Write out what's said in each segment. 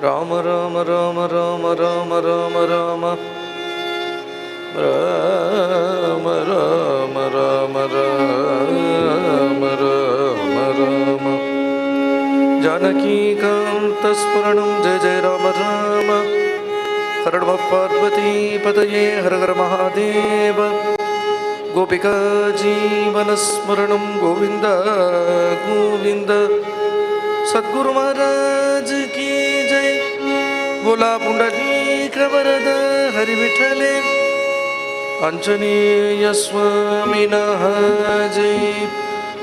ರಾಮ ರಾಮ ರಾಮ ರಾಮ ರಾಮ ರಾಮ ರಾಮ ರಾಮ ರಾಮ ರಾಮ ರಾಮ ರಾಮ ರಾಮ. ಜಾನಕೀಕಾಂತಸ್ಮರಣಂ ಜಯ ಜಯ ರಾಮ ರಾಮ. ಹರ ನಮಃ ಪಾರ್ವತೀಪತಯೇ ಹರ ಹರ ಮಹಾದೇವ. ಗೋಪಿಕಾ ಜೀವನಸ್ಮರಣಂ ಗೋವಿಂದ ಗೋವಿಂದ. ಸದ್ಗುರು ಮಹಾರಾಜ್ ಕಿ ಜೈ. ಬೋಲಾ ಪುಂಡರೀಕ ವರದ ಹರಿ ವಿಠಲೆ. ಆಂಜನೇಯ ಸ್ವಾಮಿನಃ ಜೈ.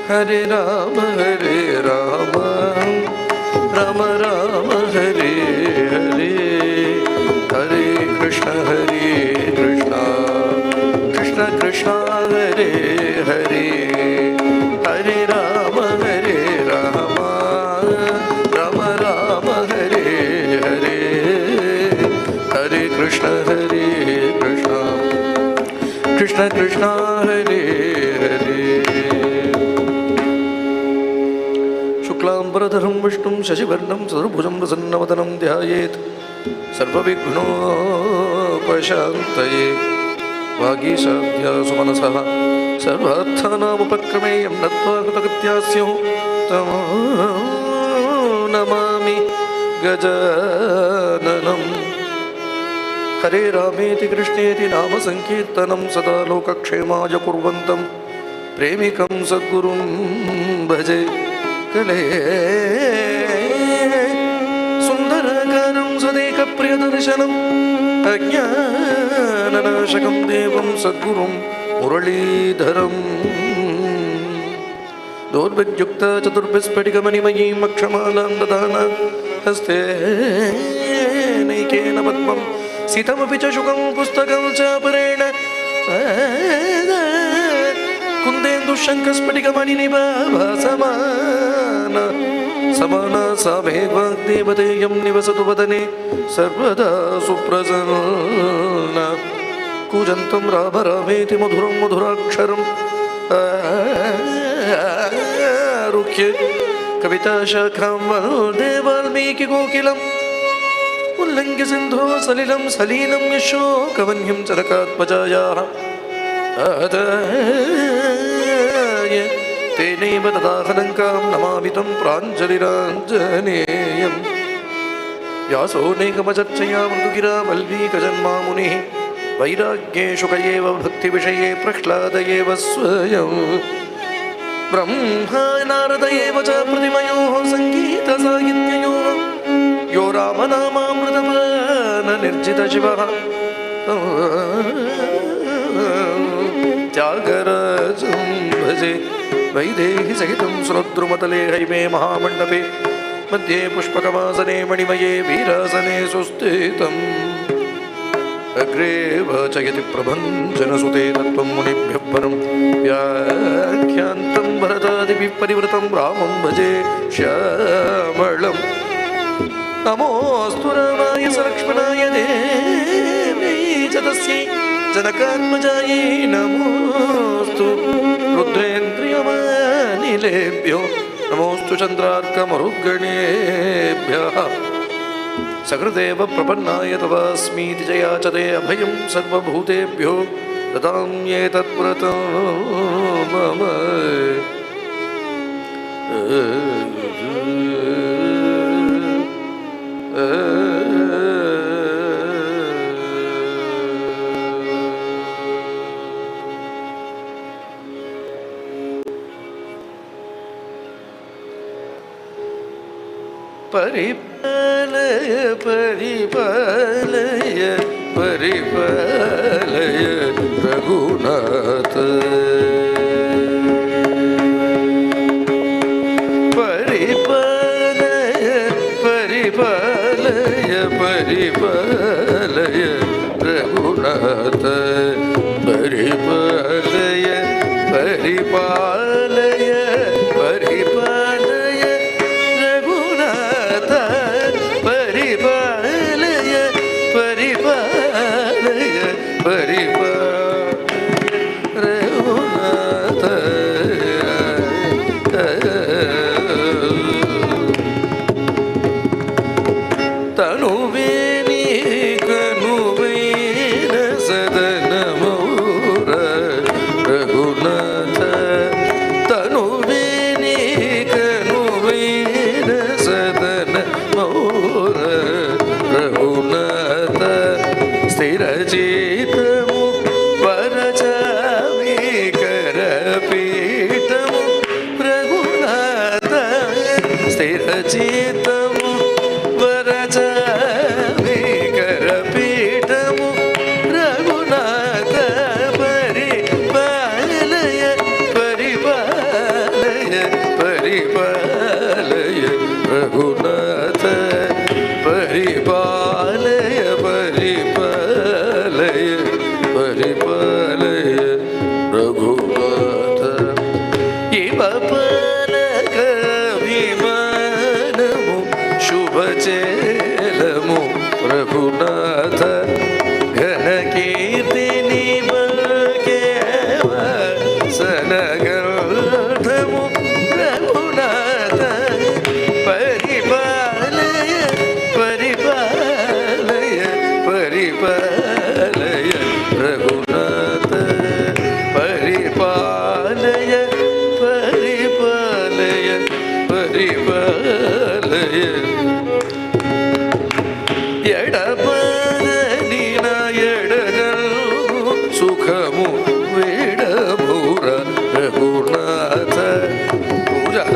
ಹರೇ ರಾಮ ಹರೇ ರಾಮ ರಾಮ ರಾಮ ಹರೇ ಹರೇ. ಹರೇ ಕೃಷ್ಣ ಹರೇ ಕೃಷ್ಣ ಕೃಷ್ಣ ಕೃಷ್ಣ ಹರೇ ಹರೇ. ಹರೇ ರಾಮ ಹರೇ ರಾಮ ರಾಮ ರಾಮ ಹರೇ ಹರೇ. ಹರೇ ಕೃಷ್ಣ ಹರೇ ಕೃಷ್ಣ ಕೃಷ್ಣ ಕೃಷ್ಣ ಹರೇ ಹರೇ. ಶುಕ್ಲಾಂಬರಧರಂ ವಿಷ್ಣುಂ ಶಶಿವರ್ಣಂ ಚತುರ್ಭುಜಂ ಪ್ರಸನ್ನವದನಂ ಧ್ಯಾಯೇತ್ ಸರ್ವವಿಘ್ನೋಪಶಾಂತಯೇ. ವಾಗೀಶಾದ್ಯ ಸುಮನಸಃ ಸರ್ವಾರ್ಥಾನಾಮುಪಕ್ರಮೇಯಂ ನತ್ವಾ ಕೃತಕೃತ್ಯಾಸ್ಯುಃ ತಮೋ ನಮಾಮಿ ಗಜಾನನಂ. ಹರೇ ರಾಮೇತಿ ಕೃಷ್ಣೇತಿ ನಾಮ ಸಂಕೀರ್ತನಂ ಸದಾ ಲೋಕಕ್ಷೇಮಾಯ ಕುರ್ವಂತಂ ಪ್ರೇಮಿಕಂ ಸದ್ಗುರುಂ ಭಜೆ. ಕಲೇ ಸುಂದರಕಾರಂ ಸದೇಕ ಪ್ರಿಯದರ್ಶನಂ ಅಜ್ಞಾನನಾಶಕಂ ದೇವಂ ಸದ್ಗುರುಂ ಮುರಳೀಧರಂ. ದೌರ್ವಿದ್ಯುಕ್ತ ಚತುರ್ಭಿಸ್ಫಟಿಕಮಣಿಮಯೀಂ ಅಕ್ಷಮಾಲಾಂ ದದಾನ ಹಸ್ತೆ ನೈಕೇನ ಪದ್ಮಂ ಸಿತಮಪಿ ಚ ಶುಕಂ ಪುಸ್ತಕಂ ಚಾಪರೇಣ ಕುಂದೇಂದು ಶಂಖಸ್ಫಟಿಕಮಣಿನಿಭಾಸಮಾನ ಸಮಾನ ಸಾಮೇ ವಾಗ್ದೇವತೇಯಂ ನಿವಸತು ವದನೆ ಸರ್ವದಾ ಸುಪ್ರಸನ್ನ. ಕೂಜಂತಂ ರಾಮ ರಾಮೇತಿ ಮಧುರಂ ಮಧುರಾಕ್ಷರಂ ಆರುಹ್ಯ ಕವಿತಾಶಾಖಾಂ ವಂದೇ ವಾಲ್ಮೀಕಿ ಕೋಕಿಲಂ. ಉಲ್ಲಂಘ್ಯ ಸಿಂಧೋ ಸಲಿಲಂ ಸಲೀಲಂ ಯಶೋಕವನ್ಯಂ ಚರಕಾತ್ಮಜಾಯಾಃ ಆದಾಯ ತೇನೈವ ತದಾಹಲಂಕಾಂ ನಮಾಮಿ तं ಪ್ರಾಂಜಲಿರಾಂಜನೇಯಂ. ವ್ಯಾಸೋ ನೈಕಮಚರ್ಚಯಾ ಮೃದುಗಿರಾ ವಲ್ಮೀಕಜನ್ಮಾ ಮುನಿಃ ವೈರಾಗ್ಯೇಷು ಕಯೇವ ಭಕ್ತಿವಿಷಯೇ ಪ್ರಹ್ಲಾದ ಏವ ಸ್ವಯಂ. ಬ್ರಹ್ಮ ನಾರದ ಏವ ಚ ಪ್ರತಿಮಯೋಃ ಸಂಗೀತ ಸಾಹಿತ್ಯಯೋಃ ಯೋ ರಾಮನಾಮಾಮೃತಪಾನ ನಿರ್ಜಿತ ಶಿವಃ ತ್ಯಾಗರಾಜಂ ಭಜೆ. ವೈದೇಹಿ ಸಹಿತಂ ಸುರದ್ರುಮತಲೆ ಹೈಮೇ ಮಹಾಮಂಡಪೆ ಮಧ್ಯೆ ಪುಷ್ಪಕಮಾಸನೆ ಮಣಿಮಯೇ ವೀರಾಸನೆ ಸುಸ್ಥಿತಂ. ಅಗ್ರೇ ವಾಚಯತಿ ಪ್ರಭಂಜನಸುತೆ ತತ್ವಂ ಮುನಿಭ್ಯಃ ಪರಂ ವ್ಯಾಖ್ಯಾಂತಂ ಭರತಾದಿಭಿಃ ಪರಿವೃತಂ ರಾಮಂ ಭಜೆ ಶ್ಯಾಮಳಂ. ನಮೋऽಸ್ತು ರಾಮಾಯ ಸಲಕ್ಷ್ಮಣಾಯ ದೇವ್ಯೈ ಚ ತಸ್ಯೈ ಜನಕಾತ್ಮಜಾಯೈ ನಮೋऽಸ್ತು ರುದ್ರೇಂದ್ರಿಯಮಾನಿಲೇಭ್ಯೋ ನಮೋऽಸ್ತು ಚಂದ್ರಾರ್ಕಮರುದ್ಗಣೇಭ್ಯಃ. ಸಕೃದೇವ ಪ್ರಪನ್ನಾಯ ತವಾಸ್ಮೀತಿ ಜಯಾಚತೆ ಅಭಯಂ ಸರ್ವಭೂತೇಭ್ಯೋ ದದಾಮ್ಯೇತತ್ವ್ರತಂ ಮಮ. ಪರಿಪಾಲಯ ಪರಿಪಾಲಯ ಪರಿಪಾಲಯ ರಘುನಾಥ. ಪರಿಪಾಲಯ ಪರಿಪಾಲಯ ಪರಿಪಾಲಯ ರಘುನಾಥ. ಪರಿಪಾಲಯ ಪರಿಪಾಲಯ ಪರಿಪಾಲಯ ರಘುನಾಥ. ಪರಿಪಾಲಯ ಪರಿಪಾಲಯ ಪರಿಪಾಲಯ ರಘುನಾಥ. ತನು ಪರಿಪಾಲಯ ಎಡಪದನಿನ ಎಡಗಲ್ ಸುಖಮು ವಿಡಮುರ ರಘುನಾಥ ಪೂಜಾ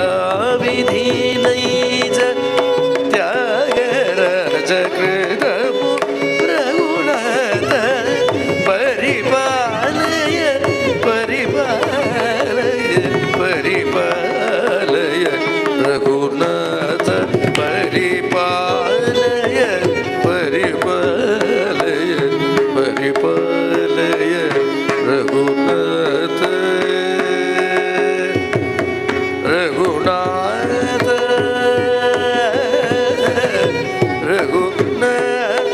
ವಿಧಿ ನೈಜ ತ್ಯಾಗರಾಜ ಕೃತಮು ರಘುನಾಥ ಪರಿಪಾಲಯ ಪರಿಪಾಲಯ ಪರಿಪಾಲಯ ರಘುನಾಥ ಪರಿಪಾಲಯ ಪರಿಪಾಲಯ ಪರಿಪಾಲಯ ರಘುನಾಥ ರಘುನಾಥ ರಘುನಾಥ.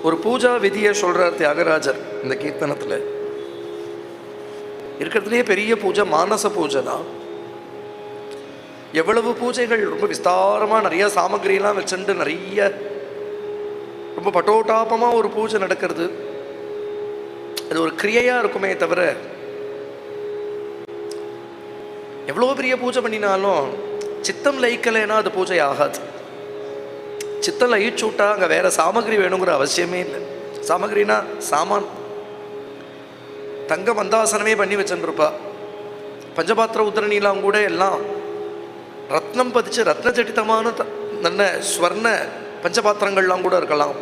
ஒரு பூஜா விதியை சொல்றார் தியாகராஜர் இந்த கீர்த்தனத்துல. இருக்கிறதுலேயே பெரிய பூஜை மானச பூஜை தான். எவ்வளவு பூஜைகள் ரொம்ப விஸ்தாரமாக நிறைய சாமகிரியெல்லாம் வச்சுட்டு நிறைய ரொம்ப பட்டோட்டாபமாக ஒரு பூஜை நடக்கிறது. அது ஒரு கிரியையாக இருக்குமே தவிர எவ்வளோ பெரிய பூஜை பண்ணினாலும் சித்தம் லயிக்கலைன்னா அது பூஜை ஆகாது. சித்தம் லயிச்சு விட்டா அங்கே வேறு சாமகிரி வேணுங்கிற அவசியமே இல்லை. சாமகிரினா சாமான், தங்க மந்தாசனமே பண்ணி வச்சுருப்பா, பஞ்சபாத்திர உத்திரணிலாம் கூட எல்லாம் ரத்னம் பதிச்சு ரத்ன ஜடிதமான நல்ல ஸ்வர்ண பஞ்சபாத்திரங்கள்லாம் கூட இருக்கலாம்.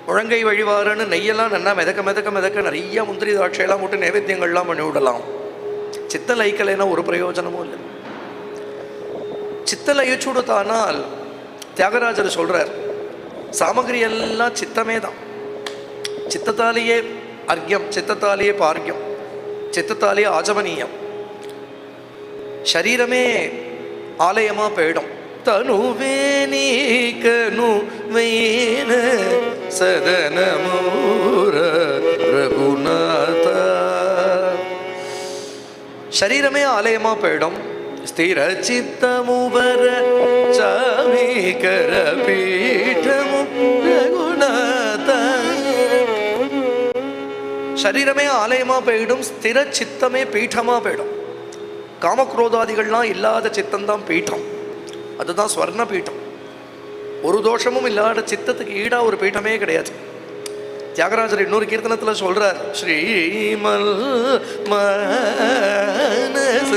முழங்கை வழிவாருன்னு நெய்யெல்லாம் நல்லா மிதக்க மிதக்க மிதக்க நிறைய முந்திரி திராட்சையெல்லாம் போட்டு நைவேத்தியங்கள்லாம் பண்ணி விடலாம். சித்த லயிக்கலைன்னா ஒரு பிரயோஜனமும் இல்லை. சித்த லயிச்சுடுத்தானால் தியாகராஜர் சொல்கிறார், சாமகிரி எல்லாம் சித்தமே தான். சித்தத்தாலேயே அர்க்யம், சித்தத்தாலேயே பார்க்கியம், சித்தத்தாலேயே ஆஜமனீயம், சரீரமே ஆலயமாக போயிடும். தனுவே நீக்கனு வேன சதனமூர ரகுநாத. சரீரமே ஆலயமாக போயிடும். ஸ்திர சித்தமுவர சாமீகர பீఠము ரகுநாத. சரீரமே ஆலயமாக போயிடும், ஸ்திர சித்தமே பீఠமாக போயிடும். காமக்ரோதாதிகள்லாம் இல்லாத சித்தம்தான் பீఠம், அதுதான் ஸ்வர்ண பீఠம். ஒரு தோஷமும் இல்லாத சித்தத்துக்கு ஈடாக ஒரு பீఠமே கிடையாது. தியாகராஜர் இன்னொரு கீர்த்தனத்தில் சொல்கிறார், ஸ்ரீமல் மனச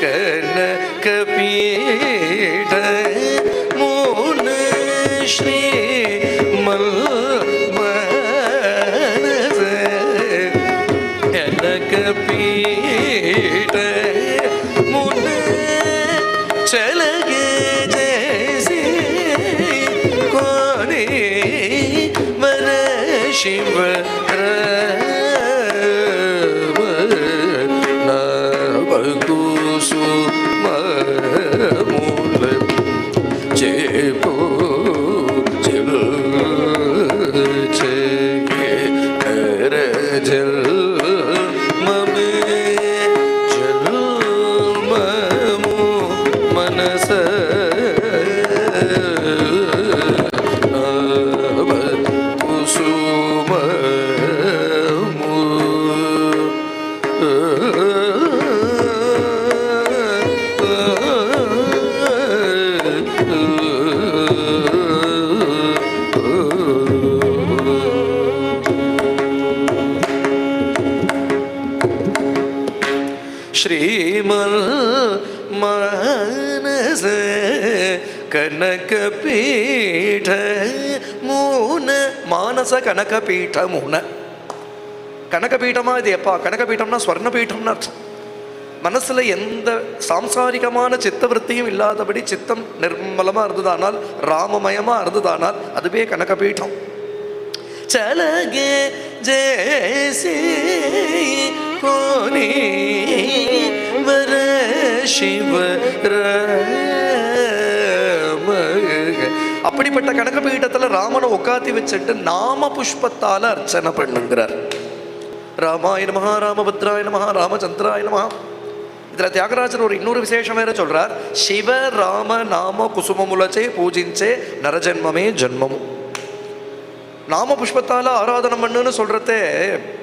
கனக பீட மூன ஸ்ரீமல் மனச கனக பீட முன चलगे जैसे कोने वर शिव कुसुम चेपो जल कर जल ममे जल ममो मनस कुसुम श्रीमल मानस कनक पीठ மூன மானச கனக பீఠ மூன. கனக பீఠமா இது எப்பா? கனக பீఠம்னா ஸ்வர்ண பீఠம்னு அர்த்தம். மனசுல எந்த சாம்சாரிகமான சித்தவருத்தியும் இல்லாதபடி சித்தம் நிர்மலமா இருந்ததானால், ராமமயமா இருந்ததானால் அதுவே கனக பீఠம். चलगे जैसे कोने वर शिव ராம. அப்படிப்பட்ட கனக பீட்டத்தில் ராமனை உட்காத்தி வச்சுட்டு நாம புஷ்பத்தால அர்ச்சனை பண்ணுங்கிறார். ராமாய நமஹ, ராமபத்ராய நமஹ, ராமச்சந்திராய நமஹ. இதுல தியாகராஜர் ஒரு இன்னொரு விசேஷம் வேற சொல்றார். சிவ ராம நாம குசுமமுலச்சே பூஜிஞ்சே நரஜன்மமே ஜன்மமும். நாம புஷ்பத்தால் ஆராதனை பண்ணுன்னு சொல்கிறதே,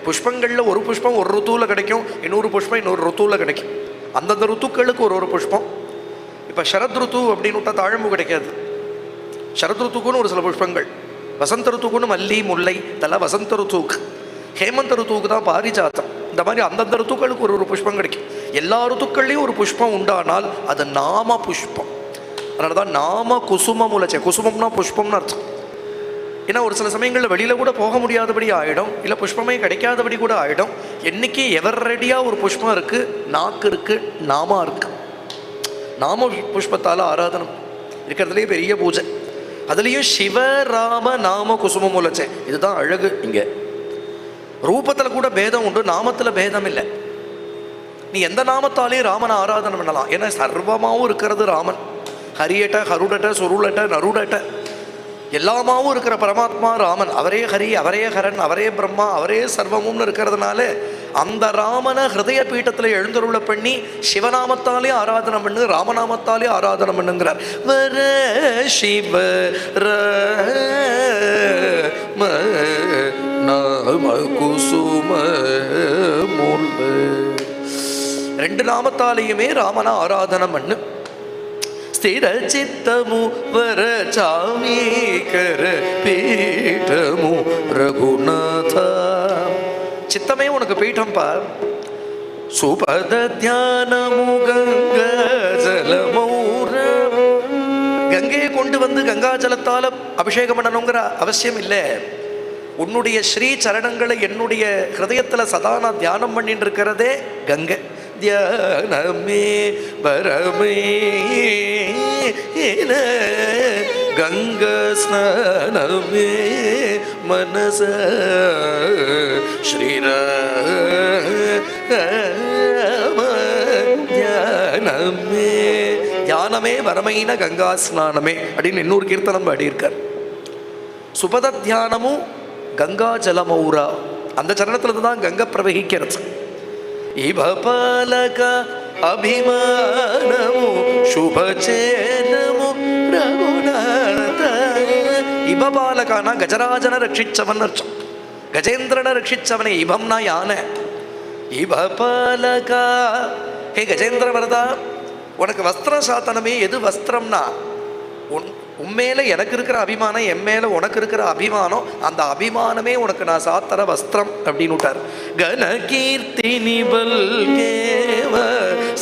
புஷ்பங்களில் ஒரு புஷ்பம் ஒரு ருத்துவில் கிடைக்கும், இன்னொரு புஷ்பம் இன்னொரு ருத்துவில் கிடைக்கும். அந்தந்த ருத்துக்களுக்கு ஒரு ஒரு புஷ்பம். இப்போ சரத் ருத்து அப்படின்னு விட்டால் தாழம்பூ கிடைக்காது. சரத் ருத்துக்குன்னு ஒரு சில புஷ்பங்கள், வசந்த ருத்துக்குன்னு மல்லி முல்லை இதெல்லாம் வசந்த ருத்துவுக்கு. ஹேமந்த ருத்துவுக்கு தான் பாரிஜாத்தம். இந்த மாதிரி அந்தந்த ருத்துக்களுக்கு ஒரு ஒரு புஷ்பம் கிடைக்கும். எல்லா ருத்துக்கள்லேயும் ஒரு புஷ்பம் உண்டானால் அது நாம புஷ்பம். அதனால தான் நாம குசுமம் உலச்சே. குசுமம்னா புஷ்பம்னு அர்த்தம். ஏன்னா ஒரு சில சமயங்களில் வெளியில் கூட போக முடியாதபடி ஆகிடும், இல்லை புஷ்பமே கிடைக்காதபடி கூட ஆகிடும். என்றைக்கு எவர் ரெடியாக ஒரு புஷ்பம் இருக்குது, நாக்கு இருக்குது, நாமா இருக்குது. நாம புஷ்பத்தால் ஆராதனம் இருக்கிறதுலேயே பெரிய பூஜை. அதுலேயும் சிவராம நாம குசுமம் உலச்சே, இதுதான் அழகு. இங்கே ரூபத்தில் கூட பேதம் உண்டு, நாமத்தில் பேதம் இல்லை. நீ எந்த நாமத்தாலேயும் ராமனை ஆராதனை பண்ணலாம். ஏன்னா சர்வமாகவும் இருக்கிறது ராமன். ஹரியட்ட ஹருடட்ட சுருளட்ட நருடட்ட எல்லாமாவும் இருக்கிற பரமாத்மா ராமன். அவரே ஹரி, அவரே ஹரன், அவரே பிரம்மா, அவரே சர்வமும்னு இருக்கிறதுனால அந்த ராமனை ஹிருதய பீட்டத்தில் எழுந்தருள பண்ணி சிவநாமத்தாலே ஆராதனை பண்ணு, ராமநாமத்தாலே ஆராதனை பண்ணுங்கிறார். வர சிவ ராம நாம குசும முல்ல. ரெண்டு நாமத்தாலேயுமே ராமனை ஆராதனை பண்ணு. ஸ்திர சித்தமு வர சாமீகர பீఠము ரகுநாத. சித்தமே உனக்கு பீఠம்பா. சுபத தியானமு கங்க ஜலமௌர. கங்கையை கொண்டு வந்து கங்கா ஜலத்தால் அபிஷேகம் பண்ணணுங்கிற அவசியம் இல்லை. உன்னுடைய ஸ்ரீ சரணங்களை என்னுடைய ஹிருதயத்தில் சதா நான் தியானம் பண்ணிட்டு இருக்கிறதே கங்கை. தியானமே பரமே கங்க ஸ்நானமே மனச ஸ்ரீராம தியானமே. தியானமே வரமைன கங்கா ஸ்நானமே அப்படின்னு இன்னொரு கீர்த்தனம் பாடியிருக்கார். சுபத தியானமும் கங்கா ஜலமௌரா, அந்த சரணத்திலிருந்து தான் கங்கை பிரவகிக்கிறது. இவ பாலக அபிமானமு சுபச்சேனமு ரகுநாத. இப பாலகானா கஜராஜனை ரட்சிச்சவன் அர்த்தம். கஜேந்திரனை ரட்சிச்சவனை. இபம்னா யானை. இப பாலகா, ஹே கஜேந்திர வரதா, உனக்கு வஸ்திரம் சாத்தனமே. எது வஸ்திரம்னா உண்மையில எனக்கு இருக்கிற அபிமானம், என் மேல உனக்கு இருக்கிற அபிமானம், அந்த அபிமானமே உனக்கு நான் சாத்தர வஸ்திரம் அப்படின்னு விட்டார். கனகீர்த்தி நிபல்கேவ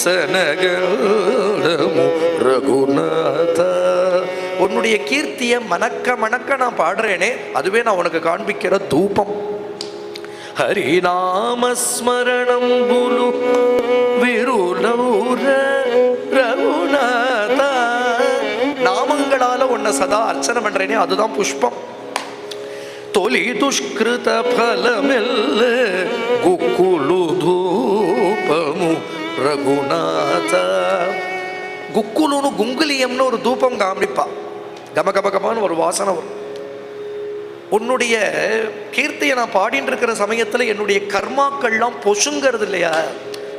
சனகமு ரகுநாத. உன்னுடைய கீர்த்தியை மணக்க மணக்க நான் பாடுறேனே, அதுவே நான் உனக்கு காண்பிக்கிற தூபம். ஹரிநாமஸ்மரணம் புலு விருலௌர ரகுநாத. நாமங்களால உன்னை சதா அர்ச்சனை பண்றேனே, அதுதான் புஷ்பம். தொலி துஷ்கிருத பலமெல்ல குக்குலு தூபமு ரகுநாத. குக்குலுன்னு குங்குலியம்னு ஒரு தூபம் காமிப்பா. கம கம கமான்னு ஒரு வாசனை வரும். உன்னுடைய கீர்த்தியை நான் பாடிட்டு இருக்கிற சமயத்தில் என்னுடைய கர்மாக்கள்லாம் பொசுங்கிறது இல்லையா?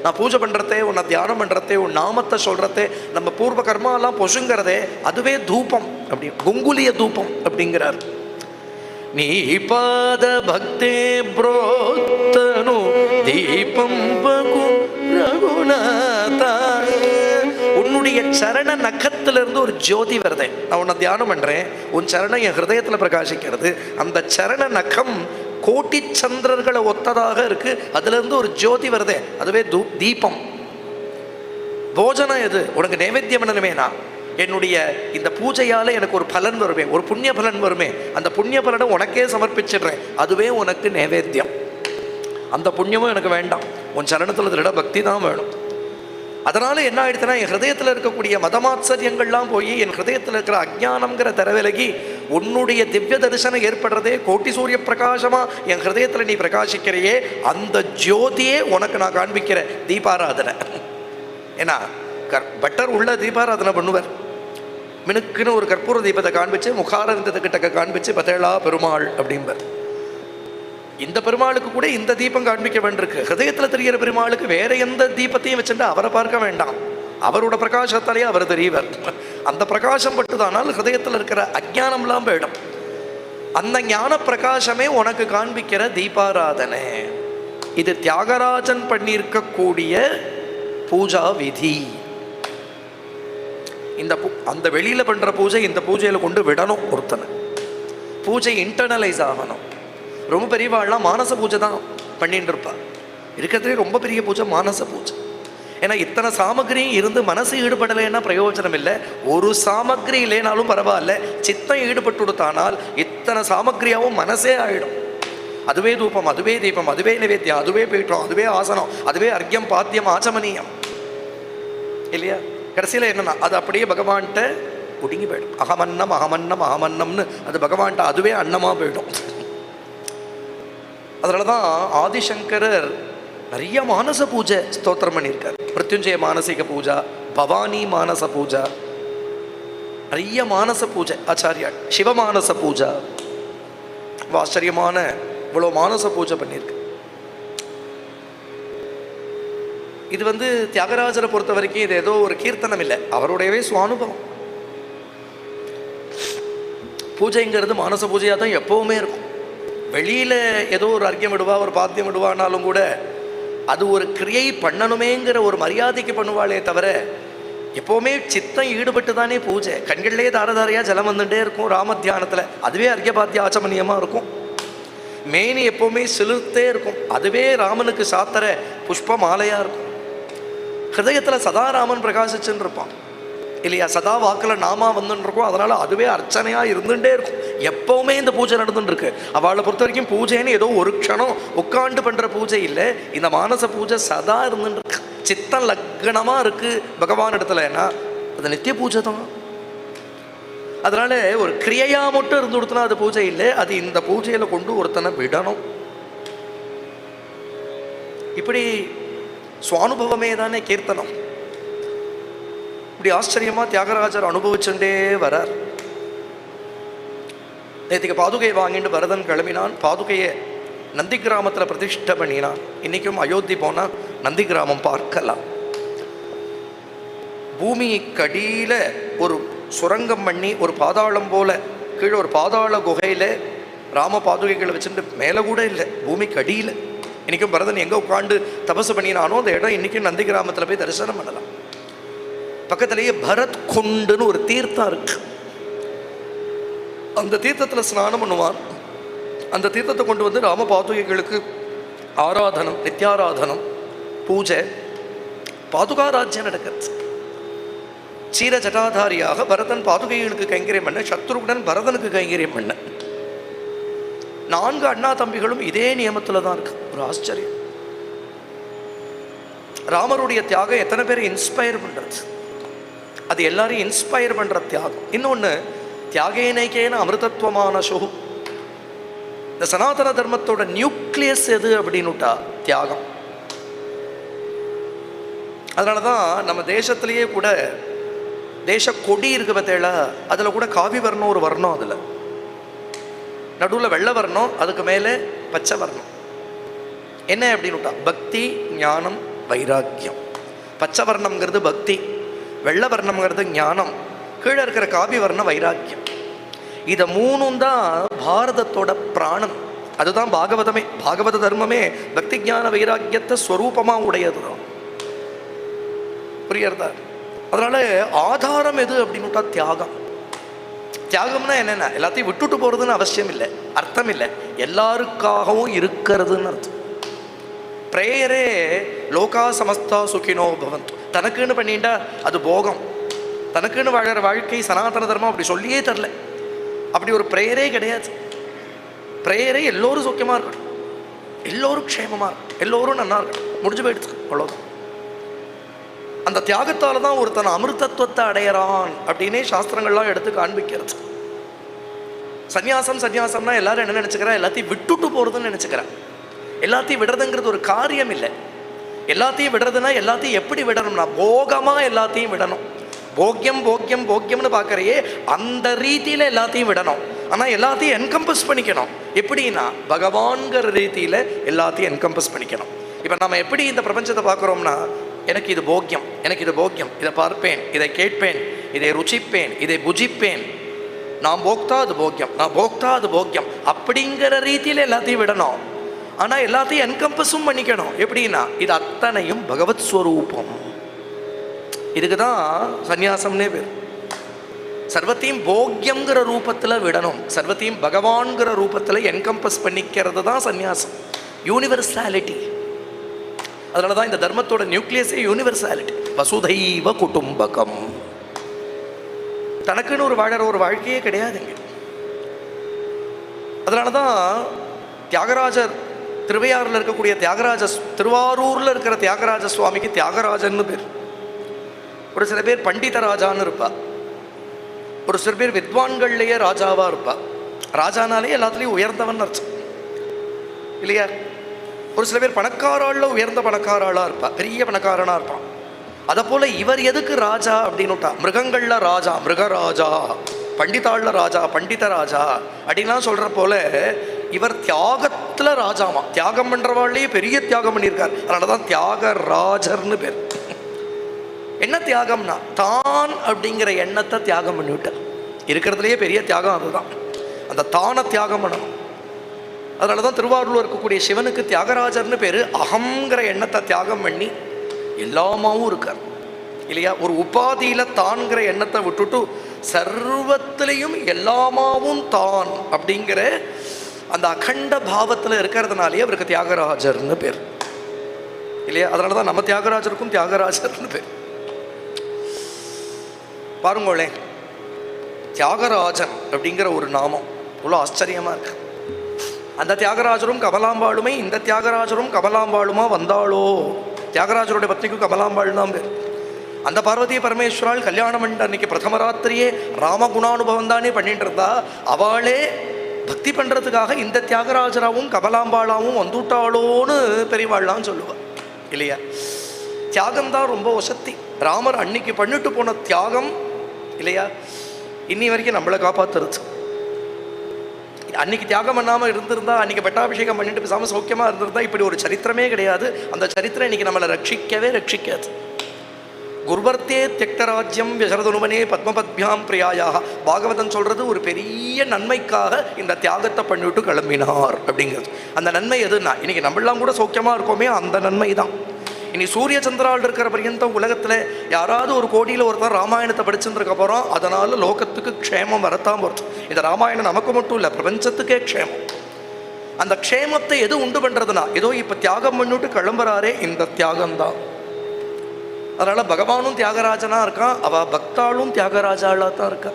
நான் பூஜை பண்ணுறதே, உன்னை தியானம் பண்ணுறதே, உன் நாமத்தை சொல்கிறதே, நம்ம பூர்வ கர்மாலாம் பொசுங்கிறதே, அதுவே தூபம் அப்படி, குங்குலிய தூபம் அப்படிங்கிறார். நீ பாத பக்தே புரோத்தனு தீபம் பகு ரகுநாதா. உன்னுடைய சரண நகத்திலிருந்து ஒரு ஜோதி வருதே. நான் உன்னை தியானம் பண்ணுறேன், உன் சரணம் என் ஹிருதயத்தில் பிரகாசிக்கிறது. அந்த சரண நகம் கோட்டி சந்திரர்களை ஒத்ததாக இருக்கு, அதுலேருந்து ஒரு ஜோதி வருதே, அதுவே தீபம். போஜனம் எது? உனக்கு நைவேத்தியம் பண்ணணுமேனா என்னுடைய இந்த பூஜையால் எனக்கு ஒரு பலன் வருமே, ஒரு புண்ணிய பலன் வருமே, அந்த புண்ணிய பலனை உனக்கே சமர்ப்பிச்சிடுறேன், அதுவே உனக்கு நைவேத்தியம். அந்த புண்ணியமும் எனக்கு வேண்டாம், உன் சரணத்தில் திருட பக்தி தான் வேணும். அதனால் என்ன ஆயிடுச்சுன்னா, என் ஹிருதயத்தில் இருக்கக்கூடிய மதமாச்சரியங்கள்லாம் போய் என் ஹிருதயத்தில் இருக்கிற அஜ்ஞானம்ங்கிற தரவிலகி உன்னுடைய திவ்ய தரிசனம் ஏற்படுறதே, கோட்டி சூரிய பிரகாசமாக என் ஹிருதயத்தில் நீ பிரகாசிக்கிறையே, அந்த ஜோதியே உனக்கு நான் காண்பிக்கிறேன் தீபாராதனை. ஏன்னா பட்டர் உள்ள தீபாராதனை பண்ணுவார். மினுக்குன்னு ஒரு கற்பூர தீபத்தை காண்பிச்சு முகாரவிந்தத்துக்கிட்ட காண்பிச்சு பதேளா பெருமாள் அப்படிம்பார். இந்த பெருமாளுக்கு கூட இந்த தீபம் காண்பிக்க வேண்டியிருக்கு. ஹிருதயத்தில் தெரிகிற பெருமாளுக்கு வேற எந்த தீபத்தையும் வச்சுட்டு அவரை பார்க்க வேண்டாம், அவரோட பிரகாசத்தாலேயே அவர் தெரியவார். அந்த பிரகாசம் பட்டுதானால் ஹிருதயத்தில் இருக்கிற அஜ்ஞானம்லாம் போயிடும். அந்த ஞான பிரகாசமே உனக்கு காண்பிக்கிற தீபாராதனை. இது தியாகராஜன் பண்ணியிருக்கக்கூடிய பூஜா விதி. இந்த அந்த வெளியில பண்ற பூஜை இந்த பூஜையில கொண்டு விடணும். ஒருத்தனை பூஜை இன்டர்னலைஸ் ஆகணும். ரொம்ப பெரியவாள்லாம் மானச பூஜை தான் பண்ணிட்டு இருப்பா. இருக்கிறதுலே ரொம்ப பெரிய பூஜை மானச பூஜை. ஏன்னா இத்தனை சாமகிரியும் இருந்து மனசு ஈடுபடலைன்னா பிரயோஜனம் இல்லை. ஒரு சாமகிரி இல்லைனாலும் பரவாயில்ல, சித்தம் ஈடுபட்டு கொடுத்தானால் இத்தனை சாமகிரியாகவும் மனசே ஆயிடும். அதுவே தூபம், அதுவே தீபம், அதுவே நிவேத்தியம், அதுவே பீட்டம், அதுவே ஆசனம், அதுவே அர்க்யம் பாத்தியம் ஆச்சமனியம் இல்லையா? கடைசியில் என்னன்னா அது அப்படியே பகவான்கிட்ட ஒடுங்கி போயிடும். அகமன்னம் அகமன்னம் அகமன்னம்னு அது பகவான்கிட்ட அதுவே அன்னமாக போயிடும். அதனால தான் ஆதிசங்கரர் நிறைய மானச பூஜை ஸ்தோத்திரம் பண்ணியிருக்கார். மிருத்யுஞ்சய மானசிக பூஜா, பவானி மானச பூஜா, நிறைய மானச பூஜை ஆச்சாரியார், சிவமானச பூஜா, ஆச்சரியமான இவ்வளோ மானச பூஜை பண்ணியிருக்கு. இது வந்து தியாகராஜரை பொறுத்த வரைக்கும் இது ஏதோ ஒரு கீர்த்தனம் இல்லை, அவருடையவே சுவானுபவம். பூஜைங்கிறது மானச பூஜையாக தான் எப்போவுமே இருக்கும். வெளியில் ஏதோ ஒரு அர்க்கியம் விடுவா, ஒரு பாத்தியம் விடுவானாலும் கூட அது ஒரு கிரியை பண்ணணுமேங்கிற ஒரு மரியாதைக்கு பண்ணுவாளே தவிர எப்போவுமே சித்தம் ஈடுபட்டு தானே பூஜை. கண்கள்லேயே தாரதாரையாக ஜலம் வந்துட்டே இருக்கும் ராம தியானத்தில், அதுவே அர்க்கியபாத்திய ஆச்சமனியமாக இருக்கும். மேனி எப்போவுமே சிலிர்த்தே இருக்கும், அதுவே ராமனுக்கு சாத்திர புஷ்ப மாலையாக இருக்கும். ஹிருதயத்தில் சதா ராமன் பிரகாசிச்சுன்னு இருப்பான் இல்லையா? சதா வாக்கில் நாமா வந்துன்னு இருக்கும். அதனால் அதுவே அர்ச்சனையாக இருந்துகிட்டே இருக்கும். எப்போவுமே இந்த பூஜை நடந்துட்டு இருக்கு. அவளை பொறுத்த வரைக்கும் பூஜைன்னு ஏதோ ஒரு க்ஷணம் உட்காண்டு பண்ணுற பூஜை இல்லை, இந்த மானச பூஜை சதா இருந்துட்டு இருக்கு. சித்தம் லக்னமாக இருக்குது பகவான் இடத்துலன்னா அது நித்திய பூஜை தான். அதனால் ஒரு கிரியையாக மட்டும் இருந்து கொடுத்தனா அது பூஜை இல்லை, அது இந்த பூஜையில் கொண்டு ஒருத்தனை விடணும். இப்படி சுவானுபவமே தானே கீர்த்தனம். இப்படி ஆச்சரியமாக தியாகராஜர் அனுபவிச்சுட்டே வரார். நேற்றுக்கு பாதுகையை வாங்கிட்டு பரதன் கிளம்பினான். பாதுகையை நந்தி கிராமத்தில் பிரதிஷ்டை பண்ணினான். இன்றைக்கும் அயோத்தி போனால் நந்தி கிராமம் பார்க்கலாம். பூமிக்கடியில் ஒரு சுரங்கம் பண்ணி ஒரு பாதாளம் போல கீழே ஒரு பாதாள குகையில் ராம பாதுகைகளை வச்சுட்டு மேலே கூட இல்லை, பூமிக்கு அடியில். இன்றைக்கும் பரதன் எங்கே உட்காந்து தபசு பண்ணினானோ அந்த இடம் இன்றைக்கும் நந்தி கிராமத்தில் போய் தரிசனம் பண்ணலாம். பக்கத்திலேயே பரத் குண்டுன்னு ஒரு தீர்த்தம் இருக்கு. அந்த தீர்த்தத்தில் ஸ்நானம் பண்ணுவான். அந்த தீர்த்தத்தை கொண்டு வந்து ராம பாதுகைகளுக்கு ஆராதனம், நித்யாராதனம், பூஜை, பாதுகா ராஜ்யம் நடக்கிறது. சீர ஜட்டாதாரியாக பரதன் பாதுகைகளுக்கு கைங்கரியம் பண்ண, சத்ருகுடன் பரதனுக்கு கைங்கரியம் பண்ண. 4 அண்ணா தம்பிகளும் இதே நியமத்தில் தான் இருக்கு. ஒரு ஆச்சரியம். ராமருடைய தியாகம் எத்தனை பேரை இன்ஸ்பயர் பண்ணுறது, அது எல்லாரையும் இன்ஸ்பயர் பண்ணுற தியாகம். இன்னொன்று, தியாகேனைக்கேன அமிர்தத்துவமான சுகு. இந்த சனாதன தர்மத்தோட நியூக்ளியஸ் எது அப்படின்னுட்டா தியாகம். அதனால தான் நம்ம தேசத்திலேயே கூட தேச கொடி இருக்கு பார்த்தேளா, அதில் கூட காவி வர்ணம் ஒரு வர்ணம், அதில் நடுவில் வெள்ளை வர்ணம், அதுக்கு மேலே பச்சை வர்ணம். என்ன அப்படின்னுட்டா பக்தி, ஞானம், வைராக்கியம். பச்சை வர்ணம்ங்கிறது பக்தி, வெள்ளை வர்ணம்ங்கிறது ஞானம், கீழே இருக்கிற காவி வர்ணம் வைராக்கியம். இதை மூணும் தான் பாரதத்தோட பிராணம். அதுதான் பாகவதமே. பாகவத தர்மமே பக்தி ஞான வைராக்கியத்தை ஸ்வரூபமாக உடையது தான். புரியறதா? அதனால ஆதாரம் எது அப்படின்னுட்டா தியாகம். தியாகம்னா என்னென்ன எல்லாத்தையும் விட்டுட்டு போகிறதுன்னு அவசியம் இல்லை, அர்த்தம் இல்லை, எல்லாருக்காகவும் இருக்கிறதுன்னு அர்த்தம். பிரேயரே லோகா சமஸ்தா சுகினோ பவந்து. தனக்குன்னு பண்ணிட்டா அது போகம். தனக்குன்னு வாழற வாழ்க்கை சனாதன தர்மம் அப்படி சொல்லியே தரல. அப்படி ஒரு பிரேயரே கிடையாது. பிரேயரே எல்லோரும் சௌக்கியமாக இருக்கட்டும், எல்லோரும் க்ஷேமமாக இருக்கட்டும், எல்லோரும் நல்லா இருக்கட்டும், முடிஞ்சு போயிடுச்சு, அவ்வளோதான். அந்த தியாகத்தால் தான் ஒருத்தன் அமிர்தத்துவத்தை அடையிறான் அப்படின்னே சாஸ்திரங்கள்லாம் எடுத்து காண்பிக்கிறது. சந்நியாசம் சந்நியாசம்னா எல்லாரும் என்ன நினச்சிக்கிறா, எல்லாத்தையும் விட்டுட்டு போகிறதுன்னு நினச்சிக்கிறா. எல்லாத்தையும் விடுறதுங்கிறது ஒரு காரியம் இல்லை. எல்லாத்தையும் விடுறதுன்னா எல்லாத்தையும் எப்படி விடணும்னா போகமாக எல்லாத்தையும் விடணும். போக்கியம் போக்கியம் போக்கியம்னு பார்க்குறையே அந்த ரீதியில் எல்லாத்தையும் விடணும். ஆனால் எல்லாத்தையும் என்கம்பஸ் பண்ணிக்கணும். எப்படின்னா பகவான்கிற ரீதியில் எல்லாத்தையும் என்கம்பஸ் பண்ணிக்கணும். இப்போ நம்ம எப்படி இந்த பிரபஞ்சத்தை பார்க்குறோம்னா, எனக்கு இது போக்கியம், எனக்கு இது போக்கியம், இதை பார்ப்பேன், இதை கேட்பேன், இதை ருச்சிப்பேன், இதை புஜிப்பேன், நான் போக்தா அது போக்கியம், நான் போக்தா அது போக்கியம் அப்படிங்கிற ரீதியில் எல்லாத்தையும் விடணும். ஆனால் எல்லாத்தையும் என்கம்பஸும் பண்ணிக்கணும். எப்படின்னா இது அத்தனையும் பகவத் ஸ்வரூபம். இதுக்கு தான் சந்நியாசம்னே பேர். சர்வத்தையும் போக்கியங்கிற ரூபத்தில் விடணும், சர்வத்தையும் பகவான்கிற ரூபத்தில் என்கம்பஸ் பண்ணிக்கிறது தான் சந்நியாசம். யூனிவர்சாலிட்டி. அதனால தான் இந்த தர்மத்தோட நியூக்ளியஸே யூனிவர்சாலிட்டி. வசுதைவ குடும்பகம். தனக்குன்னு ஒரு வாழற ஒரு வாழ்க்கையே கிடையாதுங்க. அதனால தான் தியாகராஜர் திருவையாறில் இருக்கக்கூடிய தியாகராஜ, திருவாரூரில் இருக்கிற தியாகராஜ சுவாமிக்கு தியாகராஜன்னு பேர். ஒரு சில பேர் பண்டித ராஜான்னு இருப்பா, ஒரு சில பேர் வித்வான்கள்லேயே ராஜாவாக இருப்பா. ராஜானாலே எல்லாத்துலேயும் உயர்ந்தவன் அர்த்தம் இல்லையா? ஒரு சில பேர் பணக்காராளில் உயர்ந்த பணக்காராளாக இருப்பா, பெரிய பணக்காரனாக இருப்பான். அதை போல் இவர் எதுக்கு ராஜா அப்படின்னுட்டா, மிருகங்களில் ராஜா மிருகராஜா, பண்டிதாளில் ராஜா பண்டித ராஜா அப்படின்லாம் சொல்கிற போல இவர் தியாகத்தில் ராஜாமா. தியாகம் பண்ணுறவாள்லேயே பெரிய தியாகம் பண்ணியிருக்கார். அதனால தான் தியாகராஜர்னு பேர். என்ன தியாகம்னா தான் அப்படிங்கிற எண்ணத்தை தியாகம் பண்ணிவிட்டார். இருக்கிறதுலையே பெரிய தியாகம் அதுதான், அந்த தானை தியாகம் பண்ணணும். அதனால தான் திருவாரூரில் இருக்கக்கூடிய சிவனுக்கு தியாகராஜர்னு பேர். அகங்கிற எண்ணத்தை தியாகம் பண்ணி எல்லாமாவும் இருக்கார் இல்லையா? ஒரு உபாதியில் தான்கிற எண்ணத்தை விட்டுட்டு சர்வத்திலையும் எல்லாமாவும் தான் அப்படிங்கிற அந்த அகண்ட பாவத்தில் இருக்கிறதுனாலேயே அவருக்கு தியாகராஜர்னு பேர் இல்லையா? அதனால தான் நம்ம தியாகராஜருக்கும் தியாகராஜர்னு பேர். பாருங்களேன், தியாகராஜன் அப்படிங்கிற ஒரு நாமம் இவ்வளோ ஆச்சரியமாக இருக்கு. அந்த தியாகராஜரும் கமலாம்பாளுமே இந்த தியாகராஜரும் கமலாம்பாளுமா வந்தாளோ? தியாகராஜருடைய பத்னிக்கும் கமலாம்பாள் தான் பேர். அந்த பார்வதி பரமேஸ்வரால் கல்யாணம் பண்ணிட்ட அன்னைக்கு பிரதம ராத்திரியே ராமகுணானுபவம் தானே பண்ணிட்டு இருந்தா. அவளே பக்தி பண்ணுறதுக்காக இந்த தியாகராஜராகவும் கமலாம்பாளாவும் வந்துட்டாளோன்னு பெரியவாள்லாம் சொல்லுவாள் இல்லையா? தியாகம்தான் ரொம்ப வசத்தி. ராமர் அன்னைக்கு பண்ணிட்டு போன தியாகம் இல்லையா இன்னி வரைக்கும் நம்மளை காப்பாற்றுறது. அன்னைக்கு தியாகம் பண்ணாமல் இருந்திருந்தா, அன்னைக்கு பட்டாபிஷேகம் பண்ணிட்டு பேசாமல் சௌக்கியமாக இருந்திருந்தா இப்படி ஒரு சரித்திரமே கிடையாது. அந்த சரித்திரம் இன்னைக்கு நம்மளை ரட்சிக்கவே ரட்சிக்காது. குர்வர்த்தே தியக்தராஜ்யம் விசரதனுமனே பத்மபத்மியாம் பிரியாயாக. பாகவதன் சொல்கிறது ஒரு பெரிய நன்மைக்காக இந்த தியாகத்தை பண்ணிவிட்டு கிளம்பினார் அப்படிங்கிறது. அந்த நன்மை எதுன்னா இன்னைக்கு நம்மளாம் கூட சௌக்கியமாக இருக்கோமே அந்த நன்மை தான். இனி சூரிய சந்திரால் இருக்கிற பர்யந்தம் உலகத்தில் யாராவது ஒரு கோடியில் ஒருத்தர் ராமாயணத்தை படிச்சுருக்க போகிறோம். அதனால் லோகத்துக்கு க்ஷேமம் வரத்தான் போகிறது. இந்த ராமாயணம் நமக்கு மட்டும் இல்லை, பிரபஞ்சத்துக்கே க்ஷேமம். அந்த க்ஷேமத்தை எது உண்டு பண்ணுறதுனா ஏதோ இப்போ தியாகம் பண்ணிவிட்டு கிளம்புறாரே இந்த தியாகம்தான். அதனால் பகவானும் தியாகராஜனாக இருக்கான், அவள் பக்தாளும் தியாகராஜாளாக தான் இருக்கா.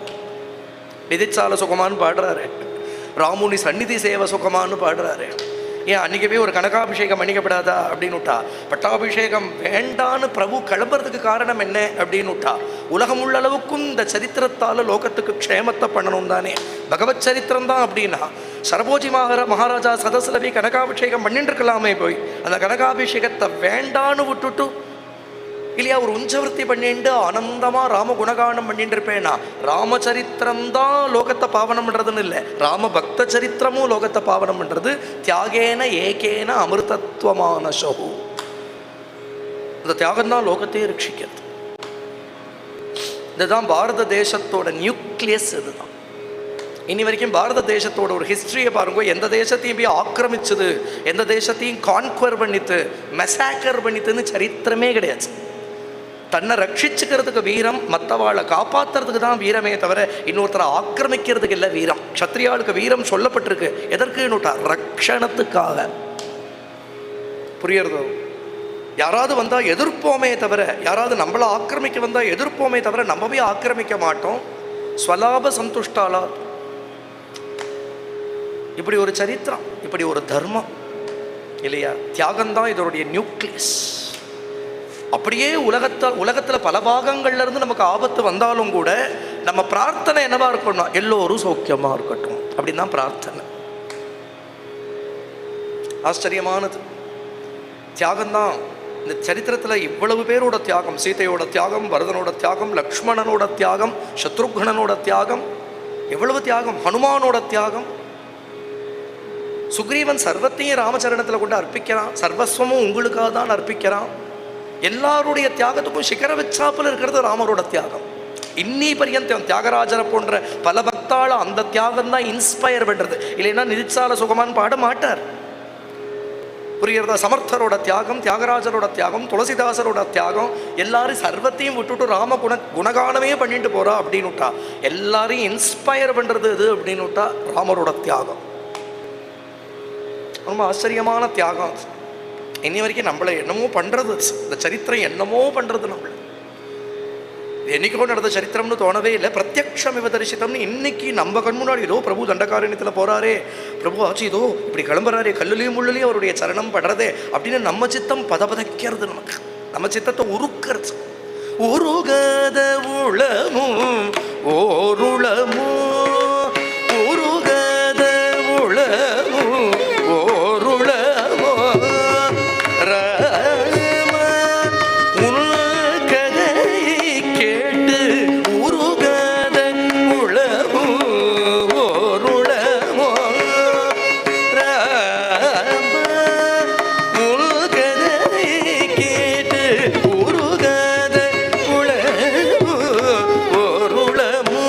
விதிச்சால சுகமானு பாடுறாரு, ராமுனி சந்நிதி சேவை சுகமானு பாடுறாரு. ஏன் அன்றைக்கி போய் ஒரு கனகாபிஷேகம் பண்ணிக்கப்படாதா அப்படின்னுட்டா, பட்டாபிஷேகம் வேண்டான்னு பிரபு கிளம்புறதுக்கு காரணம் என்ன அப்படின்னுட்டா, உலகம் உள்ள அளவுக்கும் இந்த சரித்திரத்தால் லோகத்துக்கு க்ஷேமத்தை பண்ணணும் தானே. பகவத் சரித்திரம் தான் அப்படின்னா சரபோஜி மகாராஜா சதசில் போய் கனகாபிஷேகம் பண்ணிட்டு இருக்கலாமே போய், அந்த கனகாபிஷேகத்தை வேண்டான்னு விட்டுட்டு இல்லையா ஒரு உஞ்சவர்த்தி பண்ணிட்டு ஆனந்தமாக ராம குணகானம் பண்ணிட்டு இருப்பேன்னா, ராமச்சரித்திரம் தான் லோகத்தை பாவனம் பண்ணுறதுன்னு இல்லை, ராம பக்த சரித்திரமும் லோகத்தை பாவனம் பண்ணுறது. தியாகேன ஏகேன அமிர்தத்துவமான சகு. அந்த தியாகம்தான் லோகத்தையே ரட்சிக்கிறது. இதுதான் பாரத தேசத்தோட நியூக்ளியஸ். இதுதான் இனி வரைக்கும் பாரத தேசத்தோட ஒரு ஹிஸ்ட்ரியை பாருங்க. எந்த தேசத்தையும் போய் ஆக்கிரமிச்சது, எந்த தேசத்தையும் கான்குவர் பண்ணித்து மெசாக்கர் பண்ணித்துன்னு சரித்திரமே கிடையாது. தன்னை ரட்சிச்சுக்கிறதுக்கு வீரம், மற்றவாளை காப்பாற்றுறதுக்கு தான் வீரமே தவிர இன்னொருத்தரை ஆக்கிரமிக்கிறதுக்கு இல்லை வீரம். க்ஷத்ரியாளுக்கு வீரம் சொல்லப்பட்டிருக்கு. எதற்குன்னுட்டா ரக்ஷணத்துக்காக. புரியறதோ? யாராவது வந்தால் எதிர்ப்போமே தவிர, யாராவது நம்மளை ஆக்கிரமிக்க வந்தால் எதிர்ப்போமே தவிர நம்ம போய் ஆக்கிரமிக்க மாட்டோம். ஸ்வலாப சந்துஷ்டாலா. இப்படி ஒரு சரித்திரம், இப்படி ஒரு தர்மம் இல்லையா? தியாகம்தான் இதனுடைய நியூக்ளியஸ். அப்படியே உலகத்தில் பல பாகங்கள்லேருந்து நமக்கு ஆபத்து வந்தாலும் கூட நம்ம பிரார்த்தனை என்னவா இருக்கணும்னா எல்லோரும் சௌக்கியமாக இருக்கட்டும் அப்படின்னு தான் பிரார்த்தனை. ஆச்சரியமானது தியாகம்தான். இந்த சரித்திரத்தில் இவ்வளவு பேரோட தியாகம், சீதையோட தியாகம், பரதனோட தியாகம், லக்ஷ்மணனோட தியாகம், சத்ருக்னனோட தியாகம், எவ்வளவு தியாகம், ஹனுமானோட தியாகம். சுக்ரீவன் சர்வத்தையும் ராமச்சரணத்தில் கொண்டு அர்ப்பிக்கிறான், சர்வஸ்வமும் உங்களுக்காக தான் அர்ப்பிக்கிறான். எல்லாருடைய தியாகத்துக்கும் சிகர வச்சாப்பில் இருக்கிறது ராமரோட தியாகம். இன்னி பரியந்தம் தியாகராஜரை போன்ற பல பக்தாள அந்த தியாகம் தான் இன்ஸ்பயர் பண்ணுறது. இல்லைன்னா நிதிச்சால சுகமான்னு பாட மாட்டார். புரிகிறதா? சமர்த்தரோட தியாகம், தியாகராஜரோட தியாகம், துளசிதாசரோட தியாகம், எல்லாரும் சர்வத்தையும் விட்டுட்டு ராம குணகானமே பண்ணிட்டு போறா அப்படின்னுட்டா எல்லாரையும் இன்ஸ்பயர் பண்ணுறது எது அப்படின்னுட்டா ராமரோட தியாகம். ரொம்ப ஆச்சரியமான தியாகம். இன்னி வரைக்கும் நம்மளை என்னமோ பண்ணுறது, இந்த சரித்திரம் என்னமோ பண்ணுறது நம்மளை. என்னைக்கோ நடந்த சரித்திரம்னு தோணவே இல்லை. பிரத்யக்ஷம் இவ தரிசித்தம்னு இன்னைக்கு நம்ம கண் முன்னாடி ஏதோ பிரபு தண்டகாரண்யத்தில் போகிறாரே, பிரபு ஆச்சு இதோ இப்படி கிளம்புறாரே, கல்லுலையும் முள்ளுலையும் அவருடைய சரணம் படுறதே அப்படின்னு நம்ம சித்தம் பதபதைக்கிறது. நமக்கு நம்ம சித்தத்தை உருக்கிறது. உருகாத உளமும் ஓருளமும், உருகாத உளமும் ஓருளமோ ராம உன் கதையை கேட்டு உருகாத உளமும் ஓருளமோ ராம உன் கதையை கேட்டு உருகாத உளமும் ஓருளமோ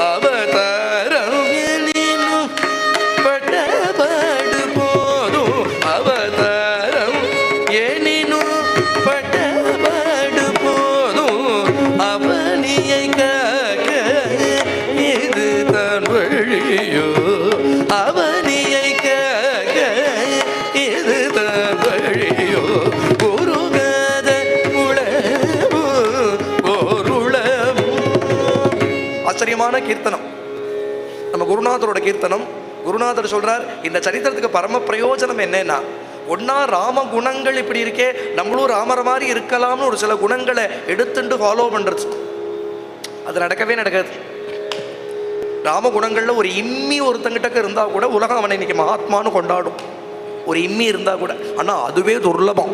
அவதாரம் எனினும் பட்டபாடு போதும், அவதாரம் எனினும் பட்டபாடு போதும், அவனியை காக்க இது தான் வழியோ, அவனியை காக்க இது தான் வழியோ, உருகாத உளமும் ஓருளமும். ஆச்சரியமான கீர்த்தனம் நம்ம குருநாதரோட கீர்த்தனம். குருநாதர் சொல்றார், இந்த சரித்திரத்துக்கு பரம பிரயோஜனம் என்னன்னா, ஒன்னா ராம குணங்கள் இப்படி இருக்கே, நம்மளும் ராமர் மாதிரி இருக்கலாம்னு ஒரு சில குணங்களை எடுத்துட்டு ஃபாலோ பண்றது. அது நடக்கவே நடக்காது. ராம குணங்கள்ல ஒரு இம்மி ஒருத்தங்கிட்ட இருந்தா கூட உலகம் அவனை இன்னைக்கு மகாத்மான்னு கொண்டாடும். ஒரு இம்மி இருந்தா கூட. ஆனா அதுவே துர்லபம்.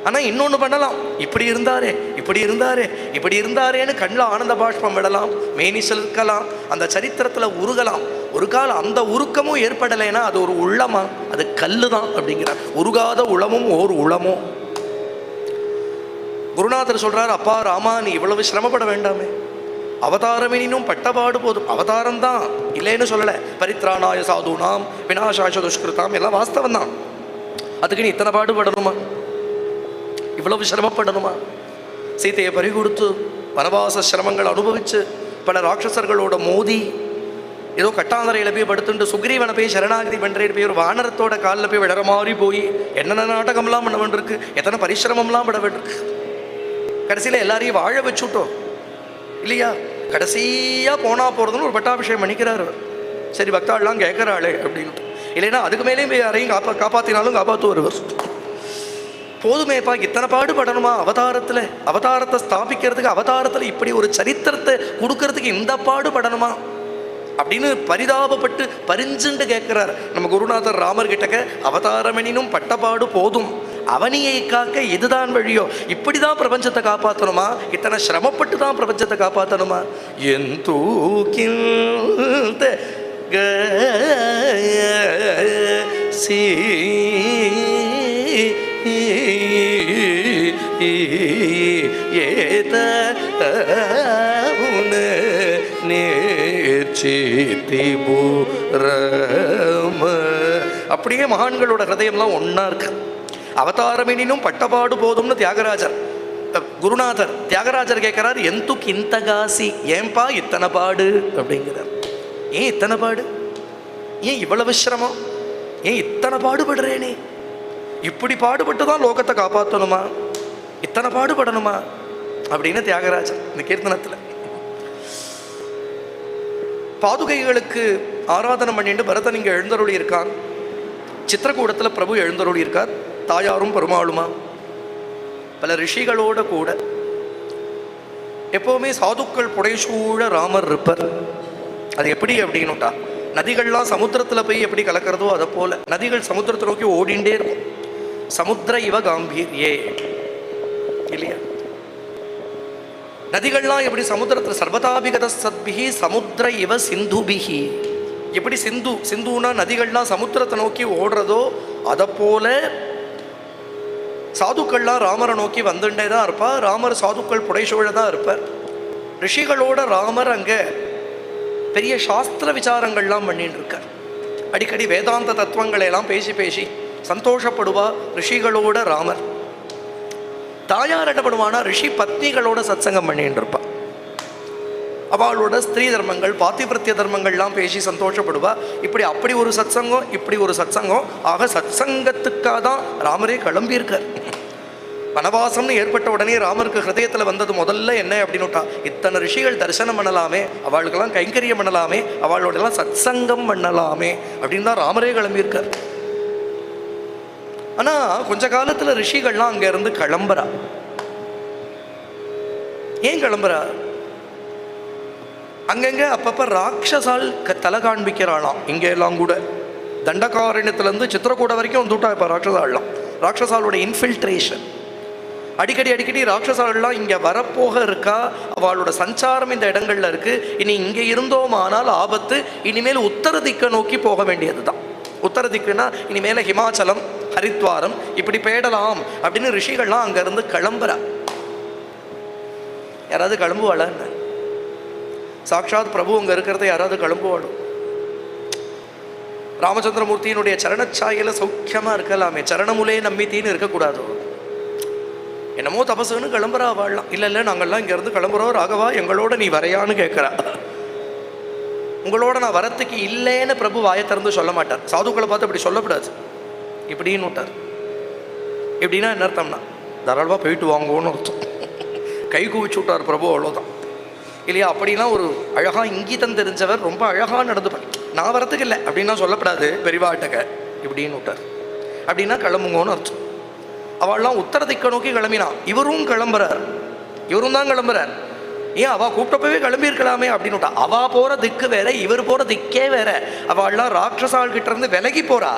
ஆனா இன்னொன்று பண்ணலாம், இப்படி இருந்தாரே இப்படி இருந்தாரே இப்படி இருந்தாரேன்னு கண்ணில் ஆனந்த பாஷ்பம் விடலாம், மேனி செலுக்கலாம், அந்த சரித்திரத்தில் உருகலாம். ஒரு காலம் அந்த உருக்கமும் ஏற்படலைன்னா அது ஒரு உள்ளமா, அது கல்லு தான் அப்படிங்கிறார். உருகாத உளமும் ஓர் உளமோ. குருநாதர் சொல்றார், அப்பா ராமா நீ இவ்வளவு சிரமப்பட வேண்டாமே, அவதாரமெனினும் பட்டபாடு போதும். அவதாரம் தான் இல்லைன்னு சொல்லலை. பரித்ராணாய சாதுனாம் விநாசாய துஷ்கிருதாம் எல்லாம் வாஸ்தவம் தான். அதுக்கு நீ இத்தனை பாடுபடணுமா, இவ்வளவு சிரமப்படணுமா? சீதையை பறி கொடுத்து வனவாச சிரமங்கள் அனுபவிச்சு பல ராட்சசர்களோட மோதி ஏதோ கட்டாந்தரையில் போய் படுத்துட்டு சுக்ரீவனை போய் சரணாகதி பண்ணுறேன் போய் ஒரு வானரத்தோட காலில் போய் விடற மாதிரி போய் என்னென்ன நாடகம்லாம் பண்ண வேண்டியிருக்கு, எத்தனை பரிசிரமம்லாம் பட வேண்டியிருக்கு. கடைசியில் எல்லாரையும் வாழ வச்சுட்டோம் இல்லையா? கடைசியாக போனால் போகிறதுன்னு ஒரு பட்டாபிஷேகம் பண்ணிக்கிறார். சரி பக்தாள்லாம் கேட்குறாளே அப்படின்னு. இல்லைன்னா அதுக்கு மேலேயும் போய் யாரையும் காப்பாற்றினாலும் காப்பாற்றுவார். போதுமேப்பா, இத்தனை பாடுபடணுமா அவதாரத்தில்? அவதாரத்தை ஸ்தாபிக்கிறதுக்கு, அவதாரத்தில் இப்படி ஒரு சரித்திரத்தை கொடுக்கறதுக்கு இந்த பாடுபடணுமா அப்படின்னு பரிதாபப்பட்டு பரிஞ்சுண்டு கேட்கிறார் நம்ம குருநாதர் ராமர் கிட்டக்க. அவதாரமெனினும் பட்டபாடு போதும், அவனியை காக்க இதுதான் வழியோ. இப்படிதான் பிரபஞ்சத்தை காப்பாற்றணுமா? இத்தனை சிரமப்பட்டு தான் பிரபஞ்சத்தை காப்பாற்றணுமா? என் தூக்கில் சீ ஏத நேர்ச்சிதிபுரம. அப்படியே மகான்களோட ஹிருதயம்லாம் ஒன்றா இருக்கு. அவதாரமெனினும் பட்டபாடு போதும்னு தியாகராஜர் குருநாதர் தியாகராஜர் கேட்கிறார், எந்துக்கு இந்த காசி, ஏன்பா இத்தனை பாடு அப்படிங்கிறார். ஏன் இத்தனை பாடு, ஏன் இவ்வளவு சிரமம், ஏன் இத்தனை பாடுபடுறேனே, இப்படி பாடுபட்டு தான் லோகத்தை காப்பாற்றணுமா, இத்தனை பாடுபடணுமா அப்படின்னு தியாகராஜர் இந்த கீர்த்தனத்தில். பாதுகைகளுக்கு ஆராதனை பண்ணிட்டு பரதன் இங்கே எழுந்தருளி இருக்கான். சித்திரக்கூடத்தில் பிரபு எழுந்தருளி இருக்கார், தாயாரும் பெருமாளுமா பல ரிஷிகளோட கூட. எப்போவுமே சாதுக்கள் புடைசூழ ராமர் இருப்பார். அது எப்படி அப்படின்னுட்டா, நதிகள்லாம் சமுத்திரத்தில் போய் எப்படி கலக்கிறதோ அதை போல நதிகள் சமுத்திரத்தை நோக்கி ஓடிண்டே இருக்கும். சமுத்திர இவ காம்பீர் இல்லையா? நதிகள்லாம் எப்படி சமுத்திரத்தில் சர்வதாபிகத சத்பிகி சமுத்திர இவ சிந்துபிகி, எப்படி சிந்து சிந்துனா நதிகள்லாம் சமுத்திரத்தை நோக்கி ஓடுறதோ அதை போல சாதுக்கள்லாம் ராமரை நோக்கி வந்துட்டே தான் இருப்பார். ராமர் சாதுக்கள் புடைசூழ தான் இருப்பார். ரிஷிகளோட ராமர் அங்கே பெரிய சாஸ்திர விசாரங்கள்லாம் பண்ணிட்டு இருக்கார். அடிக்கடி வேதாந்த தத்துவங்களை எல்லாம் பேசி பேசி சந்தோஷப்படுவா ரிஷிகளோட ராமர். தாயார் என்ன பண்ணுவானா, ரிஷி பத்னிகளோட சத்சங்கம் பண்ணிட்டு இருப்பா. அவளோட ஸ்திரீ தர்மங்கள் பாதிவிரத்திய தர்மங்கள்லாம் பேசி சந்தோஷப்படுவா. இப்படி அப்படி ஒரு சத்சங்கம், இப்படி ஒரு சத்சங்கம். ஆக சத்சங்கத்துக்காக தான் ராமரே கிளம்பியிருக்கார். வனவாசம்னு ஏற்பட்ட உடனே ராமருக்கு ஹிருதயத்தில் வந்தது முதல்ல என்ன அப்படின்னுட்டா, இத்தனை ரிஷிகள் தரிசனம் பண்ணலாமே, அவளுக்கெல்லாம் கைங்கரியம் பண்ணலாமே, அவளோடெல்லாம் சத்சங்கம் பண்ணலாமே அப்படின்னு தான் ராமரே கிளம்பியிருக்கார். ஆனால் கொஞ்ச காலத்தில் ரிஷிகள்லாம் அங்கேருந்து கிளம்புறா. ஏன் கிளம்புறா? அங்கங்கே அப்பப்போ ராட்சசால் தலை காண்பிக்கிறாளாம். இங்கே எல்லாம் கூட தண்டகாரண்யத்துலேருந்து சித்திரக்கூட வரைக்கும் வந்துவிட்டா இப்போ ராட்சசால்லாம். ராட்சசாலோட இன்ஃபில்ட்ரேஷன் அடிக்கடி அடிக்கடி ராட்சசாலெல்லாம் இங்கே வரப்போக இருக்கா. அவளோட சஞ்சாரம் இந்த இடங்கள்ல இருக்குது. இனி இங்கே இருந்தோமானால் ஆபத்து. இனிமேல் உத்தர திக்கை நோக்கி போக வேண்டியது தான். உத்தர திக்குன்னா இனிமேல் ஹிமாச்சலம், ஹரித்வாரம் இப்படி போயிடலாம் அப்படின்னு ரிஷிகள்லாம் அங்கேருந்து கிளம்புறா. யாராவது கிளம்புவாளா என்ன? சாட்சாத் பிரபு அங்கே இருக்கிறத யாராவது கிளம்புவாளோ? ராமச்சந்திரமூர்த்தியினுடைய சரணச்சாயில சௌக்கியமாக இருக்கலாமே, சரணமுலே நம்பித்தின்னு இருக்கக்கூடாதோ? என்னமோ தபசுன்னு கிளம்புறா வாழலாம். இல்லை இல்லை, நாங்கள்லாம் இங்கேருந்து கிளம்புறோம் ராகவா, எங்களோட நீ வரையான்னு கேட்குறா. உங்களோட நான் வரத்துக்கு இல்லைன்னு பிரபு வாயை திறந்து சொல்ல மாட்டார். சாதுக்களை பார்த்து அப்படி சொல்லக்கூடாது இப்படின்னு விட்டார். இப்படின்னா என்ன அர்த்தம்னா தாராளமாக போயிட்டு வாங்குவோன்னு அர்த்தம். கை குவிச்சு விட்டார் பிரபு, அவ்வளோதான் இல்லையா? அப்படின்னா ஒரு அழகாக இங்கீதம் தெரிஞ்சவர் ரொம்ப அழகாக நடந்துப்பார். நான் வரத்துக்கு இல்லை அப்படின்னா சொல்லப்படாது பெரிவாட்டக இப்படின்னு விட்டார். அப்படின்னா கிளம்புங்கன்னு அர்த்தம். அவள்லாம் உத்தர திக்க நோக்கி கிளம்பினான். இவரும் கிளம்புறார், இவரும் தான் கிளம்புறார். ஏன் அவள் கூப்பிட்டப்பவே கிளம்பியிருக்கலாமே அப்படின்னு விட்டா. அவள் போகிற திக்கு வேற, இவர் போகிற திக்கே வேற. அவள்லாம் ராட்சசால் கிட்ட இருந்து விலகி போறா.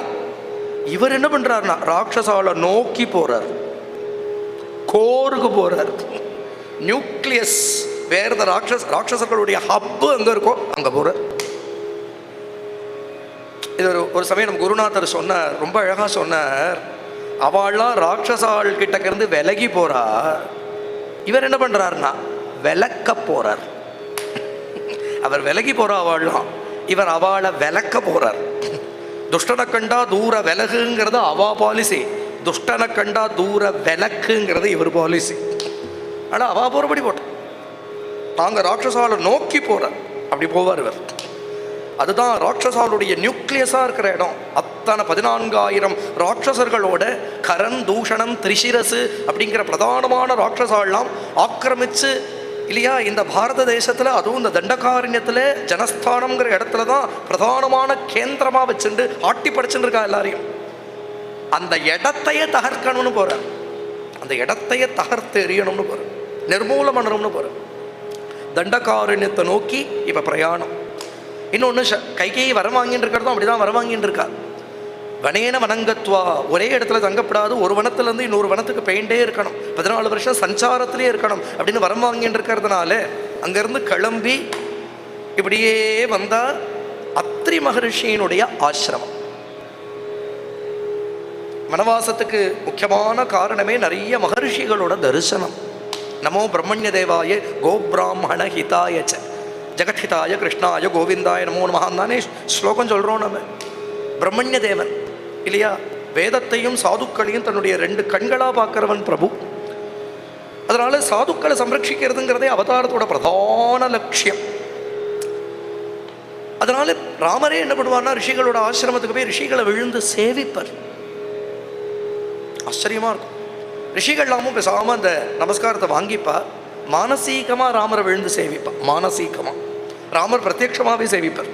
இவர் என்ன பண்றாருன்னா ராட்சசாலை நோக்கி போறார், கோருக்கு போறார். நியூக்ளியஸ் வேற ராட்சசர்களுடைய ஹப்பு அங்கே இருக்கோ அங்கே போறார். இது ஒரு சமயம் நம்ம குருநாதர் சொன்னார், ரொம்ப அழகாக சொன்னார். அவள்லாம் ராட்சசாள் கிட்டக்கிருந்து இருந்து விலகி போறா, இவர் என்ன பண்றாருன்னா விளக்க போறார். அவர் விலகி போறா அவள்லாம், இவர் அவளை விளக்க போறார். துஷ்டனை கண்டா தூர விலகுங்கிறது அவா பாலிசி, துஷ்டனை கண்டா தூர விளக்குங்கிறது இவர் பாலிசி. ஆனால் அவா போறபடி போட்டோம், தாங்க ராட்சசாலை நோக்கி போறார், அப்படி போவார் இவர். அதுதான் ராட்சசாலுடைய நியூக்ளியஸாக இருக்கிற இடம். அத்தனை 14,000 ராட்சசர்களோட கரண், தூஷணம், திரிசிரசு அப்படிங்கிற பிரதானமான ராட்சசாலாம் ஆக்கிரமிச்சு இல்லையா இந்த பாரத தேசத்தில், அதுவும் இந்த தண்டகாரண்யத்தில் ஜனஸ்தானம்ங்கிற இடத்துல தான் பிரதானமான கேந்திரமாக வச்சுட்டு ஆட்டி படைச்சுட்டு இருக்கா எல்லாரையும். அந்த இடத்தையே தகர்க்கணும்னு போகிறார், அந்த இடத்தையே தகர்த்து எறியணும்னு போகிறார், நிர்மூலம் பண்ணணும்னு போகிறார். தண்டகாரண்யத்தை நோக்கி இப்போ பிரயாணம். இன்னொன்று கைகேயி வரம் வாங்கிட்டு இருக்கிறதும் அப்படிதான் வரம் வாங்கிட்டு இருக்கா. வனேன வனங்கத்வா, ஒரே இடத்துல தங்கப்படாது, ஒரு வனத்துலேருந்து இன்னொரு வனத்துக்கு போயிட்டே இருக்கணும், 14 வருஷம் சஞ்சாரத்திலே இருக்கணும் அப்படின்னு வரம் வாங்கிட்டு இருக்கிறதுனால அங்கேருந்து கிளம்பி இப்படியே வந்தால் அத்ரி மகரிஷியினுடைய ஆசிரமம். வனவாசத்துக்கு முக்கியமான காரணமே நிறைய மகரிஷிகளோட தரிசனம். நமோ பிரம்மண்ய தேவாய கோபிராமண ஹிதாயச்ச ஜெகத்ஹிதாய கிருஷ்ணாய கோவிந்தாய நமோ நமஹான் தானே ஸ்லோகம் சொல்கிறோம் நம்ம. பிரம்மண்ய தேவன் இல்லையா, வேதத்தையும் சாதுக்களையும் தன்னுடைய 2 கண்களாக பார்க்குறவன் பிரபு. அதனால சாதுக்களை சம்ரட்சிக்கிறதுங்கிறதே அவதாரத்தோட பிரதான லட்சியம். அதனால ராமரே என்ன பண்ணுவார்னா ரிஷிகளோட ஆசிரமத்துக்கு போய் ரிஷிகளை விழுந்து சேவிப்பார். ஆச்சரியமாக இருக்கும். ரிஷிகள்லாமும் பேசாமல் அந்த நமஸ்காரத்தை வாங்கிப்பா. மானசீகமாக ராமரை விழுந்து சேவிப்பார். மானசீகமாக ராமர் பிரத்யட்சமாகவே சேவிப்பார்.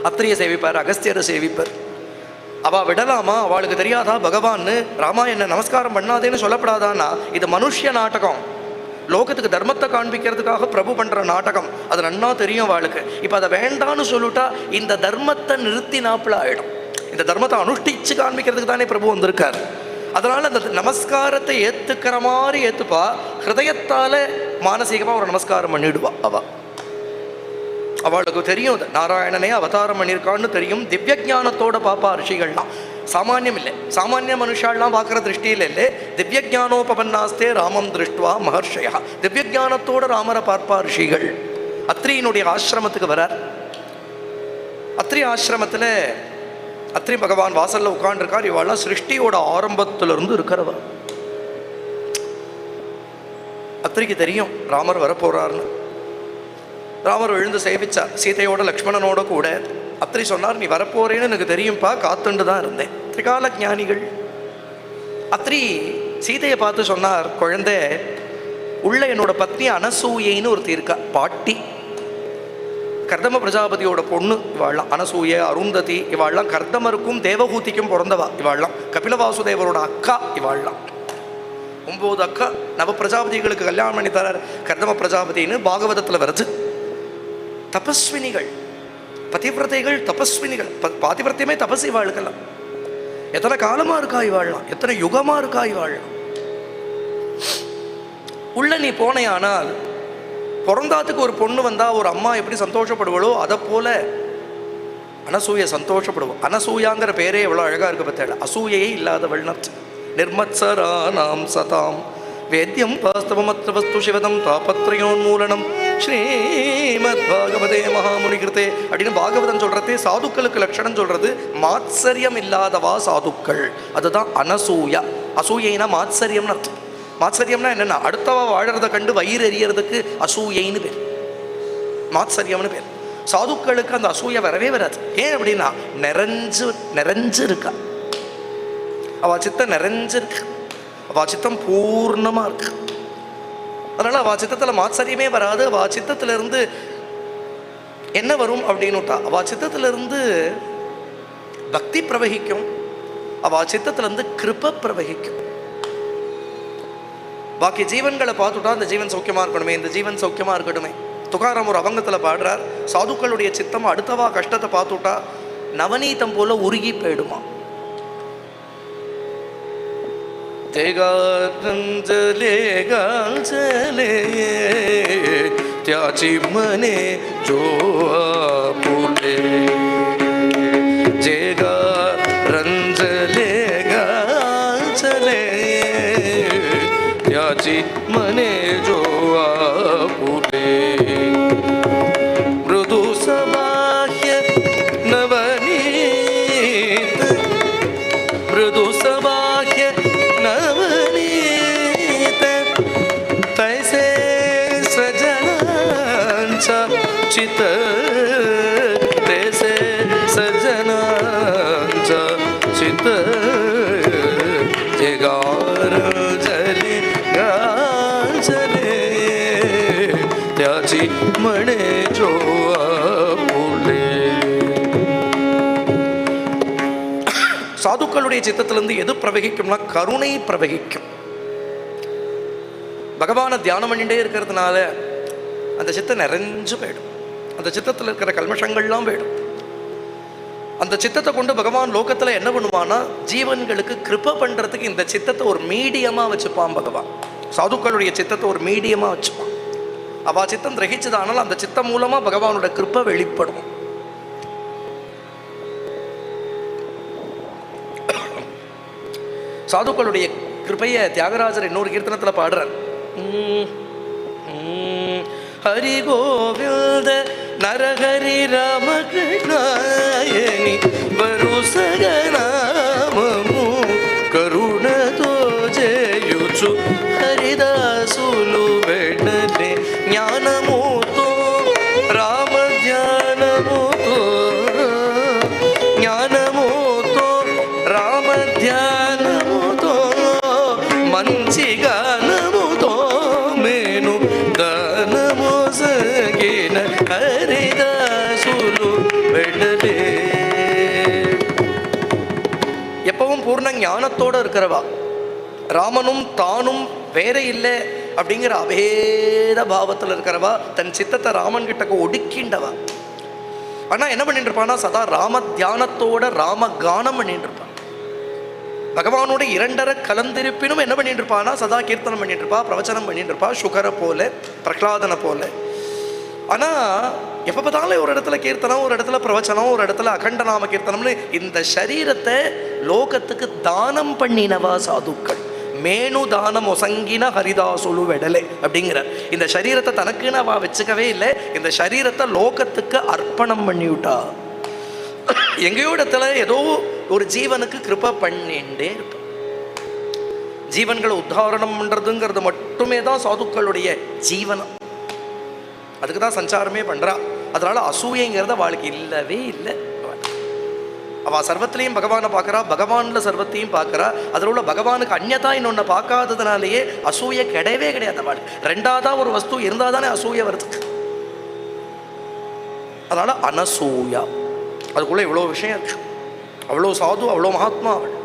அத்திரியை சேவிப்பார், அகஸ்தியரை சேவிப்பார். அவள் விடலாமா? அவளுக்கு தெரியாதா பகவான்னு? ராமா என்ன நமஸ்காரம் பண்ணாதேன்னு சொல்லப்படாதான்னா இது மனுஷ நாடகம், லோகத்துக்கு தர்மத்தை காண்பிக்கிறதுக்காக பிரபு பண்ணுற நாடகம், அது நன்னா தெரியும் அவளுக்கு. இப்போ அதை வேண்டான்னு சொல்லிட்டா இந்த தர்மத்தை நிறுத்தினாப்புல ஆகிடும். இந்த தர்மத்தை அனுஷ்டிச்சு காண்பிக்கிறதுக்கு தானே பிரபு வந்திருக்கார். அதனால் அந்த நமஸ்காரத்தை ஏற்றுக்கிற மாதிரி ஏற்றுப்பா. ஹிருதயத்தால் மானசீகமாக ஒரு நமஸ்காரம் பண்ணிவிடுவா. அவளுக்கு தெரியும் அது நாராயணனே அவதாரம் பண்ணியிருக்கான்னு தெரியும். திவ்ய ஞானத்தோட பாப்பா ரிஷிகள்லாம். சாமானியம் இல்லை. சாமானிய மனுஷாலாம் பார்க்குற திருஷ்டியில் இல்லை. திவ்ய ஜானோபன்னாஸ்தே ராமம் திருஷ்டுவா மகர்ஷயா. திவ்ய ஜானத்தோடு ராமரை பார்ப்பா ரிஷிகள். அத்ரியினுடைய ஆசிரமத்துக்கு வரார். அத்ரி ஆசிரமத்தில் அத்ரி பகவான் வாசலில் உட்காண்டிருக்கார். இவாள்லாம் சிருஷ்டியோட ஆரம்பத்திலிருந்து இருக்கிறவர். அத்ரிக்கு தெரியும் ராமர் வரப்போறாருன்னு. ராமர் விழுந்து சேவிச்சார் சீதையோட லக்ஷ்மணனோட கூட. அத்ரி சொன்னார், நீ வரப்போறேன்னு எனக்கு தெரியும்பா, காத்துண்டு தான் இருந்தேன். திரிகால ஞானிகள். அத்ரி சீதையை பார்த்து சொன்னார், குழந்தை, உள்ள என்னோட பத்னி அனசூயைன்னு ஒருத்தி இருக்கா, பாட்டி, கர்தம பிரஜாபதியோட பொண்ணு இவாள்லாம். அனசூய, அருந்ததி இவாள்லாம் கர்தமருக்கும் தேவகூதிக்கும் பிறந்தவா இவாள்லாம். கபில வாசுதேவரோட அக்கா இவாள்லாம். 9 அக்கா. நவ பிரஜாபதிகளுக்கு கல்யாணம் பண்ணி தரார் கர்தம பிரஜாபதினு பாகவதத்தில் வருது. தபஸ்வினிகள், பதிவிரதைகள், தபஸ்வினிகள். பாதிவிரத்தியமே தபஸ் இவாளுக்கெல்லாம். எத்தனை காலமாக இருக்கா இவாழலாம், எத்தனை யுகமாக இருக்கா இவாழலாம். உள்ள நீ போனையானால் பிறந்தாத்துக்கு ஒரு பொண்ணு வந்தால் ஒரு அம்மா எப்படி சந்தோஷப்படுவாளோ அதை போல அனசூய சந்தோஷப்படுவோம். அனசூயாங்கிற பேரே எவ்வளோ அழகாக இருக்கு பத்தேட. அசூயையே இல்லாதவள். நிர்மத்சராணாம் சதாம் வேத்யம் வாஸ்தவமத்ர வஸ்து சிவதம் தாபத்ரயோன்மூலனம் ஸ்ரீமத் பாகவதே மகாமுனி கிருத்தே அப்படின்னு பாகவதம் சொல்றது. சாதுக்களுக்கு லட்சணம் சொல்றது மாத்சரியம் இல்லாதவா சாதுக்கள். அதுதான் அனசூயா. அசூயைனா மாத்சரியம்னு அர்த்தம். மாத்சரியம்னா என்னென்னா அடுத்தவா வாழறதை கண்டு வயிறு எறியறதுக்கு அசூயைன்னு பேர், மாத்சரியம்னு பேர். சாதுக்களுக்கு அந்த அசூயை வரவே வராது. ஏன் அப்படின்னா நிறைஞ்சு நிறைஞ்சு இருக்கா அவள் சித்தம், நிறைஞ்சிருக்கு அவள் சித்தம், பூர்ணமாக இருக்கு. அதனால் அவள் சித்தத்தில் மாத்சரியமே வராது. அவள் சித்தத்திலிருந்து என்ன வரும் அப்படின்னுட்டா அவள் சித்தத்திலிருந்து பக்தி பிரவகிக்கும், அவள் சித்தத்திலிருந்து கிருப பிரவகிக்கும். பாக்கி ஜீவன்களை பார்த்துட்டா அந்த ஜீவன் சௌக்கியமாக இருக்கணுமே, இந்த ஜீவன் சௌக்கியமாக இருக்கட்டுமே. துகாராம் ஒரு அவங்கத்தில் பாடுறார், சாதுக்களுடைய சித்தம் அடுத்தவா கஷ்டத்தை பார்த்துட்டா நவநீதம் போல உருகி போயிடுமா. ஜெயகாஞ்சலே காஞ்சலே त्याची मने जो आपुले, जेगा रंजले गांचले त्याची मने जो आपुले, मृदु सबाह्य नवनीत, मृदु सबाह्य नवनीत, तैसे सजनांचा चित, तैसे सजनांचा चित, जगारंजले गांजले त्याची मणे जो आपुले. சாதுக்களுடைய சித்தத்திலிருந்து எது பிரவகிக்கும்னா கருணை பிரவகிக்கும். பகவானை தியானம் பண்ணிட்டே இருக்கிறதுனால அந்த சித்தம் நிறைஞ்சு போயிடும். அந்த சித்தத்தில் இருக்கிற கல்மஷங்கள்லாம் போயிடும். அந்த சித்தத்தை கொண்டு பகவான் லோகத்தில் என்ன பண்ணுவான்னா ஜீவன்களுக்கு கிருப பண்ணுறதுக்கு இந்த சித்தத்தை ஒரு மீடியமாக வச்சுப்பான் பகவான். சாதுக்களுடைய சித்தத்தை ஒரு மீடியமாக வச்சுப்பான். அவள் சித்தம் கிரகிச்சதானால் அந்த சித்தம் மூலமாக பகவானோட கிருப்பை வெளிப்படும். சாதுக்களுடைய கிருபையை தியாகராஜர் இன்னொரு கீர்த்தனத்தில் பாடுறார். ஹரி கோவிந்த நரஹரி ராமகிருஷ்ணாயனி வருசகநாமமு கருணతో చేయుచు హరిదాసులు వెడలే జ్ఞానముతో రామ ధ్యానముతో, జ్ఞానముతో రామ ధ్యానముతో మంచి గానముతో మేను దానము సగిన ஹரிதாசுலு வெடலே. எப்பவும் பூர்ண ஞானத்தோடு இருக்கிறவா, ராமனும் தானும் வேற இல்லை அப்படிங்கிற அபேத பாவத்தில் இருக்கிறவா, தன் சித்தத்தை ராமன் கிட்டக்க ஒடுக்கிண்டவா. ஆனால் என்ன பண்ணிட்டு இருப்பான்னா சதா ராம தியானத்தோட ராம கானம் பண்ணிட்டு இருப்பான். பகவானோட இரண்டரை கலந்திருப்பினும் என்ன பண்ணிட்டு இருப்பான்னா சதா கீர்த்தனம் பண்ணிட்டு இருப்பா, பிரவச்சனம் பண்ணிட்டு இருப்பா, சுகரை போல பிரகலாதனை போல. ஆனால் எப்போ பார்த்தாலும் ஒரு இடத்துல கீர்த்தனம், ஒரு இடத்துல பிரவச்சனம், ஒரு இடத்துல அகண்ட நாம கீர்த்தனம்னு இந்த சரீரத்தை லோகத்துக்கு தானம் பண்ணினவா சாதுக்கள். மேனு தானம் ஒசங்கின ஹரிதாசுலு வெடலை அப்படிங்கிறார். இந்த சரீரத்தை தனக்குன்னு அவ வச்சுக்கவே இல்லை, இந்த சரீரத்தை லோகத்துக்கு அர்ப்பணம் பண்ணிவிட்டா. எங்கேயோ இடத்துல ஏதோ ஒரு ஜீவனுக்கு கிருபை பண்ணிண்டே இருப்பான். ஜீவன்களை உத்தாரணம் பண்ணுறதுங்கிறது மட்டுமே தான் சாதுக்களுடைய ஜீவனம். அதுக்கு தான் சஞ்சாரமே பண்ணுறா. அதனால அசூயங்கிறத வாழ்க்கை இல்லவே இல்லை. அவள் சர்வத்திலையும் பகவானை பார்க்குறா, பகவானில் சர்வத்தையும் பார்க்குறா. அதில் உள்ள பகவானுக்கு அந்நதா இன்னொன்று பார்க்காததுனாலேயே அசூய கிடையவே கிடையாது அவளுக்கு. ரெண்டாவதாக ஒரு வஸ்து இருந்தால் தானே அசூய வருது. அதனால் அனசூயா. அதுக்குள்ளே இவ்வளோ விஷயம் இருக்கு. அவ்வளோ சாது, அவ்வளோ மகாத்மா அவள்.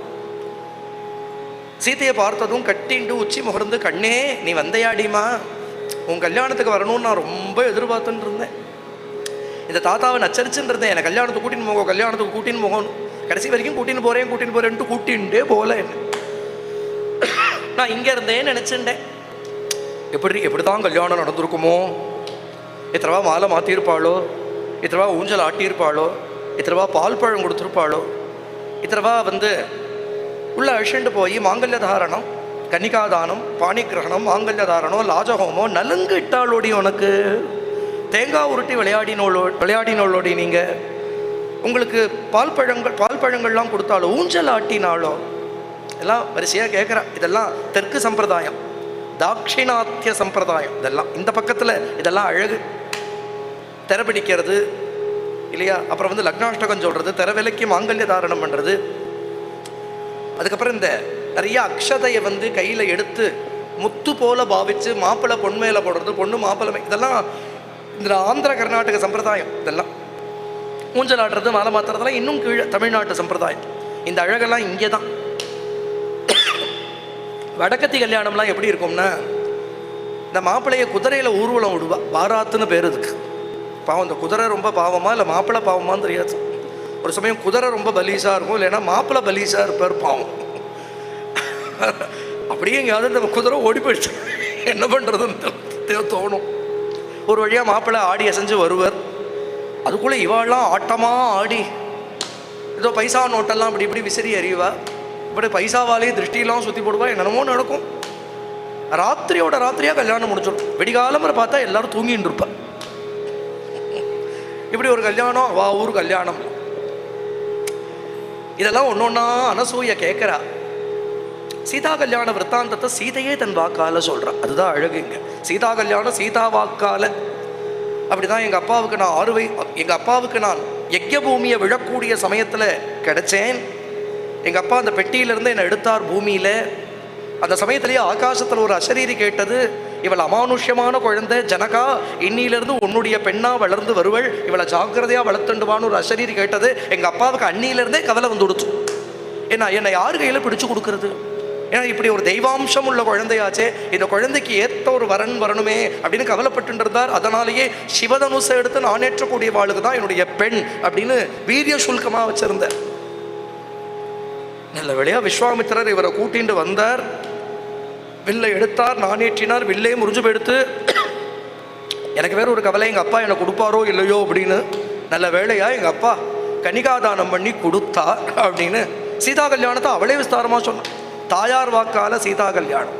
சீதையை பார்த்ததும் கட்டிண்டு உச்சி முகர்ந்து, கண்ணே நீ வந்தையாடிமா, உன் கல்யாணத்துக்கு வரணும்னு நான் ரொம்ப எதிர்பார்த்துன்னு இருந்தேன். இந்த தாத்தாவை நச்சரிச்சுன்னு இருந்தேன், என்னை கல்யாணத்துக்கு கூட்டின்னு போகோ, கல்யாணத்துக்கு கூட்டின்னு போகணும், கடைசி வரைக்கும் கூட்டின்னு போகிறேன் கூட்டின்னு போகிறேன்ட்டு கூட்டின்ண்டே போகல. என்ன நான் இங்கே இருந்தேன்னு நினச்சிட்டேன். எப்படி எப்படி தான் கல்யாணம் நடந்திருக்குமோ, இத்தனவா மாலை மாற்றிருப்பாளோ, இத்தனவா ஊஞ்சல் ஆட்டியிருப்பாளோ, இத்தனவா பால் பழம் கொடுத்துருப்பாளோ, இத்தனவா வந்து உள்ளே அழிச்சுட்டு போய் மாங்கல்ய தாரணம், கன்னிகாதானம், பாணிகிரகணம், மாங்கல்ய தாரணம், லாஜஹோமோ நலுங்கு இட்டாளோடி, உனக்கு தேங்காய் உருட்டி விளையாடினோளோடி, நீங்கள் உங்களுக்கு பால் பழங்கள்லாம் கொடுத்தாலோ, ஊஞ்சல் ஆட்டினாலோ, எல்லாம் வரிசையாக கேட்குறா. இதெல்லாம் தெற்கு சம்பிரதாயம், தாட்சிணாத்திய சம்பிரதாயம். இதெல்லாம் இந்த பக்கத்தில் இதெல்லாம் அழகு. திரை பிடிக்கிறது இல்லையா, அப்புறம் வந்து லக்னாஷ்டகம் சொல்கிறது, திரை விலக்கி மாங்கல்ய தாரணம் பண்ணுறது, அதுக்கப்புறம் இந்த நிறைய அக்ஷதையை வந்து கையில் எடுத்து முத்து போல பாவித்து மாப்பிள்ளை பொண்ணு மேலே போடுறது, பொண்ணு மாப்பிள்ளை, இதெல்லாம் இந்த ஆந்திர கர்நாடக சம்பிரதாயம். இதெல்லாம் ஊஞ்சல் ஆடுறது, மாலை மாத்துறதெல்லாம் இன்னும் கீழே தமிழ்நாட்டு சம்பிரதாயம். இந்த அழகெல்லாம் இங்கே தான். வடக்கத்தி கல்யாணம்லாம் எப்படி இருக்கும்னா, இந்த மாப்பிள்ளையை குதிரையில் ஊர்வலம் விடுவா, பாராத்துன்னு பேர் இதுக்கு. பாவம் இந்த குதிரை ரொம்ப பாவமா இல்லை மாப்பிள்ளை பாவமான்னு தெரியாது. ஒரு சமயம் குதிரை ரொம்ப பலீஸாக இருக்கும், இல்லைன்னா மாப்பிள்ளை பலீஸாக இருப்பார் பாவம். அப்படியே எங்கேயாவது இந்த குதிரை ஓடி போயிடுச்சு, என்ன பண்ணுறதுன்னு தோணும். ஒரு வழியாக மாப்பிள்ளை ஆடி அசைஞ்சு வருவார். அதுக்குள்ளே இவாள்லாம் ஆட்டமாக ஆடி ஏதோ பைசா நோட்டெல்லாம் அப்படி இப்படி விசிறி அறிவா, இப்படி பைசாவாலேயே திருஷ்டியெல்லாம் சுற்றி போடுவா, என்னென்னமோ நடக்கும். ராத்திரியோட ராத்திரியாக கல்யாணம் முடிச்சிடும். வெடிகாலம்புற பார்த்தா எல்லாரும் தூங்கின்னு இருப்பா. இப்படி ஒரு கல்யாணம், வா ஊர் கல்யாணம். இதெல்லாம் ஒன்று ஒன்றா அனசூய கேட்குறா. சீதா கல்யாண விற்த்தாந்தத்தை சீதையே தன் வாக்கால சொல்கிறா. அதுதான் அழகுங்க. சீதா கல்யாணம் சீதா வாக்கால. அப்படிதான் எங்கள் அப்பாவுக்கு நான் எங்கள் அப்பாவுக்கு நான் யஜ்ய பூமியை விழக்கூடிய சமயத்தில் கிடைச்சேன். எங்கள் அப்பா அந்த பெட்டியிலிருந்து என்னை எடுத்தார் பூமியில். அந்த சமயத்திலேயே ஆகாசத்தில் ஒரு அசரீரி கேட்டது, இவள் அமானுஷ்யமான குழந்தை ஜனகா, இன்னிலிருந்து உன்னுடைய பெண்ணா வளர்ந்து வருவள், இவளை ஜாக்கிரதையாக வளர்த்துண்டுவான்னு ஒரு அசரீரி கேட்டது. எங்கள் அப்பாவுக்கு அன்னியிலிருந்தே கவலை வந்து கொடுத்து, ஏன்னா என்னை யார் கையில் பிடிச்சு கொடுக்கறது, ஏன்னா இப்படி ஒரு தெய்வாம்சம் உள்ள குழந்தையாச்சே, இந்த குழந்தைக்கு ஏற்ற ஒரு வரன் வரணுமே அப்படின்னு கவலைப்பட்டு இருந்தார். அதனாலேயே சிவதனுசை எடுத்து நானேற்றக்கூடிய வாளுக்கு தான் என்னுடைய பெண் அப்படின்னு வீரிய சுல்கமாக வச்சிருந்தார். நல்ல வேளையா விஸ்வாமித்திரர் இவரை கூட்டிட்டு வந்தார். வில்லை எடுத்தார், நானேற்றினார், வில்லே முறிஞ்சு போயிடுத்து. எனக்கு வேற ஒரு கவலை, எங்கள் அப்பா என்னை கொடுப்பாரோ இல்லையோ அப்படின்னு. நல்ல வேளையா எங்கள் அப்பா கனிகாதானம் பண்ணி கொடுத்தார் அப்படின்னு சீதா கல்யாணத்தை அவளே விஸ்தாரமாக சொன்னான். தாயார் வாக்கால சீதா கல்யாணம்.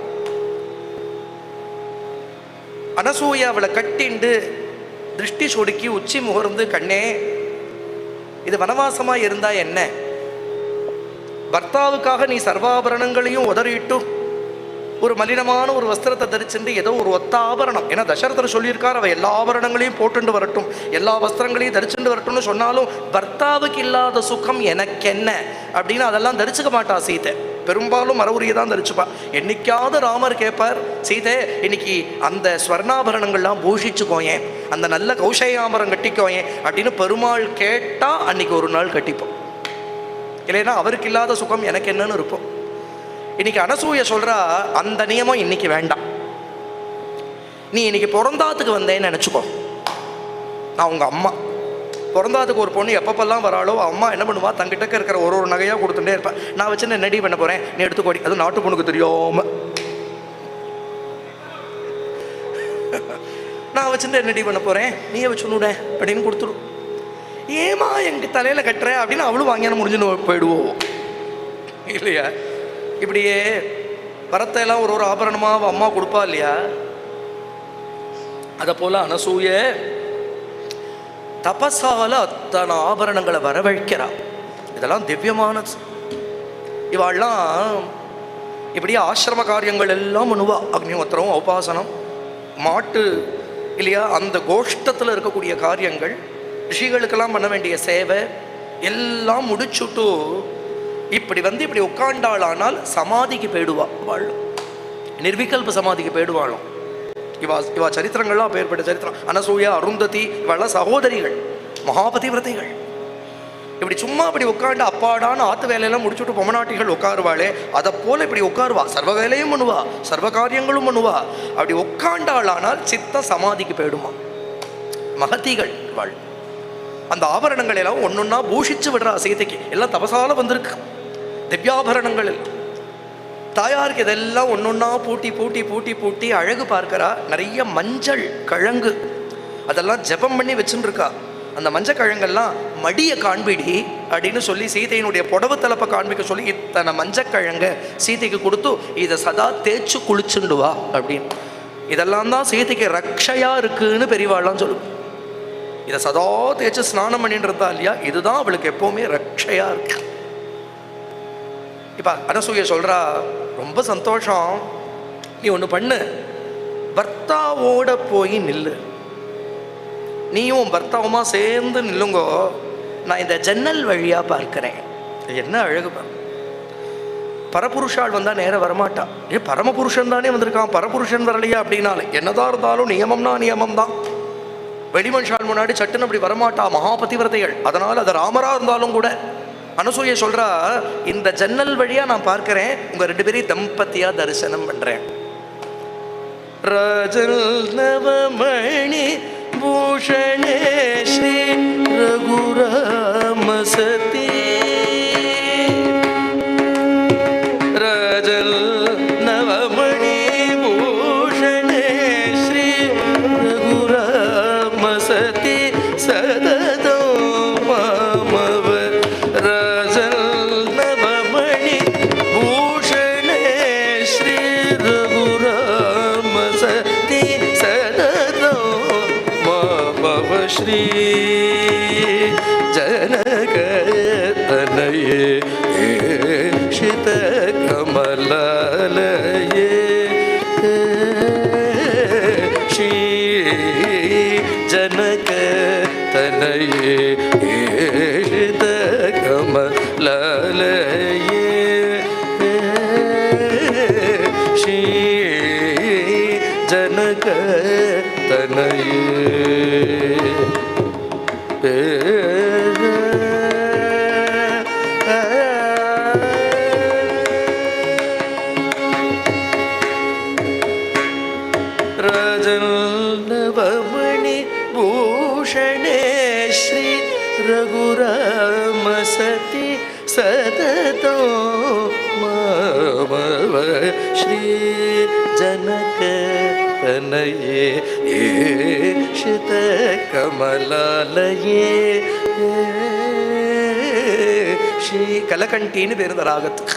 அனசூய அவளை கட்டிண்டு திருஷ்டி சொடுக்கி உச்சி முகர்ந்து, கண்ணே இது வனவாசமா இருந்தா என்ன, பர்த்தாவுக்காக நீ சர்வாபரணங்களையும் உதறிட்டு ஒரு மலினமான ஒரு வஸ்திரத்தை தரிச்சுட்டு ஏதோ ஒரு ஒத்த ஆபரணம், ஏன்னா தசரதர் சொல்லியிருக்கார் அவள் எல்லா ஆபரணங்களையும் போட்டுண்டு வரட்டும், எல்லா வஸ்திரங்களையும் தரிச்சுண்டு வரட்டும்னு சொன்னாலும் பர்த்தாவுக்கு இல்லாத சுகம் எனக்கு என்ன அப்படின்னு அதெல்லாம் தரிச்சுக்க மாட்டா சீதை. பெரும்பாலும் மரவுரியை தான் தரிச்சுப்பா. என்னைக்காவது ராமர் கேட்பார், சீதை இன்னைக்கு அந்த ஸ்வர்ணாபரணங்கள்லாம் பூஷிச்சுக்கோயேன், அந்த நல்ல கௌஷயாம்பரம் கட்டிக்கோயேன் அப்படின்னு பெருமாள் கேட்டால் அன்னைக்கு ஒரு நாள் கட்டிப்போம். இல்லைன்னா அவருக்கு இல்லாத சுகம் எனக்கு என்னன்னு இருப்போம். இன்னைக்கு அனசூய சொல்றா, அந்த நியமம் இன்னைக்கு வேண்டாம், நீ இன்னைக்கு பிறந்தாத்துக்கு வந்தேன்னு நினச்சிக்கோ, நான் உங்கள் அம்மா. பிறந்தாத்துக்கு ஒரு பொண்ணு எப்பப்பெல்லாம் வராளோ அம்மா என்ன பண்ணுவா, தங்கிட்ட இருக்கிற ஒரு ஒரு நகையாக கொடுத்துட்டே இருப்பேன். நான் வச்சு நான் ரெடி பண்ண போகிறேன், நீ எடுத்துக்கோடி, அது நாட்டு பொண்ணுக்கு தெரியாம நான் வச்சு வச்சுட்டு என்னடி பண்ண போகிறேன், நீயே வச்சுன்னுட அப்படின்னு கொடுத்துடும். ஏமா எங்கள் தலையில் கட்டுற அப்படின்னு அவளும் வாங்கியான முடிஞ்சுன்னு போயிடுவோம் இல்லையா? இப்படியே வரத்தையெல்லாம் ஒரு ஒரு ஆபரணமாக அம்மா கொடுப்பா இல்லையா? அதை போல் அனசூய தபசால அத்தனை ஆபரணங்களை வரவழைக்கிறா. இதெல்லாம் திவ்யமானது. இவாள்லாம் இப்படியே ஆசிரம காரியங்கள் எல்லாம் பண்ணுவா. அக்னிஹோத்திரம், உபாசனம், மாட்டு இல்லையா அந்த கோஷ்டத்தில் இருக்கக்கூடிய காரியங்கள், ரிஷிகளுக்கெல்லாம் பண்ண வேண்டிய சேவை எல்லாம் முடிச்சுட்டு இப்படி வந்து இப்படி உட்காண்டாளானால் சமாதிக்கு போயிடுவா. வாழ் நிர்விகல்ப சமாதிக்கு போயிடுவாளும். இவா இவா சரித்திரங்கள்லாம் பேர்பட்ட சரித்திரம். அனசூயா, அருந்ததி இவெல்லாம் சகோதரிகள், மகாபதிவிரதைகள். இப்படி சும்மா இப்படி உட்காந்து அப்பாடான்னு ஆத்து வேலையெல்லாம் முடிச்சுட்டு பொம்மநாட்டிகள் உட்காருவாளே, அதை போல இப்படி உட்காருவா. சர்வ வேலையும் பண்ணுவா, சர்வ காரியங்களும் பண்ணுவா. அப்படி உட்காண்டாளானால் சித்த சமாதிக்கு போயிடுமா. மகதிகள் வாழ். அந்த ஆபரணங்கள் எல்லாம் ஒன்னொன்னா பூஷிச்சு விடுறா சீதைக்கு. எல்லாம் தபசால வந்திருக்கு திவ்யாபரணங்கள் எல்லாம். தாயாருக்கு இதெல்லாம் ஒன்னொன்னா பூட்டி பூட்டி பூட்டி பூட்டி அழகு பார்க்கிறா. நிறைய மஞ்சள் கிழங்கு அதெல்லாம் ஜெபம் பண்ணி வச்சுட்டு இருக்கா. அந்த மஞ்சள் கிழங்கெல்லாம் மடியை காண்பிடி அப்படின்னு சொல்லி சீதையினுடைய புடவு தலப்பை காண்பிக்க சொல்லி இத்தனை மஞ்சக்கிழங்க சீதைக்கு கொடுத்து இதை சதா தேய்ச்சி குளிச்சுண்டுவா அப்படின்னு. இதெல்லாம் தான் சீதைக்கு ரக்ஷையா இருக்குன்னு பெரியவாள்லாம் சொல்லுவோம். இதை சதா தேய்ச்சி ஸ்நானம் பண்ணிட்டு இருந்தா இல்லையா, இதுதான் அவளுக்கு எப்பவுமே ரக்ஷையா இருக்கு. இப்போ அனசூய சொல்றா, ரொம்ப சந்தோஷம், நீ ஒன்று பண்ணு, பர்த்தாவோட போய் நில்லு, நீயும் பர்த்தாவுமா சேர்ந்து நில்லுங்கோ, நான் இந்த ஜன்னல் வழியாக பார்க்கிறேன். என்ன அழகு பாரு. பரபுருஷாள் வந்தால் நேரம் வரமாட்டான். ஏ பரமபுருஷன் தானே வந்திருக்கான், பரபுருஷன் வரலையா அப்படின்னாலே என்னதான் இருந்தாலும் நியமம்னா நியமம்தான். வெளிமனுஷாள் முன்னாடி சட்டுன்னு அப்படி வரமாட்டா மகாபதிவிரதைகள். அதனால் அது ராமராக இருந்தாலும் கூட அனசூய சொல்றா, இந்த ஜன்னல் வழியாக நான் பார்க்கிறேன், உங்கள் ரெண்டு பேரையும் தம்பதியாக தரிசனம் பண்ணுறேன். ராஜல் நவமணி பூஷணே ஸ்ரீ ரகுராம சதி, ராஜல் நவமணி பூஷணே ஸ்ரீ ரகுராம சதி சததோ மாமவ, ராஜல் நவமணி பூஷணே ஸ்ரீ ரகுராம சதி சததோ மாமவ ஸ்ரீ ஜனக தனயே ஏஷித கமலாலயே ஸ்ரீ ஜனக தனயே ஏஷித கமலாலயே ஸ்ரீ ஜனக தனயே. ராஜல் நவமணி பூஷணே ஸ்ரீ ரகுராம சதி சததோ மாமவ ஸ்ரீ ஜனக தனயே ஏஷித கமலாலயே ஸ்ரீ கலகண்டின்னு பேர் இந்த ராகத்துக்கு.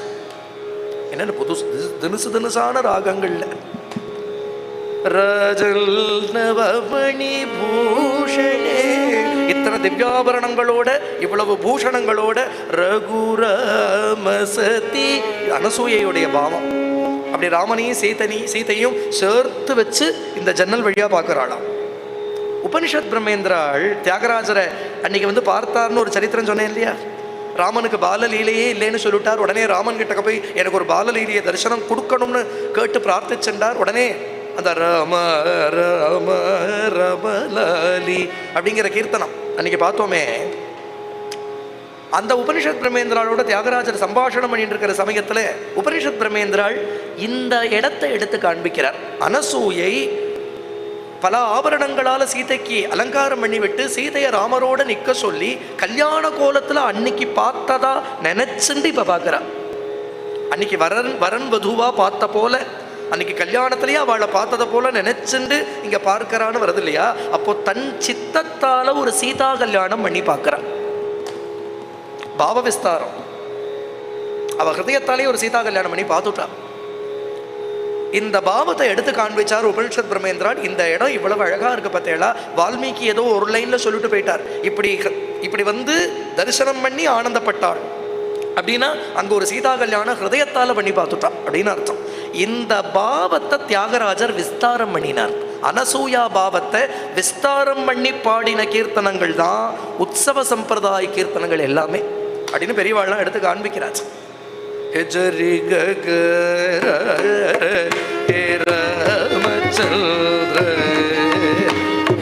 என்னென்ன புதுசு தினுசு தினுசான ராகங்கள்ல ராஜல் நவமணி பூஷணே, இத்தனை திவ்யாபரணங்களோட இவ்வளவு பூஷணங்களோட ரகுராம சதி அனசூயையுடைய பாவம். அப்படி ராமனையும் சீதையும் சேர்த்து வச்சு இந்த ஜன்னல் வழியா பார்க்கிறாளாம். உபனிஷத் பிரம்மேந்திராள் தியாகராஜரை அன்னைக்கு வந்து பார்த்தார்னு ஒரு சரித்திரம் சொன்னேன் இல்லையா? ராமனுக்கு பாலலீலையே இல்லைன்னு சொல்லிட்டார். உடனே ராமன் கிட்ட போய் எனக்கு ஒரு பாலலீலையை தரிசனம் கொடுக்கணும்னு கேட்டு பிரார்த்திச்சென்றார். உடனே அந்த ராம ராம ரமலாலி அப்படிங்கிற கீர்த்தனம் அன்னைக்கு பார்த்தோமே. அந்த உபனிஷத் பிரமேந்திராளோட தியாகராஜர் சம்பாஷணம் பண்ணிட்டு இருக்கிற சமயத்தில் உபனிஷத் பிரமேந்திராள் இந்த இடத்தை எடுத்து காண்பிக்கிறார். அனசூயை பல ஆபரணங்களால் சீதைக்கு அலங்காரம் பண்ணிவிட்டு சீதையை ராமரோட நிற்க சொல்லி கல்யாண கோலத்தில் அன்னைக்கு பார்த்ததா நினைச்சுண்டு இப்போ பார்க்குறா. அன்னைக்கு வரன் வரன் வதுவா பார்த்த போல அன்னைக்கு கல்யாணத்திலேயே அவளை பார்த்ததை போல நினைச்சுண்டு இங்க பார்க்கறான்னு வருது இல்லையா? அப்போ தன் சித்தத்தால ஒரு சீதா கல்யாணம் பண்ணி பார்க்கறான். பாவ விஸ்தாரம். அவ ஹிருதயத்தாலே ஒரு சீதா கல்யாணம் பண்ணி பார்த்துட்டான். இந்த பாவத்தை எடுத்து காண்பிச்சார் உபனிஷத் பிரமேந்திரான். இந்த இடம் இவ்வளவு அழகா இருக்கு பார்த்தேளா. வால்மீகி ஏதோ ஒரு லைன்ல சொல்லிட்டு போயிட்டார். இப்படி இப்படி வந்து தரிசனம் பண்ணி ஆனந்தப்பட்டாள் அப்படின்னா அங்க ஒரு சீதா கல்யாணம் ஹிருதயத்தால பண்ணி பார்த்துட்டான் அப்படின்னு அர்த்தம். இந்த பாவத்தை தியாகராஜர் விஸ்தாரம் பண்ணினார். அனசூயா பாவத்தை விஸ்தாரம் பண்ணி பாடின கீர்த்தனங்கள் தான் உற்சவ சம்பிரதாய கீர்த்தனங்கள் எல்லாமே அப்படின்னு பெரியவாள்லாம் எடுத்து காண்பிக்கிறார். ஹெஜரி ககர ராமச்சந்திர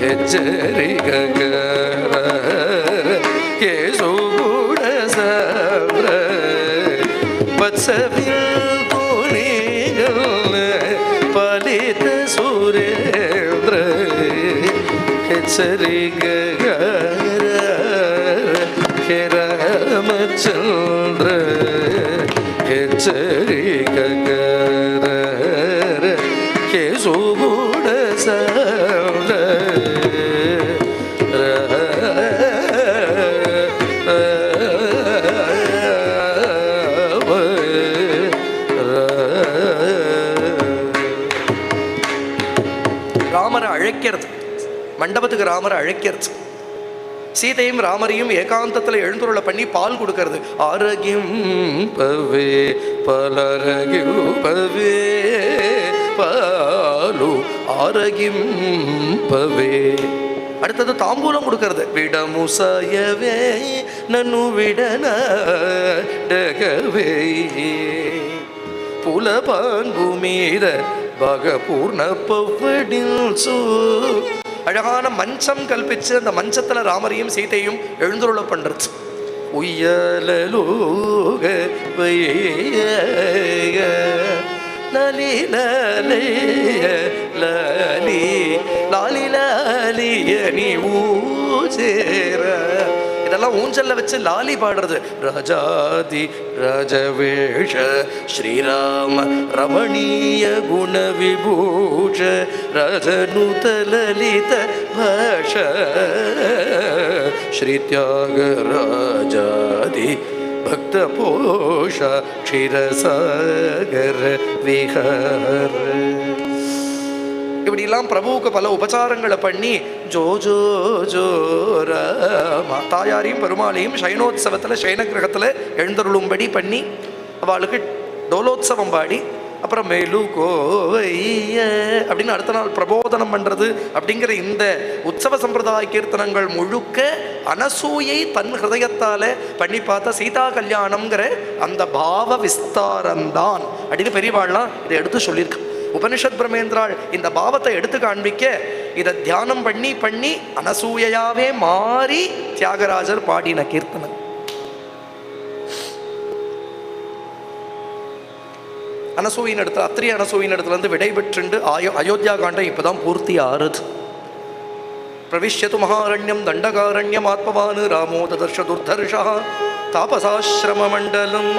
ஹெஜரி ககர கேசுகுண வத்சவில் துணிகள் பலித சுரேந்திர ஹெச்சரி ககர ராமச்சந்திர ஹெச்சரி ககர கேசுகுண சந்திர. ராமரை அழைக்கிறது, மண்டபத்துக்கு ராமரை அழைக்கிறது, சீதையும் ராமரையும் ஏகாந்தத்தில் எழுந்துருளை பண்ணி பால் கொடுக்கறது. ஆரோக்கியம் பவே பலரகிப்பவே பாலு ஆரோக்கியம் பவே. அடுத்தது தாம்பூலம் கொடுக்கறது. விடமுசயவே நன்னு விடனடகவே புலபான்பு மீத பகபூர்ண பவடில். அழகான மஞ்சம் கல்பிச்சு அந்த மஞ்சத்துல ராமரையும் சீதையும் எழுந்துருள பண்றது. உயலலூக வைய லலி லலிய லலி லாலி லாலிய நீ ஊஜேர. இதெல்லாம் ஊஞ்சல்ல வச்சு லாலி பாடுறது. ராஜாதி ராஜவேஷ ஸ்ரீராம ரமணீய குண விபூஷ ரஜனுத லலித பாஷ ஸ்ரீ தியாக ராஜாதி பக்த போஷ க்ஷீரசாகர விஹார. இப்படிலாம் பிரபுவுக்கு பல உபச்சாரங்களை பண்ணி ஜோ ஜோ ஜோ ராமா தாயாரையும் பெருமாளையும் சயனோத்சவத்தில் சயன கிரகத்தில் எழுந்தருளும்படி பண்ணி அவளுக்கு டோலோத்சவம் பாடி அப்புறம் மேலு கோவைய அப்படின்னு அடுத்த நாள் பிரபோதனம் பண்ணுறது அப்படிங்கிற இந்த உற்சவ சம்பிரதாய கீர்த்தனங்கள் முழுக்க அனசூயை தன் ஹிருதயத்தால் பண்ணி பார்த்தா சீதா கல்யாணம்ங்கிற அந்த பாவ விஸ்தாரம்தான் அப்படின்னு பெரியவாள்லாம் இதை எடுத்து சொல்லியிருக்கு. உபனிஷத் பிரமேந்திராள் இந்த பாவத்தை எடுத்து காண்பிக்க இதை தியானம் பண்ணி பண்ணி அனசூயையாவே மாறி தியாகராஜர் பாடின கீர்த்தனம். அனசூயின் இடத்துல அத்திரி அனசூயின் இடத்துல இருந்து விடை பெற்றுண்டு அயோத்தியா காண்டம் இப்போதான் பூர்த்தி ஆறுது. பிரவிஷ்யது மகாரண்யம் தண்டகாரண்யம் ஆத்மவானு ராமோ ததர்ஷ துர்தர்ஷா தாபசாசிரம மண்டலம்.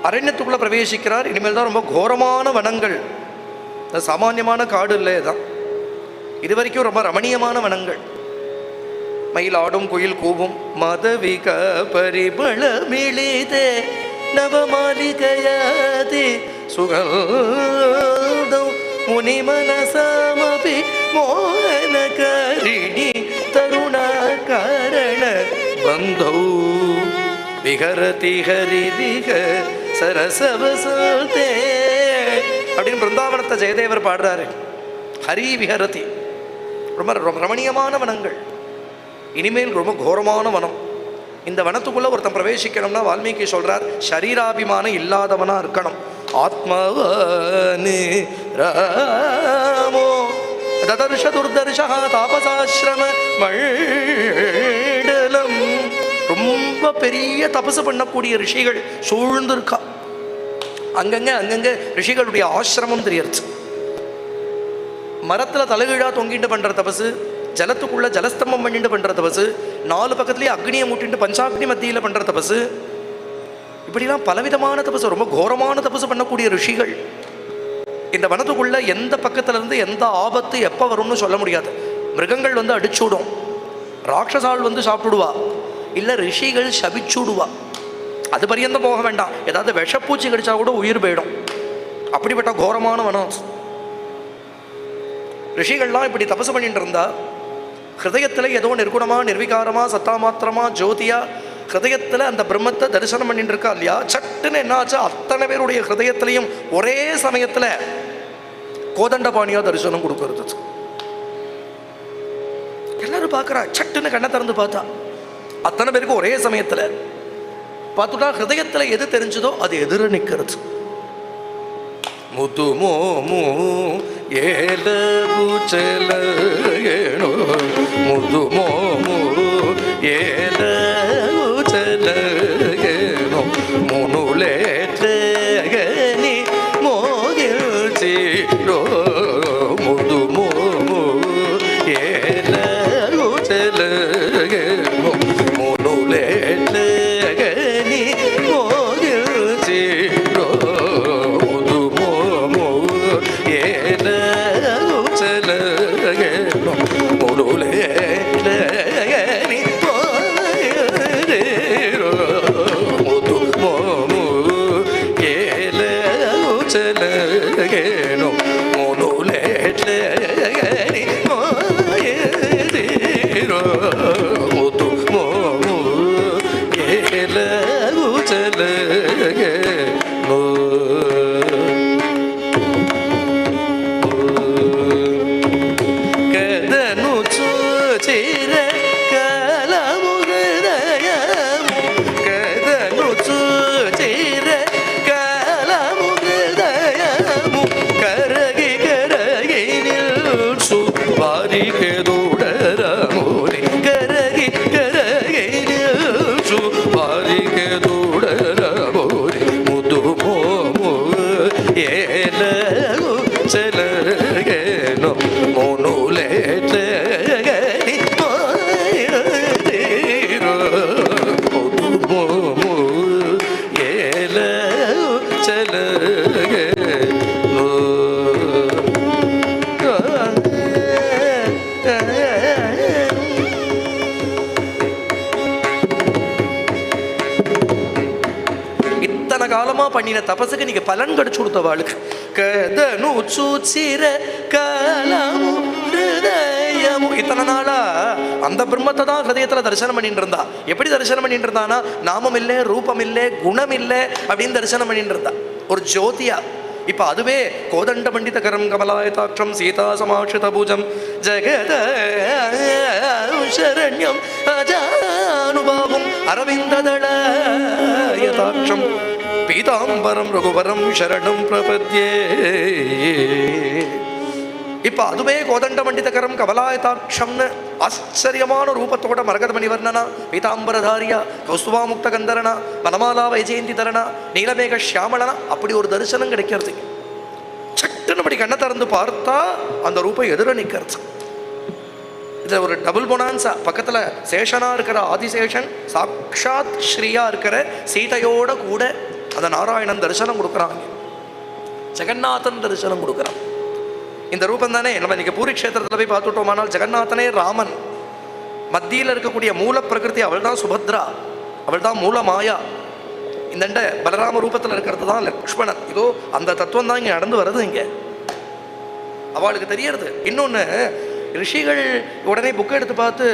அரண்யத்துக்குள்ளே பிரவேசிக்கிறார். இனிமேல் தான் ரொம்ப கோரமான வனங்கள், சாமானியமான காடு இல்லை தான், இது வரைக்கும் ரொம்ப ரமணீயமான வனங்கள். மயிலாடும் குயில் கூவும் மதவிக பரிமளமிழிதே நவமாலிகயாதி சுகந்தம் முனி மனசாமபி மோகனகரிணி தருணாகரண பந்தௌ விஹரதி ஹரிதிக சரசவசதே அப்படின்னு பிருந்தாவனத்தை ஜெயதேவர் பாடுறாரு. ஹரி விஹரதி, ரொம்ப ரொம்ப ரமணீயமான வனங்கள். இனிமேல் ரொம்ப கோரமான வனம். இந்த வனத்துக்குள்ளே ஒருத்தன் பிரவேசிக்கணும்னா வால்மீகி சொல்கிறார், சரீராபிமானம் இல்லாதவனாக இருக்கணும். ஆத்மவானி ராமோ ததர்ஷ துர்தர்ஷா தாபசாசிரம மண்டலம். ரொம்ப பெரிய தபசு பண்ணக்கூடிய ரிஷிகள் சூழ்ந்திருக்கா. அங்கங்கே அங்கங்கே ரிஷிகளுடைய ஆசிரமம் தெரியறது. மரத்தில் தலைகீழாக தொங்கிட்டு பண்ணுற தபசு, ஜலத்துக்குள்ளே ஜலஸ்தம்பம் பண்ணிட்டு பண்ணுற தபசு, நாலு பக்கத்துலேயே அக்னியை மூட்டிட்டு பஞ்சாக்னி மத்தியில் பண்ணுற தபசு, இப்படிலாம் பலவிதமான தபசு, ரொம்ப கோரமான தபசு பண்ணக்கூடிய ரிஷிகள். இந்த வனத்துக்குள்ள எந்த பக்கத்துல இருந்து எந்த ஆபத்து எப்போ வரும்னு சொல்ல முடியாது. மிருகங்கள் வந்து அடிச்சுவிடும், ராட்சசாள் வந்து சாப்பிடுவா, இல்லை ரிஷிகள் சபிச்சுடுவா. அது பரியந்தம் போக வேண்டாம், ஏதாவது விஷப்பூச்சி கடிச்சா கூட உயிர் போயிடும். அப்படிப்பட்ட கோரமான வனம். ரிஷிகள்லாம் இப்படி தபசு பண்ணிட்டு இருந்தா ஹிருதயத்தில் ஏதோ நிர்குணமா நிர்விகாரமா சத்தா மாத்திரமா ஜோதியா ஹிருதயத்தில் அந்த பிரம்மத்தை தரிசனம் பண்ணிட்டு இருக்கா இல்லையா? சட்டுன்னு என்ன ஆச்சு, அத்தனை பேருடைய ஹிருதயத்திலையும் ஒரே சமயத்தில் கோதண்டபாணியா தரிசனம் கொடுக்கறது. எல்லாரும் பார்க்குறா, சட்டுன்னு கண்ணை திறந்து பார்த்தா அத்தனை பேருக்கும் ஒரே சமயத்தில் பார்த்துட்டா ஹிருதயத்தில் எது தெரிஞ்சதோ அது எதிர நிற்கிறது. முதுமோமு ஏலகுச்சலகேணு முதுமோமு ஏலகுச்சலகேணு முனுலேற்றகனி மோகில்சிரோ முதுமோமு ஏலகுச்சலகேணு முனுலேற்றகனி மோகில்சிரோ முதுமோமு ஏலகுச்சலகேணு முனுலேற்றகனி மோகில்சிரோ முதுமோமு ஏலகுச்சலகேணு முனுலேற்றகனி மோகில்சிரோ முதுமோமு ஏலகுச்சலகேணு. కదను చూచిర కలము హృదయము కదను చూచిర కలము హృదయము కరగి కరగి నిల్చు వారికి దూడరముని కరగి కరగి నిల్చు వారికి దూడరముని ముదుమోము ఏలగు చెలగేను మునులేట్లగని మోయదేరు ముదుమోము ఏలగు చెలగేను. இத்தனை காலமா பண்ணின தபசுக்கு நீங்க பலன் கிடைச்சு கொடுத்தவாளுக்கு கதனு சூச்சிர கலமு ஹிருதயமு. இத்தனை நாளா அந்த பிரம்மத்தை தான் ஹிருதயத்துல தரிசனம் பண்ணிட்டு இருந்தா. எப்படி தரிசனம் பண்ணிட்டு இருந்தானா, நாமம் இல்லை, ரூபம் இல்லை, குணம் இல்லை அப்படின்னு தரிசனம் பண்ணிட்டு இருந்தா ஒரு ஜோதியா. இப்ப அதுவே கோதண்ட பண்டித கரம் கமலாயதாட்சம் சீதா சமாட்சித பூஜம் ஜெகத சரண்யம் அஜானுபாவும் அரவிந்ததளயதாட்சம் பீதாம்பரம் ரகுவரம் சரணம் பிரபத்யே. இப்ப அதுவே கோதண்ட பண்டிதகரம் கமலாயதாட்சம்னு ஆச்சரியமான ரூபத்தோட மரகதமணி வர்ணனா, பீதாம்பரதாரியா, கௌஸ்துவாமுக்த கந்தரனா, வனமாலா வைஜெயந்தி தரணா, நீலமேக சியாமளனா, அப்படி ஒரு தரிசனம் கிடைக்கிறது. சட்டுன்னு அப்படி கண்ணை திறந்து பார்த்தா அந்த ரூபம் எதிர நிற்கிறது. இதுல ஒரு டபுள் பொனான்சா, பக்கத்துல சேஷனா இருக்கிற ஆதிசேஷன், சாட்சாத் ஸ்ரீயா இருக்கிற சீதையோட கூட அந்த நாராயணன் தரிசனம் கொடுக்குறாங்க, ஜெகநாதன் தரிசனம் கொடுக்குறான். இந்த ரூபம் தானே நம்ம இன்னைக்கு பூரி கஷேத்திரத்தில் போய் பார்த்துட்டோமானால் ஜெகநாதனே ராமன், மத்தியில் இருக்கக்கூடிய மூல பிரகிருதி அவள் தான் சுபத்ரா, அவள் தான் மூல மாயா. இந்த பலராம ரூபத்தில் இருக்கிறது தான் லக்ஷ்மணன். இதோ அந்த தத்துவம் தான் இங்கே நடந்து வருது. இங்கே அவளுக்கு தெரியறது. இன்னொன்று, ரிஷிகள் உடனே புக்கை எடுத்து பார்த்து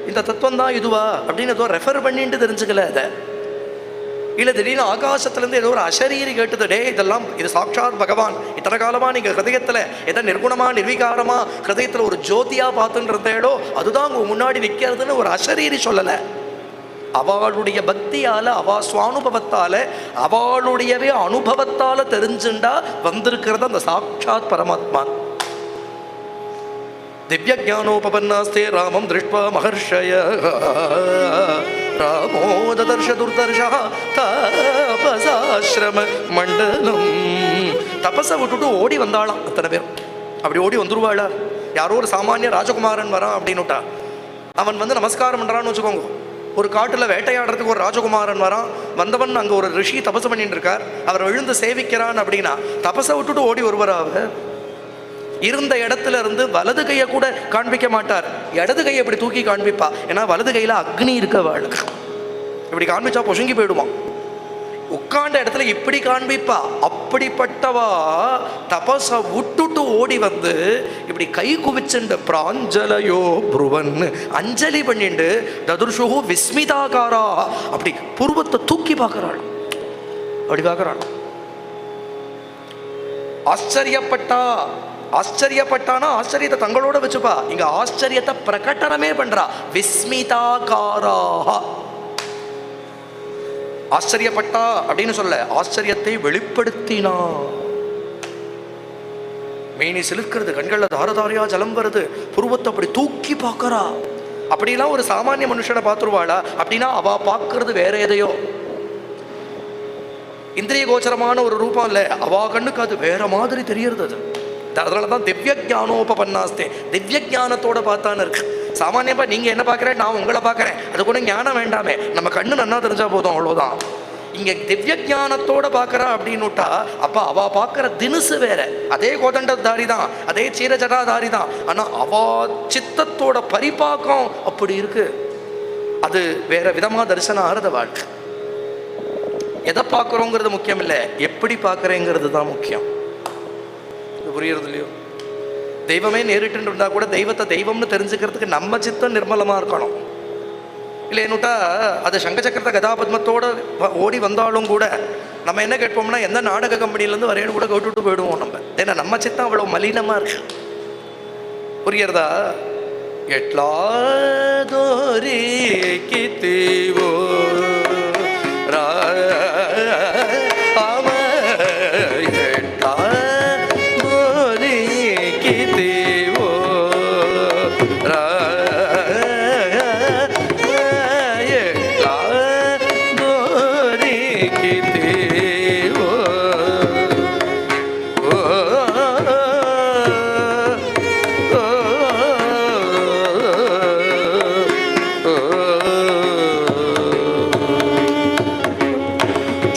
இந்த தத்துவம் தான் இதுவா அப்படின்னு ஏதோ ரெஃபர் பண்ணிட்டு தெரிஞ்சுக்கல அதை. இல்லை திடீர்னு ஆகாசத்துலேருந்து ஏதோ ஒரு அசரீரி கேட்டது, டே இதெல்லாம் இது சாட்சாத் பகவான், இத்தனை காலமாக நீங்கள் ஹிருதயத்தில் எதை நிர்குணமாக நிர்வீகாரமாக ஹிருதயத்தில் ஒரு ஜோதியாக பார்த்துன்னு இருந்தேடோ அதுதான் உங்க முன்னாடி நிற்கிறதுன்னு ஒரு அசரீரி சொல்லலை. அவளுடைய பக்தியால், அவ சுவானுபவத்தால், அவளுடையவே அனுபவத்தால் தெரிஞ்சுண்டா வந்திருக்கிறது அந்த சாட்சாத் பரமாத்மா. திவ்ய ஜானோபன்னாஸ்தே ராமம் திருஷ்வா மகர்ஷய ராமோ ததர்ஷ துர்தர்ஷா தபசாசிரம மண்டலம். தபஸை விட்டுட்டு ஓடி வந்தாளாம் அத்தனை பேரும். அப்படி ஓடி வந்துருவாளா? யாரோ ஒரு சாமானிய ராஜகுமாரன் வரான் அப்படின்னுட்டா அவன் வந்து நமஸ்காரம் பண்ணுறான்னு வச்சுக்கோங்க. ஒரு காட்டில் வேட்டையாடுறதுக்கு ஒரு ராஜகுமாரன் வரான். வந்தவன் அங்கே ஒரு ரிஷி தபசு பண்ணிட்டு இருக்கார். அவர் விழுந்து சேவிக்கிறான் அப்படின்னா தபசை விட்டுட்டு ஓடி ஒருவர் அவர் இருந்த இடத்துல இருந்து வலது கையை கூட காண்பிக்க மாட்டார், இடது கையை இப்படி தூக்கி காண்பிப்பா. ஏன்னா வலது கையில் அக்னி இருக்க வாழ்க்கை, இப்படி காண்பிச்சா பொசுங்கி போயிடுவான். உட்காண்ட இடத்துல இப்படி காண்பிப்பா. அப்படிப்பட்டவா தபசை விட்டுட்டு ஓடி வந்து இப்படி கை குவிச்சுண்டு பிராஞ்சலையோ புருவன் அஞ்சலி பண்ணிண்டு ததுர்ஷு விஸ்மிதாகாரா அப்படி புருவத்தை தூக்கி பார்க்கிறாள். அப்படி பார்க்கிறாள். ஆச்சரியப்பட்டா. ஆச்சரியப்பட்டானா ஆச்சரியத்தை தங்களோட வச்சுப்பா. இங்க ஆச்சரியத்தை பிரகடனமே பண்றா. விஸ்மிதாகாரா. ஆச்சரியப்பட்டா அப்படின்னு சொல்ல, ஆச்சரியத்தை வெளிப்படுத்தினா. மேனி சிலுக்கிறது, கண்களில் தாரதாரியா ஜலம் வருது, புருவத்தை அப்படி தூக்கி பார்க்கறா. அப்படிலாம் ஒரு சாமானிய மனுஷனை பார்த்துருவாளா அப்படின்னா அவ பார்க்கறது வேற எதையோ, இந்திரிய கோச்சரமான ஒரு ரூபம் இல்லை, அவ கண்ணுக்கு அது வேற மாதிரி தெரியறது. அது அதனால தான் திவ்ய ஜானோபன்னாஸ்தே, திவ்ய ஜானத்தோட பார்த்தான்னு இருக்கு. சாமானியப்பா நீங்கள் என்ன பார்க்குறேன், நான் உங்களை பார்க்குறேன், அது கூட ஞானம் வேண்டாமே, நம்ம கண்ணு நன்னா தெரிஞ்சால் போதும், அவ்வளோதான். இங்கே திவ்ய ஜானத்தோட பார்க்குறா அப்படின்னுட்டா அப்போ அவள் பார்க்குற தினுசு வேற. அதே கோதண்டதாரி தான், அதே சீரஜடாதாரி தான், ஆனால் அவ சித்தத்தோட பரிபாக்கம் அப்படி இருக்கு. அது வேற விதமாக தரிசனம் ஆறுத வாழ்க்கை. எதை பார்க்குறோங்கிறது முக்கியம் இல்லை, எப்படி பார்க்குறேங்கிறது தான் முக்கியம். இது புரியுறது இல்லையோ? தெய்வமே நேரிட்டு இருந்தால் கூட தெய்வத்தை தெய்வம்னு தெரிஞ்சுக்கிறதுக்கு நம்ம சித்தம் நிர்மலமாக இருக்கணும். இல்லைன்னுட்டா அது சங்கச்சக்கரத்தை கதாபத்மத்தோடு ஓடி வந்தாலும் கூட நம்ம என்ன கேட்போம்னா, எந்த நாடக கம்பெனிலேருந்து வரையன்னு கூட கேட்டுவிட்டு போயிடுவோம் நம்ம. ஏன்னா நம்ம சித்தம் அவ்வளோ மலினமாக இருக்கு. புரியறதா? எட்லாதோரி கித்திவோ ராம எட்லாதோரி கித்திவோ எட்லாதோரி கித்திவோ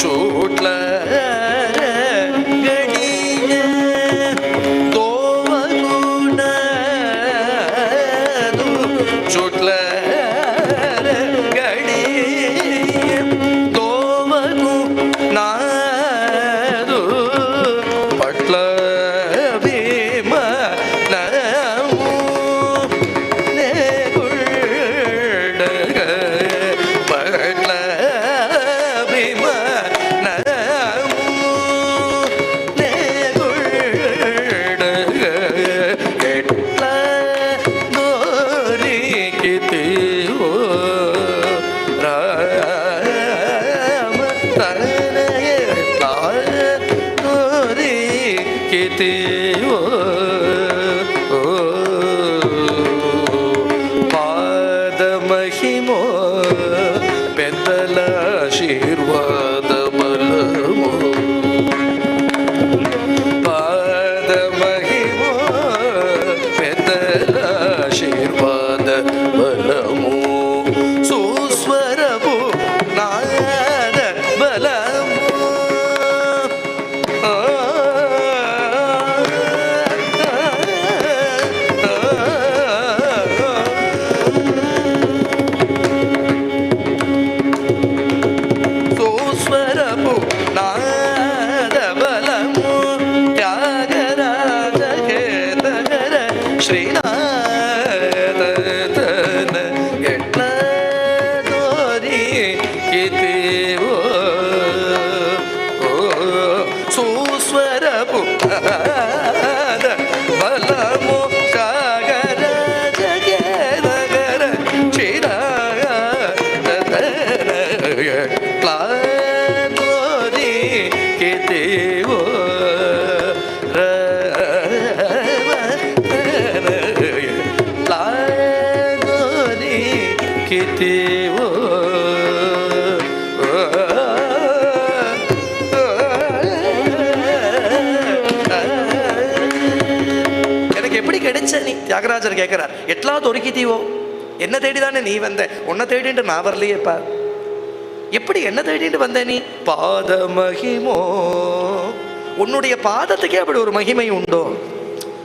ಚೋಟ್ಲ ಗಡಿಯ ದೋವಗುಣದು ಚೋಟ್ಲ ಗಡಿಯ ದೋವಗುಣದು ಪಟ್ಲ ಭೀಮ ಪಟ್ಲ ಭೀಮ పాదమహిమో పెద్దల ఆశీర్వాద బలమో పాదమహిమో పెద్దల ఆశీర్వాద బలము సుస్వరపు నాద బలము సుస్వరపు నాద బలము త్యాగరాజ కేతగర శ్రీనాథ ఎట్ల దొరికితివో సుస్వరపు నాద బలము త్యాగరాజ కేతగర శ్రీనాథ ఎట్లా దొరికితివో எனக்கு எப்படி கிடைச்ச நீ? தியாகராஜர் கேட்கிறார், எட்லா దొరికితివో, என்ன தேடிதானே நீ வந்த, உன்னை தேடிட்டு நான் வரலையேப்பா. எப்படி என்ன தேடிட்டு வந்த நீ? பாத மகிமோ, உன்னுடைய பாதத்துக்கே அப்படி ஒரு மகிமை உண்டோ?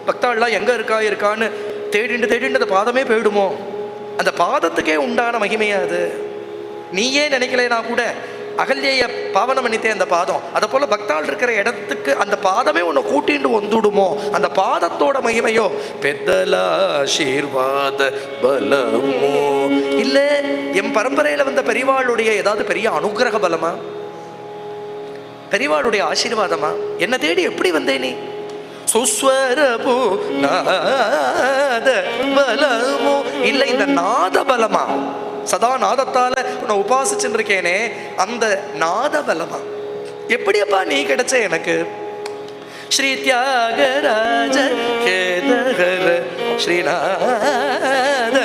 பக்தாள்லாம் எங்க இருக்கா இருக்கான்னு தேடிண்டு தேடிண்டு அந்த பாதமே போயிடுமோ? அந்த பாதத்துக்கே உண்டான மகிமையா அது? நீயே நினைக்கலைனா கூட அகல்யை பாவனம் பண்ணித்தே அந்த பாதம். அதை போல பக்தாள் இருக்கிற இடத்துக்கு அந்த பாதமே உன்னை கூட்டிண்டு வந்துடுமோ? அந்த பாதத்தோட மகிமையோ? பெத்தலாசீர்வாத பலமோ, இல்ல என் பரம்பரையில வந்த பெரிவாளுடைய ஏதாவது பெரிய அனுகிரக பலமா, பெரிவாளுடைய ஆசீர்வாதமா? என்னை தேடி எப்படி வந்தே நீ? சுஸ்வரபு நாத பலமோ, இல்லை இந்த நாத பலமா? சதா நாதத்தால உன்னை உபாசிச்சுட்டு இருக்கேனே, அந்த நாத பலமா? எப்படியப்பா நீ கிடைச்ச எனக்கு? ஸ்ரீ தியாகராஜ கேதகர ஸ்ரீநாத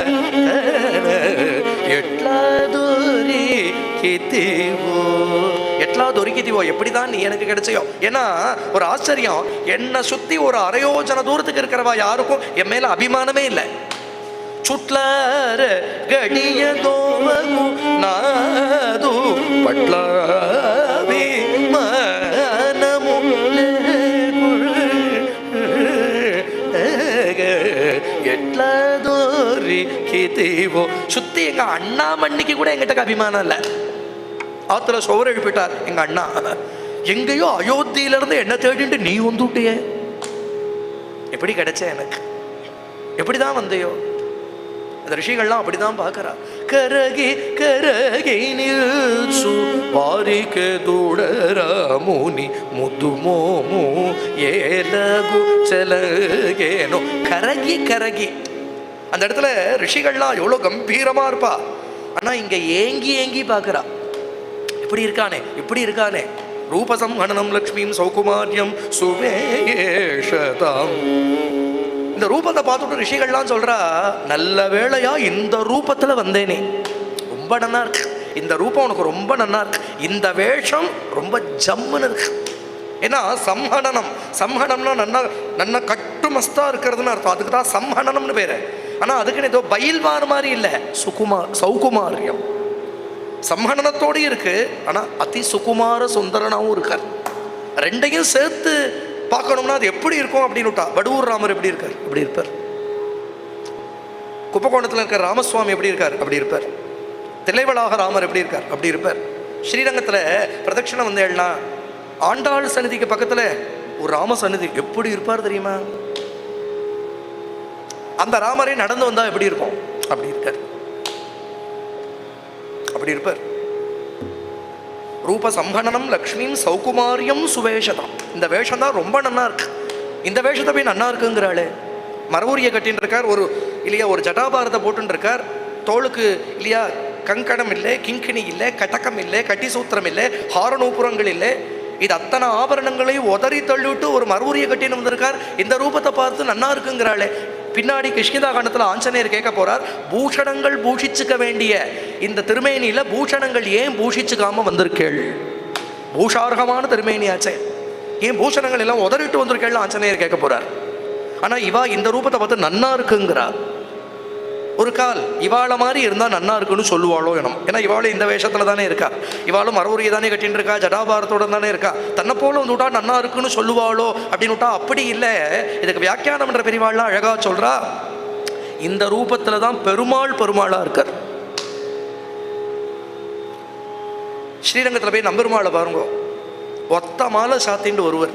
எட்லாதோரி கிதிவோ, எட்லா தொரிக்கிதிவோ, எப்படிதான் நீ எனக்கு கிடைச்சையோ? ஏன்னா ஒரு ஆச்சரியம், என்னை சுத்தி ஒரு அரையோஜன தூரத்துக்கு இருக்கிறவா யாருக்கும் என் மேல அபிமானமே இல்லை. சுட்லார கடிய தோவகு நாது பட்லாவி மனமு எட்லாதோரி கிதிவோ. சுத்தி எங்க அண்ணா மண்ணிக்கு கூட எங்கிட்ட அபிமானம் இல்லை. ஆத்துல சோறு எழுப்பிட்டார் எங்க அண்ணா. எங்கேயோ அயோத்தியில இருந்து என்ன தேடிட்டு நீ வந்துட்டியே, எப்படி கிடைச்ச எனக்கு? எப்படிதான் வந்தையோ? அந்த ரிஷிகள்லாம் அப்படிதான் பார்க்கறா. கரகி கரகி நில்சு வாரிக்கு துடராமுனி முதுமோமு ஏலகு செலகேனோ. கரகி கரகி அந்த இடத்துல ரிஷிகள்லாம் எவ்வளோ கம்பீரமா இருப்பா. ஆனா இங்க ஏங்கி ஏங்கி பார்க்கறா, இப்படி இருக்கானே இப்படி இருக்கானே. ரூபசம்ஹனனம் லக்ஷ்மியும் சௌகுமாரியம் சுவேஷதாம். இந்த ரூபத்தை பார்த்துட்டு ரிஷிகள்லாம் சொல்றா, நல்ல வேளையா இந்த ரூபத்துல வந்தேனே, ரொம்ப நன்னா இருக்கு இந்த ரூபம், உனக்கு ரொம்ப நன்னா இருக்கு இந்த வேஷம், ரொம்ப ஜம்முன்னு இருக்கு. ஏன்னா சம்ஹனனம், சம்ஹனம்னா நன்னா நன்னா கட்டுமஸ்தா இருக்கிறதுன்னு அர்த்தம், அதுக்கு தான் சம்ஹனனம்னு பேரு. ஆனா அதுக்குன்னு ஏதோ பயில்வான் மாதிரி இல்லை, சுகுமார் சௌகுமாரியம் சம்ஹனனத்தோடு இருக்கு. ஆனா அதி சுகுமார சுந்தரனாகவும் இருக்கார். ரெண்டையும் சேர்த்து பார்க்கணும்னா அது எப்படி இருக்கும் அப்படின்னு விட்டா, வடுவூர் ராமர் எப்படி இருக்கார் அப்படி இருப்பார், கும்பகோணத்தில் இருக்கிற ராமசுவாமி எப்படி இருக்கார் அப்படி இருப்பார், தில்லைவளாக ராமர் எப்படி இருக்கார் அப்படி இருப்பார். ஸ்ரீரங்கத்தில் பிரதட்சிணம் வந்தேன்னா ஆண்டாள் சந்நிதிக்கு பக்கத்தில் ஒரு ராம சந்நிதி, எப்படி இருப்பார் தெரியுமா? அந்த ராமரே நடந்து வந்தா எப்படி இருக்கும் அப்படி இருக்கார், அப்படி இருப்பார். ரூப சம்பனனம் லக்ஷ்மியும் சௌகுமாரியம் சுவேஷதம். இந்த வேஷம் தான் ரொம்ப நன்னா இருக்கு, இந்த வேஷத்தை போய் நன்னா இருக்குங்கிறாளே. மரவூரிய கட்டின்னு இருக்கார், ஒரு இல்லையா ஒரு ஜட்டாபாரத்தை போட்டுன்னு இருக்கார், தோளுக்கு இல்லையா கங்கணம் இல்லை, கிங்கிணி இல்லை, கட்டக்கம் இல்லை, கட்டி சூத்திரம் இல்லை, ஹாரநூபுரங்கள் இல்லை, இது அத்தனை ஆபரணங்களையும் உதறி தள்ளிவிட்டு ஒரு மரவூரிய கட்டின்னு வந்திருக்கார். இந்த ரூபத்தை பார்த்து நன்னா இருக்குங்கிறாளே. பின்னாடி கிஷ்கிந்தா காண்டத்தில் ஆஞ்சநேயர் கேட்க போறார், பூஷணங்கள் பூஷிச்சுக்க வேண்டிய இந்த திருமேனியில பூஷணங்கள் ஏன் பூஷிச்சுக்காம வந்திருக்கேள்? பூஷார்கமான திருமேனியாச்சே, ஏன் பூஷணங்கள் எல்லாம் உதறிட்டு வந்திருக்கேள் ஆஞ்சநேயர் கேட்க போறார். ஆனா இவா இந்த ரூபத்தை பார்த்து நன்னா இருக்குங்கிறா. ஒரு கால் இவாளை மாதிரி இருந்தால் நன்னா இருக்குன்னு சொல்லுவாளோ எனும். ஏன்னா இவாளும் இந்த வேஷத்துல தானே இருக்கா, இவாளும் மரவுரிய தானே கட்டின்னு இருக்கா, ஜடாபாரத்தோட தானே இருக்கா, தன்னை போல வந்து விட்டா நன்னா இருக்குன்னு சொல்லுவாளோ அப்படின்னு விட்டா அப்படி இல்லை. இதுக்கு வியாக்கியானம் என்ற பெரிவாள்லாம் அழகா சொல்றா, இந்த ரூபத்துல தான் பெருமாள் பெருமாளா இருக்கார். ஸ்ரீரங்கத்தில் போய் நம்பெருமாளை பாருங்க, ஒத்த மாலை சாத்தின்னு ஒருவர்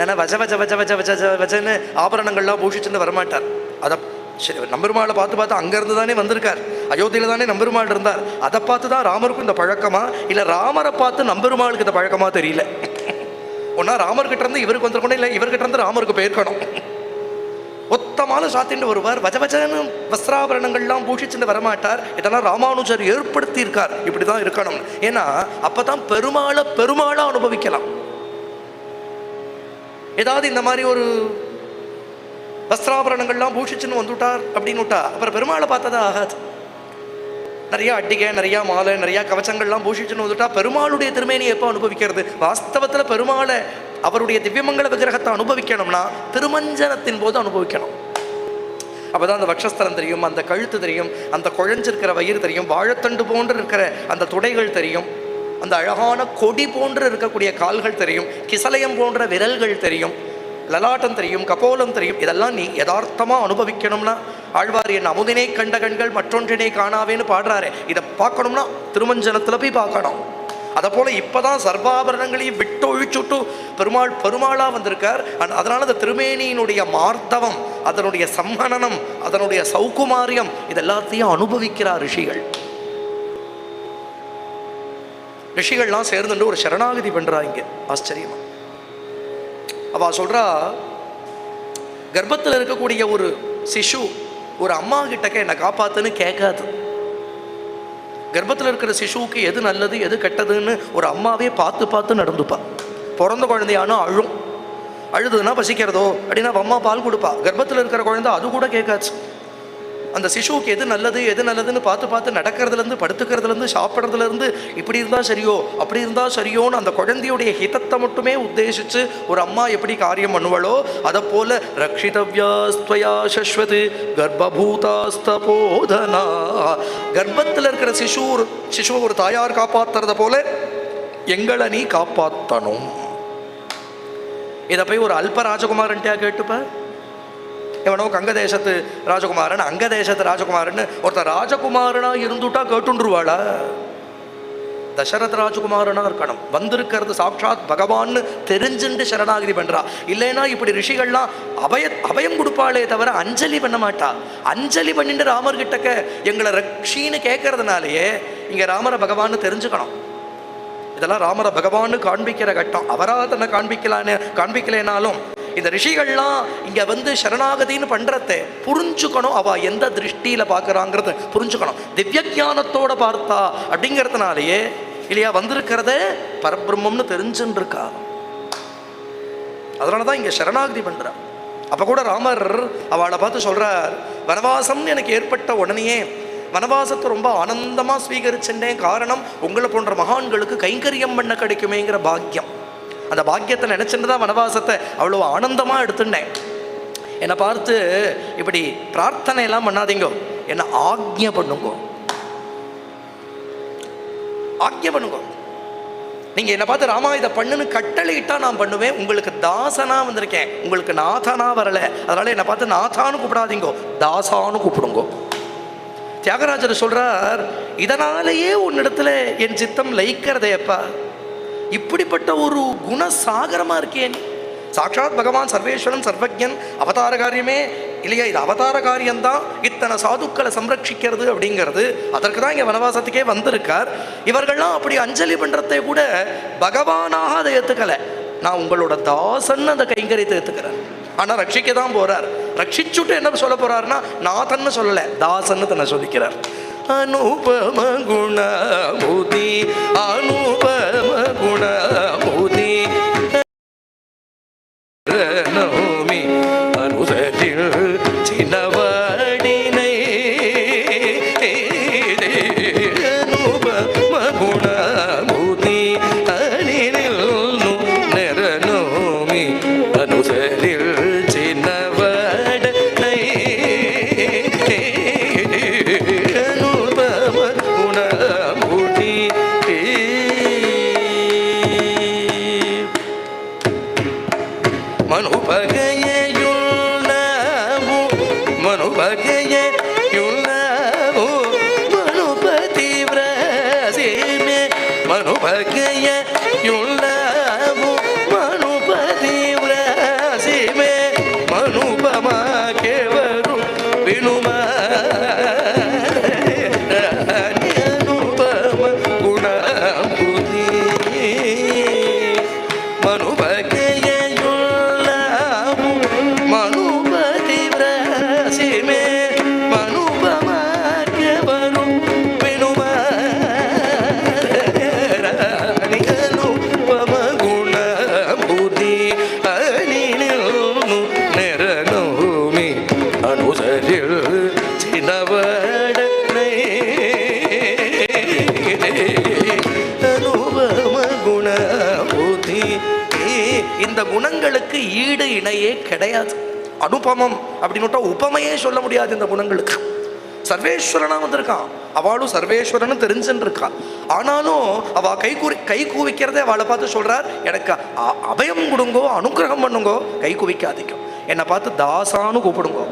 ஏன்னா வஜ வஜ வஜ வஜ வஜ வஜன்னு ஆபரணங்கள்லாம் பூஷிச்சுன்னு வரமாட்டார். அதை சரி நம்பெருமாளை பார்த்து பார்த்து அங்கேருந்து தானே வந்திருக்கார், அயோத்தியில தானே நம்பெருமாள் இருந்தார். அதை பார்த்து தான் ராமருக்கும் இந்த பழக்கமா, இல்லை ராமரை பார்த்து நம்பெருமாளுக்கு இந்த பழக்கமா தெரியல. ஒன்றா ராமர்கிட்ட இருந்து இவருக்கு வந்திருக்கணும், இல்லை இவர்கிட்ட இருந்து ராமருக்கு போயிருக்கணும். ஒத்தமான சாத்தின்னு வருவார், வஜ வஜன்னு வஸ்திராபரணங்கள்லாம் பூஷிச்சுன்னு வரமாட்டார். இதெல்லாம் ராமானுஜர் ஏற்படுத்தியிருக்கார், இப்படி தான் இருக்கணும். ஏன்னா அப்போ தான் பெருமாளை பெருமாளாக அனுபவிக்கலாம். ஏதாவது இந்த மாதிரி ஒரு வஸ்திராபரணங்கள்லாம் பூஷிச்சுன்னு வந்துவிட்டார் அப்படின்னு விட்டா அப்புறம் பெருமாளை பார்த்ததா ஆகாது. நிறையா அட்டிகை, நிறையா மாலை, நிறையா கவச்சங்கள்லாம் பூஷிச்சுன்னு வந்துட்டா பெருமாளுடைய திருமேனியை எப்போ அனுபவிக்கிறது? வாஸ்தவத்தில் பெருமாளை அவருடைய திவ்யமங்கல விக்கிரகத்தை அனுபவிக்கணும்னா திருமஞ்சனத்தின் போது அனுபவிக்கணும். அப்போ தான் அந்த வக்ஷஸ்தலம் தெரியும், அந்த கழுத்து தெரியும், அந்த குழஞ்சிருக்கிற வயிறு தெரியும், வாழைத்தண்டு போன்று இருக்கிற அந்த துடைகள் தெரியும், அந்த அழகான கொடி போன்று இருக்கக்கூடிய கால்கள் தெரியும், கிசலயம் போன்ற விரல்கள் தெரியும், லலாட்டம் தெரியும், கபோலம் தெரியும். இதெல்லாம் நீ யதார்த்தமாக அனுபவிக்கணும்னா, ஆழ்வார் என் அமுதினை கண்ட கண்கள் மற்றொன்றினை காணாவேன்னு பாடுறாரு. இதை பார்க்கணும்னா திருமஞ்சனத்தில் போய் பார்க்கணும். அதை போல் இப்போ தான் சர்வாபரணங்களையும் விட்டு ஒழிச்சுட்டு பெருமாள் பெருமாளாக வந்திருக்கார். அதனால் அந்த திருமேனியினுடைய மார்த்தவம், அதனுடைய சம்மனனம், அதனுடைய சௌகுமாரியம், இதெல்லாத்தையும் அனுபவிக்கிறார் ரிஷிகள். ரிஷிகள்லாம் சேர்ந்துட்டு ஒரு சரணாகதி பண்ணுறா இங்கே. ஆச்சரியமா அவ சொல்கிறா, கர்ப்பத்தில் இருக்கக்கூடிய ஒரு சிசு ஒரு அம்மா கிட்டக்க என்னை காப்பாத்துன்னு கேட்காது. கர்ப்பத்தில் இருக்கிற சிசுவுக்கு எது நல்லது எது கெட்டதுன்னு ஒரு அம்மாவே பார்த்து பார்த்து நடந்துப்பா. பிறந்த குழந்தையானோ அழும், அழுதுன்னா பசிக்கிறதோ அப்படின்னா அம்மா பால் கொடுப்பா. கர்ப்பத்தில் இருக்கிற குழந்தை அது கூட கேட்காச்சு. அந்த சிசுவுக்கு எது நல்லது எது நல்லதுன்னு பார்த்து பார்த்து நடக்கிறதுலேருந்து, படுத்துக்கிறதுலேருந்து, சாப்பிட்றதுலேருந்து, இப்படி இருந்தால் சரியோ அப்படி இருந்தால் சரியோன்னு அந்த குழந்தையுடைய ஹிதத்தை மட்டுமே உத்தேசித்து ஒரு அம்மா எப்படி காரியம் பண்ணுவாளோ அதை போல் ரக்ஷிதவ்யாஸ்துவயா சஸ்வதி கர்ப்பபூதாஸ்தபோதனா, கர்ப்பத்தில் இருக்கிற சிசுவை ஒரு தாயார் காப்பாற்றுறத போல எங்களை நீ காப்பாற்றணும். இதை போய் ஒரு அல்ப ராஜகுமாரன்ட்டியா கேட்டுப்ப? எவனோ கங்க தேசத்து ராஜகுமாரன், அங்க தேசத்து ராஜகுமாரன் ஒருத்தர் ராஜகுமாரனா இருந்துட்டா கேட்டுருவாளா? தசரத ராஜகுமாரனா இருக்கணும். வந்திருக்கிறது சாட்சாத் பகவான்னு தெரிஞ்சுட்டு சரணாகதி பண்றா. இல்லைன்னா இப்படி ரிஷிகள்லாம் அபயம் கொடுப்பாளே தவிர அஞ்சலி பண்ண மாட்டா. அஞ்சலி பண்ணிட்டு ராமர்கிட்டக்க எங்களை ரக்ஷின்னு கேட்கறதுனாலேயே இங்க ராமரை பகவான்னு தெரிஞ்சுக்கணும். இதெல்லாம் ராமரை பகவான்னு காண்பிக்கிற கட்டம். அவராக தன்னை காண்பிக்கலேனாலும் இந்த ரிஷிகள்லாம் இங்கே வந்து சரணாகதின்னு பண்ணுறத புரிஞ்சுக்கணும். அவள் எந்த திருஷ்டியில் பார்க்குறாங்கிறத புரிஞ்சுக்கணும். திவ்ய ஞானத்தோடு பார்த்தா அப்படிங்கிறதுனாலேயே இல்லையா வந்திருக்கிறத பரபிரம்மம்னு தெரிஞ்சுன்னு இருக்கா. அதனால தான் இங்கே சரணாகதி பண்ணுறா. அப்போ கூட ராமர் அவளை பார்த்து சொல்கிறார், வனவாசம்னு எனக்கு ஏற்பட்ட உடனேயே வனவாசத்தை ரொம்ப ஆனந்தமாக ஸ்வீகரிச்சுட்டேன். காரணம் உங்களை போன்ற மகான்களுக்கு கைங்கரியம் பண்ண கிடைக்குமேங்கிற பாக்கியம். அந்த பாக்கியத்தை நினச்சிட்டு தான் வனவாசத்தை அவ்வளோ ஆனந்தமாக எடுத்துட்டேன். என்னை பார்த்து இப்படி பிரார்த்தனை எல்லாம் பண்ணாதீங்கோ, என்னை ஆக்ஞை பண்ணுங்கோ, ஆக்ஞை பண்ணுங்கோ. நீங்கள் என்னை பார்த்து ராமா இதை பண்ணுன்னு கட்டளையிட்டா நான் பண்ணுவேன். உங்களுக்கு தாசனாக வந்திருக்கேன், உங்களுக்கு நாதனா வரலை. அதனால் என்னை பார்த்து நாதான்னு கூப்பிடாதீங்கோ, தாசான்னு கூப்பிடுங்கோ. தியாகராஜர் சொல்கிறார், இதனாலேயே உன்னிடத்துல என் சித்தம் லயிக்கிறதேப்பா, இப்படிப்பட்ட ஒரு குணசாகரமாக இருக்கேன். சாட்சாத் பகவான் சர்வேஸ்வரன் சர்வஜன், அவதார காரியமே இல்லையா, இது அவதார காரியம்தான். இத்தனை சாதுக்களை சம்ரட்சிக்கிறது அப்படிங்கிறது அதற்கு தான் இங்கே வனவாசத்துக்கே வந்திருக்கார். இவர்கள்லாம் அப்படி அஞ்சலி பண்ணுறதை கூட பகவானாக அதை ஏற்றுக்கலை. நான் உங்களோட தாசன் அந்த கைங்கரியத்தை ஏற்றுக்கிறார். ஆனால் ரட்சிக்க தான் போகிறார். ரட்சிச்சுட்டு என்ன சொல்ல போகிறாருன்னா நாதன்னு சொல்லலை, தாசன்னு தன்னை சொல்லிக்கிறார். அனுபம குணபூதி அனுபம குணபூதி நோமி அனுசரில் சின்னவாடினை அனுபம குணபூதி அனில் நெரநோமி அனுசரில் சின்னவாடனை அனுபம குணபூதி ಮನುಪಗೆಯುಳ್ಳವು ಮನುಪಗೆಯುಳ್ಳವು ಮನುಪತಿವ್ರಸೀಮೆ ಮನುಪಗೆಯುಳ್ಳವು ಮನುಪತಿವ್ರಸೀಮೆ ಮನುಪಮ ಕೇವರು ವಿನುಮ ಅನುಪಮ ಗುಣಬುದ್ಧಿ ಮನುಪಗೆಯುಳ್ಳವು ಮನುಪತಿವ್ರಸೀಮೆ ಮನುಪಮ ಕೇವರು ವಿನುಮ ಅನುಪಮ ಗುಣಬುದ್ಧಿ ಅನಿಲು ನೆರನೋಮಿ ಅನುಸರಿಲ್ ಚಿನ್ನವಡನೆ அனுபம குணபூதி. இந்த குணங்களுக்கு ஈடு இணையே கிடையாது. அனுபமம் அப்படின்னுட்டா உபமையே சொல்ல முடியாது இந்த குணங்களுக்கு. சர்வேஸ்வரனா வந்திருக்கான், அவளும் சர்வேஸ்வரன் தெரிஞ்சுன்னு இருக்கான். ஆனாலும் அவ கை கூவிக்கிறதே அவளை பார்த்து சொல்றார், எனக்கு அபயம் கொடுங்கோ, அனுகிரகம் பண்ணுங்கோ, கை குவிக்காதீங்க, என்னை பார்த்து தாசான்னு கூப்பிடுங்கோ,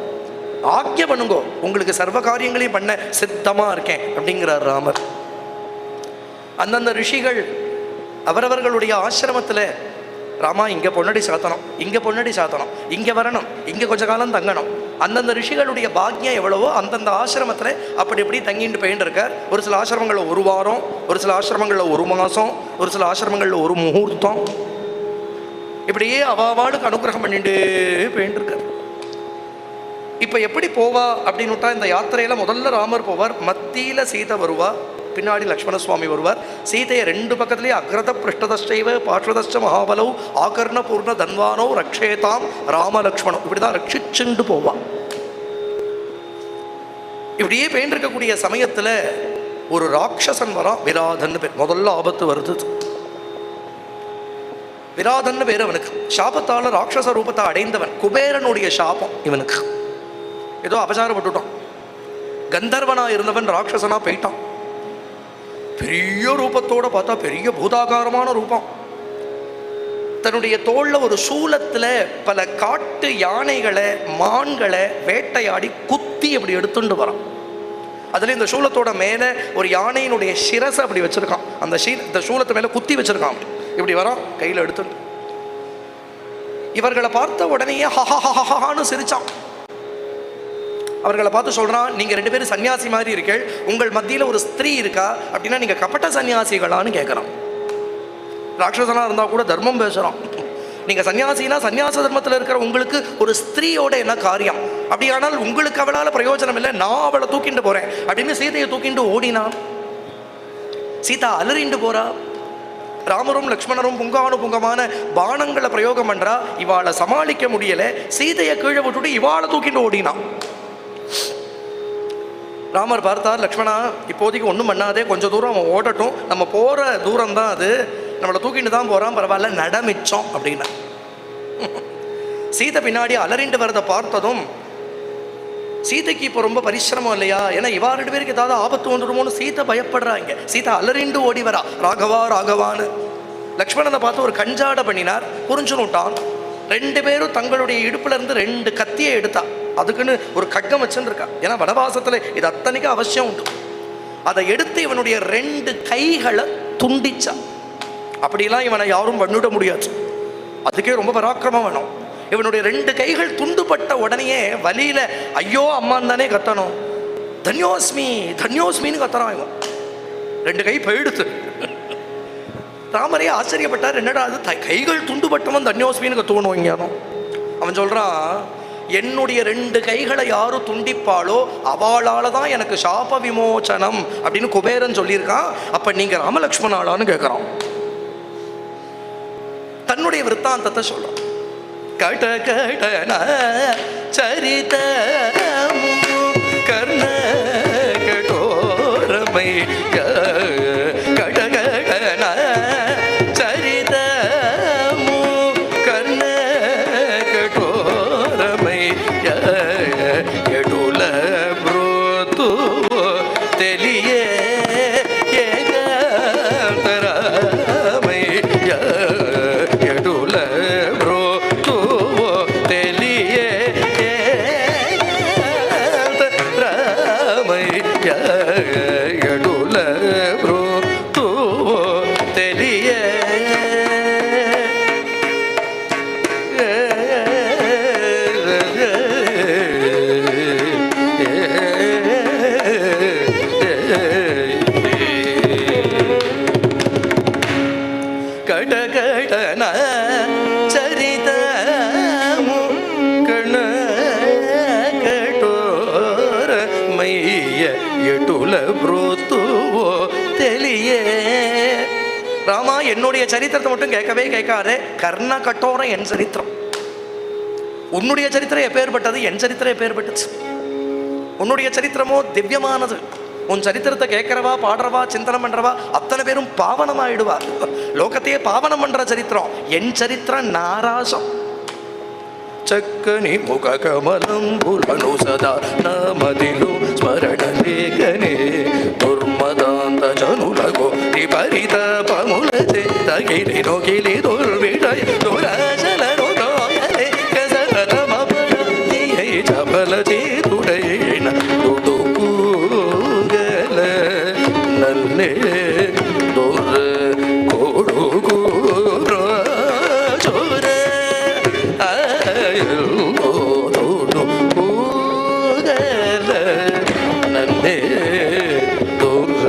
ஆக்ய பண்ணுங்கோ, உங்களுக்கு சர்வ காரியங்களையும் பண்ண சித்தமா இருக்கேன் அப்படிங்கிறார் ராமர். அந்தந்த ரிஷிகள் அவரவர்களுடைய ஆசிரமத்தில் ராமா இங்கே பொன்னடி சாத்தணும், இங்கே பொன்னடி சாத்தணும், இங்கே வரணும், இங்கே கொஞ்ச காலம் தங்கணும். அந்தந்த ரிஷிகளுடைய பாக்கியம் எவ்வளவோ அந்தந்த ஆசிரமத்தில் அப்படி இப்படி தங்கிட்டு போயின்னு இருக்கார். ஒரு சில ஆசிரமங்களில் ஒரு வாரம், ஒரு சில ஆசிரமங்களில் ஒரு மாதம், ஒரு சில ஆசிரமங்களில் ஒரு முகூர்த்தம், இப்படியே அவாவாளுக்கு அனுகிரகம் பண்ணிட்டு போயின்னு இருக்கார். இப்போ எப்படி போவா அப்படின்னுட்டா, இந்த யாத்திரையில் முதல்ல ராமர் போவார், மத்தியில் சீதை வருவா, பின்னாடி லக்ஷ்மண சுவாமி வருவார். சீதையை ரெண்டு பக்கத்துலேயே அக்ரத பிருஷ்டதச்சைவ பார்ஷ்வதச்ச மகாபலௌ ஆகர்ண பூர்ண தன்வானோ ரக்ஷேதாம் ராம லக்ஷ்மணம், இப்படி தான் ரட்சிச்சுண்டு போவான். இப்படியே பெயின் இருக்கக்கூடிய சமயத்தில் ஒரு ராட்சசன் வரான், விராதன்னு பேர். முதல்ல ஆபத்து வருது, விராதன்னு பேர் அவனுக்கு. சாபத்தால் ராட்சச ரூபத்தை அடைந்தவன், குபேரனுடைய சாபம் இவனுக்கு. ஏதோ அபசாரப்பட்டுட்டான், கந்தர்வனா இருந்தவன் ராட்சசனா போயிட்டான். பெரிய ரூபத்தோட பார்த்தா பெரிய பூதாகாரமான ரூபம். தன்னுடைய தோளில் ஒரு சூலத்தில் பல காட்டு யானைகளை மான்களை வேட்டையாடி குத்தி அப்படி எடுத்துட்டு வரான். அதில் இந்த சூலத்தோட மேலே ஒரு யானையினுடைய சிரசை அப்படி வச்சிருக்கான். அந்த இந்த சூலத்து மேலே குத்தி வச்சிருக்கான். அப்படி இப்படி வரான், கையில் எடுத்துட்டு. இவர்களை பார்த்த உடனேயே ஹஹஹஹான்னு சிரிச்சான். அவர்களை பார்த்து சொல்கிறான், நீங்கள் ரெண்டு பேரும் சன்னியாசி மாதிரி இருக்கீள், உங்கள் மத்தியில் ஒரு ஸ்திரீ இருக்கா அப்படின்னா நீங்கள் கபட்ட சன்னியாசிகளான்னு கேட்குறான். ராட்சசனாக இருந்தால் கூட தர்மம் பேசுகிறான். நீங்கள் சன்னியாசினா சன்னியாச தர்மத்தில் இருக்கிற உங்களுக்கு ஒரு ஸ்திரீயோட என்ன காரியம்? அப்படியானால் உங்களுக்கு அவளால் பிரயோஜனம் இல்லை, நான் அவளை தூக்கிட்டு போகிறேன் அப்படின்னு சீதையை தூக்கிட்டு ஓடினான். சீதா அலறிண்டு போறா. ராமரும் லக்ஷ்மணரும் புங்கானு புங்கமான பானங்களை பிரயோகம் பண்ணுறா. இவாளை சமாளிக்க முடியலை, சீதையை கீழே விட்டுட்டு இவாளை தூக்கிட்டு ஓடினான். ராமர் பார்த்தார், லக்ஷ்மணா இப்போதைக்கு ஒன்றும் பண்ணாதே, கொஞ்சம் தூரம் அவன் ஓடட்டும், நம்ம போகிற தூரம் தான் அது, நம்மளை தூக்கிட்டு தான் போகிறான், பரவாயில்ல, நடமிச்சோம் அப்படின்னா. சீதை பின்னாடி அலறிண்டு வரதை பார்த்ததும் சீதைக்கு இப்போ ரொம்ப பரிசிரமம் இல்லையா, ஏன்னா இவா ரெண்டு பேருக்கு ஏதாவது ஆபத்து வந்துடுமோன்னு சீதை பயப்படுறாங்க. சீதா அலறிண்டு ஓடி வரா, ராகவா ராகவான்னு. லக்ஷ்மணனை பார்த்து ஒரு கஞ்சாடை பண்ணினார், புரிஞ்சுனுட்டான். ரெண்டு பேரும் தங்களுடைய இடுப்புல இருந்து ரெண்டு கத்தியை எடுத்தா, அதுக்குன்னு ஒரு கட்கம் வச்சுன்னு இருக்கா, ஏன்னா வனவாசத்தில் இது அத்தனைக்கும் அவசியம் உண்டு. அதை எடுத்து இவனுடைய ரெண்டு கைகளை துண்டிச்சான். அப்படிலாம் இவனை யாரும் பண்ணிவிட முடியாது, அதுக்கே ரொம்ப பராக்கிரமம் வேணும். இவனுடைய ரெண்டு கைகள் துண்டுபட்ட உடனேயே வலியில ஐயோ அம்மான்னு தானே கத்தணும், தன்யோஸ்மி தன்யோஸ்மின்னு கத்துறான் இவன். ரெண்டு கை போயிடுத்து. ராமரே ஆச்சரியப்பட்டார், என்னடா அது கைகள் துண்டுபட்டவன் தன்யோஸ்மின்னு கத்துவணும் இங்கேனும். அவன் சொல்றான், என்னுடைய ரெண்டு கைகளை யாரும் துண்டிப்பாளோ அவளால தான் எனக்கு சாப விமோச்சனம் அப்படின்னு குபேரன் சொல்லியிருக்கான், அப்ப நீங்க ராமலக்ஷ்மணாளான்னு கேட்குறான். தன்னுடைய விற்த்தாந்தத்தை சொல்றான். கட கடன சரிதமு கர்ண கடோரமை கட கடன சரிதமு கர்ண கடோரமை எடுல ப்ரோது தெளியே ஏகந்தரமை எடுல ப்ரோது தெளியே ஏகந்தரமை எடுல ப்ரோது தெளியே. கடகடன சரிதமு கண கடோரமைய எட்டுல புரோத்துவோ தெளியே. ராமா என்னுடைய சரித்திரத்தை மட்டும் கேட்கவே கேட்காதே, கர்ண கட்டோரம் என் சரித்திரம், உன்னுடைய சரித்திரம் எப்பேற்பட்டது, என் சரித்திரம் எப்பேற்பட்டுச்சு. உன்னுடைய சரித்திரமோ திவ்யமானது, உன் சரித்திரத்தை கேட்கிறவா பாடுறவா சிந்தனம் பண்றவா அத்தனை பேரும் பாவனமாயிடுவா, லோகத்தையே பாவனம் பண்ற சரித்திரம். என் சரித்திரம் நாராசம். చక్కని ముఖ కమలంబులను సదా నామదిలో స్మరణ లేఖనే దుర్మదాంత జనులకు పరితాపములచే తగిలి నొగిలి దుర్విషయ దురాశలను చపల చేతుడైన దుడుకూగల నన్నే దొర కొడుకు చోర దుడుకూగల నన్నే దొర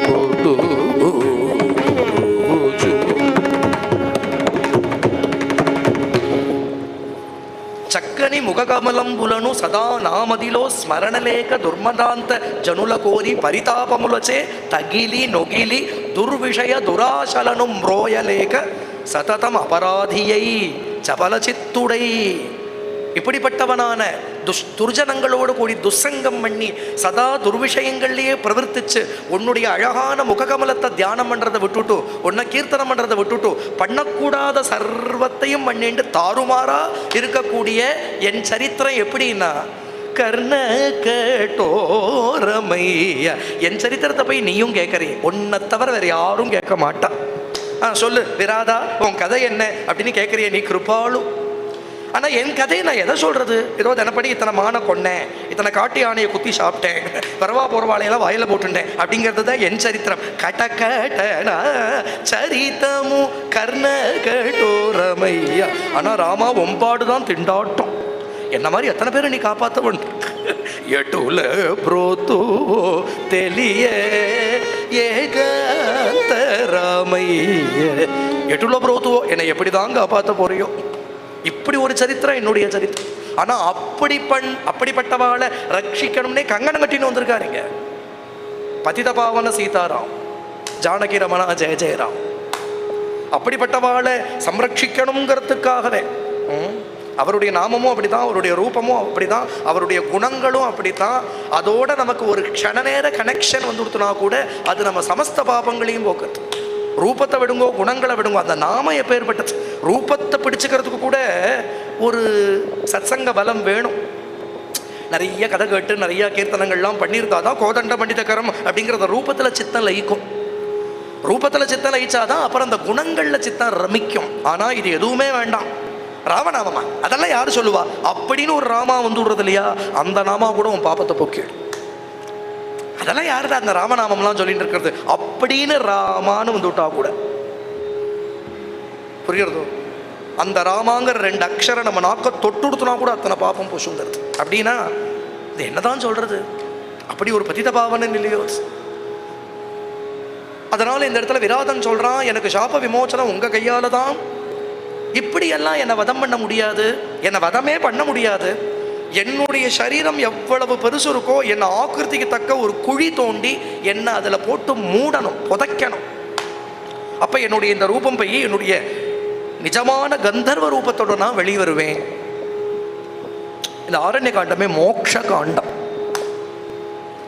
కొడుకు. చక్కని ముఖకమలంబులను సదా నామదిలో స్మరణలేక దుర్మదాంత జనుల కోరి పరితాపములచే తగిలి నొగిలి దుర్విషయ దురాశలను మ్రోయలేక సతతం అపరాధియై చపలచిత్తుడై இப்படிப்பட்டவனான துர்ஜனங்களோடு கூடி துஸ்சங்கம் பண்ணி சதா துர்விஷயங்கள்லேயே பிரவர்த்திச்சு உன்னுடைய அழகான முககமலத்தை தியானம் பண்ணுறதை விட்டுட்டு உன்னை கீர்த்தனம் பண்ணுறதை விட்டுட்டு பண்ணக்கூடாத சர்வத்தையும் பண்ணிட்டு தாறுமாறா இருக்கக்கூடிய என் சரித்திரம் எப்படின்னா கர்ண கேட்டோரமைய. என் சரித்திரத்தை போய் நீயும் கேட்கறீ, உன்னை தவிர வேறு யாரும் கேட்க மாட்டா. ஆ சொல்லு விராதா, உன் கதை என்ன அப்படின்னு கேட்குறிய நீ கிருபாளு. ஆனால் என் கதையை நான் எதை சொல்கிறது? ஏதோ தினப்படி இத்தனை மானை கொன்னேன், இத்தனை காட்டு யானையை குத்தி சாப்பிட்டேன், பரவா போர்வாளையெல்லாம் வாயில போட்டுட்டேன் அப்படிங்கிறது தான் என் சரித்திரம். கட கடனா சரித்தமு கர்ண கடோரமையா. ஆனால் ராமா ஒம்பாடு தான் திண்டாட்டம். என்ன மாதிரி எத்தனை பேரை நீ காப்பாற்ற வேண்டும்? எட்டுல புரோத்து தெளிய ஏகாந்த ராமைய. எட்டுல புரோத்துவோ என்னை எப்படி தான் காப்பாற்ற போறியோ? இப்படி ஒரு சரித்திரம் என்னுடைய சரித்திரம். ஆனால் அப்படிப்பட்டவாளை ரட்சிக்கணும்னே கங்கணம் கட்டின்னு வந்திருக்காருங்க. பதித பாவன சீதாராம், ஜானகி ரமணா ஜெய ஜெயராம். அப்படிப்பட்டவாளை சம்ரட்சிக்கணுங்கிறதுக்காகவே அவருடைய நாமமும் அப்படிதான், அவருடைய ரூபமும் அப்படிதான், அவருடைய குணங்களும் அப்படித்தான். அதோட நமக்கு ஒரு க்ஷண நேர கனெக்ஷன் வந்து கொடுத்தனா கூட அது நம்ம சமஸ்த பாபங்களையும் போக்குது. ரூபத்தை விடுங்கோ, குணங்களை விடுங்கோ, அந்த நாம எப்பேற்பட்டது. ரூபத்தை பிடிச்சுக்கிறதுக்கு கூட ஒரு சத்சங்க பலம் வேணும். நிறைய கதை கேட்டு நிறைய கீர்த்தனங்கள்லாம் பண்ணியிருந்தாதான் கோதண்ட பண்டிதகரம் அப்படிங்கிறத ரூபத்தில் சித்தம் லயிக்கும். ரூபத்தில் சித்தம் லயிச்சாதான் அப்புறம் அந்த குணங்களில் சித்தம் ரமிக்கும். ஆனால் இது எதுவுமே வேண்டாம். ராமநாமமா அதெல்லாம் யாரு சொல்லுவா அப்படின்னு ஒரு ராமா வந்து விடுறது இல்லையா, அந்த நாமா கூட உன் பாப்பத்தை போக்கிடும். அதெல்லாம் யாருடா அந்த ராமநாமம்லாம் சொல்லிட்டு இருக்கிறது அப்படின்னு ராமான்னு வந்து விட்டா கூட புரியுறதோ? அந்த ராமாங்கிற ரெண்டு அக்ஷரம் நம்ம நாக்க தொட்டு கொடுத்தனா கூட அத்தனை பாப்பம் பூசுங்கிறது. அப்படின்னா இது என்னதான் சொல்றது? அப்படி ஒரு பதித பாவனன் இல்லையோ? அதனால இந்த இடத்துல விராதன் சொல்றான், எனக்கு சாப விமோச்சனம் உங்க கையால தான். இப்படியெல்லாம் என்னை வதம் பண்ண முடியாது, என்னை வதமே பண்ண முடியாது. என்னுடைய சரீரம் எவ்வளவு பெருசு இருக்கோ என்னை ஆக்கிருதிக்கு தக்க ஒரு குழி தோண்டி என்னை அதில் போட்டு மூடணும், புதைக்கணும். அப்போ என்னுடைய இந்த ரூபம் போய் என்னுடைய நிஜமான கந்தர்வ ரூபத்தோட நான் வெளியே வருவேன். இந்த ஆரண்ய காண்டமே மோட்ச காண்டம்.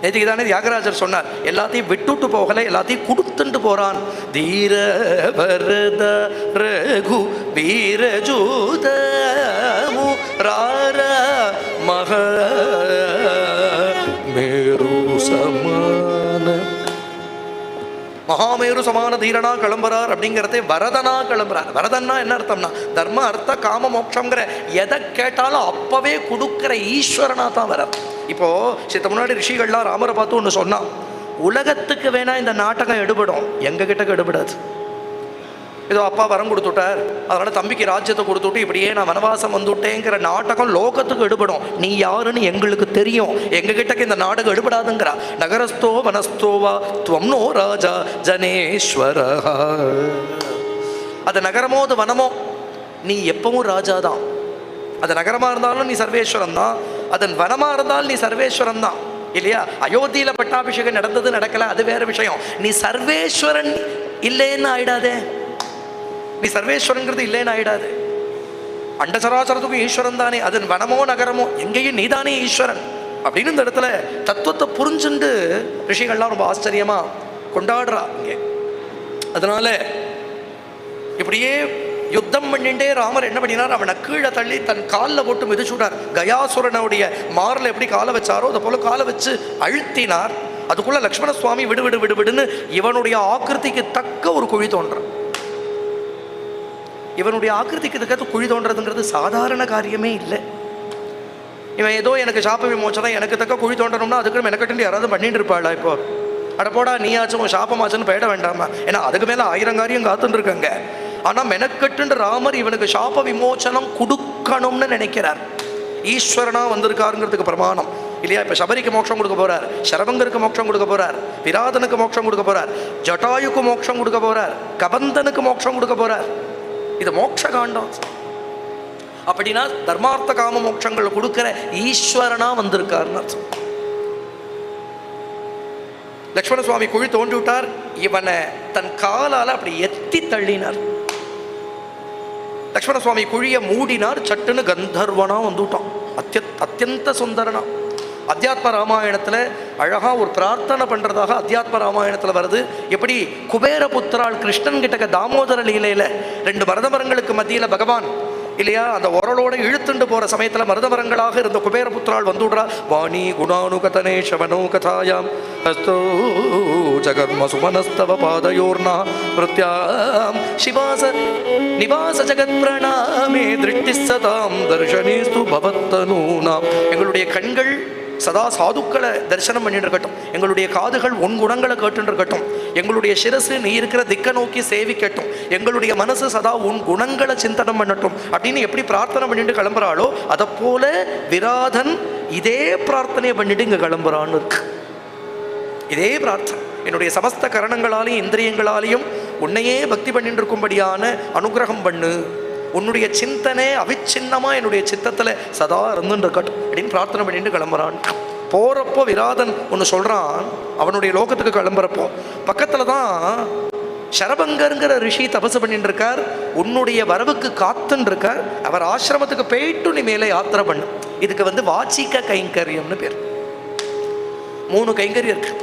நேற்றுக்கு தானே தியாகராஜர் சொன்னார், எல்லாத்தையும் விட்டுட்டு போகலை, எல்லாத்தையும் கொடுத்துட்டு போறான். தீர வரத ரகு வீரஜூதமு ரார மக மேரு சமான. மகாமேரு சமான தீரனா கிளம்புறார் அப்படிங்கிறதே வரதனா கிளம்புறார். வரதன்னா என்ன அர்த்தம்னா தர்ம அர்த்த காம மோட்சங்கிற எதை கேட்டாலும் அப்பவே கொடுக்கிற ஈஸ்வரனா தான் வர. இப்போ சித்த முன்னாடி ரிஷிகள்லாம் ராமரை பார்த்து ஒன்று சொன்னான், உலகத்துக்கு வேணா இந்த நாடகம் எடுபடும், எங்க கிட்ட எடுபடாது. ஏதோ அப்பா வரம் கொடுத்துட்டார், அதனால தம்பிக்கு ராஜ்யத்தை கொடுத்துட்டு இப்படியே நான் வனவாசம் வந்துட்டேங்கிற நாடகம் லோகத்துக்கு எடுபடும். நீ யாருன்னு எங்களுக்கு தெரியும், எங்ககிட்டக்கு இந்த நாடகம் எடுபடாதுங்கிறா. நகரஸ்தோ வனஸ்தோவா துவம்னோ ராஜா ஜனேஸ்வர. அது நகரமோ அது வனமோ, நீ எப்பவும் ராஜா தான். அது நகரமாக இருந்தாலும் நீ சர்வேஸ்வரன் தான், அதன் வனமாக இருந்தாலும் நீ சர்வேஸ்வரன் தான் இல்லையா? அயோத்தியில பட்டாபிஷேகம் நடந்தது நடக்கல அது வேற விஷயம். நீ சர்வேஸ்வரன் இல்லைன்னு ஆயிடாதே, நீ சர்வேஸ்வரங்கிறது இல்லைன்னு ஆயிடாது. அண்டசராசரத்துக்கும் ஈஸ்வரன் தானே, அதன் வனமோ நகரமோ எங்கேயும் நீதானே ஈஸ்வரன் அப்படின்னு இந்த இடத்துல தத்துவத்தை புரிஞ்சுண்டு ரிஷிகள்லாம் ரொம்ப ஆச்சரியமா கொண்டாடுறா இங்கே. அதனால இப்படியே யுத்தம் பண்ணிட்டே ராமர் என்ன பண்ணினார், அவனை கீழே தள்ளி தன் காலில் போட்டு மிதிச்சுட்டார். கயாசுரனுடைய மாரில் எப்படி காலை வச்சாரோ அதை போல காலை வச்சு அழுத்தினார். அதுக்குள்ள லக்ஷ்மண சுவாமி விடு விடு விடு விடுன்னு இவனுடைய ஆக்கிருதிக்கு தக்க ஒரு குழி தோன்றான். இவனுடைய ஆக்கிருதிக்கு தக்க குழி தோன்றதுங்கிறது சாதாரண காரியமே இல்லை. இவன் ஏதோ எனக்கு சாப விமோச்சனம், எனக்கு தக்க குழி தோண்டணும்னா அதுக்கு மெனக்கட்டு யாராவது பண்ணிட்டு இருப்பாளா? இப்போ அட போடா நீயாச்சும் உன் சாபமாச்சுன்னு போயிட வேண்டாமா? ஏன்னா அதுக்கு மேலே 1000 காரியம் காத்துன்னு இருக்காங்க. ஆனால் மெனக்கட்டுன்ற ராமர் இவனுக்கு சாப விமோச்சனம் கொடுக்கணும்னு நினைக்கிறார். ஈஸ்வரனா வந்திருக்காருங்கிறதுக்கு பிரமாணம் இல்லையா? இப்போ சபரிக்கு மோட்சம் கொடுக்க போறார், சரபங்கருக்கு மோட்சம் கொடுக்க போறார், விராதனுக்கு மோட்சம் கொடுக்க போறார், ஜட்டாயுக்கு மோட்சம் கொடுக்க போறார், கபந்தனுக்கு மோட்சம் கொடுக்க போறார். இது மோட்ச காண்டம். அப்படின்னா தர்மார்த்த காம மோட்சங்கள் கொடுக்கிற ஈஸ்வரனா வந்திருக்காருன்னு அர்த்தம். லக்ஷ்மண சுவாமி குழி தோண்டி விட்டார். இவனை தன் காலால் அப்படி எத்தி தள்ளினார். லக்ஷ்மண சுவாமி குழியை மூடினார். சட்டுன்னு கந்தர்வனா வந்துவிட்டான். அத்தியந்த சுந்தரனா. அத்தியாத்ம ராமாயணத்தில் அழகாக ஒரு பிரார்த்தனை பண்ணுறதாக அத்தியாத்ம ராமாயணத்தில் வருது. எப்படி குபேர புத்திரால் கிருஷ்ணன் கிட்டக்க தாமோதர லீலையில் 2 மருதமரங்களுக்கு மத்தியில் பகவான் இல்லையா அந்த உரலோடு இழுத்துண்டு போகிற சமயத்தில் மருதமரங்களாக இருந்த குபேர புத்திரால் வந்துடுறா. வாணி குணானுகதனே சவனோ கதாயாம் அஸ்தோ ஜகர்ம சுமனஸ்தவ பாதயோர்னா பிரத்யாம் சிவாச நிவாச ஜகத் பிரணாமே திருஷ்டி சதாம் தர்ஷனேஸ்து பவத்தனூனாம். எங்களுடைய கண்கள் சதா சாதுக்களை தரிசனம் பண்ணிட்டு இருக்கட்டும், எங்களுடைய காதுகள் உன் குணங்களை கேட்டு இருக்கட்டும், எங்களுடைய சிரசு நீ இருக்கிற திக்க நோக்கி சேவிக்கட்டும், எங்களுடைய மனசு சதா உன் குணங்களை சிந்தனம் பண்ணட்டும் அப்படின்னு எப்படி பிரார்த்தனை பண்ணிட்டு கிளம்புறாளோ அதை போல விராதன் இதே பிரார்த்தனையை பண்ணிட்டு இங்கே கிளம்புறான்னு இருக்கு. இதே பிரார்த்தனை என்னுடைய சமஸ்த கரணங்களாலையும் இந்திரியங்களாலையும் உன்னையே பக்தி பண்ணிட்டு இருக்கும்படியான அனுகிரகம் பண்ணு, உன்னுடைய சிந்தனை அவிச்சின்னமா என்னுடைய சித்தத்தில் சதா இருந்துன்னு இருக்கட்டும் அப்படின்னு பிரார்த்தனை பண்ணிட்டு கிளம்புறான். போகிறப்போ விராதன் ஒன்று சொல்கிறான். அவனுடைய லோகத்துக்கு கிளம்புறப்போ பக்கத்தில் தான் சரபங்கருங்கிற ரிஷி தபசு பண்ணிட்டு இருக்கார். உன்னுடைய வரவுக்கு காத்துன்னு இருக்கார். அவர் ஆசிரமத்துக்கு போயிட்டு நீ மேலே யாத்திரை பண்ணு. இதுக்கு வந்து வாச்சிக்க கைங்கரியம்னு பேர். 3 கைங்கரியம் இருக்கு.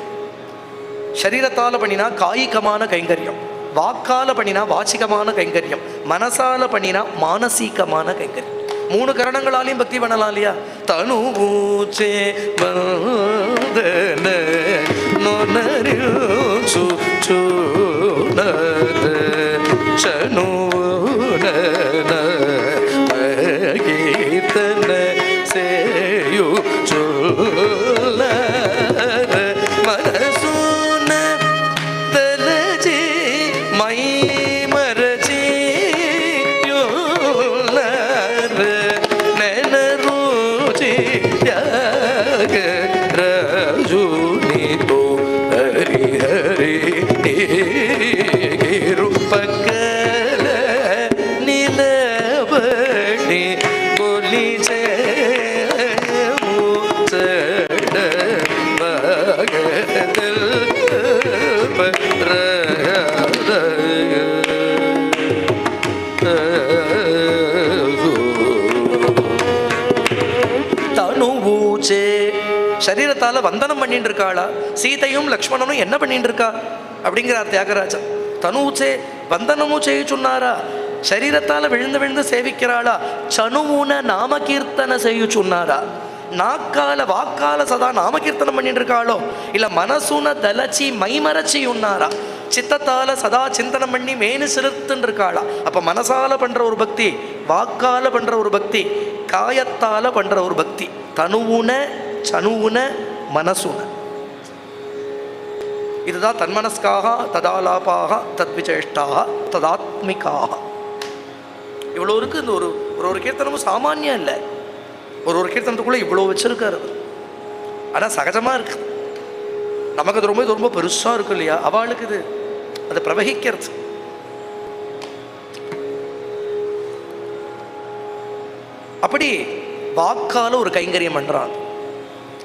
சரீரத்தால் பண்ணினா காய்கமான கைங்கரியம், வாக்கால பண்ணினா வாச்சிகமான கைங்கரியம், மனசால பண்ணினா மானசீகமான கைங்கரியம். 3 கரணங்களாலையும் பக்தி பண்ணலாம் இல்லையா? தனு ஊச்சே வந்தன நொனரில் சுனத சனுன கீர்த்தன சேயு சொல்ல மனசுன தலஜி my மரஜி நெனருச்சி தியாக ரஜுனிதோ ஹரி ஹரி பக்கல நிலபடி கொலிச்சே மூச்சட பகதல் தனுவூச்சே சரீரத்தால வந்தனம் பண்ணிட்டு இருக்காளா? சீதையும் லக்ஷ்மணனும் என்ன பண்ணிட்டு இருக்கா அப்படிங்கிறார் தியாகராஜன். தனுச்சே வந்தனமும் செய்யுచున్నారా, சரீரத்தால விழுந்து விழுந்து சேவிக்கிறாளா? சனுவுன நாமகீர்த்தனை செய்யுచున్నారా, நாக்கால வாக்கால சதா நாமகீர்த்தனம் பண்ணிட்டு இருக்காளோ? இல்ல மனசுன தலச்சி மைமரச்சி உண்ணாரா, சித்தத்தால சதா சிந்தனம் பண்ணி மேனு சிலிர்த்துன்னு இருக்காளா? அப்ப மனசால பண்ற ஒரு பக்தி, வாக்கால பண்ற ஒரு பக்தி, காயத்தால பண்ற ஒரு பக்தி. தனுவுன சனுவுன மனசுன, இதுதான் தன்மனஸ்காக ததாலாபாக தத்விசேஷ்டாக ததாத்மிகாக. இவ்வளோ இருக்கு. இந்த ஒரு ஒரு கீர்த்தனமும் சாமானியம் இல்லை. ஒரு ஒரு கீர்த்தனத்துக்குள்ளே இவ்வளோ வச்சிருக்காரு அவர். ஆனால் சகஜமாக இருக்கு நமக்கு. அது ரொம்ப ரொம்ப பெருசாக இருக்கு இல்லையா? அவளுக்கு இது அது பிரவகிக்கிறது. அப்படி வாக்கால ஒரு கைங்கரியம் பண்ணுறான்.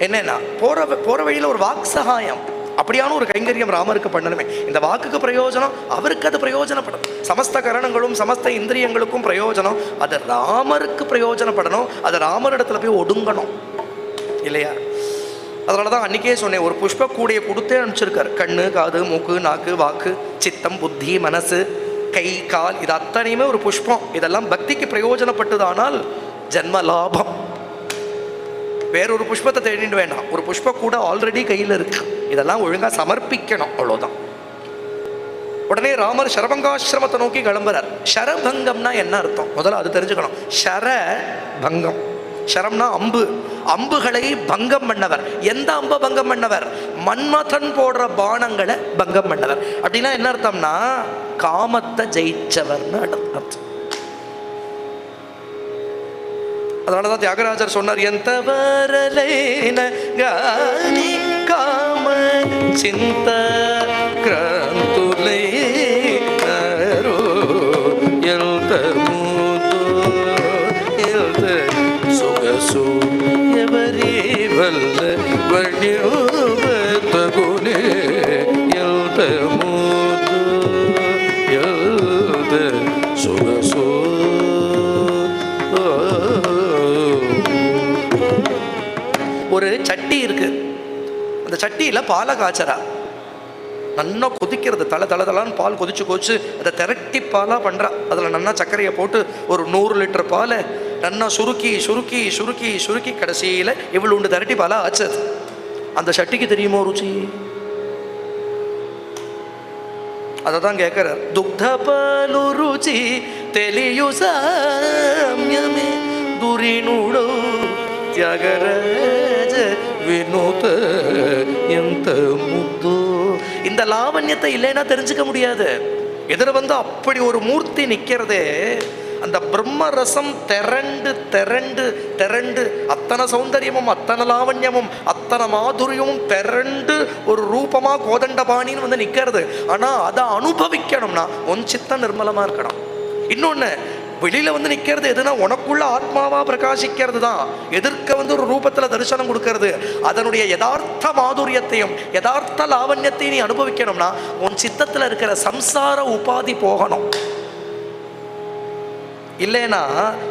என்னன்னா போற போற வழியில் ஒரு வாக் சகாயம், அப்படியான ஒரு கைங்கரியம் ராமருக்கு பண்ணணுமே. இந்த வாக்குக்கு பிரயோஜனம், அவருக்கு அது பிரயோஜனப்படும். சமஸ்த கரணங்களும் சமஸ்த இந்திரியங்களுக்கும் பிரயோஜனம், அது ராமருக்கு பிரயோஜனப்படணும். அது ராமரிடத்துல போய் ஒடுங்கணும் இல்லையா? அதனால தான் அன்றைக்கே சொன்னேன், ஒரு புஷ்ப கூடையை கொடுத்தே அனுப்பிச்சிருக்காரு. கண்ணு, காது, மூக்கு, நாக்கு, வாக்கு, சித்தம், புத்தி, மனசு, கை கால் இது அத்தனையுமே ஒரு புஷ்பம். இதெல்லாம் பக்திக்கு பிரயோஜனப்பட்டதானால் ஜன்ம லாபம். வேறொரு புஷ்பத்தை தேடிட்டு வேண்டாம், ஒரு புஷ்பம் கூட ஆல்ரெடி கையில் இருக்கு. இதெல்லாம் ஒழுங்கா சமர்ப்பிக்கணும், அவ்வளோதான். உடனே ராமர் சரபங்காசிரமத்தை நோக்கி கிளம்புறார். சரபங்கம்னா என்ன அர்த்தம் முதல்ல அது தெரிஞ்சுக்கணும். சரபங்கம், சரம்னா அம்பு, அம்புகளை பங்கம் பண்ணவர். எந்த அம்பை பங்கம் பண்ணவர்? மன்மதன் போடுற பானங்களை பங்கம் பண்ணவர். அப்படின்னா என்ன அர்த்தம்னா காமத்தை ஜெயிச்சவர்னு அர்த்தம். அதனாலதான் தியாகராஜர் சொன்னார், எந்த வரலைன கானி காம சிந்த கிராந்துலை எந்த எந்த சொகசு எவரே வல்ல வழியோதகுனே எந்த மூது எந்த சொகசு. ஒரு சட்டி இருக்கு, அந்த சட்டியில பாலை காய்ச்சறா, நல்லா கொதிக்கிறது, தலை தலை தலான்னு பால் கொதிச்சு கொதிச்சு அதை திரட்டி பாலாக பண்ணுறா. அதில் நல்லா சர்க்கரையை போட்டு ஒரு 100 லிட்டர் பாலை நல்லா சுருக்கி சுருக்கி சுருக்கி சுருக்கி கடைசியில் இவ்வளோ உண்டு திரட்டி பாலாக ஆச்சு. அந்த சட்டிக்கு தெரியுமோ ருச்சி? அதை தான் கேட்குறார். துக்த பாலு ருச்சி தெளியு சாமியமே துரினுடோ தியாகராஜ வினோத எந்த முத்து. இந்த லாவண்யத்தை இல்லைன்னா தெரிஞ்சுக்க முடியாது. எதிர வந்து அப்படி ஒரு மூர்த்தி நிற்கிறதே, அந்த பிரம்ம ரசம் திரண்டு திரண்டு திரண்டு அத்தனை சௌந்தரியமும் அத்தனை லாவண்யமும் அத்தனை மாதுரியமும் திரண்டு ஒரு ரூபமாக கோதண்டபாணின்னு வந்து நிற்கிறது. ஆனால் அதை அனுபவிக்கணும்னா உன் சித்தம் நிர்மலமாக இருக்கணும். இன்னொன்று, வெளியில வந்து நிற்கிறது எதுனா உனக்குள்ள ஆத்மாவா பிரகாசிக்கிறது தான். எதிர்க்க வந்து ஒரு ரூபத்தில் தரிசனம் கொடுக்கறது. அதனுடைய யதார்த்த மாதுரியத்தையும் யதார்த்த லாவண்யத்தையும் நீ அனுபவிக்கணும்னா உன் சித்தத்தில் இருக்கிற சம்சார உபாதி போகணும். இல்லைன்னா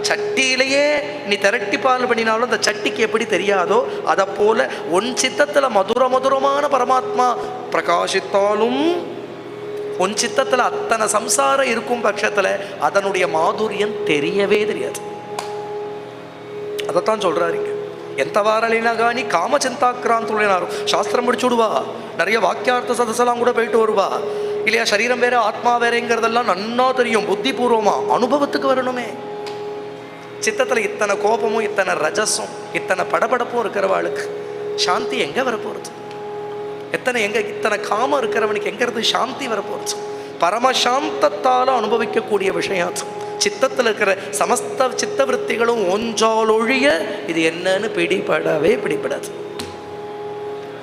சட்டியிலேயே நீ திரட்டி பால் பண்ணினாலும் அந்த சட்டிக்கு எப்படி தெரியாதோ அதை போல உன் சித்தத்தில் மதுர மதுரமான பரமாத்மா பிரகாசித்தாலும் உன் சித்தத்தில் அத்தனை சம்சாரம் இருக்கும் பட்சத்தில் அதனுடைய மாதுரியம் தெரியவே தெரியாது. அதைத்தான் சொல்றாருங்க. எந்த வாரலினா காணி காம சிந்தாக்கிராந்துள்ளினாரும். சாஸ்திரம் முடிச்சு விடுவா, நிறைய வாக்கியார்த்த சதசெல்லாம் கூட போயிட்டு வருவா இல்லையா? சரீரம் வேற ஆத்மா வேறங்கிறதெல்லாம் நன்னா தெரியும், புத்தி பூர்வமா அனுபவத்துக்கு வரணுமே. சித்தத்தில் இத்தனை கோபமும் இத்தனை ரஜஸும் இத்தனை படபடப்பும் இருக்கிறவாளுக்கு சாந்தி எங்கே வரப்போகிறது? எத்தனை எங்க இத்தனை காமம் இருக்கிறவனுக்கு எங்கிறது சாந்தி வரப்போகிறது? பரமசாந்தத்தால் அனுபவிக்கக்கூடிய விஷயம் அது. சித்தத்தில் இருக்கிற சமஸ்த சித்த விற்த்திகளும் ஒன்றாலொழிய இது என்னன்னு பிடிபடவே பிடிபடாது.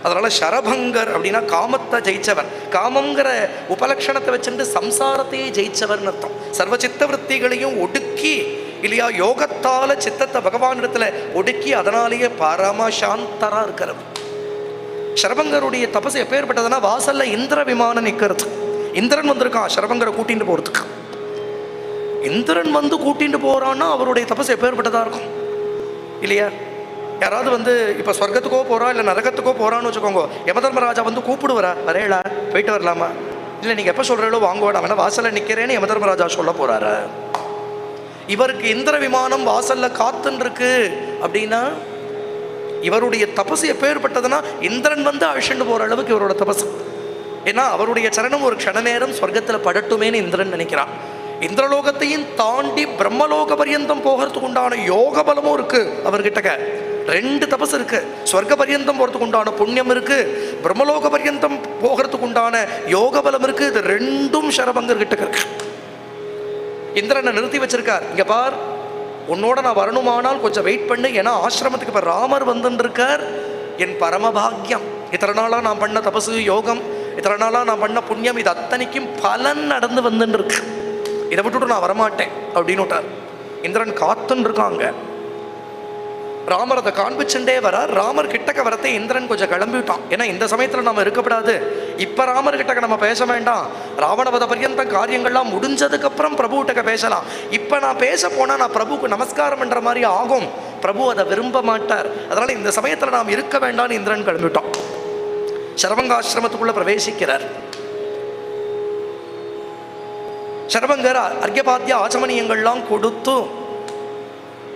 அதனால சரபங்கர் அப்படின்னா காமத்தை ஜெயிச்சவர். காமங்கிற உபலட்சணத்தை வச்சுட்டு சம்சாரத்தையே ஜெயிச்சவர்னு அர்த்தம். சர்வ சித்த விற்த்திகளையும் ஒடுக்கி இல்லையா, யோகத்தால சித்தத்தை பகவானிடத்துல ஒடுக்கி அதனாலேயே பரமசாந்தரா இருக்கிறவர். சரபங்கருடைய தபசு எப்பேற்பட்டதுன்னா வாசல்ல இந்திர விமானம் நிற்கிறது. இந்திரன் வந்திருக்கான் சரபங்கரை கூட்டிட்டு போறதுக்கு. இந்திரன் வந்து கூட்டிட்டு போறான்னா அவருடைய தபசு எப்பேற்பட்டதா இருக்கும் இல்லையா? யாராவது வந்து இப்போ சொர்க்கத்துக்கோ போறா இல்லை நரகத்துக்கோ போறான்னு வச்சுக்கோங்க, யமதர்மராஜா வந்து கூப்பிடுவாரா? வரையலா போயிட்டு வரலாமா? இல்லை நீங்கள் எப்போ சொல்கிறீங்களோ வாங்குவோம், நான் வேணா வாசலில் நிற்கிறேன்னு யமதர்மராஜா சொல்ல போறாரு. இவருக்கு இந்திர விமானம் வாசல்ல காத்துன்னு இருக்கு அப்படின்னா இவருடைய தபசு எப்பேற்பட்டதுன்னா இந்திரன் வந்து அழிச்சுண்டு போகிற அளவுக்கு இவரோட தபசு. ஏன்னா அவருடைய சரணம் ஒரு க்ஷண நேரம் சொர்க்கத்தில் படட்டுமேன்னு இந்திரன் நினைக்கிறான். இந்திரலோகத்தையும் தாண்டி பிரம்மலோக பரியந்தம் போகிறதுக்கு உண்டான யோக பலமும் இருக்கு அவர்கிட்டக்க. 2 தபசு இருக்கு. ஸ்வர்க்க பரியந்தம் போகிறதுக்கு உண்டான புண்ணியம் இருக்கு, பிரம்மலோக பரியந்தம் போகிறதுக்கு உண்டான யோக பலம் இருக்கு. இது 2ம் சரபங்கர் கிட்ட இருக்கு. இந்திரனை நிறுத்தி வச்சிருக்கார். இங்க பார், உன்னோட நான் வரணுமானால் கொஞ்சம் வெயிட் பண்ணு, ஏன்னா ஆசிரமத்துக்கு இப்போ ராமர் வந்துருக்கார். என் பரமபாக்கியம், இத்தனை நாளாக நான் பண்ண தபசு யோகம், இத்தனை நாளாக நான் பண்ண புண்ணியம், இது அத்தனைக்கும் பலன் நடந்து வந்துன்னு இருக்கு, இதை விட்டுட்டு நான் வரமாட்டேன் அப்படின்னு விட்டார். இந்திரன் காத்துன்னு இருக்காங்க. ராமர் அதை காண்பிச்சுட்டே வரார். ராமர் கிட்டக்க வரத்தை இந்திரன் கொஞ்சம் கிளம்பிவிட்டான். ஏன்னா இந்த சமயத்தில் நம்ம இருக்கப்படாது, இப்போ ராமர் கிட்டக்க நம்ம பேச வேண்டாம், ராவணவத பர்யந்தம் காரியங்கள்லாம் முடிஞ்சதுக்கப்புறம் பிரபுகிட்டக்க பேசலாம். இப்போ நான் பேச போனால் நான் பிரபுவுக்கு நமஸ்காரம் பண்ணுற மாதிரி ஆகும், பிரபு அதை விரும்ப மாட்டார், அதனால் இந்த சமயத்தில் நாம் இருக்க வேண்டாம்னு இந்திரன் கிளம்பிவிட்டோம். சரபங்காசிரமத்துக்குள்ளே பிரவேசிக்கிறார். சரபங்கர் அர்க்யபாத்திய ஆச்சமணியங்கள்லாம் கொடுத்து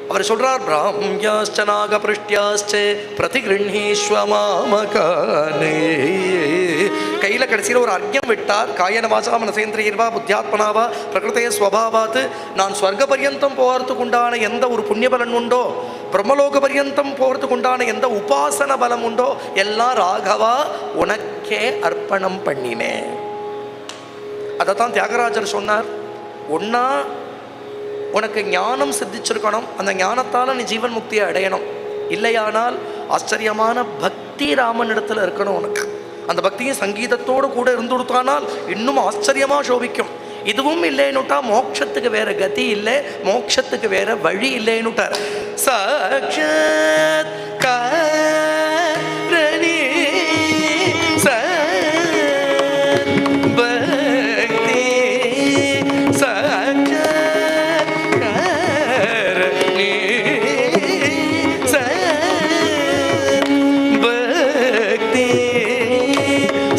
அவர் சொல்றார், பிராம்யாச்ச நாகபிருஷ்டியாச்ச பிரதிகிருணீஸ்வ மாமகானே. கையில கடைசியில் ஒரு அர்க்யம் விட்டார். காயன வாசா மனசேந்திரியர்வா புத்தியாத்மனாவா பிரகிருதே ஸ்வபாவாத்து. நான் ஸ்வர்க பர்யந்தம் போகிறதுக்கு உண்டான எந்த ஒரு புண்ணிய பலன் உண்டோ, பிரம்மலோக பர்யந்தம் போகிறதுக்கு உண்டான எந்த உபாசன பலம் உண்டோ, எல்லாம் ராகவா உனக்கே அர்ப்பணம் பண்ணினேன். அதைத்தான் தியாகராஜர் சொன்னார். ஒன்னா உனக்கு ஞானம் சித்திச்சிருக்கணும், அந்த ஞானத்தால் நீ ஜீவன் முக்தியை அடையணும். இல்லையானால் ஆச்சரியமான பக்தி ராமனிடத்தில் இருக்கணும் உனக்கு. அந்த பக்தியும் சங்கீதத்தோடு கூட இருந்து கொடுத்தானால் இன்னும் ஆச்சரியமாக சோபிக்கும். இதுவும் இல்லைன்னுட்டா மோட்சத்துக்கு வேற கதி இல்லை, மோட்சத்துக்கு வேற வழி இல்லைன்னுட்டார். சாட்சாத் காரணி பக்தி சாட்சாத் காரணி பக்தி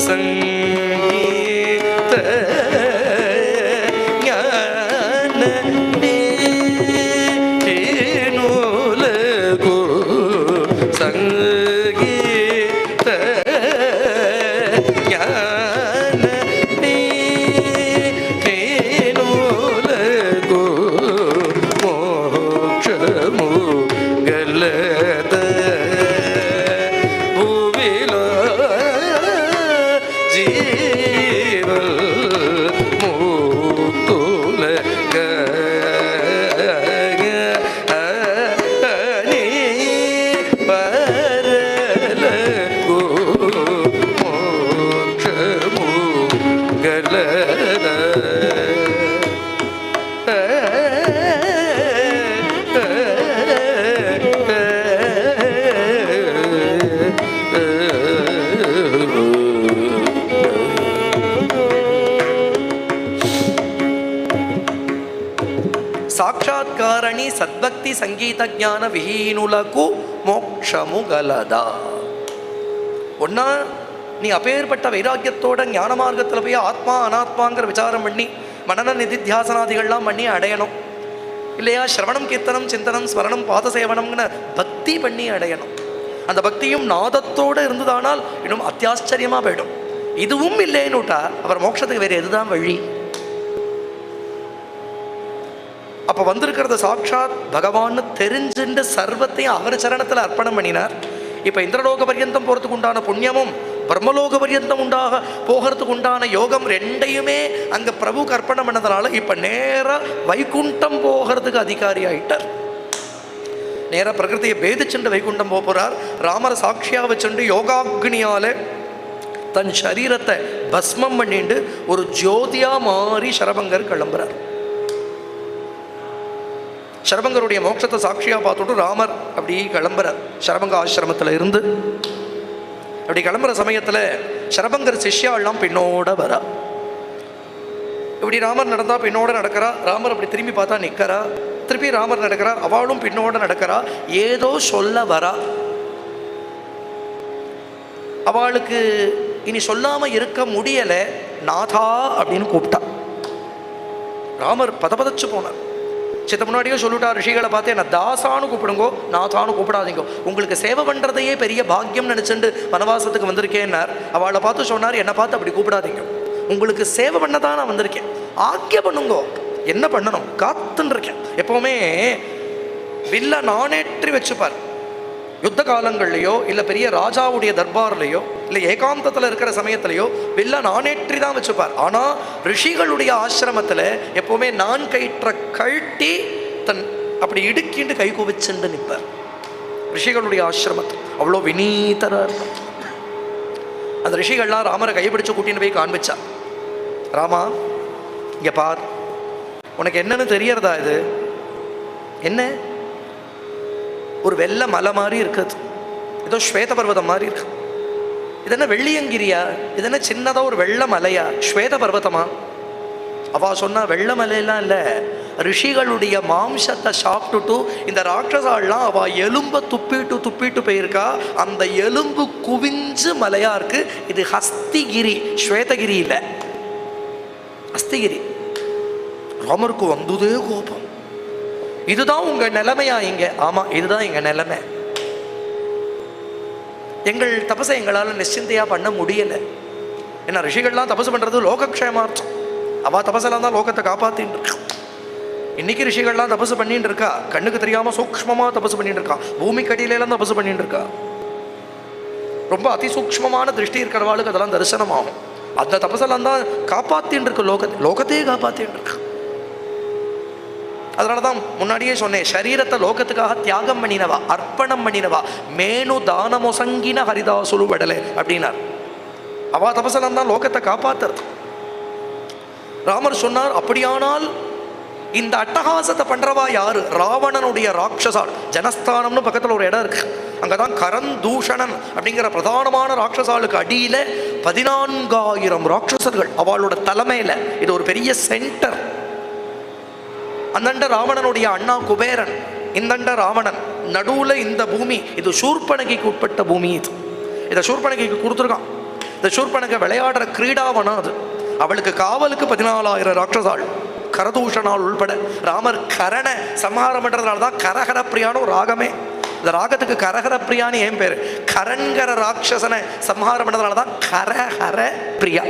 சங்கீத ஞான நூலகு சங்கீத ஞான நூலகு மோட்சமு கலத భూమిలో జీవ ముక్తుల పరలకు మోక్షము గలద. సాక్షాత్కారణి సద్భక్తి సంగీత జ్ఞాన విహీనులకు మోక్షము గలదా. ஒன்னா நீ அப்பேற்பட்ட வைராக்கியத்தோட ஞான மார்க்கத்தில் போய் ஆத்மா அனாத்மாங்கிற விசாரம் பண்ணி மனன நிதித்தியாசனாதிகள்லாம் பண்ணி அடையணும். இல்லையா சிரவணம் கீர்த்தனம் சிந்தனம் ஸ்மரணம் பாதசேவனம்னு பக்தி பண்ணி அடையணும். அந்த பக்தியும் நாதத்தோடு இருந்ததானால் இன்னும் அத்தியாச்சரியமாக போயிடும். இதுவும் இல்லைன்னுட்டா அவர் மோட்சத்துக்கு வேறு எதுதான் வழி? அப்போ வந்திருக்கிறத சாட்சாத் பகவான்னு தெரிஞ்சுண்டு சர்வத்தையும் அவர் சரணத்தில் அர்ப்பணம் பண்ணினார். இப்போ இந்திரலோக பர்யந்தம் போகிறதுக்கு உண்டான புண்ணியமும் பிரம்மலோக பர்யந்தம் உண்டாக போகிறதுக்கு உண்டான யோகம் ரெண்டையுமே அங்கே பிரபுக்கு அர்ப்பணம் பண்ணதுனால இப்போ நேராக வைகுண்டம் போகிறதுக்கு அதிகாரி ஆயிட்டார். நேராக பிரகிருதியை பேதிச்சுண்டு வைகுண்டம் போக போகிறார். ராமரை சாட்சியாக வச்சுண்டு யோகாக்னியால் தன் சரீரத்தை பஸ்மம் பண்ணிட்டு ஒரு ஜோதியாக மாறி சரபங்கர் கிளம்புறார். சரபங்கருடைய மோட்சத்தை சாட்சியாக பார்த்துட்டு ராமர் அப்படி கிளம்புறார் சரபங்க ஆசிரமத்தில் இருந்து. அப்படி கிளம்புற சமயத்தில் சரபங்கர் சிஷ்யாவெல்லாம் பின்னோட வரா. இப்படி ராமர் நடந்தால் பின்னோட நடக்கிறா. ராமர் அப்படி திரும்பி பார்த்தா நிற்கிறா. திருப்பி ராமர் நடக்கிறார், அவளும் பின்னோட நடக்கிறா. ஏதோ சொல்ல வரா. அவளுக்கு இனி சொல்லாமல் இருக்க முடியலை. நாதா அப்படின்னு கூப்பிட்டா. ராமர் பதபதச்சு போனார். சித்த முன்னாடியே சொல்லிட்டா ரிஷிகளை பார்த்து, என்ன தாசான்னு கூப்பிடுங்கோ, நாதான்னு கூப்பிடாதீங்க, உங்களுக்கு சேவை பண்ணுறதையே பெரிய பாக்கியம் நினச்சிண்டு வனவாசத்துக்கு வந்திருக்கேன்னார். அவளை பார்த்து சொன்னார், என்னை பார்த்து அப்படி கூப்பிடாதீங்க, உங்களுக்கு சேவை பண்ண தான் நான் வந்திருக்கேன், ஆக்கிய பண்ணுங்கோ, என்ன பண்ணணும் காத்துன்னு இருக்கேன். எப்போவுமே வில்ல நானேற்றி வச்சுப்பார். யுத்த காலங்கள்லையோ இல்லை பெரிய ராஜாவுடைய தர்பார்லையோ இல்லை ஏகாந்தத்தில் இருக்கிற சமயத்திலையோ வில்ல நானேற்றி தான் வச்சுப்பார். ஆனால் ரிஷிகளுடைய ஆசிரமத்தில் எப்போவுமே நான் கயிற்ற கழட்டி தன் அப்படி இடுக்கிண்டு கை குவிச்சுண்டு நிற்பார். ரிஷிகளுடைய ஆசிரமத்தில் அவ்வளோ வினீதராக இருக்கும். அந்த ரிஷிகள்லாம் ராமரை கைப்பிடிச்சு கூட்டின்னு போய் காண்பிச்சா, ராமா இங்கே பார், உனக்கு என்னன்னு தெரியறதா? இது என்ன? ஒரு வெள்ளை மலை மாதிரி இருக்குது, ஏதோ ஸ்வேத பர்வதம் மாதிரி இருக்கு. இது என்ன வெள்ளியங்கிரியா? இது என்ன சின்னதாக ஒரு வெள்ளை மலையா? ஸ்வேத பர்வதமா? அவ சொன்னா வெள்ளை மலையெல்லாம் இல்லை, ரிஷிகளுடைய மாம்சத்தை சாப்பிட்டுட்டு இந்த ராட்சசாலாம் அவ எலும்பை துப்பிட்டு துப்பிட்டு போயிருக்கா. அந்த எலும்பு குவிஞ்சு மலையா இருக்கு. இது ஹஸ்திகிரி, ஸ்வேதகிரி இல்லை, ஹஸ்திகிரி. ராமருக்கு வந்ததே கோபம். இதுதான் உங்க நிலைமையா இங்க? ஆமா, இதுதான் எங்க நிலைமை. எங்கள் தபசை எங்களால் நிச்சிந்தையா பண்ண முடியல. ஏன்னா ரிஷிகள்லாம் தபசு பண்றது லோகக்ஷேமார்த்தம். அவ தபசெல்லாம் தான் லோகத்தை காப்பாத்தின்னு இருக்கா. இன்னைக்கு ரிஷிகள்லாம் தபசு பண்ணிட்டு இருக்கா, கண்ணுக்கு தெரியாம சூக்ஷ்மமா தபசு பண்ணிட்டு இருக்கா, பூமிக்கடியில தபசு பண்ணிட்டு இருக்கா. ரொம்ப அதிசூக்ஷ்மமான திருஷ்டி இருக்கிறவாளுக்கு அதெல்லாம் தரிசனமாகும். அந்த தபசெல்லாம் தான் காப்பாத்தின்னு இருக்கு, லோகத்தையே காப்பாத்தின்னு இருக்கு. அதனாலதான் முன்னாடியே சொன்னேன், சரீரத்தை லோகத்துக்காக தியாகம் பண்ணினவா, அர்ப்பணம் பண்ணினவா, மேனு தானமொசங்கின ஹரிதாசுலு வடலே அப்படின்னார். அவா தபசெல்லாம் தான் லோகத்தை காப்பாத்துறது. ராமர் சொன்னார், அப்படியானால் இந்த அட்டகாசத்தை பண்றவா யாரு? ராவணனுடைய ராட்சசால். ஜனஸ்தானம்னு பக்கத்துல ஒரு இடம் இருக்கு, அங்கதான் கரந்தூஷணன் அப்படிங்கிற பிரதானமான ராட்சசாளுக்கு அடியில 14,000 ராட்சசர்கள் அவளோட தலைமையில. இது ஒரு பெரிய சென்டர். அந்தண்ட ராவணனுடைய அண்ணா குபேரன், இந்தண்ட ராவணன், நடுவுல இந்த பூமி. இது சூர்பனகைக்கு உட்பட்ட பூமி. இது இதை சூர்பனகைக்கு கொடுத்துருக்கான். இந்த சூர்பனகை விளையாடுற கிரீடாவனா அது. அவளுக்கு காவலுக்கு 14,000 ராட்சசாள், கரதூஷனால் உள்பட. ராமர் கரண சம்ஹாரம் பண்றதுனால தான் கரஹர பிரியான்னு ஒரு ராகமே. இந்த ராகத்துக்கு கரஹர பிரியான்னு ஏன் பேரு? கரங்கர ராட்சசனை சம்ஹாரம் பண்றதுனால தான் கரஹர பிரியா.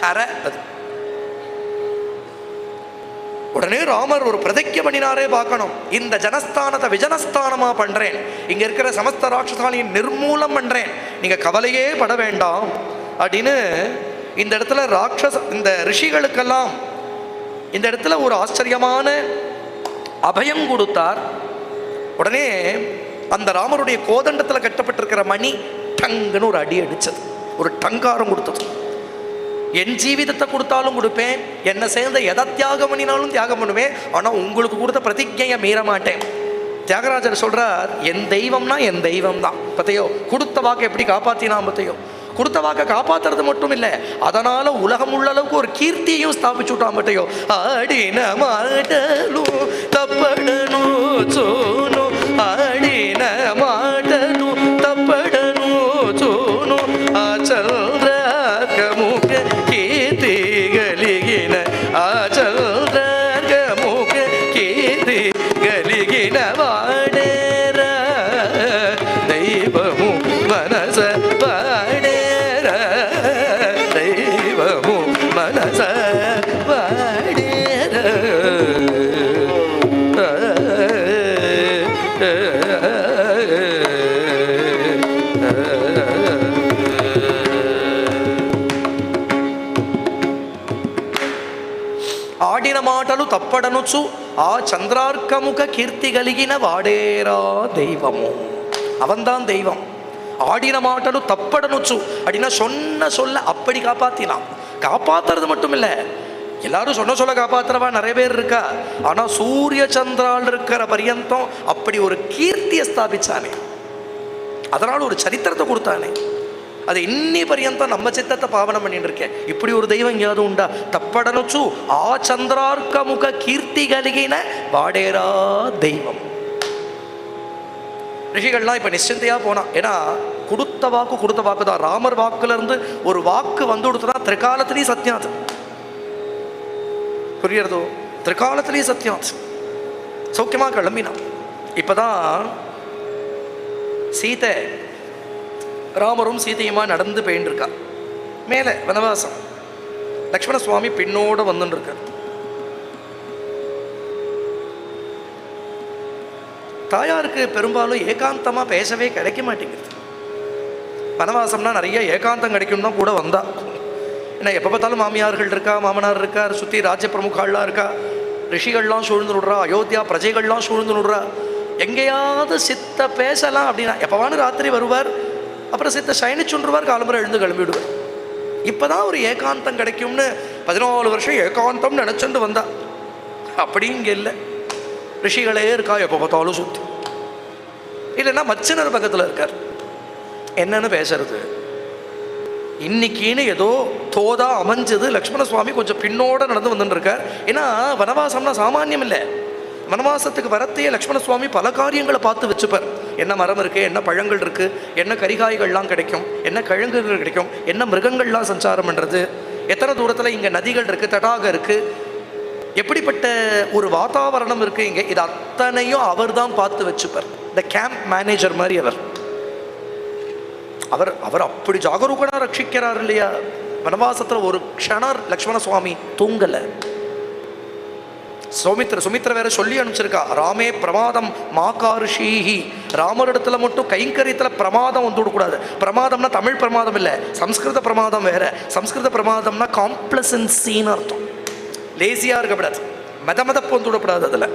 கர அது. உடனே ராமர் ஒரு பிரதிஜை பண்ணினாரே பார்க்கணும், இந்த ஜனஸ்தானத்தை விஜனஸ்தானமா பண்றேன், இங்க இருக்கிற சமஸ்த ராட்சசாலையும் நிர்மூலம் பண்றேன், நீங்க கவலையே பட வேண்டாம் அப்படின்னு. இந்த இடத்துல ராட்சச இந்த ரிஷிகளுக்கெல்லாம் இந்த இடத்துல ஒரு ஆச்சரியமான அபயம் கொடுத்தார். உடனே அந்த ராமருடைய கோதண்டத்தில் கட்டப்பட்டிருக்கிற மணி டங்குன்னு ஒரு அடி அடிச்சது, ஒரு டங்காரம் கொடுத்தது. என் ஜீவிதத்தை கொடுத்தாலும் கொடுப்பேன், என்னை சேர்ந்த எதை தியாகம் பண்ணினாலும் தியாகம் பண்ணுவேன், ஆனால் உங்களுக்கு கொடுத்த பிரதிஜையை மீற மாட்டேன். தியாகராஜர் சொல்றார், என் தெய்வம்னா என் தெய்வம் தான். பத்தையோ கொடுத்த வாக்கை எப்படி காப்பாத்தினா பத்தையோ. கொடுத்த வாக்கை காப்பாத்துறது மட்டும் இல்லை, அதனால உலகம் உள்ள அளவுக்கு ஒரு கீர்த்தியையும் ஸ்தாபிச்சு விட்டான் பத்தையோ. ஆடின மாட்டலு தப்படனு சோனு, ஆடின மாட்டலு தப்படனு சோனு, ஆச்சல்ரமுக கீர்த்தி கலிகின, ஆச்சல்ரமுக கீர்த்தி கலிகின வாடேர தெய்வமு மனச வாடேர, தெய்வமு மனச வாடேர. ఆడిన మాటలు తప్పడనుచు ఆ చంద్రార్కముఖ కీర్తి కలిగిన వాడేరా தெய்வமோ. அவன்தான் தெய்வம். ஆடின மாட்டலு தப்படனுச்சு அப்படின்னா சொன்ன சொல்ல அப்படி காப்பாத்தினான். காப்பாத்துறது மட்டும் இல்லை, எல்லாரும் சொன்ன சொல்ல காப்பாத்துறவா நிறைய பேர் இருக்கா, ஆனா சூரிய சந்திரால் இருக்கிற பரியந்தம் அப்படி ஒரு கீர்த்தியை ஸ்தாபிச்சானே, அதனால ஒரு சரித்திரத்தை கொடுத்தானே. அது இன்னி பரியந்தம் நம்ம சித்தத்தை பாவனம் பண்ணிட்டு இருக்கேன். இப்படி ஒரு தெய்வம் எங்கேயாவது உண்டா? தப்படனுச்சு ஆ சந்திரார்க்கமுக கீர்த்தி கலிகின வாடேரா தெய்வம். ரிஷிகள்லாம் இப்ப நிச்சயந்தையா போனான். ஏன்னா கொடுத்த வாக்கு கொடுத்த வாக்கு தான். ராமர் வாக்குல இருந்து ஒரு வாக்கு வந்து கொடுத்தனா திரிகாலத்திலையும் சத்தியம். அது புரியறதோ? திரிகாலத்திலையும் சத்தியம். அது சௌக்கியமா கிளம்பினான். இப்பதான் சீதை ராமரும் சீதையுமா நடந்து போயின்னு இருக்கா மேலே வனவாசம். லக்ஷ்மண சுவாமி பின்னோட வந்துட்டு இருக்கார். தாயாருக்கு பெரும்பாலும் ஏகாந்தமாக பேசவே கிடைக்க மாட்டேங்குது. வனவாசம்னா நிறைய ஏகாந்தம் கிடைக்கும் தான் கூட வந்தா. ஏன்னா எப்போ பார்த்தாலும் மாமியார்கள் இருக்கா, மாமனார் இருக்கார், சுற்றி ராஜ்ய பிரமுகாள்லாம் இருக்கா, ரிஷிகள்லாம் சூழ்ந்து விடுறா, அயோத்தியா பிரஜைகள்லாம் சூழ்ந்து விடுறா. எங்கேயாவது சித்த பேசலாம் அப்படின்னா எப்போவானு ராத்திரி வருவார், அப்புறம் சித்த சயனிச்சுன்றுவார், காலம்புரை எழுந்து கிளம்பிவிடுவார். இப்போ தான் ஒரு ஏகாந்தம் கிடைக்கும்னு 14 வருஷம் ஏகாந்தம் நினச்சிட்டு வந்தா. அப்படி இங்கே இல்லை, ரிஷிகளே இருக்கா எப்போ பார்த்தாலும் சுற்றி. இல்லைன்னா மச்சினர் பக்கத்தில் இருக்கார், என்னன்னு பேசுறது. இன்னைக்குன்னு ஏதோ தோதா அமைஞ்சது. லக்ஷ்மண சுவாமி கொஞ்சம் பின்னோட நடந்து வந்துட்டு இருக்கார். ஏன்னா வனவாசம்னா சாமானியம் இல்லை. வனவாசத்துக்கு வரத்தையே லக்ஷ்மண சுவாமி பல காரியங்களை பார்த்து வச்சுப்பார். என்ன மரம் இருக்குது, என்ன பழங்கள் இருக்குது, என்ன கரிகாய்கள்லாம் கிடைக்கும், என்ன கிழங்குகள் கிடைக்கும், என்ன மிருகங்கள்லாம் சஞ்சாரம் பண்ணுறது, எத்தனை தூரத்தில் இங்கே நதிகள் இருக்குது, தடாகம் இருக்குது, எப்படிப்பட்ட ஒரு வாதாவரணம் இருக்குது இங்கே, இது அத்தனையும் அவர் தான் பார்த்து வச்சுப்பார். இந்த கேம்ப் மேனேஜர் மாதிரி அவர் அவர் அவர் அப்படி ஜாகரூகனாக ரட்சிக்கிறார் இல்லையா. வனவாசத்தில் ஒரு க்ஷணர் லக்ஷ்மண சுவாமி தூங்கலை. சுமித்ர வேற சொல்லி அனுப்பிச்சிருக்கா, ராமே பிரமாதம் மாகாருஷீஹி, ராமரிடத்துல மட்டும் கைங்கரியத்தில் பிரமாதம் வந்து விடக்கூடாது. பிரமாதம்னா தமிழ் பிரமாதம் இல்லை, சம்ஸ்கிருத பிரமாதம் வேற. சம்ஸ்கிருத பிரமாதம்னா காம்ப்ளசன்சின்னு அர்த்தம். லேசியாக இருக்கக்கூடாது, மெத மெதப்பு வந்து விடக்கூடாது. அதில்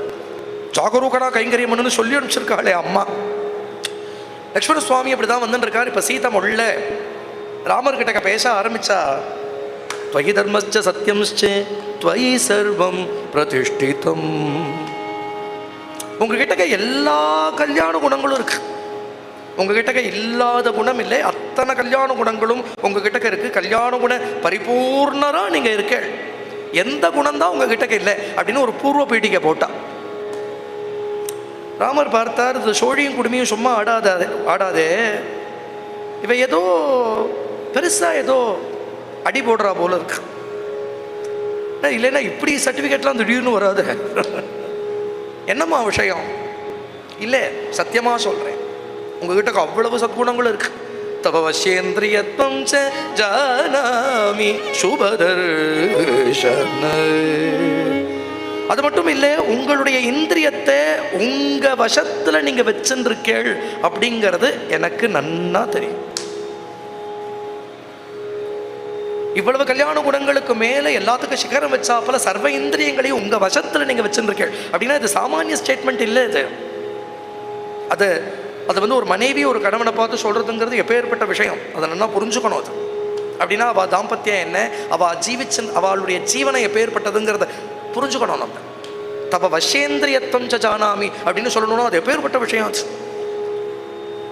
ஜாகரூகனா கைங்கரியம் பண்ணுன்னு சொல்லி அனுப்பிச்சிருக்காளே அம்மா. லக்ஷ்மண சுவாமி அப்படி தான் வந்துருக்கார். இப்போ சீதா உள்ள ராமர்கிட்ட பேச ஆரம்பிச்சா, துவயி தர்மச்ச சத்தியம்ச்ச துவயி சர்வம் பிரதிஷ்டிதம். உங்ககிட்ட எல்லா கல்யாண குணங்களும் இருக்கு, உங்ககிட்ட இல்லாத குணம் இல்லை, அத்தனை கல்யாண குணங்களும் உங்ககிட்ட இருக்கு. கல்யாண குண பரிபூர்ணரா நீங்க இருக்க, எந்த குணம்தான் உங்ககிட்ட இல்லை அப்படின்னு ஒரு பூர்வ பீட்டிகை போட்டா. ராமர் பார்த்தார், இது சோழியும் குடுமியும் சும்மா ஆடாதே, இவ ஏதோ பெருசா ஏதோ அடி போடுறா போல இருக்கு, இல்லைன்னா இப்படி சர்டிஃபிகேட்லாம் திடீர்னு வராது. என்னம்மா விஷயம்? இல்லை, சத்தியமாக சொல்கிறேன், உங்ககிட்ட அவ்வளவு சத்குணங்களும் இருக்கு. தவ வசேந்திரியத்வம் ச ஜானாமி சுபதர்ஷன. அது மட்டும் இல்லை, உங்களுடைய இந்திரியத்தை உங்கள் வசத்தில் நீங்கள் வச்சுருக்கேள் அப்படிங்கிறது எனக்கு நன்னா தெரியும். இவ்வளவு கல்யாண குணங்களுக்கு மேலே எல்லாத்துக்கும் சிகரம் வச்சாப்பல சர்வ இந்திரியங்களையும் உங்கள் வசத்தில் நீங்கள் வச்சுருக்கேள் அப்படின்னா இது சாமானிய ஸ்டேட்மெண்ட் இல்லை. இது அது அது வந்து ஒரு மனைவி ஒரு கணவனை பார்த்து சொல்கிறதுங்கிறது எப்பேற்பட்ட விஷயம், அதை நல்லா புரிஞ்சுக்கணும். அது அப்படின்னா அவள் தாம்பத்தியம் என்ன, அவள் ஜீவிச்சன், அவளுடைய ஜீவனை எப்பேற்பட்டதுங்கிறத புரிஞ்சுக்கணும் நம்ம. தவ வசேந்திரியத்துவம் ச ஜானாமி அப்படின்னு சொல்லணும்னா அது எப்பேற்பட்ட விஷயம். அது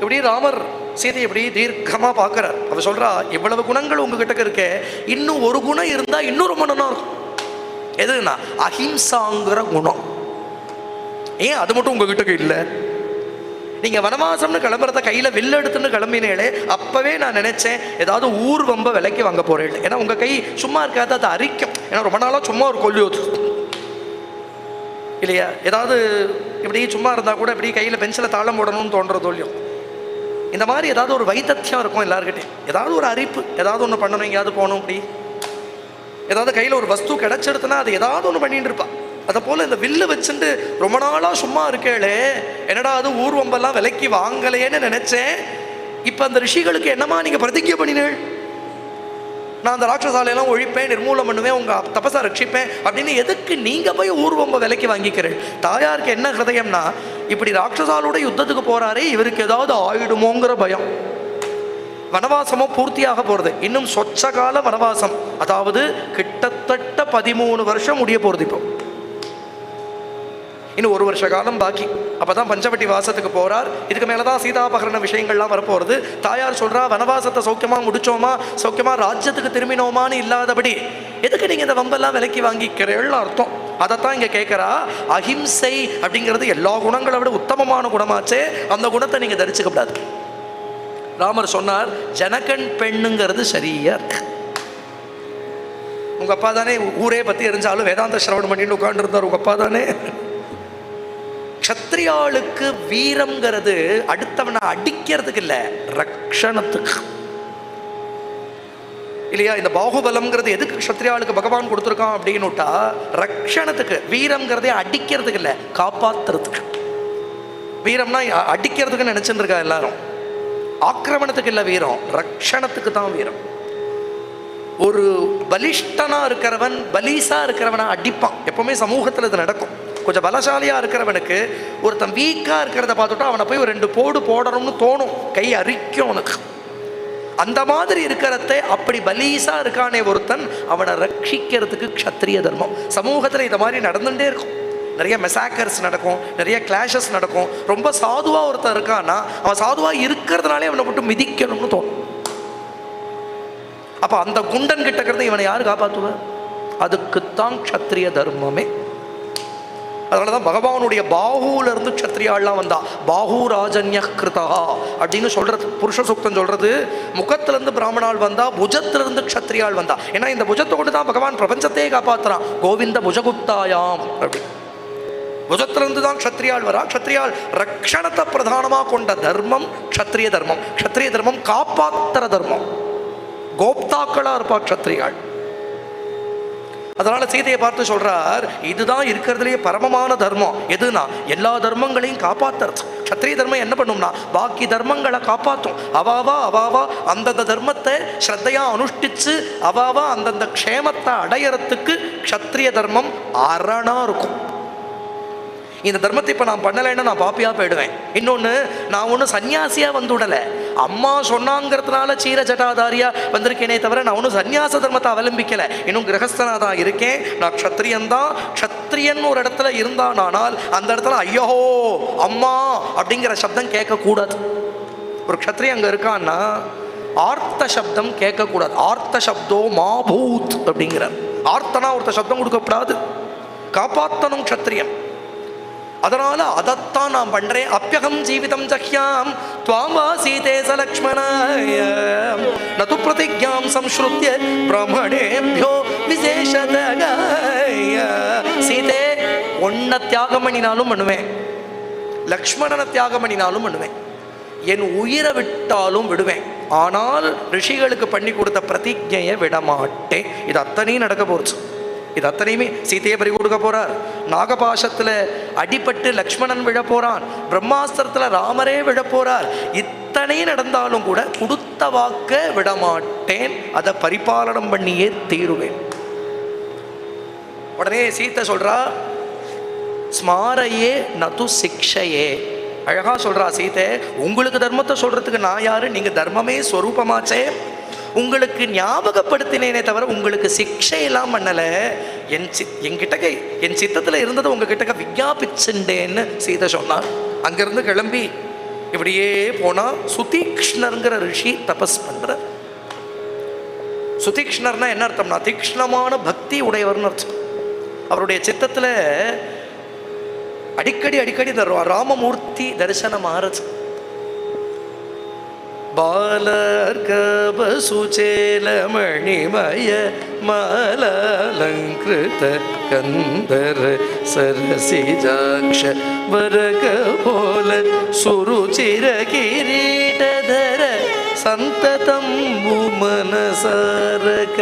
இப்படி ராமர் சீதை இப்படி தீர்க்கமாக பார்க்குறார். அவள் சொல்கிறா, இவ்வளவு குணங்கள் உங்ககிட்ட இருக்கே, இன்னும் ஒரு குணம் இருந்தால் இன்னும் ரொம்ப நல்லா இருக்கும். எதுனா அஹிம்சாங்கிற குணம். ஏன் அது மட்டும் உங்ககிட்ட இல்லை? நீங்கள் வனவாசம்னு கிளம்புறத கையில் வில்லு எடுத்துன்னு கிளம்பினேளே, அப்போவே நான் நினச்சேன் ஏதாவது ஊர் வம்ப விலைக்கு வாங்க போகிறேன். ஏன்னா உங்கள் கை சும்மா இருக்காது, அதை அரிக்கும். ஏன்னா ரொம்ப நாளாக சும்மா ஒரு கொல்லி ஊத்து இல்லையா, ஏதாவது இப்படி சும்மா இருந்தால் கூட இப்படி கையில் பென்சிலை தாளம் போடணும்னு தோன்றதோ இல்லையோ, இந்த மாதிரி ஏதாவது ஒரு வைத்தத்தியம் இருக்கும் எல்லாருக்கிட்டையும். ஏதாவது ஒரு அரிப்பு, ஏதாவது ஒன்று பண்ணணும், எங்கேயாவது போகணும், இப்படி ஏதாவது கையில் ஒரு வஸ்து கிடச்சிடுத்துனா அது ஏதாவது ஒன்று பண்ணிட்டு இருப்பாள். அதை போல் இந்த வில்லு வச்சுட்டு ரொம்ப நாளாக சும்மா இருக்கேளே, என்னடா அது ஊர்வம்பெல்லாம் விலைக்கு வாங்கலையேன்னு நினச்சேன். இப்போ அந்த ரிஷிகளுக்கு என்னமா நீங்கள் பிரதிஜை பண்ணினேள், நான் அந்த ராட்சசாலையெல்லாம் ஒழிப்பேன், நிர்மூலம் பண்ணுவேன், உங்கள் தபசா ரட்சிப்பேன் அப்படின்னு எதுக்கு நீங்கள் போய் ஊர்வம்ப விலைக்கு வாங்கிக்கிறேன்? தாயாருக்கு என்ன ஹிருதயம்னா, இப்படி ராட்சசாலோட யுத்தத்துக்கு போகிறாரே, இவருக்கு ஏதாவது ஆயிடுமோங்கிற பயம். வனவாசமும் பூர்த்தியாக போகிறது, இன்னும் சொச்ச கால வனவாசம், அதாவது கிட்டத்தட்ட 13 வருஷம் முடிய போகிறது. இப்போ இன்னும் 1 வருஷ காலம் பாக்கி. அப்போ தான் பஞ்சவட்டி வாசத்துக்கு போகிறார். இதுக்கு மேலே தான் சீதாபகரண விஷயங்கள்லாம் வரப்போகிறது. தாயார் சொல்கிறா, வனவாசத்தை சௌக்கியமாக முடிச்சோமா, சௌக்கியமாக ராஜ்யத்துக்கு திரும்பினோமான்னு இல்லாதபடி எதுக்கு நீங்கள் இந்த வம்பெல்லாம் விலைக்கு வாங்கிக்கிறேன்னு அர்த்தம். அதைத்தான் இங்கே கேட்குறா. அஹிம்சை அப்படிங்கிறது எல்லா குணங்களை விட உத்தமமான குணமாச்சே, அந்த குணத்தை நீங்கள் தரிச்சுக்கப்படாது. ராமர் சொன்னார், ஜனகன் பெண்ணுங்கிறது சரியா இருக்கு. உங்கள் அப்பா தானே ஊரே பற்றி எரிஞ்சாலும் வேதாந்த சிரவணம் பண்ணிட்டு உட்காந்துருந்தார், உங்கள் அப்பா தானே. க்ஷத்ரியாளுக்கு வீரம்ங்கிறது அடுத்தவனை அடிக்கிறதுக்கு இல்லை, ரக்ஷணத்துக்கு இல்லையா. இந்த பாகுபலம்ங்கிறது எதுக்கு க்ஷத்ரியாளுக்கு பகவான் கொடுத்துருக்கான் அப்படின்னுட்டா ரக்ஷணத்துக்கு. வீரம்ங்கிறதே அடிக்கிறதுக்கு இல்லை, காப்பாத்துறதுக்கு. வீரம்னா அடிக்கிறதுக்குன்னு நினைச்சுட்டு இருக்கா எல்லாரும். ஆக்கிரமணத்துக்கு இல்லை வீரம், ரக்ஷணத்துக்கு தான் வீரம். ஒரு பலிஷ்டனா இருக்கிறவன் பலீசா இருக்கிறவனா அடிப்பான். எப்பவுமே சமூகத்தில் இது நடக்கும். கொஞ்சம் பலசாலியாக இருக்கிறவனுக்கு ஒருத்தன் வீக்காக இருக்கிறத பார்த்துட்டா அவனை போய் ஒரு 2 போடு போடணும்னு தோணும், கை அரிக்கும் அவனுக்கு. அந்த மாதிரி இருக்கிறத அப்படி பலீசா இருக்கானே ஒருத்தன், அவனை ரட்சிக்கிறதுக்கு க்ஷத்ரிய தர்மம். சமூகத்தில் இதை மாதிரி நடந்துகிட்டே இருக்கும். நிறைய மெசாக்கர்ஸ் நடக்கும், நிறைய கிளாஷஸ் நடக்கும். ரொம்ப சாதுவாக ஒருத்தன் இருக்கான்னா அவன் சாதுவாக இருக்கிறதுனாலே அவனை மட்டும் மிதிக்கணும்னு தோணும். அப்போ அந்த குண்டன் கிட்ட இருக்கிறத இவனை யார் காப்பாற்றுவ? அதுக்குத்தான் க்ஷத்ரிய தர்மமே. அதனால தான் பகவானுடைய பாகுலேருந்து க்ஷத்ரியாள்லாம் வந்தா. பாகு ராஜன்ய கிருதா அப்படின்னு சொல்கிறது புருஷ சூக்தம் சொல்கிறது. முகத்திலேருந்து பிராமணாள் வந்தா, புஜத்திலிருந்து க்ஷத்ரியாள் வந்தா. ஏன்னா இந்த புஜத்தை கொண்டு தான் பகவான் பிரபஞ்சத்தையே காப்பாற்றுறான். கோவிந்த புஜகுப்தாயாம் அப்படி புஜத்திலிருந்து தான் க்ஷத்ரியாள் வரா. க்ஷத்ரியாள் ரக்ஷணத்தை பிரதானமாக கொண்ட தர்மம் க்ஷத்ரிய தர்மம். க்ஷத்ரிய தர்மம் காப்பாத்துற தர்மம். கோப்தாக்களாக இருப்பா க்ஷத்ரியாள். அதனால சீதையை பார்த்து சொல்றார், இதுதான் இருக்கிறதுலேயே பரமமான தர்மம். எதுனா எல்லா தர்மங்களையும் காப்பாத்துறது. க்ஷத்ரிய தர்மம் என்ன பண்ணும்னா பாக்கி தர்மங்களை காப்பாற்றும். அவாவா அவாவா அந்தந்த தர்மத்தை ஸ்ரத்தையா அனுஷ்டிச்சு அவாவா அந்தந்த க்ஷேமத்தை அடையறதுக்கு க்ஷத்ரிய தர்மம் அரணா இருக்கும். இந்த தர்மத்தை இப்போ நான் பண்ணலைன்னா நான் பாப்பியாக போயிடுவேன். இன்னொன்று, நான் ஒன்றும் சன்னியாசியாக வந்து விடலை. அம்மா சொன்னாங்கிறதுனால சீர ஜட்டாதாரியாக வந்திருக்கேனே தவிர நான் ஒன்றும் சன்னியாச தர்மத்தை அவலம்பிக்கலை. இன்னும் கிரகஸ்தனாக தான் இருக்கேன். நான் க்ஷத்ரியன் தான். க்ஷத்ரியன் ஒரு இடத்துல இருந்தானால் அந்த இடத்துல ஐயோ அம்மா அப்படிங்கிற சப்தம் கேட்கக்கூடாது. ஒரு க்ஷத்ரியன் அங்கே இருக்கான்னா ஆர்த்த சப்தம் கேட்கக்கூடாது. ஆர்த்த சப்தோ மாபூத் அப்படிங்கிறார். ஆர்த்தனா ஒருத்த சப்தம் கொடுக்கக்கூடாது. காப்பாற்றணும் க்ஷத்ரியன். அதனால அதைத்தான் நான் பண்றேன். அப்பியகம் ஜீவிதம் ஜஹ்யாம் துவாம் வா சீதே ச லக்ஷ்மணாய நது பிரதிஜாம் சம்ஸ்ருத்ய பிராமணேப்யோ விசேஷதகாய. சீதே ஒன்ன தியாகம் பண்ணினாலும் பண்ணுவேன், லக்ஷ்மணனை தியாகம் பண்ணினாலும் பண்ணுவேன், என் உயிரை விட்டாலும் விடுவேன், ஆனால் ரிஷிகளுக்கு பண்ணி கொடுத்த பிரதிஜையை விடமாட்டேன். இது அத்தனையும் நடக்க போச்சு. இது அத்தனையுமே சீதையை பறி கொடுக்க போறார். நாகபாசத்தில் அடிபட்டு லக்ஷ்மணன் விழ போறான். பிரம்மாஸ்திரத்தில் ராமரே விழ போறார். இத்தனையும் நடந்தாலும் கூட கொடுத்த வாக்க விடமாட்டேன், அதை பரிபாலனம் பண்ணியே தீருவேன். உடனே சீத்தை சொல்றா, ஸ்மாரையே நது சிக்ஷையே. அழகா சொல்றா சீதை, உங்களுக்கு தர்மத்தை சொல்றதுக்கு நான் யாரு? நீங்க தர்மமே ஸ்வரூபமாச்சே. உங்களுக்கு ஞாபகப்படுத்தினேனே தவிர உங்களுக்கு சிக்ஷையெல்லாம் பண்ணலை. என் என்கிட்டக்க என் சித்தத்தில் இருந்ததை உங்ககிட்டக்க விஞ்ஞாபிச்சுண்டேன்னு சீதை சொன்னார். அங்கேருந்து கிளம்பி இப்படியே போனால் சுதீக்ஷ்ணருங்கிற ரிஷி தபஸ் பண்ணுறார். சுதீக்ஷ்ணர்னா என்ன அர்த்தம்னா தீக்ஷ்ணமான பக்தி உடையவர்னு அர்த்தம். அவருடைய சித்தத்தில் அடிக்கடி அடிக்கடி இந்த ராமமூர்த்தி தரிசனம் ஆறுது. பாலர்கபசுச்சேலமணிமய மாலலங்கிருத கந்தர சரசிஜாட்ச வரகபோல சுருச்சிர கிரீடதர சந்ததம் மனசாரக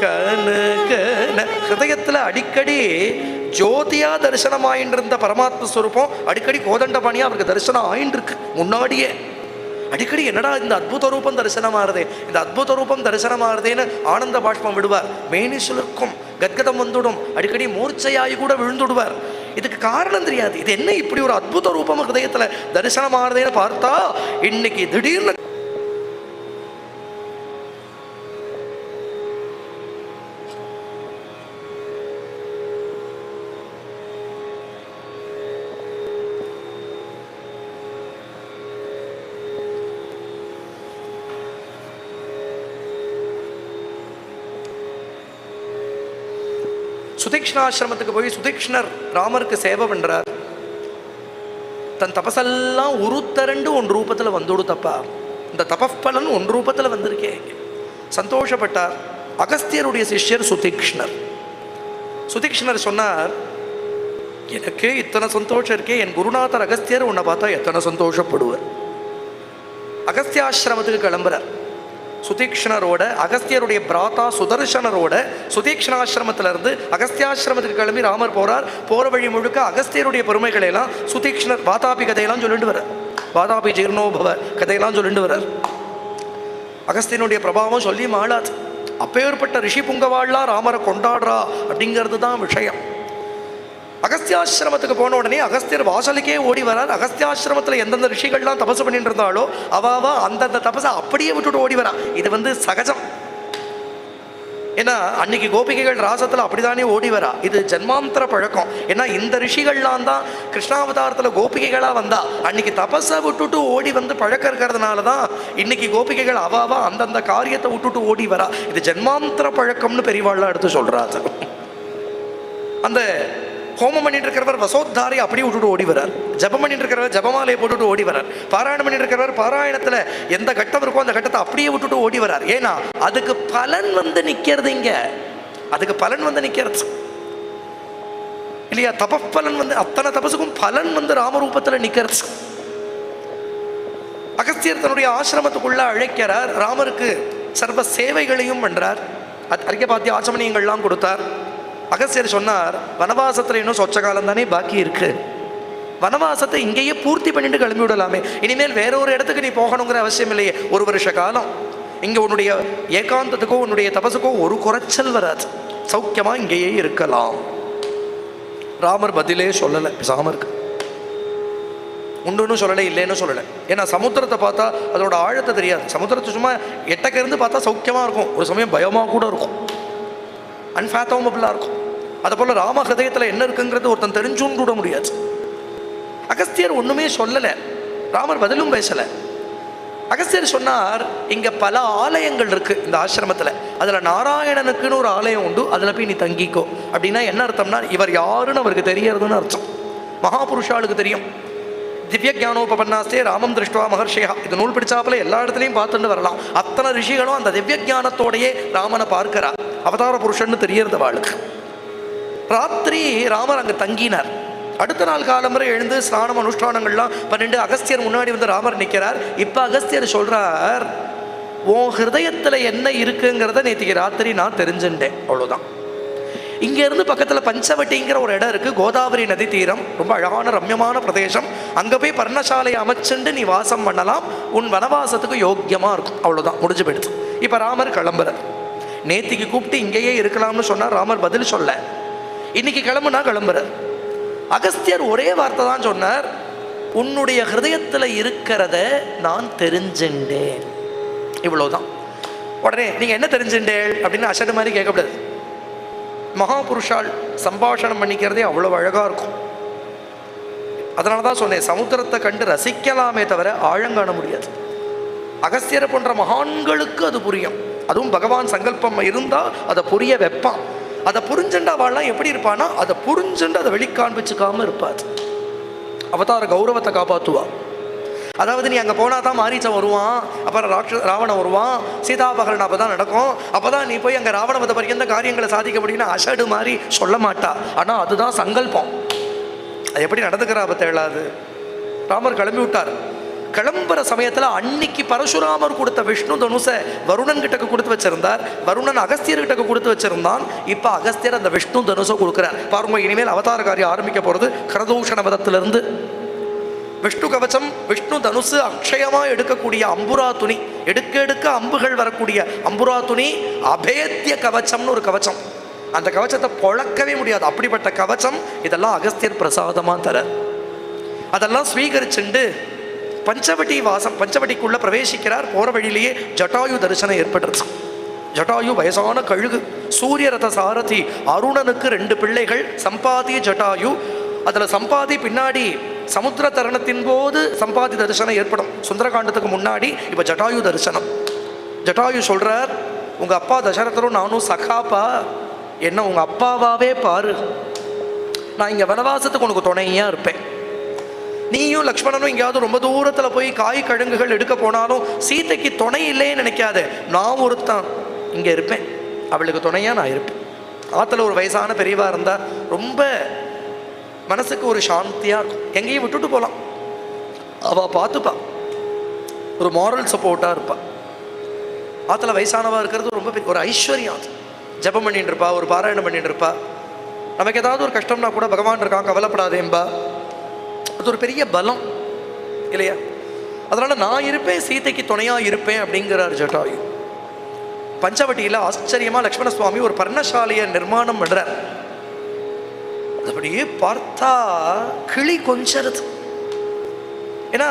கனகன. ஹிருதயத்தில் அடிக்கடி ஜோதியா தரிசனம் ஆயின்னு இருந்த பரமாத்ம ஸ்வரூபம் அடிக்கடி கோதண்டபாணியா அவருக்கு தரிசனம் ஆயின்னு இருக்கு. முன்னாடியே அடிக்கடி என்னடா இந்த அத்புத ரூபம் தரிசனமாறுதே, இந்த அத்புத ரூபம் தரிசனமாறுதேன்னு ஆனந்த பாஷ்பம் விடுவார். மேனி சுலுக்கும், கத்கதம் வந்துடும், அடிக்கடி மூர்ச்சையாகி கூட விழுந்துடுவார். இதுக்கு காரணம் தெரியாது. இது என்ன இப்படி ஒரு அத்புத ரூபம் ஹிருதயத்தில் தரிசனமாறுதேன்னு பார்த்தா இன்னைக்கு திடீர்னு சுதீக்ஷ்ணாசிரமத்துக்கு போய் சுதீக்ஷ்ணர் ராமருக்கு சேவை பண்றார். தன் தபசெல்லாம் உருத்தரண்டு உன் ரூபத்தில் வந்துடு தப்பா, இந்த தபப்பலன் உன் ரூபத்தில் வந்திருக்கே. சந்தோஷப்பட்டார். அகஸ்தியருடைய சிஷ்யர் சுதீக்ஷ்ணர். சுதீக்ஷ்ணர் சொன்னார், எனக்கே இத்தனை சந்தோஷம் இருக்கே, என் குருநாதர் அகஸ்தியர் உன்னை பார்த்தா எத்தனை சந்தோஷப்படுவார். அகஸ்தியாசிரமத்துக்கு கிளம்புறார். சுதீக்ஷ்ணரோட அகஸ்தியருடைய பிராத்தா சுதர்சனரோட சுதீக்ஷ்ணாசிரமத்திலிருந்து அகஸ்தியாசிரமத்துக்கு கிளம்பி ராமர் போறார். போற வழி முழுக்க அகஸ்தியருடைய பெருமைகளையெல்லாம் சுதீக்ஷ்ணர் வாதாபி கதையெல்லாம் சொல்லிட்டு வர்றார். வாதாபி ஜீர்ணோபவ கதையெல்லாம் சொல்லிட்டு வர்றார். அகஸ்தியனுடைய பிரபாவம் சொல்லி மாளாது. அப்பேற்பட்ட ரிஷி புங்கவாள்லாம் ராமரை கொண்டாடுறா அப்படிங்கிறது தான் விஷயம். அகஸ்தியாசிரமத்துக்கு போன உடனே அகஸ்தியர் வாசலுக்கே ஓடி வரார். அகஸ்தியாசிரமத்தில் எந்தெந்த ரிஷிகள்லாம் தபசு பண்ணிட்டு இருந்தாலோ அவாவா அந்தந்த தபசை அப்படியே விட்டுட்டு ஓடி வரா. இது வந்து சகஜம். ஏன்னா அன்னைக்கு கோபிகைகள் ராசத்தில் அப்படித்தானே ஓடி வரா. இது ஜன்மாந்தர பழக்கம். ஏன்னா இந்த ரிஷிகள்லாம் தான் கிருஷ்ணாவதாரத்தில் கோபிகைகளாக வந்தா அன்னைக்கு தபஸை விட்டுட்டு ஓடி வந்து பழக்கம் இருக்கிறதுனால தான் இன்னைக்கு கோபிகைகள் அவாவா அந்தந்த காரியத்தை விட்டுட்டு ஓடி வரா. இது ஜன்மாந்தர பழக்கம்னு பெரியவாள்லாம் எடுத்து சொல்றாரு. அந்த ஹோமம் பண்ணிட்டு இருக்கிறவர் வசோத்தாரை அப்படியே விட்டுட்டு ஓடி வரார். ஜபம் பண்ணிட்டு இருக்கிறவர் ஜபமாலையை போட்டுட்டு ஓடி வரார். பாராயணம் பண்ணிட்டு இருக்கிறவர் பாராயணத்தில் எந்த கட்டம் இருக்கோ அந்த கட்டத்தை அப்படியே விட்டுட்டு ஓடி வரார். ஏன்னா அதுக்கு பலன் வந்து நிற்கிறது. இங்க அதுக்கு பலன் வந்து நிற்கிறது இல்லையா? தபப்பலன் வந்து அத்தனை தபசுக்கும் பலன் வந்து ராமரூபத்தில் நிற்கிறது. அகஸ்தியர் தன்னுடைய ஆசிரமத்துக்குள்ள அழைக்கிறார். ராமருக்கு சர்வ சேவைகளையும் பண்றார். அர்க்கபாத்திய ஆச்சமணியங்கள்லாம் கொடுத்தார். அகஸ்தியர் சொன்னார், வனவாசத்தில் இன்னும் சொச்ச காலம் தானே பாக்கி இருக்கு, வனவாசத்தை இங்கேயே பூர்த்தி பண்ணிட்டு கிளம்பி விடலாமே, இனிமேல் வேற ஒரு இடத்துக்கு நீ போகணுங்கிற அவசியம் இல்லையே, ஒரு வருஷ காலம் இங்கே உன்னுடைய ஏகாந்தத்துக்கோ உன்னுடைய தபசுக்கோ ஒரு குறைச்சல் வராது, சௌக்கியமா இங்கேயே இருக்கலாம். ராமர் பதிலே சொல்லலை. சாமருக்கு உண்டுன்னு சொல்லலை, இல்லைன்னு சொல்லலை. ஏன்னா சமுத்திரத்தை பார்த்தா அதோட ஆழத்தை தெரியாது. சமுத்திரத்தை சும்மா எட்டக்க இருந்து பார்த்தா சௌக்கியமாக இருக்கும், ஒரு சமயம் பயமாக கூட இருக்கும், அன்ஃபேத்தமபிளாக இருக்கும். அதை போல் ராம ஹிருதயத்தில் என்ன இருக்குங்கிறது ஒருத்தன் தெரிஞ்சுன்னு கூட முடியாது. அகஸ்தியர் ஒன்றுமே சொல்லலை, ராமர் பதிலும் பேசலை. அகஸ்தியர் சொன்னார், இங்கே பல ஆலயங்கள் இருக்குது இந்த ஆசிரமத்தில், அதில் நாராயணனுக்குன்னு ஒரு ஆலயம் உண்டு, அதில் போய் நீ தங்கிக்கோ. அப்படின்னா என்ன அர்த்தம்னா இவர் யாருன்னு அவருக்கு தெரியறதுன்னு அர்த்தம். மகாபுருஷாளுக்கு தெரியும். திவ்ய ஜானோபன்னாஸ்தே ராமம் திருஷ்டுவா மகர்ஷியா. இது நூல் பிடிச்சாப்புல எல்லா இடத்துலையும் பார்த்துட்டு வரலாம். அத்தனை ரிஷிகளும் அந்த திவ்ய ஜானத்தோடையே ராமனை பார்க்கிறார். அவதார புருஷன்னு தெரியறது வாளுக்கு. ராத்திரி ராமர் அங்கே தங்கினார். அடுத்த நாள் காலம்பரை எழுந்து ஸ்நானம் அனுஷ்டானங்கள்லாம் பண்ணிட்டு அகஸ்தியர் முன்னாடி வந்து ராமர் நிற்கிறார். இப்போ அகஸ்தியர் சொல்கிறார், உன் ஹிருதயத்தில் என்ன இருக்குங்கிறத நேற்றுக்கு ராத்திரி நான் தெரிஞ்சுட்டேன், அவ்வளோதான். இங்கேருந்து பக்கத்தில் பஞ்சவட்டிங்கிற ஒரு இடம் இருக்குது, கோதாவரி நதி தீரம், ரொம்ப அழகான ரம்யமான பிரதேசம். அங்கே போய் பர்ணசாலையை அமைச்சுண்டு நீ வாசம் பண்ணலாம், உன் வனவாசத்துக்கு யோக்கியமாக இருக்கும், அவ்வளோதான், முடிஞ்சு போயிடுது. இப்போ ராமர் கிளம்புறார். நேத்திக்கு கூப்பிட்டு இங்கேயே இருக்கலாம்னு சொன்னால் ராமர் பதில் சொல்ல, இன்னைக்கு கிளம்புனா கிளம்புறார். அகஸ்தியர் ஒரே வார்த்தை தான் சொன்னார், உன்னுடைய ஹிருதயத்தில் இருக்கிறத நான் தெரிஞ்சுட்டேன், இவ்வளோதான். உடனே நீங்கள் என்ன தெரிஞ்சுட்டேள் அப்படின்னு அசடு மாதிரி கேட்கக்கூடாது. மகாபுருஷால் சம்பாஷணம் பண்ணிக்கிறதே அவ்வளோ அழகாக இருக்கும். அதனால தான் சொன்னேன், சமுத்திரத்தை கண்டு ரசிக்கலாமே தவிர ஆழங்காண முடியாது. அகஸ்தியரை போன்ற மகான்களுக்கு அது புரியும். அதுவும் பகவான் சங்கல்பம் இருந்தால் அதை புரிய வைப்பான். அதை புரிஞ்சுண்டாவாள்லாம் எப்படி இருப்பான்னா, அதை புரிஞ்சுண்டு அதை வெளிக்காண்பிச்சுக்காமல் இருப்பார். அவதார கௌரவத்தை காப்பாற்றுவா. அதாவது நீ அங்கே போனால் தான் மாரீச்சன் வருவான், அப்புறம் ராவணன் வருவான், சீதாபகரன் அப்போ தான் நடக்கும், அப்போ தான் நீ போய் அங்கே ராவண வத பரியந்த காரியங்களை சாதிக்க முடியும்னு அசடு மாதிரி சொல்ல மாட்டா. ஆனால் அதுதான் சங்கல்பம். அது எப்படி நடந்துக்கிறா பத்தேளாது. ராமர் கிளம்பி விட்டார். கிளம்புற சமயத்தில் அன்னைக்கு பரசுராமர் கொடுத்த விஷ்ணு தனுசை வருணன் கிட்டக்கு கொடுத்து வச்சிருந்தார். வருணன் அகஸ்தியர் கிட்டக்கு கொடுத்து வச்சிருந்தான். இப்போ அகஸ்தியர் அந்த விஷ்ணு தனுசை கொடுக்குறார். பாருங்க, இனிமேல் அவதார காரியம் ஆரம்பிக்க போகிறது கரதூஷண வதத்திலிருந்து. விஷ்ணு கவச்சம், விஷ்ணு தனுசு, அக்ஷயமாக எடுக்கக்கூடிய அம்புரா துணி, எடுக்க எடுக்க அம்புகள் வரக்கூடிய அம்புரா துணி, அபேத்திய கவச்சம்னு ஒரு கவச்சம். அந்த கவச்சத்தை பொழக்கவே முடியாது, அப்படிப்பட்ட கவச்சம். இதெல்லாம் அகஸ்தியர் பிரசாதமாக தர. அதெல்லாம் ஸ்வீகரிச்சுண்டு பஞ்சவட்டி வாசம், பஞ்சவட்டிக்குள்ளே பிரவேசிக்கிறார். போகிற வழியிலேயே ஜட்டாயு தரிசனம் ஏற்படுறது. ஜட்டாயு வயசான கழுகு, சூரியரத சாரதி. அருணனுக்கு 2 பிள்ளைகள், சம்பாதி ஜட்டாயு. அதில் சம்பாதி பின்னாடி சமுத்திர தரணத்தின் போது சம்பாதி தரிசனம் ஏற்படும், சுந்தரகாண்டத்துக்கு முன்னாடி. இப்போ ஜட்டாயு தரிசனம். ஜட்டாயு சொல்கிறார், உங்கள் அப்பா தசரதரும் நானும் சகாப்பா, என்ன உங்கள் அப்பாவாவே பாரு, நான் இங்கே வனவாசத்துக்கு உனக்கு துணையாக இருப்பேன். நீயும் லக்ஷ்மணனும் எங்கேயாவது ரொம்ப தூரத்தில் போய் காய் கழுங்குகள் எடுக்க போனாலும் சீதைக்கு துணை இல்லைன்னு நினைக்காது, நான் ஒருத்தான் இங்கே இருப்பேன், அவளுக்கு துணையாக நான் இருப்பேன். ஆற்றுல ஒரு வயசான பெரியவா இருந்தால் ரொம்ப மனசுக்கு ஒரு சாந்தியாக இருக்கும். எங்கேயும் விட்டுட்டு போகலாம், அவள் பார்த்துப்பா, ஒரு மாரல் சப்போர்ட்டாக இருப்பாள். ஆற்றுல வயசானவாக இருக்கிறது ரொம்ப பெரிய ஒரு ஐஸ்வர்யம். அது ஜபம் பண்ணிட்டு இருப்பா, ஒரு பாராயணம் பண்ணிட்டு இருப்பா. நமக்கு ஏதாவது ஒரு கஷ்டம்னா கூட பகவான் இருக்கான், கவலைப்படாதேம்பா. அது ஒரு பெரிய பலம் இல்லையா? அதனால் நான் இருப்பேன், சீதைக்கு துணையாக இருப்பேன் அப்படிங்கிறார் ஜட்டாயு. பஞ்சவட்டியில் ஆச்சரியமாக லக்ஷ்மண சுவாமி ஒரு பர்ணசாலையை நிர்மாணம் பண்ணுறார். அப்படியே பார்த்தா கிளி கொஞ்சருது. ஏன்னா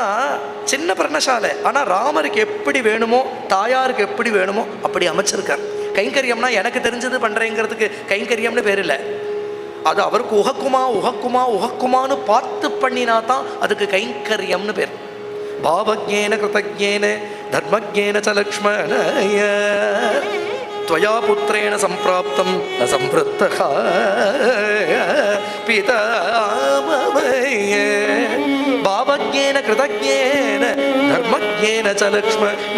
சின்ன பர்ணசாலை, ஆனால் ராமருக்கு எப்படி வேணுமோ தாயாருக்கு எப்படி வேணுமோ அப்படி அமைச்சிருக்கார். கைங்கரியம்னா எனக்கு தெரிஞ்சது பண்ணுறேங்கிறதுக்கு கைங்கரியம்னு பேர் இல்லை. அது அவருக்கு உகக்குமா உகக்குமா உகக்குமான்னு பார்த்து பண்ணினா தான் அதுக்கு கைங்கரியம்னு பேர். பாவஜேன கிருதஜேன தர்மஜேன ச லக்ஷ்மண. ತ್ವಯಾ ಪುತ್ರೇಣ ಸಂಪ್ರಾಪ್ತಂ ನ ಸಂವೃತ್ತಃ ಪಿತಾಮಹಃ ಭಾವಜ್ಞೇನ ಕೃತಜ್ಞೇನ ಧರ್ಮಜ್ಞೇನ ಚ ಲಕ್ಷ್ಮಣ.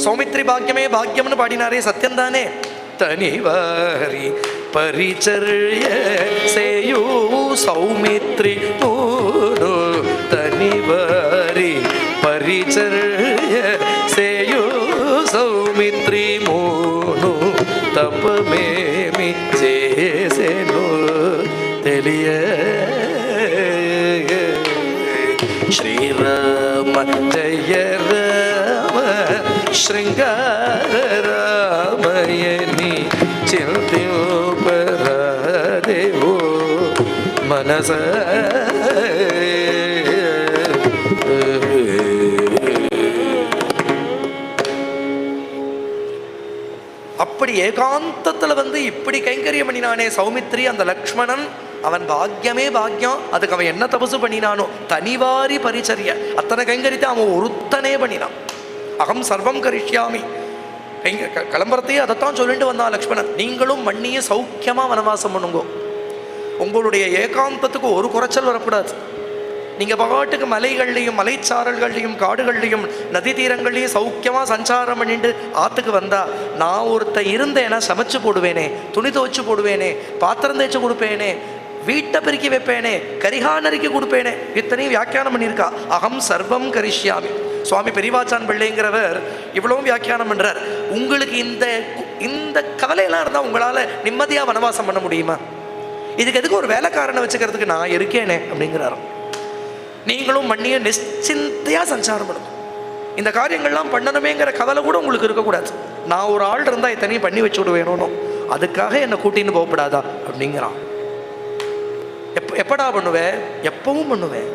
சௌமித்ரி பாக்கியமே பாக்கியம்னு பாடினாரே, சத்தியம்தானே. தனிவாரி ಪರಿಚರ್ಯ ಸೇಯೂ ಸೌಮಿತ್ರಿ ಮೂನು ತನಿವಾರಿ ಪರಿಚರ್ಯ ಸೇಯೂ ಸೌಮಿತ್ರಿ ಮೂನು ತಪಮೇಮಿ చేసెను తెలియ. శ్రీరామ జయ రామ శృంగార రామయని చింతింపరాదేవో మనస. அப்படி ஏகாந்தத்துல வந்து இப்படி கைங்கரியம் பண்ணினானே சௌமித்ரி, அந்த லக்ஷ்மணன், அவன் பாக்கியமே பாக்கியம். அதுக்கு அவன் என்ன தபசு பண்ணினானோ, தனிவாரி பரிச்சரிய அத்தனை கைங்கரியத்தை அவன் ஒருத்தனே பண்ணினான். அகம் சர்வம் கரிஷ்யாமி கிளம்புறதையே அதைத்தான் சொல்லிட்டு வந்தான் லக்ஷ்மணன். நீங்களும் மண்ணியை சௌக்கியமா வனவாசம் பண்ணுங்கோ, உங்களுடைய ஏகாந்தத்துக்கு ஒரு குறைச்சல் வரக்கூடாது. நீங்க பாட்டுக்கு மலைகள்லையும் மலைச்சாரல்கள்லையும் காடுகள்லையும் நதி தீரங்கள்லையும் சௌக்கியமா சஞ்சாரம் பண்ணிட்டு ஆத்துக்கு வந்தா, நான் ஒருத்தன் இருந்தேன்னா சமைச்சு போடுவேனே, துணி துவைச்சு போடுவேனே, பாத்திரம் தேய்ச்சி கொடுப்பேனே, வீட்டை பெருக்கி வைப்பேனே, கரிகா நறுக்கி கொடுப்பேனே, இத்தனையும் வியாக்கியானம் பண்ணியிருக்கா. அகம் சர்வம் கரிஷ்யாமி. சுவாமி பெரிவாச்சான் பிள்ளைங்கிறவர் இவ்வளவும் வியாக்கியானம் பண்றார். உங்களுக்கு இந்த இந்த கவலையெல்லாம் இருந்தால் உங்களால் நிம்மதியாக வனவாசம் பண்ண முடியுமா? இதுக்கு எதுக்கு ஒரு வேலைக்காரனை வச்சுக்கிறதுக்கு நான் இருக்கேனே அப்படிங்கிறார். நீங்களும் மண்ணியை நிச்சிந்தையாக சஞ்சாரம் பண்ணணும். இந்த காரியங்கள்லாம் பண்ணணுமேங்கிற கவலை கூட உங்களுக்கு இருக்கக்கூடாது. நான் ஒரு ஆள் இருந்தால் இத்தனையும் பண்ணி வச்சு விடுவேணும், அதுக்காக என்னை கூட்டின்னு போகப்படாதா அப்படிங்கிறான். எப்படா பண்ணுவேன்? எப்பவும் பண்ணுவேன்.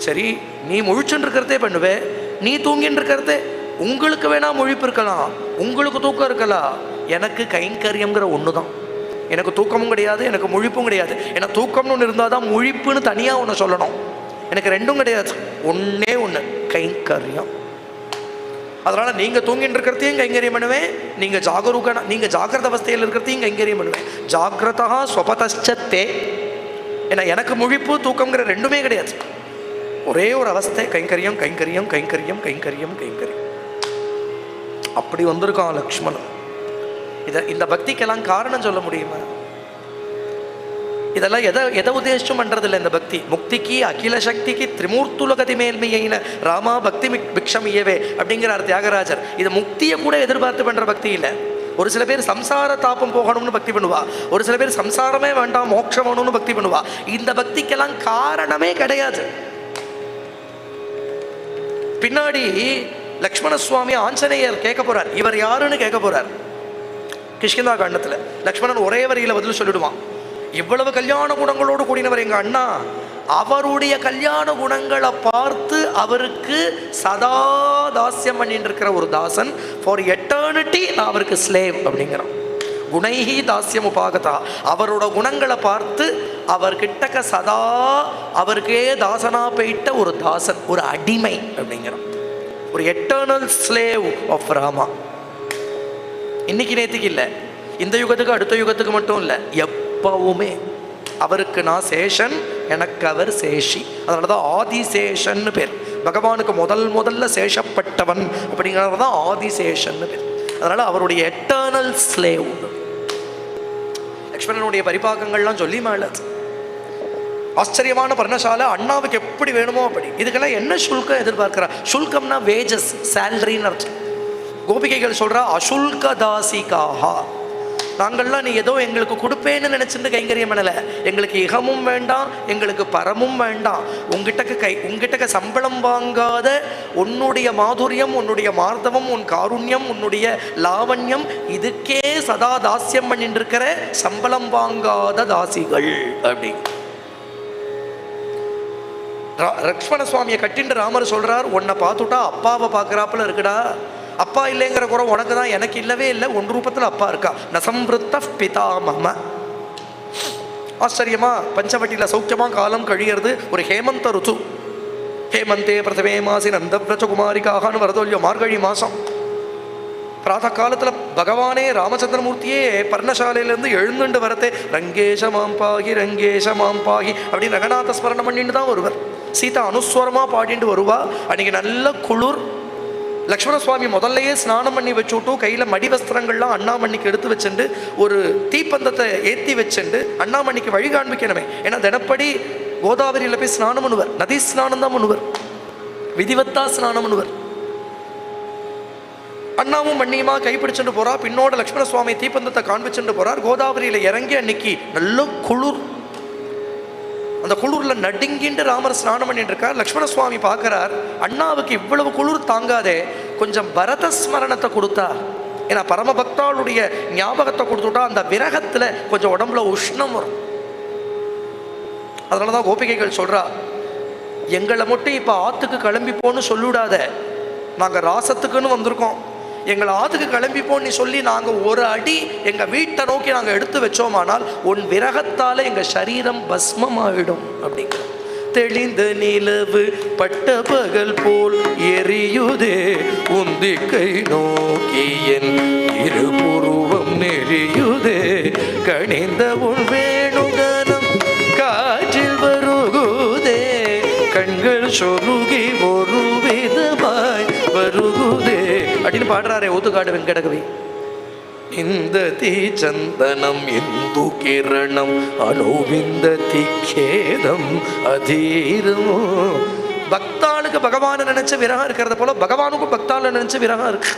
சரி, நீ முழிச்சுன்னு இருக்கிறதே பண்ணுவே, நீ தூங்கின்னு இருக்கிறதே. உங்களுக்கு வேணா முழிப்பு இருக்கலாம், உங்களுக்கு தூக்கம் இருக்கலாம், எனக்கு கைங்கரியங்கிற ஒன்று தான். எனக்கு தூக்கமும் கிடையாது, எனக்கு முழிப்பும் கிடையாது. ஏன்னா தூக்கம்னு ஒன்று இருந்தால் தான் முழிப்புன்னு தனியாக ஒன்று சொல்லணும். எனக்கு ரெண்டும் கிடையாது, ஒன்றே ஒன்று, கைங்கரியம். அதனால் நீங்கள் தூங்கின்னு இருக்கிறதையும் கைங்கரியம் பண்ணுவேன், நீங்கள் ஜாகரூகனா நீங்கள் ஜாகிரத அவஸ்தையில் இருக்கிறதையும் கைங்கரியம் பண்ணுவேன். ஜாகிரதா ஸ்வபதச்சத்தே. ஏன்னா எனக்கு முழிப்பு தூக்கங்கிற ரெண்டுமே கிடையாது, ஒரே ஒரு அவஸ்தை, கைங்கரியம் கைங்கரியம் கைங்கரியம் கைங்கரியம் கைங்கரியம். அப்படி வந்திருக்கான் லக்ஷ்மணன். இதை இந்த பக்திக்கெல்லாம் காரணம் சொல்ல முடியுமா? இதெல்லாம் எதை எதை உத்தேசிச்சும் பண்ணுறதில்லை இந்த பக்தி. முக்திக்கு அகில சக்திக்கு திரிமூர்த்துலகதி மேல்மையின ராமா பக்தி பிக்ஷமியவே அப்படிங்கிறார் தியாகராஜர். இது முக்தியை கூட எதிர்பார்த்து பண்ணுற பக்தி இல்லை. ஒரு சில பேர் சம்சார தாபம் போகணும்னு பக்தி பண்ணுவா, ஒரு சில பேர் சம்சாரமே வேண்டாம் மோட்சம் வேணும்னு பக்தி பண்ணுவா. இந்த பக்திக்கெல்லாம் காரணமே கிடையாது. பின்னாடி லக்ஷ்மண சுவாமி ஆஞ்சநேயர் கேட்க போறார், இவர் யாருன்னு கேட்க போறார். கிஷ்கிந்தா காண்டத்தில் லக்ஷ்மணன் ஒரே வரியில பதில் சொல்லிடுவான். இவ்வளவு கல்யாண குணங்களோடு கூடினவர் எங்க அண்ணா, அவருடைய கல்யாண குணங்களை பார்த்து அவருக்கு சதா தாஸ்யம் பண்ணிட்டு இருக்கிற ஒரு தாசன், ஃபார் எட்டர்னிட்டி நான் அவருக்கு ஸ்லேவ் அப்படிங்கிறான். குணைஹி தாஸ்யம் உபாகதா, அவரோட குணங்களை பார்த்து அவர்கிட்டக்க சதா அவருக்கே தாசனா போயிட்ட ஒரு தாசன், ஒரு அடிமை அப்படிங்கிறான். ஒரு எட்டர்னல் ஸ்லேவ் ஆஃப் ராமா. இன்னைக்கு நேற்றுக்கு இல்லை, இந்த யுகத்துக்கு அடுத்த யுகத்துக்கு மட்டும் இல்லை, எப்பவுமே அவருக்கு நான் சேஷன், எனக்கு அவர் சேஷி. அதனால தான் ஆதிசேஷன்னு பேர். பகவானுக்கு முதல் முதல்ல சேஷப்பட்டவன் அப்படிங்கிறது தான் ஆதிசேஷன்னு பேர். அதனால அவருடைய எட்டர்னல் ஸ்லேவ். லக்ஷ்மணனுடைய பரிபாக்கங்கள்லாம் சொல்லி மேல ஆச்சரியமான பர்ணசாலை, அண்ணாவுக்கு எப்படி வேணுமோ அப்படி. இதுக்கெல்லாம் என்ன சுல்கம் எதிர்பார்க்கிறா? சுல்கம்னா வேஜஸ், சேலரின்னு அர்த்தம். கோபிகைகள் சொல்றா அசுல்க தாசிகாஹா, நாங்கள்லாம் நீ ஏதோ எங்களுக்கு கொடுப்பேன்னு நினச்சிட்டு கைங்கரியம் பண்ணலை, எங்களுக்கு இகமும் வேண்டாம் எங்களுக்கு பரமும் வேண்டாம், உங்ககிட்டக்க சம்பளம் வாங்காத உன்னுடைய மாதுரியம், உன்னுடைய மார்தவம், உன் காருண்யம், உன்னுடைய லாவண்யம், இதுக்கே சதா தாஸ்யம் பண்ணிட்டு இருக்கிற சம்பளம் வாங்காத தாசிகள் அப்படி. லக்ஷ்மண சுவாமியை கட்டின்னு ராமர் சொல்றார், உன்னை பார்த்துட்டா அப்பாவை பார்க்குறாப்புல இருக்குடா, அப்பா இல்லைங்கிற குறை உனக்கு தான், எனக்கு இல்லவே இல்லை, ஒன் ரூபத்தில் அப்பா இருக்கா. நசம்ருத்த பிதா மம. ஆச்சரியமா பஞ்சவட்டியில் சௌக்கியமா காலம் கழியறது. ஒரு ஹேமந்த ருத்து, ஹேமந்தே பிரதமே மாசி நந்தவிரஜகுமாரிக்காகனு வரதோல்யோ மார்கழி மாதம் பிராத காலத்தில் பகவானே ராமச்சந்திரமூர்த்தியே பர்ணசாலையிலேருந்து எழுந்துண்டு வரத்தே ரங்கேஷ மாம்பாகி ரங்கேஷ மாம்பாகி அப்படின்னு ரங்கநாத ஸ்மரணம் பண்ணிட்டு தான் வருவர். சீதா அனுஸ்வரமாக பாடிட்டு வருவா. அன்றைக்கி நல்ல குளிர். லக்ஷ்மண சுவாமி முதல்லையே ஸ்நானம் பண்ணி வச்சுட்டு கையில் மடி வஸ்திரங்கள்லாம் அண்ணாமணிக்கு எடுத்து வச்சுண்டு ஒரு தீப்பந்தத்தை ஏற்றி வச்சுண்டு அண்ணாமணிக்கு வழி காண்பிக்கணுமே. ஏன்னா தினப்படி கோதாவரியில் போய் ஸ்நானம் பண்ணுவார். நதி ஸ்நானம் தான் பண்ணுவார், விதிவத்தா ஸ்நானம் பண்ணுவார். அண்ணாவும் மண்ணியுமா கைப்பிடிச்சுட்டு போறா. பின்னோட லக்ஷ்மண சுவாமி தீப்பந்தத்தை காண்பிச்சுட்டு போறார். கோதாவரியில இறங்கி அன்னைக்கு நல்ல குளிர். அந்த குளிர்ல நடுங்கிண்டு ராமர் ஸ்நானம் பண்ணிட்டு இருக்கார். லக்ஷ்மண சுவாமி பார்க்கிறார், அண்ணாவுக்கு இவ்வளவு குளிர் தாங்காதே, கொஞ்சம் பரத ஸ்மரணத்தை கொடுத்தா, ஏன்னா பரமபக்தாளுடைய ஞாபகத்தை கொடுத்துட்டா அந்த விரகத்துல கொஞ்சம் உடம்புல உஷ்ணம் வரும். அதனாலதான் கோபிகைகள் சொல்றா, எங்களை மட்டும் இப்ப ஆத்துக்கு கிளம்பி போன்னு சொல்லிவிடாத, நாங்க ராசத்துக்குன்னு வந்திருக்கோம், எங்களை ஆத்துக்கு கிளம்பிப்போன்னு நீ சொல்லி நாங்கள் ஒரு அடி எங்கள் வீட்டை நோக்கி நாங்கள் எடுத்து வச்சோமானால் உன் விரகத்தால் எங்கள் சரீரம் பஸ்மமாயிடும் அப்படிங்கிற. தெளிந்த நிலவு பட்ட பகல் போல் எரியுதே, உந்திக்கை நோக்கி என் இருபுருவம் நெறியுதே, கணிந்த உன் வேணுகனம் காற்றில் வருகுதே, கண்கள் சொருகி ஒரு விதமாய் வருகுதே அப்படின்னு பாடுறாரே ஊத்துக்காடு வெங்கடகவி. இந்த தீ சந்தனம் இந்து கிரணம் அணுவிந்த திக்கேதம் அதீரமோ. பக்தாளுக்கு பகவானை நினைச்ச விரகம் இருக்கிறத போல பகவானுக்கும் பக்தாளை நினைச்ச விரகம் இருக்கு.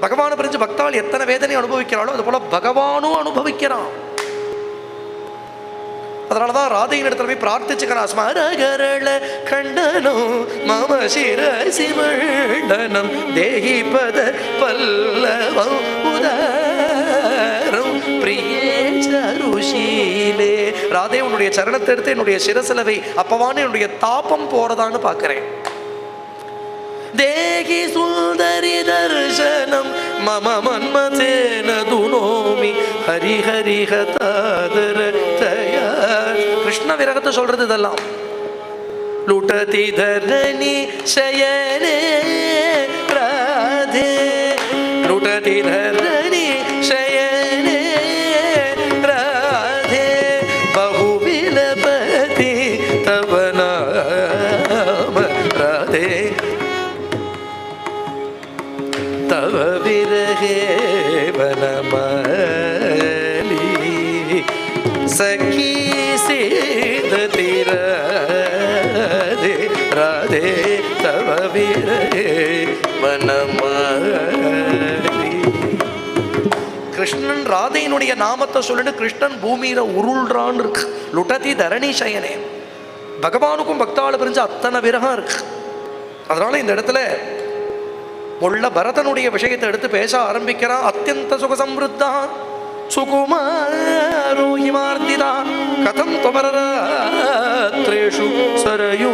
பகவானை பிரிஞ்சு பக்தாள் எத்தனை வேதனை அனுபவிக்கிறாளோ அது போல பகவானும் அனுபவிக்கிறான். அதனாலதான் ராதையின் இடத்துல போய் பிரார்த்திச்சுக்கிறான். ஸ்மரகரள கண்டனோ மம சிரசி மண்டனம் தேகி பத பல்லவம் உதாரம் பிரியே சருஷீலே. ராதே உன்னுடைய சரணத்தை எடுத்து என்னுடைய சிரசிலவை அப்பவான என்னுடைய தாபம் போறதான்னு பார்க்கிறேன். தேகி சுந்தரி தர்சனம் மம மன்மதேன துனோமி ஹரி ஹரி ஹதாதர தயா. கிருஷ்ண விரகத்தை சொல்றது இதெல்லாம். லுடதி தரணி சயனே ராதே, லுடதி தரணி சயனே ராதே, பகுவிலபதி தவ நாம ராதே, தவ விரகே வனமாலி சகி சீததி ராதே ராதே, தவ விரகே வனமாலி. கிருஷ்ணன் ராதையினுடைய நாமத்தை சொல்லிட்டு கிருஷ்ணன் பூமியில உருள்றான்னு இருக்கு. லுடதி தரணி சயனே. பகவானுக்கும் பக்தாள பிரிஞ்சு அத்தனை விரகம் இருக்கு. அதனால இந்த இடத்துல முள்ள பரதனுடைய விஷயத்தை எடுத்து பேச ஆரம்பிக்கிறான். அத்தியந்த சுகசம்ருத்தா சுகுமாரோஹிமார்த்திதா கதம் துவரராத்ரேஷு சரயூ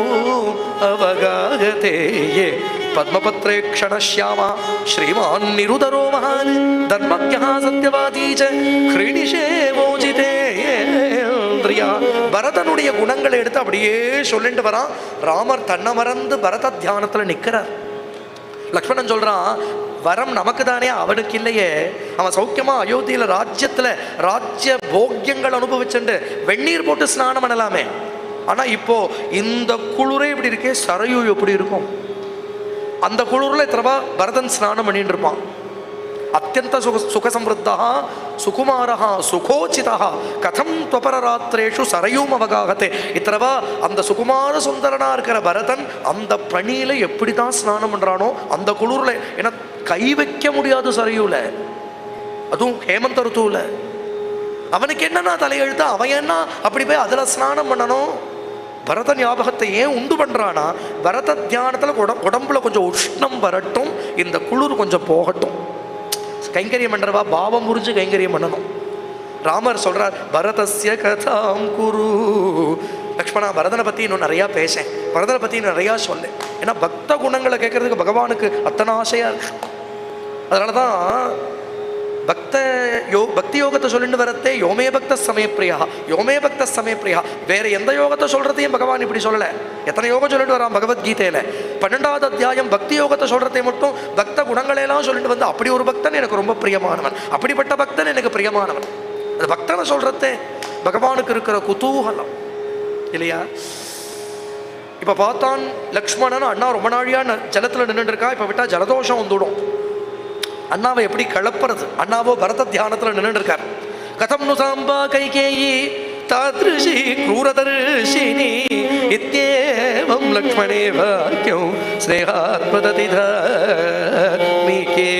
அவகாகதேயே பத்மபத்ரே க்ஷணశ్యామா ஸ்ரீமான் நிருதரோ மகான் தர்மஜ்ஞா சத்யவாதீ ச ஹ்ரீணிஷே மோஜிதேந்திரியா. பரதனுடைய குணங்களை எடுத்து அப்படியே சொல்லிட்டு வரான். ராமர் தன்னை மறந்து பரத தியானத்துல நிற்கிறார். லக்ஷ்மணன் சொல்றான், வரம் நமக்கு தானே, அவனுக்கு இல்லையே. அவன் சௌக்கியமா அயோத்தியில ராஜ்யத்துல ராஜ்ய போக்கியங்கள் அனுபவிச்சுண்டு வெந்நீர் போட்டு ஸ்நானம் பண்ணலாமே. ஆனா இப்போ இந்த குளிரே இப்படி இருக்கே, சரையு எப்படி இருக்கும்? அந்த குளிர்ல இத்தரவா பரதன் ஸ்நானம் பண்ணிட்டு இருப்பான். அத்தியந்த சுகசம்ருத்தா சுகுமாரஹா சுகோச்சிதா கதம் துவபரராத்திரேஷு சரையும் அவகாகத்தே. இத்தரவா அந்த சுகுமார சுந்தரனா இருக்கிற பரதன் அந்த பணியில எப்படிதான் ஸ்நானம் பண்றானோ அந்த குளிர்ல, ஏன்னா கை வைக்க முடியாது சரையூல, அதுவும் ஹேமந்த ருத்துவுல. அவனுக்கு என்னன்னா தலையெழுத்து, அவன் என்ன அப்படி போய் அதுல ஸ்நானம் பண்ணணும்? பரத ஞாபகத்தை ஏன் உண்டு பண்றானா, பரத தியானத்துல உடம்புல கொஞ்சம் உஷ்ணம் வரட்டும், இந்த குளிர் கொஞ்சம் போகட்டும். கைங்கரியம் பண்றவா பாவம் புரிஞ்சு கைங்கரியம் பண்ணணும். ராமர் சொல்றார், பரதஸ்ய கதாம் குரு. லக்ஷ்மணா, பரதனை பத்தி இன்னும் நிறையா பேசேன், பரதனை பத்தி இன்னும் நிறையா சொல்லு. ஏன்னா பக்த குணங்களை கேட்கறதுக்கு பகவானுக்கு அத்தனை ஆசையா இருக்கு. அதனாலதான் பக்தி யோகத்தை சொல்லிட்டு வரத்தே யோமே பக்த சமயப்பிரியா, யோமே பக்த சமயப்பிரியா. வேற எந்த யோகத்தை சொல்றதையும் பகவான் இப்படி சொல்லலை. எத்தனை யோகம் சொல்லிட்டு வரான் பகவத்கீதையில. 12வது அத்தியாயம் பக்தி யோகத்தை சொல்றதை மட்டும் பக்த குணங்களையெல்லாம் சொல்லிட்டு வந்து அப்படி ஒரு பக்தன் எனக்கு ரொம்ப பிரியமானவன், அப்படிப்பட்ட பக்தன் எனக்கு பிரியமானவன். அந்த பக்தனை சொல்றதே பகவானுக்கு இருக்கிற குதூகலம் இல்லையா? இப்ப பார்த்தான் லக்ஷ்மணன், அண்ணா ரொம்ப நாழியா ஜலத்துல நின்றுட்டு இருக்கா, இப்ப விட்டா ஜலதோஷம் வந்துடும், அண்ணாவை எப்படி கலப்புறது? அண்ணாவோ பரத தியானத்துல நின்றுட்டு இருக்கார். கதம் நு சாம்பா கைகேயி தாதிருஷி क्रूरदर्शिनी இத்யேவம் லக்ஷ்மணே வாக்கியம் ஸ்நேகாத் வததி தார்மிகே.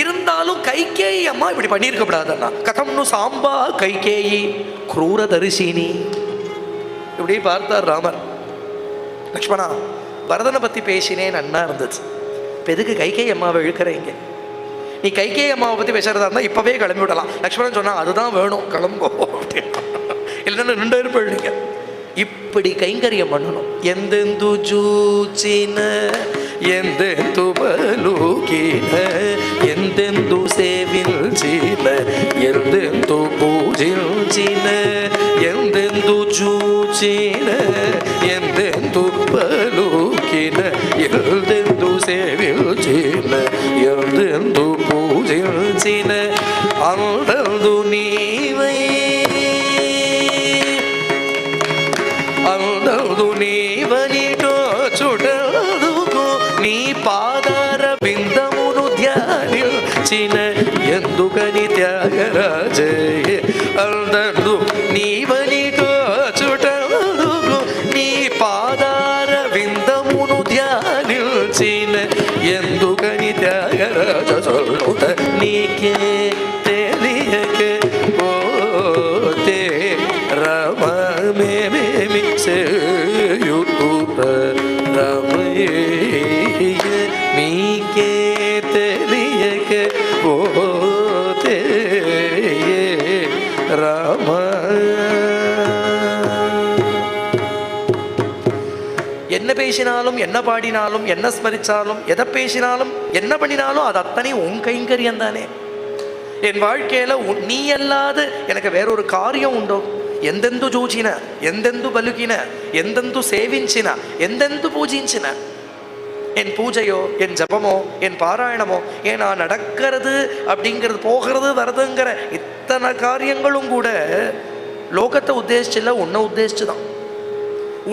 இருந்தாலும் கைகேயி அம்மா இப்படி பண்ணியிருக்க அண்ணா. கதம் நு சாம்பா கைகேயி क्रूरदर्शिनी. இப்படி பார்த்தார் ராமர். லக்ஷ்மணா, பரதனை பத்தி பேசினேன், அண்ணா இருந்தது. இப்போ எதுக்கு கைகேயி அம்மாவை இழுக்கிறீங்க? நீ கைகேயி அம்மாவை பற்றி பேசுறதா இருந்தால் இப்போவே கிளம்பி விடலாம். லக்ஷ்மணன் சொன்னா அதுதான் வேணும், கிளம்போ அப்படின்னு. இல்லைன்னு நின்று இருப்பீங்க. இப்படி கைங்கரியம் பண்ணணும். எந்தெந்து ஜூச்சின எந்தெந்து பலூக்கின எந்தெந்து சேவில்ச்சின எந்தெந்து பூஜில்ச்சின எந்தெந்து ஜூச்சின எந்தெந்து பலூக்கின எந்தெந்து சேவில்ச்சின எந்தெந்து பூஜில்ச்சின అందందు నీవై అందందు నీవనిటో చుటదుకు నీ పాదార బిందమును ధ్యానించిన ఎందుకని త్యాగరాజయ అందందు నీవనిటో చుటదుకు నీ పాదార బిందమును ధ్యానించిన ఎందుకని త్యాగరాజ చొల్లుట నీకే తెలియక పోతే రమమేమి చేయుతుర రమయ్య మీకే తెలియక పోతే రామ. என்ன பேசினாலும் என்ன பாடினாலும் என்ன ஸ்மரிச்சாலும் எதை பேசினாலும் என்ன பண்ணினாலும் அது அத்தனை உன் கைங்கரியம் தானே. என் வாழ்க்கையில நீ அல்லாது எனக்கு வேறொரு காரியம் உண்டோ? ఎందెందు చూచిన ఎందెందు పలికిన ఎందెందు సేవించిన ఎందెందు పూజించిన என் பூஜையோ என் ஜபமோ என் பாராயணமோ ஏன் நான் நடக்கிறது அப்படிங்கிறது போகிறது வருதுங்கிற இத்தனை காரியங்களும் கூட லோகத்தை உத்தேசிச்சில்ல, உன்னை உத்தேசிச்சு தான்.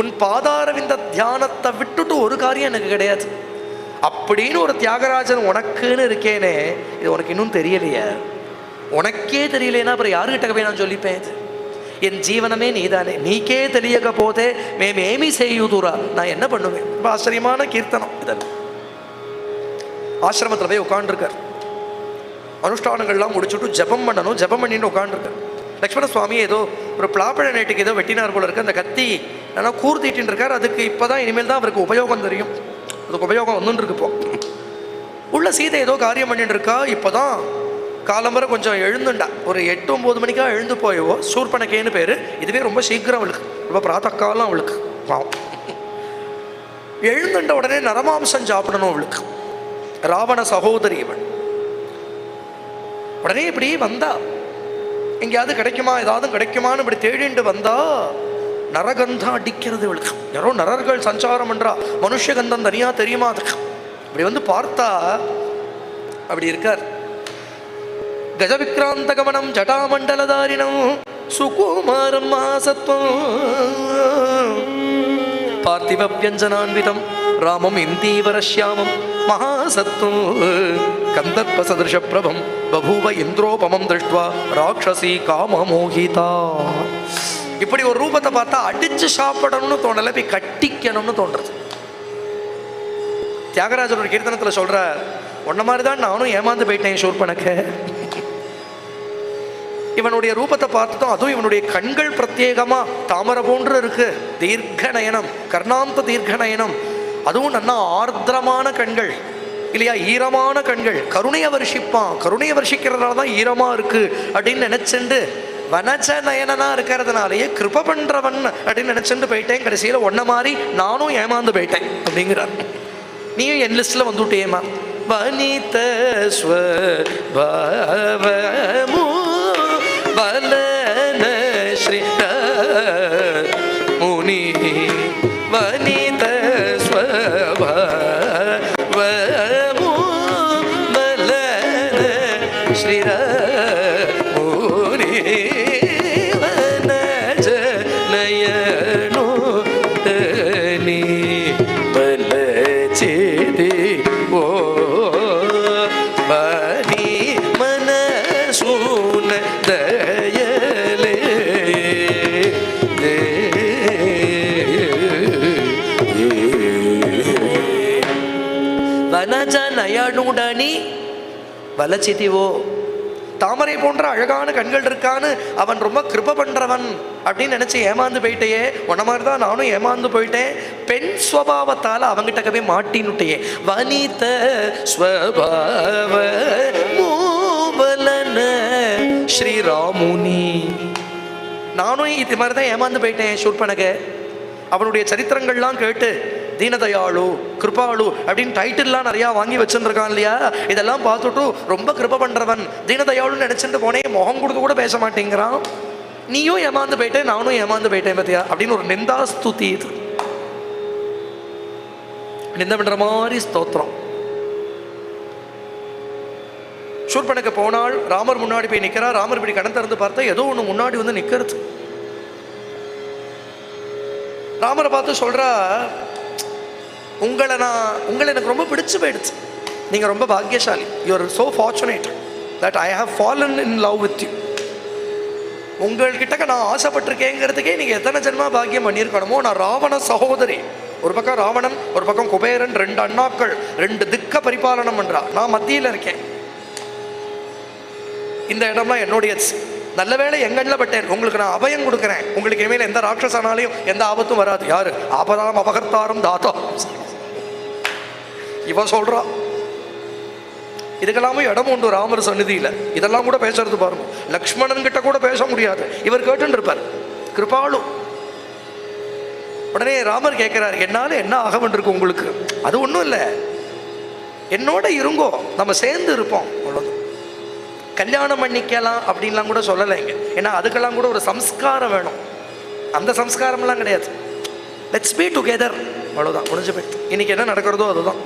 உன் பாதாரவிந்த தியானத்தை விட்டுட்டு ஒரு காரியம் எனக்கு கிடையாது அப்படின்னு ஒரு தியாகராஜன் உனக்குன்னு இருக்கேனே, இது உனக்கு இன்னும் தெரியலையே. உனக்கே தெரியலைன்னா அப்புறம் யாருக்கிட்ட போய் நான் சொல்லிப்பேன்? இது என் ஜீவனமே நீதானே. நீக்கே தெரியకపోతే மேமேமி செய்யுதுரா, நான் என்ன பண்ணுவேன்? ரொம்ப ஆச்சரியமான கீர்த்தனம் இதெல்லாம். ஆசிரமத்தில் போய் உட்காந்துருக்கார். அனுஷ்டானங்கள்லாம் முடிச்சுட்டு ஜபம் பண்ணணும். ஜபம் பண்ணிட்டு உட்காந்துருக்கார். லக்ஷ்மண சுவாமி ஏதோ ஒரு பிளாப்பழ நேட்டுக்கு ஏதோ வெட்டினார் போல இருக்கு. அந்த கத்தி நல்லா கூர்த்திட்டு இருக்கார். அதுக்கு இப்போதான் இனிமேல் தான் அவருக்கு உபயோகம் தெரியும். அதுக்கு உபயோகம் வந்துன்னு இருக்கு. இப்போ உள்ள சீதை ஏதோ காரியம் பண்ணிட்டு இருக்கா. இப்போதான் காலம்பரை கொஞ்சம் எழுந்துண்டா. ஒரு 8-9 மணிக்காக எழுந்து போயவோ. சூர்பனகேன்னு பேர். இதுவே ரொம்ப சீக்கிரம் அவளுக்கு, ரொம்ப பிராத்தக்காலம் அவளுக்கு. பாவம் எழுந்துண்ட உடனே நரமாம்சம் சாப்பிடணும் அவளுக்கு. ராவண சகோதரி இவள். உடனே இப்படி வந்தா, எங்கேயாவது கிடைக்குமா ஏதாவது கிடைக்குமான்னு இப்படி தேடிண்டு வந்தா நரகந்தம் அடிக்கிறது இவளுக்கு. யாரோ நரர்கள் சஞ்சாரம் பண்றா, மனுஷகந்தம் தனியா தெரியுமா அதுக்கு. இப்படி வந்து பார்த்தா அப்படி இருக்கார். கஜவிக்ராந்த கமனம் ஜடாமண்டலதாரிணம் சுகுமாரம் மகாசத்வம் பார்த்திவ வியஞ்சனான்விதம் ராமம் இந்தீவரஸ்யாமம் மகாசத்வம் கந்தர்ப்ப சதிருஷ பிரபம் பபூவ இந்திரோபமம் திருஷ்டுவா ராட்சசி காமமோகிதா. இப்படி ஒரு ரூபத்தை பார்த்தா அடிச்சு சாப்பிடணும்னு தோணலை, போய் கட்டிக்கணும்னு தோன்றது. தியாகராஜர் ஒரு கீர்த்தனத்தில் சொல்றார், உன்ன மாதிரி தான் நானும் ஏமாந்து போயிட்டேன் சூர்பனக்க. இவனுடைய ரூபத்தை பார்த்ததும், அதுவும் இவனுடைய கண்கள் பிரத்யேகமா தாமரை போன்று இருக்கு, தீர்க்க நயனம், கர்ணாந்த தீர்க்க நயனம், அதுவும் நல்லா ஆர்திரமான கண்கள் இல்லையா, ஈரமான கண்கள், கருணையை வருஷிப்பான், கருணையை வருஷிக்கிறதுனால தான் ஈரமா இருக்கு அப்படின்னு நினைச்சுண்டு வனச்ச நயனா இருக்கிறதுனாலயே கிருப பண்றவன் அப்படின்னு நினைச்சுட்டு போயிட்டேன். கடைசியில ஒன்ன மாதிரி நானும் ஏமாந்து போயிட்டேன் அப்படிங்கிறார். நீயும் என் லிஸ்ட்ல வந்துட்டேமா. ವನಿತ ಸ್ವಭಾವಮು ಬಲನ ಶ್ರೀ ಮುನಿ ವನಿತ ಸ್ವಭಾವಮು ಬಲನ ಶ್ರೀ ಮುನಿ ವನಜ ನಯನು ತನಿ ಬಲಚಿದಿ ಓ ಬನಿ ಮನಸೂನ ದಯಲೇ வனஜ நயனுடனி வலச்சிதிவோ, தாமரை போன்ற அழகான கண்கள் இருக்கான்னு அவன் ரொம்ப கிருப பண்றவன் அப்படின்னு நினைச்சு ஏமாந்து போயிட்டேயே, உன்ன மாதிரி தான் நானும் ஏமாந்து போயிட்டேன். பெண் ஸ்வபாவத்தால அவங்கிட்ட போய் மாட்டினுட்டையே. வனித ஸ்வபாவ மூபலன ஸ்ரீராமுனி, நானும் இது மாதிரி தான் ஏமாந்து போயிட்டேன். சூர்பனக அவனுடைய சரித்திரங்கள்லாம் கேட்டு தீனதயாளு கிருபாளு அப்படின்னு டைட்டில்லாம் நிறையா வாங்கி வச்சுருக்கான் இல்லையா, இதெல்லாம் பார்த்துட்டு ரொம்ப கிருப பண்றவன் தீனதயாளுன்னு நினச்சிட்டு போனே, முகம் கொடுக்க கூட பேச மாட்டேங்கிறான். நீயும் ஏமாந்து போயிட்டேன், நானும் ஏமாந்து போயிட்டேன் பத்தியா அப்படின்னு ஒரு நிந்தாஸ்துதி. இது நிந்த பண்ற மாதிரி ஸ்தோத்திரம். சூர்பனக்கு போனால் ராமர் முன்னாடி போய் நிற்கிறார். ராமர் இப்படி கண் திறந்து பார்த்தா ஏதோ ஒன்று முன்னாடி வந்து நிற்கிறது. ராமரை பார்த்து சொல்றா, உங்களை எனக்கு ரொம்ப பிடிச்சு போயிடுச்சு, நீங்க ரொம்ப பாக்கியசாலி, you are so fortunate that I have fallen in love with you. உங்கள்கிட்ட நான் ஆசைப்பட்டிருக்கேங்கிறதுக்கே நீங்க எத்தனை ஜென்மா பாக்கியம் பண்ணியிருக்கணுமோ. நான் ராவண சகோதரி, ஒரு பக்கம் ராவணன் ஒரு பக்கம் குபேரன், ரெண்டு அண்ணாக்கள், ரெண்டு திக்க பரிபாலனம் பண்றா, நான் மத்தியில இருக்கேன். இந்த இடம்லாம் என்னுடைய நல்ல வேளை எங்கண்ணில் பட்டேன், உங்களுக்கு நான் அபயம் கொடுக்குறேன், உங்களுக்கு இனிமேல் எந்த ராட்சசனாலையும் எந்த ஆபத்தும் வராது. யாரு? ஆபதாம் அபகர்த்தாரம் தாத்தா இவ சொல்றா. இதுக்கெல்லாமும் இடம் உண்டு ராமர் சந்நிதியில. இதெல்லாம் கூட பேசுறது பாருங்க, லக்ஷ்மணன் கிட்ட கூட பேச முடியாது, இவர் கேட்டுன்னு இருப்பார். கிருபாளு. உடனே ராமர் கேட்கிறார், என்னால என்ன ஆக வேண்டியிருக்கு உங்களுக்கு? அது ஒன்றும் இல்லை, என்னோட இருங்கோ, நம்ம சேர்ந்து இருப்போம், அவ்வளோதான். கல்யாணம் பண்ணிக்கலாம் அப்படின்லாம் கூட சொல்லலைங்க, ஏன்னா அதுக்கெல்லாம் கூட ஒரு சம்ஸ்காரம் வேணும். அந்த சம்ஸ்காரம்லாம் கிடையாது. Let's be together, அவ்வளோதான், முடிஞ்சு போயிடுது. இன்னைக்கு என்ன நடக்கிறதோ அதுதான்.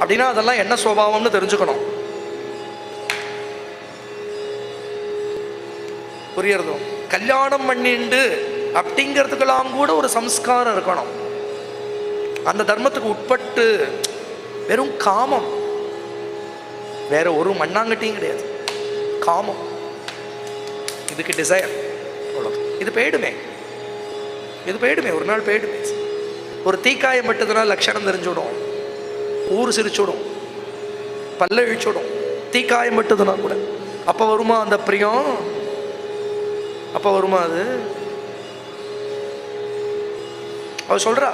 அப்படின்னா அதெல்லாம் என்ன சுபாவம்னு தெரிஞ்சுக்கணும். புரியறதோ? கல்யாணம் பண்ணிண்டு அப்படிங்கிறதுக்கெல்லாம் கூட ஒரு சம்ஸ்காரம் இருக்கணும். அந்த தர்மத்துக்கு உட்பட்டு வெறும் காமம், வேற ஒரு மண்ணாங்கட்டியும் கிடையாது. காமம், இதுக்கு டிசைர், அவ்வளோ. இது போயிடுமே, இது போயிடுமே, ஒரு நாள் போயிடுமே. ஒரு தீக்காயம் பட்டதுனா லட்சணம் தெரிஞ்சுவிடும், ஊர் சிரிச்சுடும், பல்ல இழிச்சுடும். தீக்காயம் பட்டதுனா கூட அப்போ வருமா அந்த பிரியம்? அப்போ வருமா அது? அவ சொல்றா,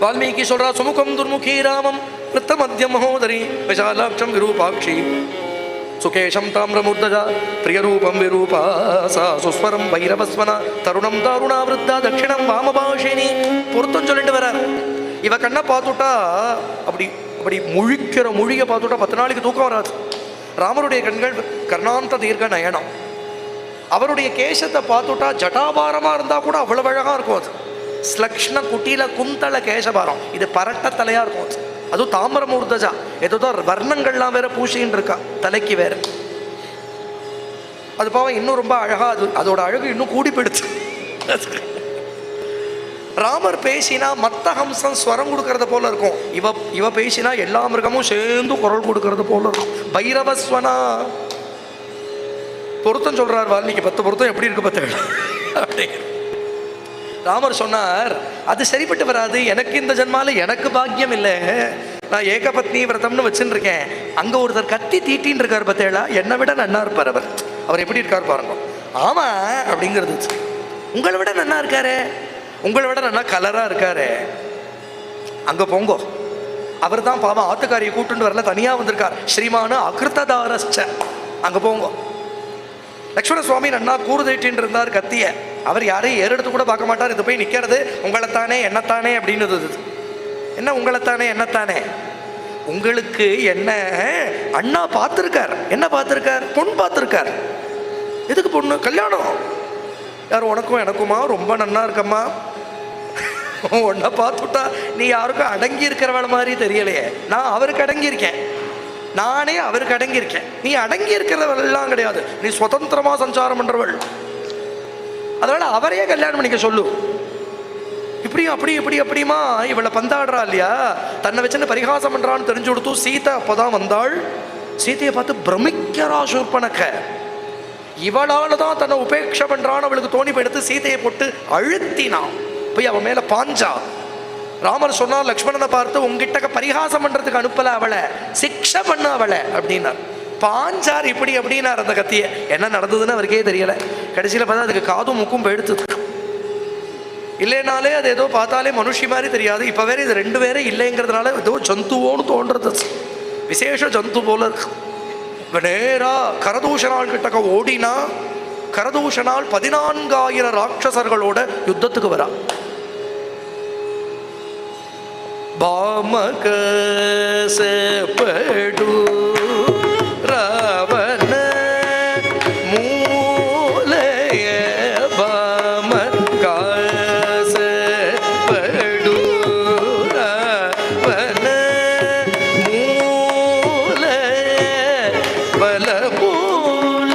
வால்மீகி சொல்றா, சுமுகம் துர்முகி ராமம் விருத்த மத்திய மகோதரி விஷாலாட்சம் விரூபாட்சி சுகேஷம் தாமிரமூர்தஜா பிரியரூபம் விரூபாசா சுஸ்வரம் பைரவஸ்வன தருணம் தாருணா விருத்தா தட்சிணம் வாமபாஷினி. பொருத்தம் சொல்லிட்டு வர்றார். இவ கண்ணை பார்த்துட்டா அப்படி அப்படி முழிக்கிற மொழியை பார்த்துட்டா 10 நாளைக்கு தூக்கம் வராது. ராமருடைய கண்கள் கர்ணாந்த தீர்க்க நயனம். அவருடைய கேசத்தை பார்த்துட்டா ஜட்டாபாரமாக இருந்தால் கூட அவ்வளோ அழகாக இருக்கும். அது ஸ்லக்ஷ்ண குட்டியில குந்தள கேசபாரம், இது பரட்ட தலையாக இருக்கும். அது அதுவும் தாமிரமூர்தஜா, ஏதோ வர்ணங்கள்லாம் வேற பூசின்னு இருக்கா தலைக்கு வேற. அது பாவம் இன்னும் ரொம்ப அழகா, அது அதோட அழகு இன்னும் கூடி போயிடுச்சு. ராமர் பேசினா மத்த ஹம்சம் ஸ்வரம் கொடுக்கறத போல இருக்கும். இவ பேசினா எல்லா மிருகமும் சேர்ந்து குரல் கொடுக்கறது போல இருக்கும். பைரவஸ்வனா பொருத்தம் சொல்றார் வால்மீகி. 10 பொருத்தம் எப்படி இருக்கு 10 அப்படிங்கிற ராமர் சொன்னார், அது சரிப்பட்டு வராது, எனக்கு இந்த ஜென்மால எனக்கு பாக்கியம் இல்லை, நான் ஏகபத்னி விரதம்னு வச்சுன்னு இருக்கேன். அங்க ஒருத்தர் கத்தி தீட்டின்னு இருக்கார் பத்தேளா, என்னை விட நன்னா இருப்பார் அவர். அவர் எப்படி இருக்கார் பாருங்க. ஆமா அப்படிங்கிறது, உங்களை விட நன்னா இருக்காரு, உங்களை விட நன்னா கலரா இருக்காரு, அங்க போங்கோ. அவர் தான் பாவம் ஆத்துக்காரியை கூட்டுன்னு வரல, தனியா வந்திருக்கார். ஸ்ரீமான அகிருத்ததாரஸ்ச, அங்க போங்கோ. லக்ஷ்மண சுவாமி நன்னா கூறு தீட்டின்னு இருந்தார் கத்திய. அவர் யாரையும் ஏறெடுத்து கூட பார்க்க மாட்டார். இது போய் நிற்கிறது உங்களைத்தானே என்னத்தானே அப்படின்னு. என்ன உங்களைத்தானே என்னத்தானே? உங்களுக்கு என்ன அண்ணா பார்த்துருக்கார். என்ன பார்த்துருக்கார்? பொண்ணு பார்த்துருக்கார். எதுக்கு பொண்ணு? கல்யாணம். யார் உனக்கும் எனக்குமா? ரொம்ப நன்னா இருக்கம்மா, உன்னை பார்த்துட்டா நீ யாருக்கும் அடங்கி இருக்கிறவள மாதிரி தெரியலையே. நான் அவருக்கு அடங்கியிருக்கேன், நானே அவருக்கு அடங்கியிருக்கேன். நீ அடங்கி இருக்கிறவெல்லாம் கிடையாது, நீ சுதந்திரமா சஞ்சாரம் பண்றவள். அதனால அவரையே கல்யாணம் பண்ணிக்க சொல்லு. இப்படியும் அப்படி இப்படி அப்படியுமா இவளை பந்தாடுறா இல்லையா, தன்னை வச்சுன்னு பரிகாசம் பண்றான்னு தெரிஞ்சு கொடுத்து சீதை அப்போதான் வந்தாள். சீதையை பார்த்து பிரமிக்கிறா சூர்பனக்க. இவளால தான் தன்னை உபேட்சை பண்றான்னு அவளுக்கு தோணி போயிடுத்து சீதையை போட்டு அழுத்தினான். போய் அவன் மேல பாஞ்சா. ராமர் சொன்னார் லக்ஷ்மணனை பார்த்து, உங்ககிட்ட பரிகாசம் பண்றதுக்கு அனுப்பல அவளை, சிக்ஷை பண்ண அவளை அப்படின்னார். பாஞ்சார் இப்படி அப்படின்னார் அந்த கத்தியை. என்ன நடந்ததுன்னு அவருக்கே தெரியல. கடைசியில பார்த்தா அதுக்கு காதும் முக்கும் போயிடுத்து. இல்லைனாலே அது ஏதோ பார்த்தாலே மனுஷி மாதிரி தெரியாது. இப்போ வேற இது ரெண்டு பேரே இல்லைங்கிறதுனால ஏதோ ஜந்துவோன்னு தோன்றது, விசேஷ ஜந்து போல இருக்கு. இப்போ நேராக கரதூஷனால் கிட்டக்க ஓடினா, கரதூஷனால் 14,000 ராட்சசர்களோட யுத்தத்துக்கு வரா. பாமக செப்படு ராவண மூலய பாமக செப்படு ராவண மூலய பலமூல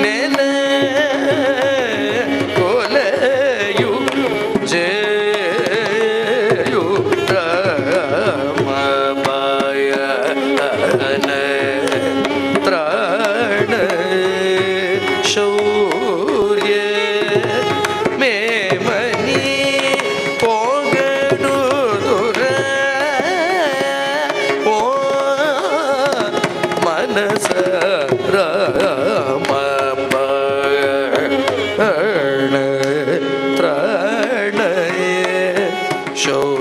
நெல கொலையு ஜெயு ராமபாய த்ராண சௌரிய மேமனி போகடுதுர ஓ மனச ராமபாய த்ராண சௌரிய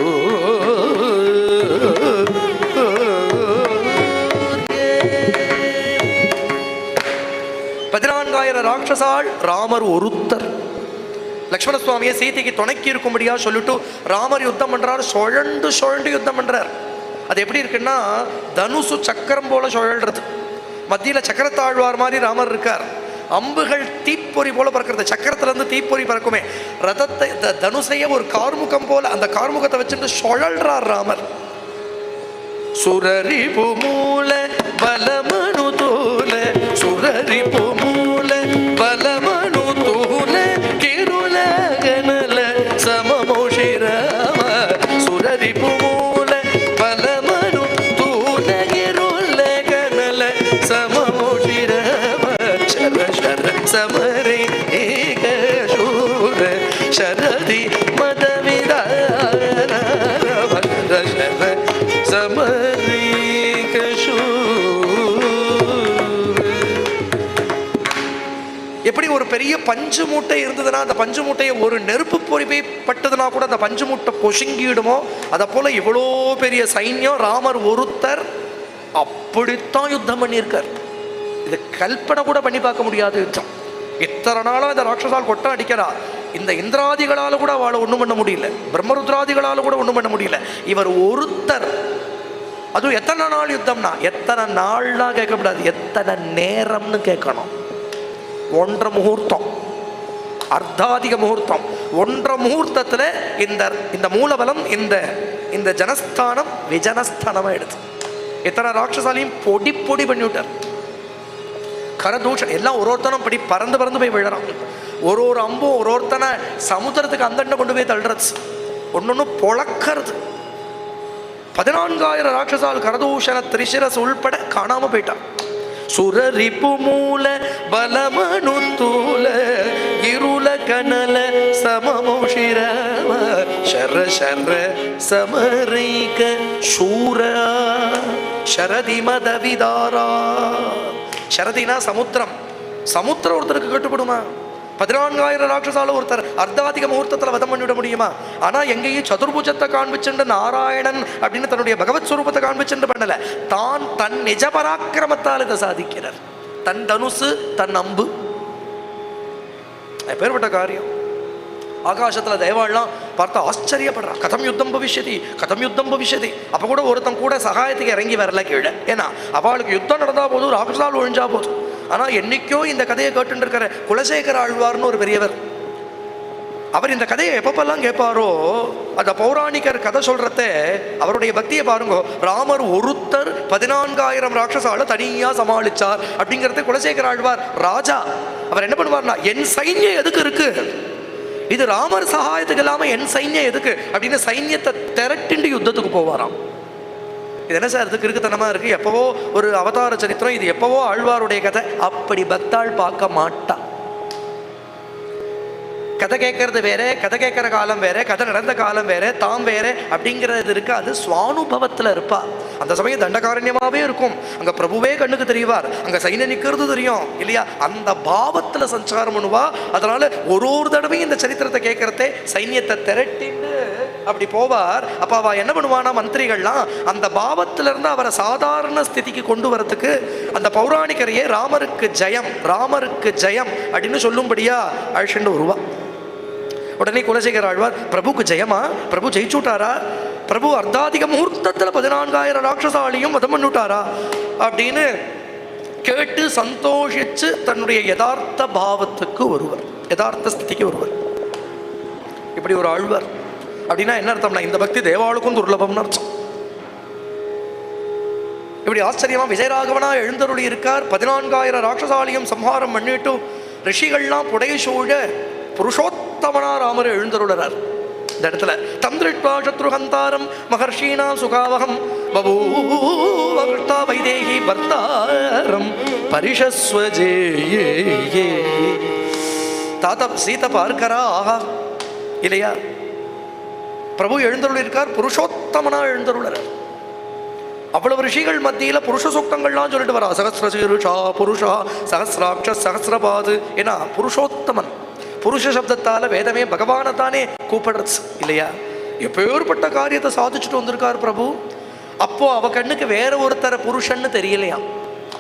14,000 ராட்சசாள், ராமர் ஒருத்தர். லக்ஷ்மண சுவாமியை சீதைக்கு துணைக்கி இருக்கும்படியா சொல்லிட்டு ராமர் யுத்தம் பண்றார். சுழண்டு சுழண்டு யுத்தம் பண்றார். அது எப்படி இருக்குன்னா தனுசு சக்கரம் போல சுழல்றது. மத்தியில சக்கரத்தாழ்வார் மாதிரி ராமர் இருக்கார். அம்புகள் தீப்பொறி போல பறக்கிறது. சக்கரத்திலிருந்து தீப்பொறி பறக்குமே. ரதத்தை தனுசைய ஒரு கார்முகம் போல அந்த கார்முகத்தை வச்சுட்டு சுழல்றார் ராமர். சுரரிபு மூல பலமனு தூல சுரரிபு மூல பலமனு தூல கிருலகனல சமமோஷிராம சுரரிபு மூல பலமனு தூல கிருலகனல சமமோஷிராம சர சர சமரே ஏக சூர சரதி மதவிதார சர எப்படி ஒரு பெரிய பஞ்சு மூட்டை இருந்ததுன்னா அந்த பஞ்சு மூட்டையை ஒரு நெருப்பு பொறி போய் பட்டதுன்னா கூட அந்த பஞ்சு மூட்டை பொசுங்கிடுமோ அதை போல இவ்வளோ பெரிய சைன்யம் ராமர் ஒருத்தர் அப்படித்தான் யுத்தம் பண்ணியிருக்கார். இது கல்பனை கூட பண்ணி பார்க்க முடியாத யுத்தம். இத்தனை நாளாக இந்த ராட்சசால் கொட்டை அடிக்கிறா. இந்த இந்திராதிகளால் கூட அவளை ஒன்றும் பண்ண முடியல, பிரம்மருத்ராதிகளால் கூட ஒன்றும் பண்ண முடியல. இவர் ஒருத்தர். அதுவும் எத்தனை நாள் யுத்தம்னா எத்தனை நாள்னா கேட்கக்கூடாது, எத்தனை நேரம்னு கேட்கணும். 1.5 முகூர்த்தம், அர்த்தாதிக முகூர்த்தம். 1.5 முகூர்த்தத்தில் இந்த இந்த மூலபலம் இந்த இந்த ஜனஸ்தானம் விஜனஸ்தானமாக எடுத்து எத்தனை ராட்சசாலையும் பொடி பொடி பண்ணி விட்டார். கரதூஷன் எல்லாம் ஒரு ஒருத்தனும் படி பறந்து பறந்து போய் விழறான். ஒரு ஒரு அம்பும் ஒரு ஒருத்தனை சமுத்திரத்துக்கு அந்தண்ட கொண்டு போய் தள்ளுறது, ஒன்னொன்று பொழக்கிறது. 14,000 ராட்சசால் கரதூஷண திரிசிரஸ் உள்பட காணாம போயிட்டான். சுரரிப்பு மூல பலமனு தூல இருள கனல சமமோஷிரவ ಶರ ಶರ ಸಮರೈಕ ಶೂರ ಶರದಿ மத விதாரா. சரதினா சமுத்திரம். சமுத்திரம் ஒருத்தருக்கு கட்டுப்படுமா? 14,000 ராட்சசால ஒருத்தர் அர்த்தாதிக முகூர்த்தத்தில் வதம் பண்ணிவிட முடியுமா? ஆனா எங்கேயும் சதுர்புஜத்தை காண்பிச்சுண்டு நாராயணன் அப்படின்னு தன்னுடைய பகவத் ஸ்வரூபத்தை காண்பிச்சுண்டு பண்ணல, தான் தன் நிஜ பராக்கிரமத்தால் இதை சாதிக்கிறார். தன் தனுசு தன் அம்பு, எப்பேற்பட்ட காரியம். ஆகாசத்துல தேவாள்லாம் பார்த்தா ஆச்சரியப்படுறா. கதம் யுத்தம் பவிஷ்யதி, கதம் யுத்தம் பவிஷ்யதி. அப்போ கூட ஒருத்தன் கூட சகாயத்துக்கு இறங்கி வரல கீழே. ஏன்னா அவளுக்கு யுத்தம் நடந்தா போதும், ராட்சசால் ஒழிஞ்சா போதும். ஆனால் என்னைக்கோ இந்த கதையை கேட்டுட்டு இருக்கிற குலசேகர ஆழ்வார்னு ஒரு பெரியவர், அவர் இந்த கதையை எப்பப்பெல்லாம் கேட்பாரோ அந்த பௌராணிகர் கதை சொல்றத அவருடைய பக்தியை பாருங்க. ராமர் ஒருத்தர் 14,000 ராட்சசால தனியா சமாளிச்சார் அப்படிங்கிறத குலசேகர ஆழ்வார் ராஜா அவர் என்ன பண்ணுவார்னா, என் சைன்யம் எதுக்கு இருக்கு, இது ராமர் சகாயத்துக்கு இல்லாம என் சைன்யம் எதுக்கு அப்படின்னு சைன்யத்தை திரட்டிண்டு யுத்தத்துக்கு போவாராம். இது என்ன சார் இதுக்கு இருக்குத்தனமா இருக்கு, எப்பவோ ஒரு அவதார சரித்திரம், இது எப்பவோ ஆழ்வாருடைய கதை. அப்படி பக்தாள் பார்க்க மாட்டா. கதை கேட்கறது வேற, கதை கேட்குற காலம் வேற, கதை நடந்த காலம் வேற, தாம் வேற அப்படிங்கிறது இருக்கு. அது சுவானுபவத்தில் இருப்பா. அந்த சமயம் தண்டகாரண்யமாகவே இருக்கும். அங்கே பிரபுவே கண்ணுக்கு தெரிவார், அங்கே சைன்ய நிற்கிறது தெரியும் இல்லையா? அந்த பாவத்தில் சஞ்சாரம் பண்ணுவா. அதனால ஒரு ஒரு தடவையும் இந்த சரித்திரத்தை கேட்கறதே சைன்யத்தை திரட்டின்னு அப்படி போவார். அப்போ அவ என்ன பண்ணுவானா, மந்திரிகள்லாம் அந்த பாவத்திலிருந்து அவரை சாதாரண ஸ்திதிக்கு கொண்டு வரத்துக்கு அந்த பௌராணிகரையே ராமருக்கு ஜெயம், ராமருக்கு ஜெயம் அப்படின்னு சொல்லும்படியா அழிச்சுண்டு வருவா. உடனே குலசேகர ஆழ்வார், பிரபுக்கு ஜெயமா, பிரபு ஜெயிச்சுட்டாரா, பிரபு அர்த்தாதிக முகூர்த்தத்தில் 14,000 ராட்சசாலியும் வதம் பண்ணிவிட்டாரா அப்படின்னு கேட்டு சந்தோஷிச்சு தன்னுடைய யதார்த்த பாவத்துக்கு வருவர், யதார்த்த ஸ்திதிக்கு வருவர். இப்படி ஒரு ஆழ்வார் அப்படின்னா என்ன அர்த்தம்னா, இந்த பக்தி தேவாளுக்கும் துர்லபம்னு அர்த்தம். இப்படி ஆச்சரியமா விஜயராகவனா எழுந்தருளி இருக்கார். 14,000 ராட்சசாலியும் சம்ஹாரம் பண்ணிட்டு ரிஷிகள்லாம் புடை சூழ புருஷோத்தமனா ராமர் எழுந்தருளறார். இந்த இடத்துல தந்திருஷ்வா சத்ருஹந்தாரம் மகர்ஷீணாம் சுகாவகம் பபூவ வைதேகி பர்த்தாரம் பரிஷஸ்வஜே. தாத்தா சீதை பார்க்கறா, ஆஹா இல்லையா, பிரபு எழுந்தருள் இருக்கார், புருஷோத்தமனா எழுந்தருளறார். அவ்வளவு ரிஷிகள் மத்தியில் புருஷ சூக்தங்கள்லாம் சொல்லிட்டு வரா. சகசிரசீருஷா புருஷா சகசிராட்ச சகசிரபாது. ஏன்னா புருஷோத்தமன், புருஷ சப்தத்தால வேதமே பகவானை தானே கூப்பிடுறது இல்லையா? எப்பேற்பட்ட காரியத்தை சாதிச்சுட்டு வந்திருக்கார் பிரபு. அப்போ அவ கண்ணுக்கு வேற ஒருத்தர புருஷன்னு தெரியலையா?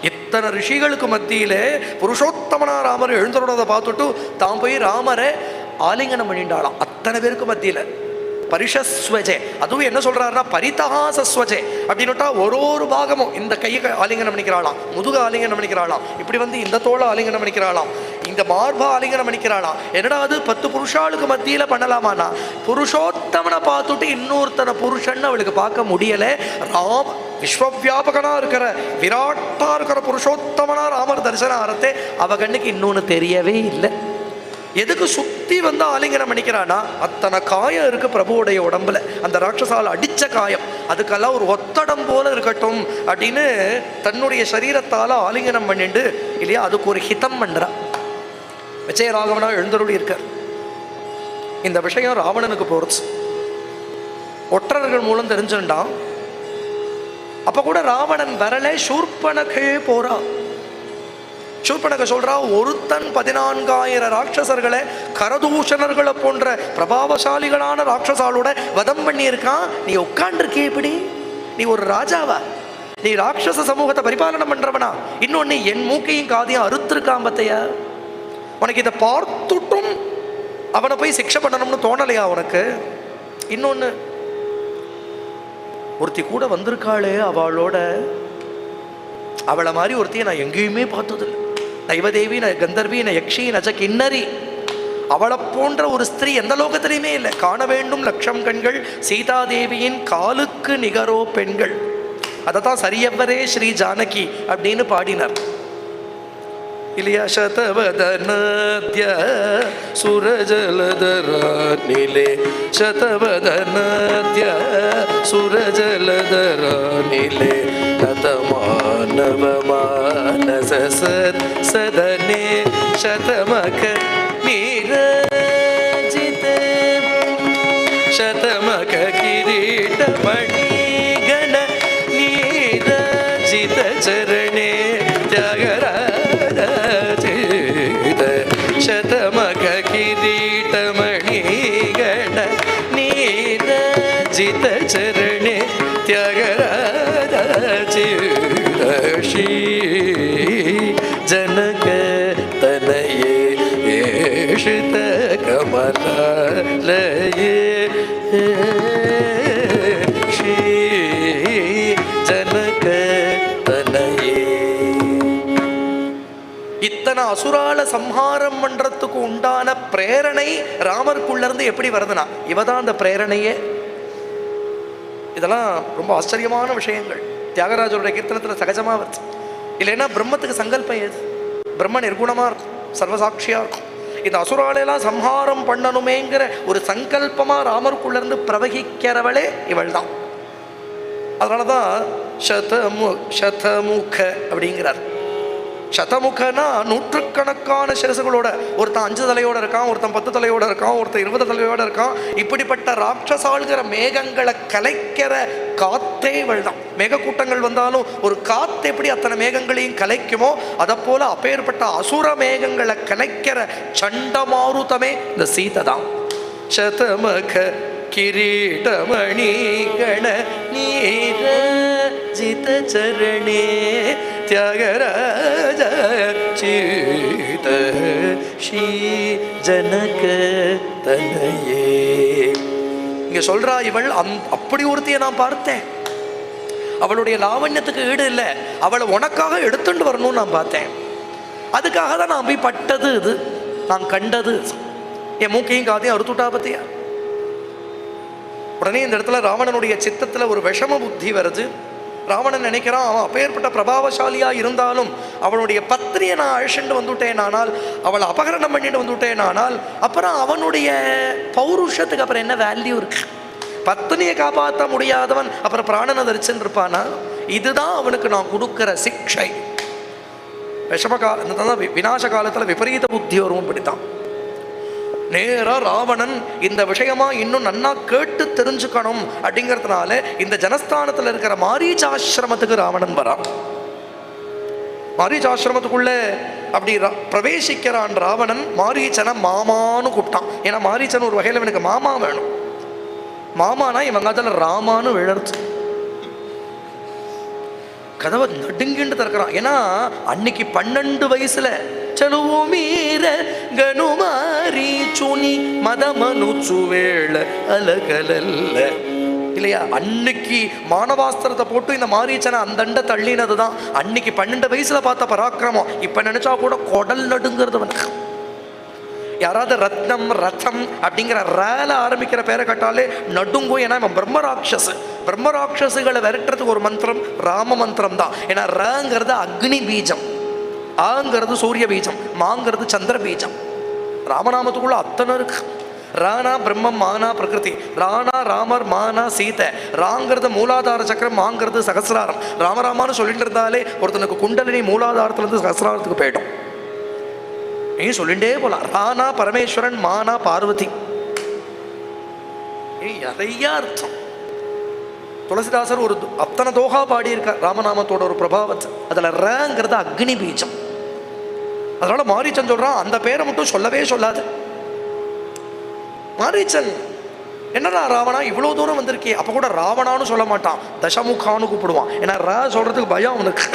இத்தனை ரிஷிகளுக்கு மத்தியிலே புருஷோத்தமனா ராமர் எழுந்தருளதை பார்த்துட்டு தான் போய் ராமரை ஆலிங்கனம் பண்ணிட்டாளாம். அத்தனை பேருக்கு மத்தியில பரிஷஸ்வஜே. அதுவும் என்ன சொல்றாருன்னா பரிதகாசஸ்வஜே அப்படின்னுட்டா ஒரு ஒரு பாகமும் இந்த கையை ஆலிங்கனம் பண்ணிக்கிறாளாம், முதுக ஆலிங்கனம் பண்ணிக்கிறாளாம், இப்படி வந்து இந்த தோளை ஆலிங்கனம் பண்ணிக்கிறாளாம், இந்த மார்பா ஆலிங்கனம் பண்ணிக்கிறாளாம். என்னடா அது 10 புருஷாளுக்கு மத்தியில பண்ணலாமானா, புருஷோத்தமனை பார்த்துட்டு இன்னொருத்தனை புருஷன் அவளுக்கு பார்க்க முடியல. ராம விஸ்வவியாபகனா இருக்கிற விராட்டா இருக்கிற புருஷோத்தமனா ராமர் தரிசனம் ஆறத்தே அவ கண்ணுக்கு இன்னொன்னு தெரியவே இல்லை. எதுக்கு சுத்தி வந்து ஆலிங்கனம் பண்ணிக்கிறானா, அத்தனை காயம் இருக்கு பிரபுவுடைய உடம்புல, அந்த ராட்சசால அடிச்ச காயம், அதுக்கெல்லாம் ஒரு ஒத்தடம் போல இருக்கட்டும் அப்படின்னு தன்னுடைய சரீரத்தால ஆலிங்கனம் பண்ணிண்டு இல்லையா, அதுக்கு ஒரு ஹிதம் பண்றா. விஜயராகவனா எழுந்தருளி இருக்கார். இந்த விஷயம் ராவணனுக்கு போறது ஒற்றர்கள் மூலம் தெரிஞ்சுட்டான். அப்ப கூட ராவணன் வரல, சூர்பனகே போறா. சூர்பனக சொல்றா, ஒருத்தன் 14,000 ராட்சசர்களை கரதூஷணர்களை போன்ற பிரபாவசாலிகளான ராட்சசாலோட வதம் பண்ணியிருக்கான், நீ உட்காண்டிருக்கே இப்படி, நீ ஒரு ராஜாவா, நீ ராட்சச சமூகத்தை பரிபாலனம் பண்றவனா, இன்னொன்னு என் மூக்கையும் காதையும் அறுத்திருக்கான் பத்தையா, உனக்கு இதை பார்த்துட்டும் அவனை போய் சிக்ஷை பண்ணணும்னு தோணலையா உனக்கு? இன்னொன்னு ஒருத்தி கூட வந்திருக்காளே அவளோட, அவளை மாதிரி ஒருத்தியை நான் எங்கேயுமே பார்த்ததில்லை. நைவதேவி ந கந்தர்வி ந யக்ஷி நச்ச கிண்ணறி, அவளை போன்ற ஒரு ஸ்திரீ எந்த லோகத்திலையுமே இல்லை. காண வேண்டும் லட்சம் கண்கள் சீதாதேவியின் காலுக்கு நிகரோ பெண்கள். அதை தான் சரியவரே ஸ்ரீ ஜானகி அப்படின்னு பாடினார் இல்லையா? சதவதனத்ய சுரஜலதரானிலே சதவதனத்ய சுரஜலதரானிலே நதமானவ மானச சத் சதனே சதமக நீரஜித சதமக கிரீடமணி கண நீரஜித சரணே தியாகராஜ சதமக கிரீடமணி கண நீரஜித சரணே தியாகராஜ ஜனக தனயே ஏஷித கமலாலயே இத்தனை அசுரால சம்ஹாரம் பண்றதுக்கு உண்டான பிரேரணை ராமருக்குள்ள இருந்து எப்படி வருதுன்னா இவ தான் அந்த பிரேரணையே. இதெல்லாம் ரொம்ப ஆச்சரியமான விஷயங்கள். தியாகராஜருடைய கீர்த்தனத்தில் சகஜமாக வருது. இல்லைன்னா பிரம்மத்துக்கு சங்கல்பம் ஏது? பிரம்ம நிர்குணமாக இருக்கும், சர்வசாட்சியாக இருக்கும். இந்த அசுராலெல்லாம் சம்ஹாரம் பண்ணணுமேங்கிற ஒரு சங்கல்பமாக ராமருக்குள்ளேருந்து பிரவகிக்கிறவளே இவள் தான். அதனால தான் சதமுக அப்படிங்கிறார். சதமுகனா நூற்றுக்கணக்கான சிரசுகளோட, ஒருத்தன் 5 தலையோட இருக்கான், ஒருத்தன் 10 தலையோட இருக்கான், ஒருத்தன் 20 தலையோட இருக்கான். இப்படிப்பட்ட ராட்சசாள்கிற மேகங்களை கலைக்கிற காத்தே இவள் தான். மேகக்கூட்டங்கள் வந்தாலும் ஒரு காத்து எப்படி அத்தனை மேகங்களையும் கலைக்குமோ அதை போல அப்பேற்பட்ட அசுர மேகங்களை கலைக்கிற சண்டமாருதமே இந்த சீதை தான். சதமுக கிரீடமணி கண நீர ஜித சரணே தியாகராஜ சீத ஸ்ரீ ஜனக தனயே. இங்க சொல்றா இவள், அப்படி ஒருத்தியை நான் பார்த்தேன், அவளுடைய லாவண்யத்துக்கு ஈடு இல்லை, அவளை உனக்காக எடுத்துட்டு வரணும்னு நான் பார்த்தேன், அதுக்காக தான் நான் போய் பட்டது இது, நான் கண்டது, என் மூக்கையும் காதையும் அறுத்துட்டா பத்தியா. உடனே இந்த இடத்துல ராவணனுடைய சித்தத்துல ஒரு விஷம புத்தி வருது. ராவணன் நினைக்கிறான், அவன் அப்பேற்பட்ட பிரபாவசாலியா இருந்தாலும் அவனுடைய பத்னியை நான் அழிச்சுட்டு வந்துட்டேன் ஆனால், அவளை அபகரணம் பண்ணிட்டு வந்துட்டேன் ஆனால், அப்புறம் அவனுடைய பௌருஷத்துக்கு அப்புறம் என்ன வேல்யூ இருக்கு? பத்னியை காப்பாற்ற முடியாதவன் அப்புறம் பிராணனை தரிச்சுன்னு இருப்பானா? இதுதான் அவனுக்கு நான் கொடுக்கிற சிக்ஷை. விஷம கால விநாச காலத்துல விபரீத புத்தி வரும். இப்படித்தான் நேரா ராவணன் இந்த விஷயமா இன்னும் நன்னா கேட்டு தெரிஞ்சுக்கணும் அப்படிங்கிறதுனால இந்த ஜனஸ்தானத்தில் இருக்கிற மாரீச்சாசிரமத்துக்கு ராவணன் வரான். மாரீச்சாசிரமத்துக்குள்ள அப்படி பிரவேசிக்கிறான் ராவணன். மாரீச்சனை மாமான்னு கூப்பிட்டான். ஏன்னா மாரீச்சன் ஒரு வகையில் இவனுக்கு மாமா வேணும். மாமானா இவங்க அதில் ராமான்னு விழர்த்து கதவை நடுங்கின்னு திறக்கிறான். ஏன்னா அன்னைக்கு 12 வயசுல ಚಲುವು ಮೀರ ಗನುಮಾರಿ ಚುನಿ மதமனு சுவேள அலகலல்ல இல்லையா? அன்னைக்கு மானவாஸ்திரத்தை போட்டு இந்த மாரீச்சனை அந்தண்ட தள்ளினது தான் அன்னைக்கு 12 வயசுல பார்த்த பராக்கிரமம். இப்ப நினைச்சா கூட குடல் நடுங்கிறது. யாராவது ரத்னம் ரதம் அப்படிங்கிற ரேல ஆரம்பிக்கிற பேரை கட்டாலே நடுங்கும். ஏன்னா இவன் பிரம்மராட்சசு. பிரம்மராட்சசுகளை விரட்டுறதுக்கு ஒரு மந்திரம் ராம மந்திரம் தான். ஏன்னா ரங்கிறது அக்னி பீஜம், ஆங்கிறது சூரிய பீஜம், மாங்கிறது சந்திர பீஜம். ராமநாமத்துக்குள்ள அத்தனை இருக்கு. ராணா பிரம்மம், மானா பிரகிருதி, ராணா ராமர், மானா சீதை, ராங்கிறது மூலாதார சக்கரம், மாங்கிறது சகசிராரம். ராமராமான்னு சொல்லிட்டு இருந்தாலே ஒருத்தனுக்கு குண்டலினி மூலாதாரத்துலேருந்து சகசிராரத்துக்கு போயிடும். நீ சொல்லிட்டே போலாம். ராணா பரமேஸ்வரன், மானா பார்வதி. நிறைய அர்த்தம். துளசிதாசர் ஒரு அத்தனை தோகா பாடியிருக்கார் ராமநாமத்தோட ஒரு பிரபாவத்தை. அதில் ரங்கிறது அக்னி பீஜம். அதனால மாரீச்சன் சொல்றான், அந்த பேரை மட்டும் சொல்லவே சொல்லாது. மாரீச்சன் என்னடா ராவணா இவ்வளோ தூரம் வந்திருக்கே, அப்போ கூட ராவணான்னு சொல்ல மாட்டான், தசமுகான்னு கூப்பிடுவான். ஏன்னா ரா சொல்றதுக்கு பயம் அவனுக்கு.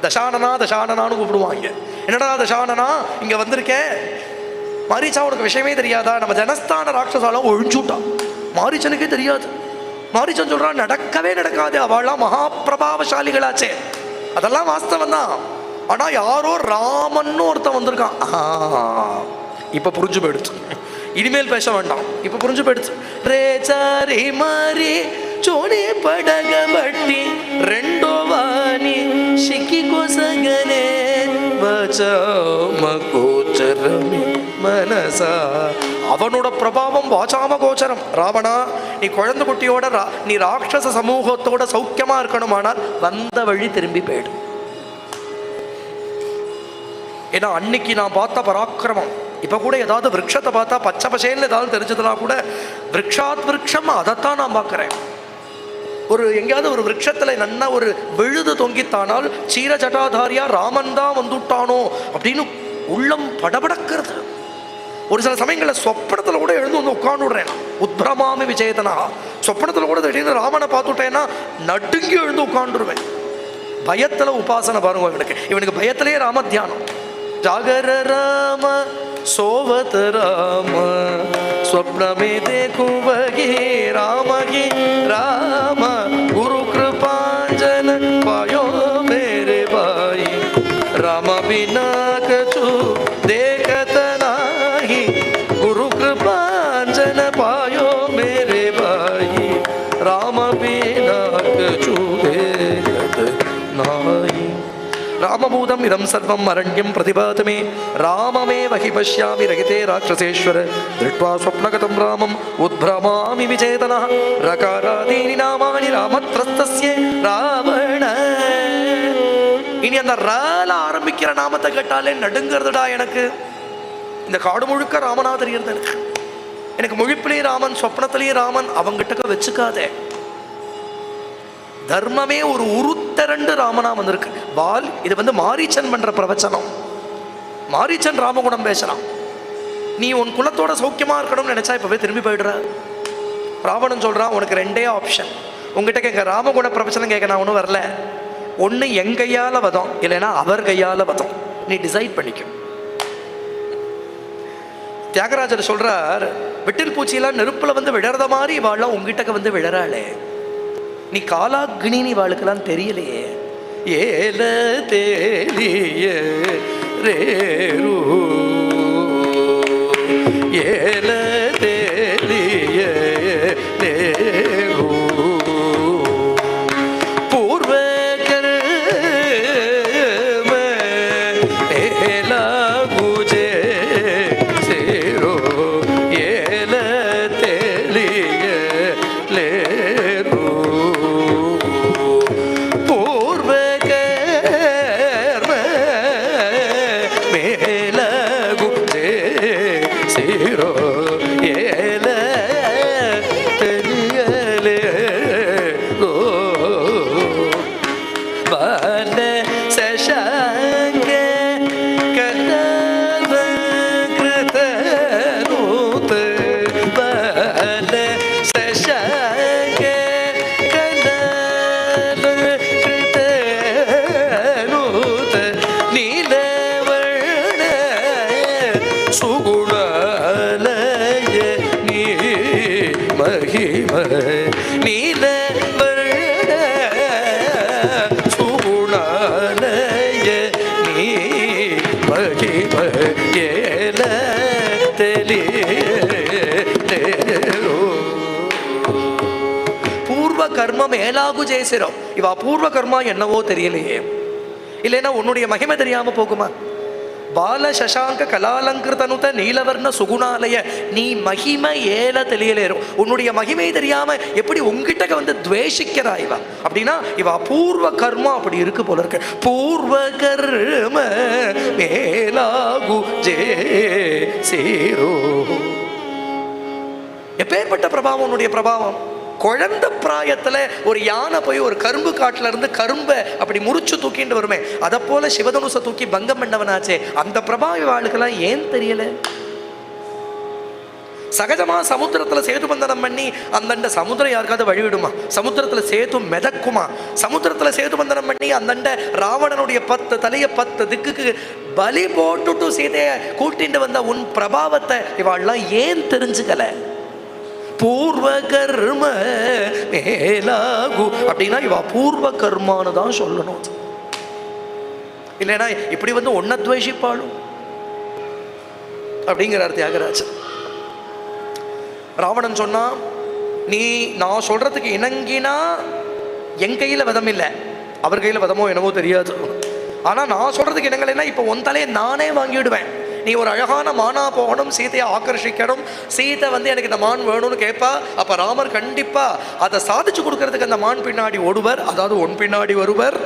தசானனா தசானனான்னு கூப்பிடுவான். என்னடா தசானனா இங்கே வந்திருக்கேன்? மாரீச்சா உனக்கு விஷயமே தெரியாதா? நம்ம ஜனஸ்தான ராட்சசாலம் ஒழிஞ்சுட்டான். மாரீச்சனுக்கே தெரியாது. மாரீச்சன் சொல்றான், நடக்கவே நடக்காது, அவள்லாம் மகா பிரபாவசாலிகளாச்சே. அதெல்லாம் வாஸ்தவம் தான். ஆனா யாரோ ராமன்னு ஒருத்தன் வந்திருக்கான். இப்ப புரிஞ்சு போயிடுச்சு, இனிமேல் பேச வேண்டாம், இப்ப புரிஞ்சு போயிடுச்சு. ரே சாரி மாரி சோனி படகபட்டி ரெண்டோ வாணி சிக்கி கோசகனே வச்சாம மனசா. அவனோட பிரபாவம் வாசாம கோச்சரம். ராவணா, நீ குழந்தை குட்டியோட நீ ராட்சச சமூகத்தோட சௌக்கியமா இருக்கணுமானால் வந்த வழி திரும்பி போயிடு. ஏன்னா அன்னைக்கு நான் பார்த்த பராக்கிரமம். இப்போ கூட ஏதாவது விரக்ஷத்தை பார்த்தா பச்சை பசேன்னு ஏதாவது தெரிஞ்சதுனா கூட விரக்ஷாத் விரக்ஷம் அதைத்தான் நான் பார்க்குறேன். ஒரு எங்கேயாவது ஒரு விரக்ஷத்தில் நல்லா ஒரு விழுது தொங்கித்தானால் சீர ஜட்டாதாரியா ராமன் தான் வந்துட்டானோ அப்படின்னு உள்ளம் படபடக்கிறது. ஒரு சில சமயங்களில் சொப்பனத்தில் கூட எழுந்து வந்து உட்காந்துடுறேன். உத்பிரமாமி விஜயதனா. சொப்பனத்தில் கூட திடீர்னு ராமனை பார்த்துட்டேன்னா நடுங்கி எழுந்து உட்காந்துருவேன். பயத்தில் உபாசனை பாருங்க இவனுக்கு. இவனுக்கு பயத்திலேயே ராம தியானம். ஜாகர ராம சோவத் ராம ஸ்வப்னமே தேகுவகி ராமகி ராம குரு கிருபாஞ்சன பாயோ மேரே பாய் ராம பினா கச்சு ராமபூதம் இதம் சர்வம் அரண்யம் பிரதிபாதமே ராமமே வகி பஷ்யாமி ரகிதே ராட்சசேஸ்வர திருஷ்வா ஸ்வப்னகதம் ராமம் உத்பிரமாமி விசேதனா ரகாராதீனி நாமானி ராமத்ரஸ்தஸ்ய ராவண. இனி அந்த ரால ஆரம்பிக்கிற நாமத்தை கேட்டாலே நடுங்கிறதுடா எனக்கு. இந்த காடு முழுக்க ராமனா தெரியுது எனக்கு. எனக்கு முழிப்பிலேயும் ராமன், சொப்னத்திலேயும் ராமன், அவங்கிட்ட வச்சுக்காதே. தர்மமே ஒரு உருத்தரண்டு ராமனா வந்திருக்கு. வால் இது வந்து மாரீச்சன் பண்ற பிரவச்சனம். மாரீச்சன் ராமகுணம் பேசுறான். நீ உன் குலத்தோட சௌக்கியமா இருக்கணும்னு நினைச்சா இப்பவே திரும்பி போயிடுற. ராவணன் சொல்றான், உனக்கு ரெண்டே ஆப்ஷன். உங்ககிட்ட கேட்க ராமகுண பிரவச்சனம் கேட்க நான் ஒன்றும் வரல. ஒன்று என் கையால வதம், இல்லைன்னா அவர் கையால வதம். நீ டிசைட் பண்ணிக்கும். தியாகராஜர் சொல்றார், விட்டில் பூச்சியெல்லாம் நெருப்புல வந்து விழறத மாதிரி இவாள்லாம் உங்ககிட்ட வந்து விழறாளே, நீ காலாக்னின்னு இவாளுக்கெல்லாம் தெரியலையே. ஏல தேலிய ரேரு ஏல தேலிய ரேரு பூர்வ கர்ம ஏலா குஜே சேரோ ஏல தேலிய லேரு பூர்வ கர்ம மேல குஜே சேரோ ஏல தெரியலே கோ பால சசாங்க கதவ கிருதனூத பால சசாங்க கதவ கிருதனூத நீலவர்ண சுகுணாலய நீ மகிம நீலவர்ண சுகுணாலய நீ மகிம ஏல தெளியோ. பூர்வ கர்மம் ஏலாகு ஜெயசிரம். இவ பூர்வ கர்மா என்னவோ தெரியலையே, இல்லைன்னா உன்னுடைய மகிமை தெரியாம போகுமா? பால சசாங்க கலாலங்கிருதனுத நீலவர்ண சுகுணாலய நீ மகிமை ஏல தெளியலேறும். உன்னுடைய மகிமை தெரியாம எப்படி உங்ககிட்ட வந்து துவேஷிக்கிறா இவ அப்படின்னா இவ பூர்வ கர்மா அப்படி இருக்கு போல இருக்கு. பூர்வ கர்ம மேலாகு ஜே சேரோ. எப்பேற்பட்ட பிரபாவம் உன்னுடைய பிரபாவம். குழந்தை பிராயத்துல ஒரு யானை போய் ஒரு கரும்பு காட்டுல இருந்து கரும்பை அப்படி முறிச்சு தூக்கிட்டு வருமே, அதை போல சிவதனுசை தூக்கி பங்கம் பண்ணவனாச்சே. அந்த பிரபாவ வாழ்க்கெல்லாம் ஏன் தெரியல? சகஜமா சமுத்திரத்துல சேது பந்தனம் பண்ணி அந்தண்ட சமுத்திரம் யாருக்காவது வழிவிடுமா? சமுத்திரத்துல சேது மிதக்குமா? சமுத்திரத்துல சேது பந்தனம் பண்ணி அந்தண்ட ராவணனுடைய 10 தலைய 10 திக்குக்கு பலி போட்டுட்டு சீதைய கூட்டிட்டு வந்த உன் பிரபாவத்தை இவாள்லாம் ஏன் தெரிஞ்சுக்கல? பூர்வ கர்ம மேலாகு அப்படின்னா இவ பூர்வ கர்மான்னு தான் சொல்லணும். இல்லைன்னா இப்படி வந்து ஒன்ன துவேஷிப்பாளும் அப்படிங்கிறார் தியாகராஜர். ராவணன் சொன்னா, நீ நான் சொல்றதுக்கு இணங்கினா என் கையில வதம் இல்லை, அவர் கையில வதமோ என்னவோ தெரியாது, ஆனா நான் சொல்றதுக்கு இணங்கலைன்னா இப்ப உன் தலையை நானே வாங்கிடுவேன். நீ ஒரு அழகான மானா போகணும், சீதையை ஆக்கர்ஷிக்கணும், சீதை வந்து எனக்கு இந்த மான் வேணும்னு கேட்பா, அப்ப ராமர் கண்டிப்பா அதை சாதிச்சு கொடுக்கறதுக்கு அந்த மான் பின்னாடி ஓடுவர், அதாவது உன் பின்னாடி வருவர்.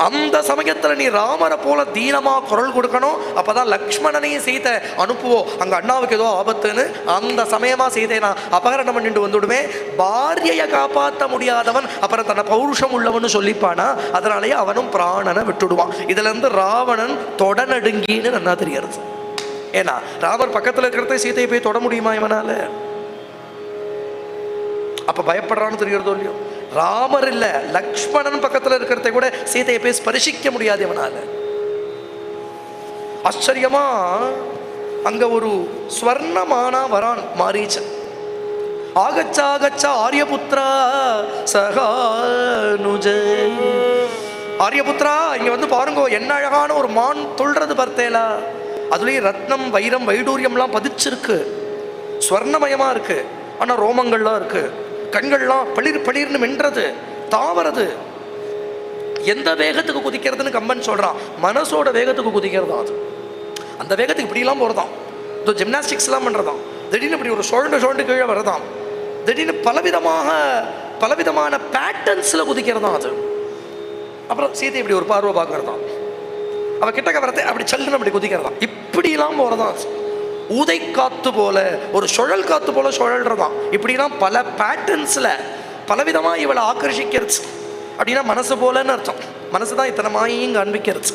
அந்த சமயத்துல நீ ராமரை போல தீனமா குரல் கொடுக்கணும், அப்பதான் லக்ஷ்மணனையும் சீதை அனுப்புவோம், அங்க அண்ணாவுக்கு ஏதோ ஆபத்துன்னு. அந்த சமயமா சீதையை நான் அபகரணம் பண்ணிட்டு வந்துடுவேன். பாரியையை காப்பாற்ற முடியாதவன் அப்புறம் தன்னை பௌருஷம் உள்ளவன்னு சொல்லிப்பானா, அதனாலேயே அவனும் பிராணனை விட்டுடுவான். இதுல இருந்து ராவணன் தொடநடுங்கின்னு நல்லா தெரியறது. ஏன்னா ராமர் பக்கத்துல இருக்கிறத சீதையை போய் தொட முடியுமா இவனால? அப்ப பயப்படுறான்னு தெரியறதோ இல்லையோ. ராமர் இல்ல, லக்ஷ்மணன் பக்கத்துல இருக்கிறத கூட சீதையை போய் ஸ்பரிசிக்க முடியாது இவனால. ஆச்சரியமா அங்க ஒரு ஸ்வர்ணமானா வரான் மாரீச்சன். ஆகச்சா ஆகச்சா ஆரியபுத்ரா சகானுஜ. ஆரியபுத்ரா இங்க வந்து பாருங்கோ, என்ன அழகான ஒரு மான் துள்றது பார்த்தேலா, அதுலயும் ரத்னம் வைரம் வைடூரியம்லாம் பதிச்சிருக்கு, ஸ்வர்ணமயமா இருக்கு, ஆனா ரோமங்கள்லாம் இருக்கு, கண்கள்லாம் பளிர் பளிர்னு மின்றது, தாவறது. எந்த வேகத்துக்கு குதிக்கிறதுன்னு கம்பன் சொல்கிறான். மனசோட வேகத்துக்கு குதிக்கிறதா அது. அந்த வேகத்துக்கு இப்படிலாம் போகிறதாம். இதோ ஜிம்னாஸ்டிக்ஸ்லாம் பண்ணுறதாம். திடீர்னு இப்படி ஒரு சுழண்டு சுழண்டு கீழே வரதாம். திடீர்னு பலவிதமான பேட்டர்ன்ஸில் குதிக்கிறதாம் அது. அப்புறம் சீதை இப்படி ஒரு பார்வை பார்க்குறதாம். அவள் கிட்டக்க வரத்தை அப்படி சல்லுன்னு அப்படி குதிக்கிறதாம். இப்படிலாம் போகிறதான். ஊதை காத்து போல, ஒரு சுழல் காத்து போல சுழல்றதான். இப்படிலாம் பல பேட்டர்ன்ஸில் பலவிதமாக இவளை ஆக்கர்ஷிக்கிறது. அப்படின்னா மனசு போலன்னு அர்த்தம். மனசு தான் இத்தனை மாயையும் காண்பிக்கிறது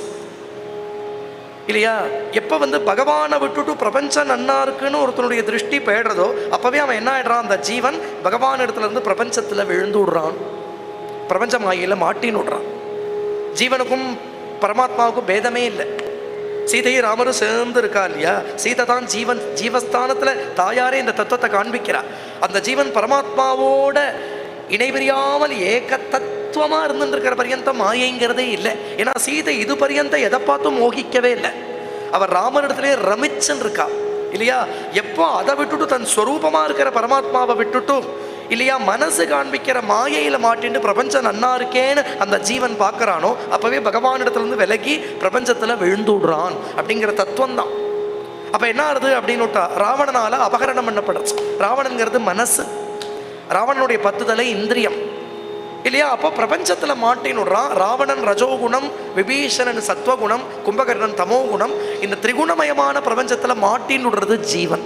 இல்லையா? எப்போ வந்து பகவானை விட்டுட்டு பிரபஞ்சம் நன்னா இருக்குன்னு ஒருத்தனுடைய திருஷ்டி போயிடுறதோ அப்போவே அவன் என்ன ஆயிடுறான்? அந்த ஜீவன் பகவான் இடத்துல இருந்து பிரபஞ்சத்தில் விழுந்து விடுறான். பிரபஞ்ச மாயையில் மாட்டின்னு விடுறான். ஜீவனுக்கும் பரமாத்மாவுக்கும் பேதமே இல்லை. சீதையும் ராமரும் சேர்ந்து இருக்கா இல்லையா? சீதை தான் ஜீவன். ஜீவஸ்தானத்தில் தாயாரே இந்த தத்துவத்தை காண்பிக்கிறார். அந்த ஜீவன் பரமாத்மாவோட இணைபிரியாமல் ஏக தத்துவமாக இருந்துருக்கிற பரியந்தம் மாயைங்கிறதே இல்லை. ஏன்னா சீதை இது பரியந்தம் எதை பார்த்தும் மோகிக்கவே இல்லை. அவர் ராமரிடத்திலே ரமிச்சுன்னு இருக்கா இல்லையா? எப்போ அதை விட்டுட்டு தன் ஸ்வரூபமாக இருக்கிற பரமாத்மாவை விட்டுட்டு இல்லையா மனசு காண்பிக்கிற மாயையில் மாட்டின்னு பிரபஞ்சம் நன்னா இருக்கேன்னு அந்த ஜீவன் பார்க்குறானோ அப்போவே பகவானிடத்துலேருந்து விலகி பிரபஞ்சத்தில் விழுந்து விடுறான் அப்படிங்கிற தத்துவம் தான். அப்போ என்ன ஆகுது அப்படின்னு விட்டா, ராவணனால் அபகரணம் பண்ணப்படுறது. ராவணங்கிறது மனசு. ராவணனுடைய 10 தலை இந்திரியம் இல்லையா? அப்போ பிரபஞ்சத்தில் மாட்டின்னு விடுறான். ராவணன் ரஜோகுணம், விபீஷணன் சத்வகுணம், கும்பகர்ணன் தமோகுணம். இந்த திரிகுணமயமான பிரபஞ்சத்தில் மாட்டின்னு விடுறது ஜீவன்.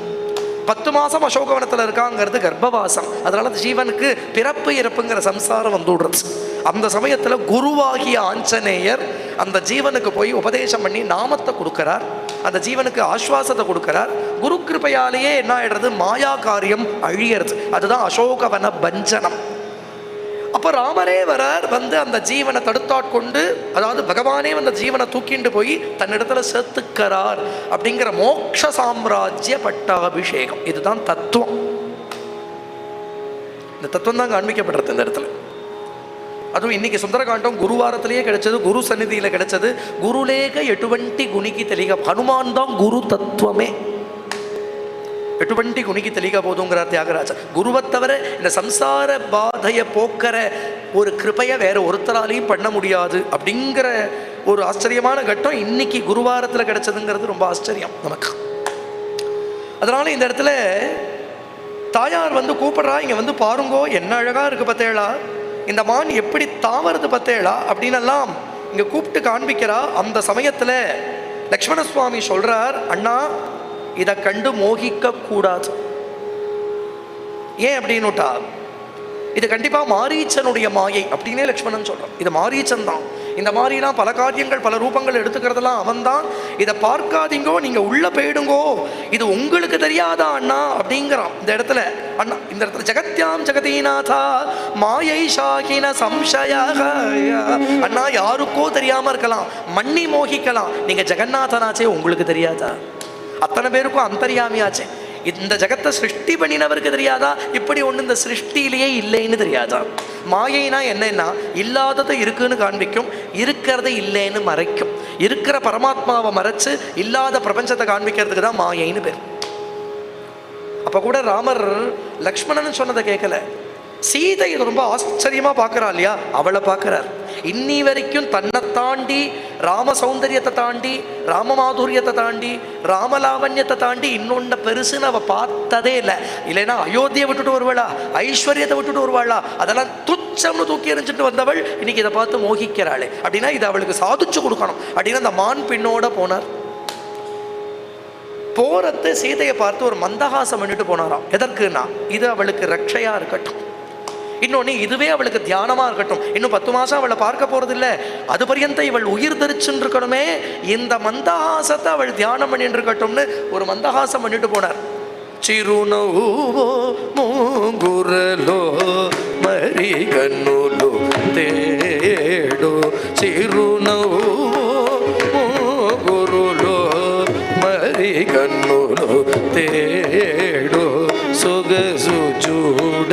10 மாதம் அசோகவனத்தில் இருக்காங்கிறது கர்ப்பவாசம். அதனால ஜீவனுக்கு பிறப்பு இறப்புங்கிற சம்சாரம் வந்து விடுறது. அந்த சமயத்தில் குருவாகிய ஆஞ்சநேயர் அந்த ஜீவனுக்கு போய் உபதேசம் பண்ணி நாமத்தை கொடுக்கிறார். அந்த ஜீவனுக்கு ஆஸ்வாசத்தை கொடுக்கிறார். குரு கிருபையாலேயே என்ன ஆயிடுறது? மாயா காரியம் அழியறது. அதுதான் அசோகவன பஞ்சனம். அப்போ ராமரே வரார். வந்து அந்த ஜீவனை தடுத்தாட்கொண்டு, அதாவது பகவானே அந்த ஜீவனை தூக்கிண்டு போய் தன்னிடத்துல சேர்த்துக்கிறார் அப்படிங்கிற மோட்ச சாம்ராஜ்ய பட்டாபிஷேகம். இதுதான் தத்துவம். இந்த தத்துவம் தான் காண்பிக்கப்படுறது இந்த இடத்துல. அதுவும் இன்னைக்கு சுந்தரகாண்டம் குருவாரத்திலேயே கிடைச்சது, குரு சந்நிதியில் கிடைச்சது. குருலேக எட்டுவண்டி குணிக்கு தெளிக, ஹனுமான் தான் குரு தத்துவமே. எட்டுவண்டி குணிக்கு தெளிக போதுங்கிறார் தியாகராஜர். குருவை தவிர இந்த சம்சார பாதையை போக்கிற ஒரு கிருபையை வேற ஒருத்தராலையும் பண்ண முடியாது அப்படிங்கிற ஒரு ஆச்சரியமான கட்டம் இன்னைக்கு குருவாரத்தில் கிடைச்சதுங்கிறது ரொம்ப ஆச்சரியம் நமக்கு. அதனால இந்த இடத்துல தாயார் வந்து கூப்பிடுறா, இங்கே வந்து பாருங்கோ, என்ன அழகா இருக்கு பத்தேளா, இந்த மான் எப்படி தாவறது பத்தேளா அப்படின்னெல்லாம் இங்கே கூப்பிட்டு காண்பிக்கிறா. அந்த சமயத்தில் லக்ஷ்மண சுவாமி சொல்றார், அண்ணா இதை கண்டு மோகிக்க கூடாது. ஏன் அப்படின்னுட்டா, இது கண்டிப்பாக மாரீச்சனுடைய மாயை அப்படின்னே லக்ஷ்மணன் சொல்கிறான். இது மாரீச்சன் தான். இந்த மாதிரிலாம் பல காரியங்கள் பல ரூபங்கள் எடுத்துக்கிறதெல்லாம் அவன் தான். இதை பார்க்காதீங்கோ, நீங்கள் உள்ளே போயிடுங்கோ, இது உங்களுக்கு தெரியாதா அண்ணா அப்படிங்கிறான். இந்த இடத்துல அண்ணா, இந்த இடத்துல ஜெகத்யாம் ஜெகதீநாதா மாயை சாகின சம்சயா. அண்ணா யாருக்கோ தெரியாமல் இருக்கலாம், மண்ணி மோகிக்கலாம், நீங்கள் ஜெகநாதனாச்சே உங்களுக்கு தெரியாதா? அத்தனை பேருக்கும் அந்தர்யாமியாச்சே. இந்த ஜகத்தை சிருஷ்டி பண்ணினவருக்கு தெரியாதா? இப்படி ஒன்று இந்த சிருஷ்டியிலேயே இல்லைன்னு தெரியாதா? மாயைனா என்னன்னா இல்லாததை இருக்குன்னு காண்பிக்கும், இருக்கிறதை இல்லைன்னு மறைக்கும். இருக்கிற பரமாத்மாவை மறைச்சு இல்லாத பிரபஞ்சத்தை காண்பிக்கிறதுக்கு தான் மாயைன்னு பேர். அப்போ கூட ராமர் லக்ஷ்மணன் சொன்னதை கேட்கல. சீதை இது ரொம்ப ஆச்சரியமா பார்க்குறா இல்லையா, அவளை பார்க்குறார். இன்னி வரைக்கும் தன்னை தாண்டி, ராம சௌந்தரியத்தை தாண்டி, ராம மாதுரியத்தை தாண்டி, ராமலாவண்யத்தை தாண்டி இன்னொன்ன பெருசுன்னு அவள் பார்த்ததே இல்லை. இல்லைன்னா அயோத்தியை விட்டுட்டு வருவாளா, ஐஸ்வர்யத்தை விட்டுட்டு வருவாளா? அதெல்லாம் துச்சம்னு தூக்கி எறிஞ்சிட்டு வந்தவள் இன்னைக்கு இதை பார்த்து மோகிக்கிறாளே அப்படின்னா இதை அவளுக்கு சாதிச்சு கொடுக்கணும் அப்படின்னு அந்த மான் பின்னோட போனார். போறத்து சீதையை பார்த்து ஒரு மந்தகாசம் பண்ணிட்டு போனாராம். எதற்குன்னா இது அவளுக்கு ரட்சையா இருக்கட்டும், இன்னொன்று இதுவே அவளுக்கு தியானமாக இருக்கட்டும். இன்னும் 10 மாதம் அவளை பார்க்க போகிறதில்ல, அது பரியந்த இவள் உயிர் தரிச்சுன்னு இருக்கணுமே, இந்த மந்தகாசத்தை அவள் தியானம் பண்ணிட்டு இருக்கட்டும்னு ஒரு மந்தகாசம் பண்ணிட்டு போனார். சிறுநவோ மூங்குரலோ மரி கண்ணுலோ தேடோ சிறுநவோ மூங்குருலோ மரி கண்ணுலோ தேடோ சொகசு ஜூட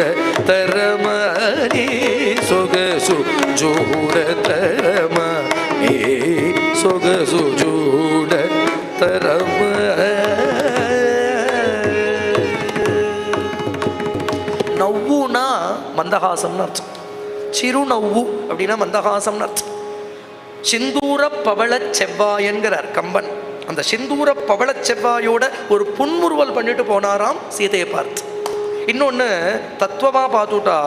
தரமணி சொகசு ஜூட தரமணி சொகசு ஜூட தரம. நவ்வுனா மந்தகாசம்னு அர்த்தம், சிறு நவ்வு அப்படின்னா மந்தகாசம்னு அர்த்தம். சிந்தூர பவள செவ்வாயன்கிறார் கம்பன். அந்த சிந்தூர பவள செவ்வாயோட ஒரு புன்முறுவல் பண்ணிட்டு போனாராம் சீதையை பார்த்து. இன்னொன்று தத்துவமாக பார்த்துட்டா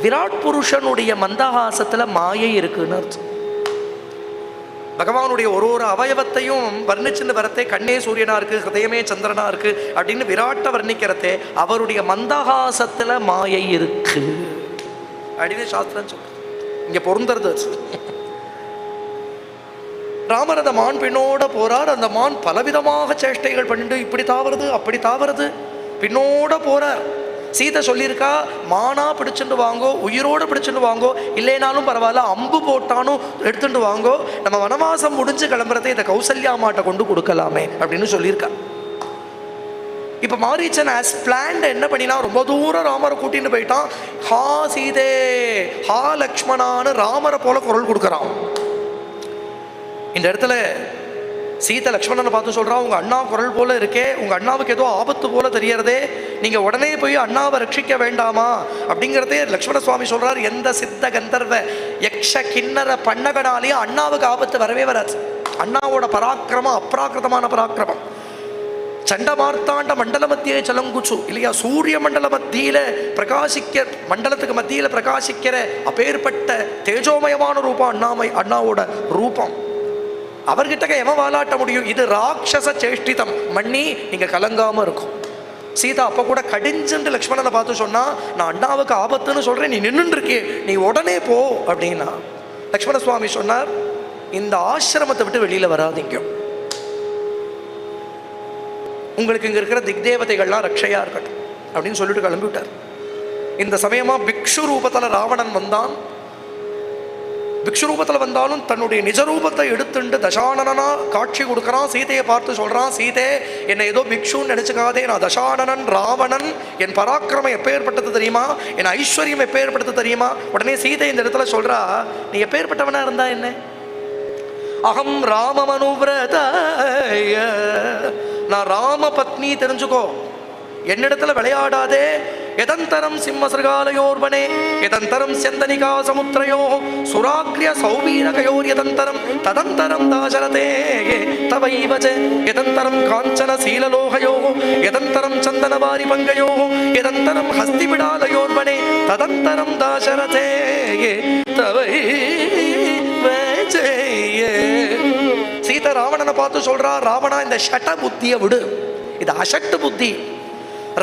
விராட் புருஷனுடைய மந்தஹாசத்தில் மாயை இருக்குன்னு அர்த்தம். பகவானுடைய ஒரு ஒரு அவயவத்தையும் வர்ணிச்சுன்னு வரத்தே கண்ணே சூரியனா இருக்கு, ஹிருதயமே சந்திரனா இருக்கு அப்படின்னு விராட்டை வர்ணிக்கிறதே அவருடைய மந்தஹாசத்துல மாயை இருக்கு அப்படின்னு சாஸ்திரம் சொல்றது. இங்க பொருந்துறது. ராமர் அந்த மான் பின்னோட போறார். அந்த மான் பலவிதமாக சேஷ்டைகள் பண்ணிட்டு இப்படி தாவறது அப்படி தாவறது பின்னோட போறார். சீதை சொல்லியிருக்கா, மானா பிடிச்சுட்டு வாங்கோ, உயிரோடு பிடிச்சுட்டு வாங்கோ, இல்லைனாலும் பரவாயில்ல அம்பு போட்டானும் எடுத்துட்டு வாங்கோ, நம்ம வனவாசம் முடிஞ்சு கிளம்புறதை இதை கௌசல்யா மாட்டை கொண்டு கொடுக்கலாமே அப்படின்னு சொல்லியிருக்கா. இப்போ மாரீச்சன் ஆஸ் பிளான்ட் என்ன பண்ணினா ரொம்ப தூரம் ராமரை கூட்டின்னு போயிட்டான். ஹா சீதே ஹா லக்ஷ்மணான்னு ராமரை போல குரல் கொடுக்குறான். இந்த இடத்துல சீதை லக்ஷ்மணனை பார்த்து சொல்கிறா, உங்கள் அண்ணா குரல் போல இருக்கே, உங்கள் அண்ணாவுக்கு ஏதோ ஆபத்து போல தெரியறதே, நீங்கள் உடனே போய் அண்ணாவை ரட்சிக்க வேண்டாமா அப்படிங்கிறதே லக்ஷ்மண சுவாமி சொல்கிறார். எந்த சித்த கந்தர்வ யக்ஷ கிண்ணற பண்ணகனாலேயும் அண்ணாவுக்கு ஆபத்து வரவே வராது. அண்ணாவோட பராக்கிரமம் அப்ராக்கிருதமான பராக்கிரமம். சண்டமார்த்தாண்ட மண்டல மத்தியே சலங்குச்சு இல்லையா, சூரிய மண்டல மத்தியில பிரகாசிக்க, மண்டலத்துக்கு மத்தியில பிரகாசிக்கிற அப்பேற்பட்ட தேஜோமயமான ரூபம் அண்ணாவோட ரூபம். அவர்கிட்ட எவன் வாலாட்ட முடியும்? இது ராட்சச சேஷ்டிதம் மண்ணி நீங்க கலங்காம இருக்கும். சீதா அப்போ கூட கடிஞ்சுட்டு லக்ஷ்மணனை பார்த்து சொன்னா, நான் அண்ணாவுக்கு ஆபத்துன்னு சொல்றேன், நீ நின்றுட்டு இருக்கே, நீ உடனே போ அப்படின்னா. லக்ஷ்மண சுவாமி சொன்னார், இந்த ஆசிரமத்தை விட்டு வெளியில வராதிங்க, உங்களுக்கு இங்க இருக்கிற திக்தேவதைகள்லாம் ரட்சையா இருக்கட்டும் அப்படின்னு சொல்லிட்டு கிளம்பி விட்டார். இந்த சமயமா பிக்ஷு ரூபத்துல ராவணன் வந்தான். பிக்ஷு ரூபத்தில் வந்தாலும் தன்னுடைய நிஜ ரூபத்தை எடுத்துண்டு தசானனா காட்சி கொடுக்குறான். சீதையை பார்த்து சொல்கிறான், சீதே என்னை ஏதோ பிக்ஷுன்னு நினச்சிக்காதே, நான் தசானனன் ராவணன், என் பராக்கிரமம் எப்பேற்பட்டது தெரியுமா, என் ஐஸ்வர்யம் எப்பேற்பட்டது தெரியுமா. உடனே சீதை இந்த இடத்துல சொல்கிறா, நீ எப்பேற்பட்டவனா இருந்தா என்ன, அகம் ராமமனுவிரத, நான் ராம பத்னி தெரிஞ்சுக்கோ, என்னிடத்துல விளையாடாதே. எதந்தரம் சிம்மசிருகாலயோர்வனே எதந்தரம் செந்தனிகா சமுத்திரயோ சுராக்ரிய சௌவீரகயோர் எதந்தரம் ததந்தரம் தாசரதே தவைவ ச எதந்தரம் காஞ்சன சீலலோகயோ எதந்தரம் சந்தனவாரி பங்கயோ எதந்தரம் ஹஸ்திபிடாலயோர்வனே ததந்தரம் தாசரதே தவைவ ச. சீதா ராவணனை பார்த்து சொல்றா, ராவணா இந்த ஷட புத்தியை விடு, இது அசட்டு புத்தி.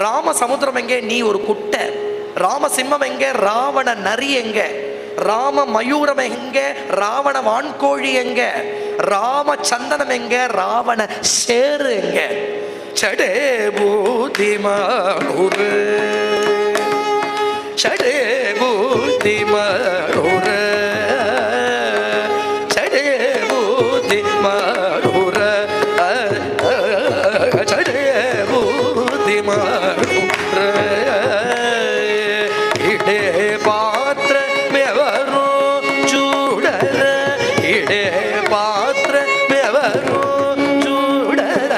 ராம சமுத்திரம் எங்கே, நீ ஒரு குட்டை. ராம சிம்மம் எங்கே, ராவண நரி எங்க, ராம மயூரம் எங்க, ராவண வான்கோழி எங்க, ராம சந்தனம் எங்க, ராவண சேரு எங்க. சடே பூதிமானூர் சடே பூதிமானூர் சடே பூதிமானூர் சடே இடே பாத்திர மெவரோ சூடர இடே பாத்திர மெவரோ சூடர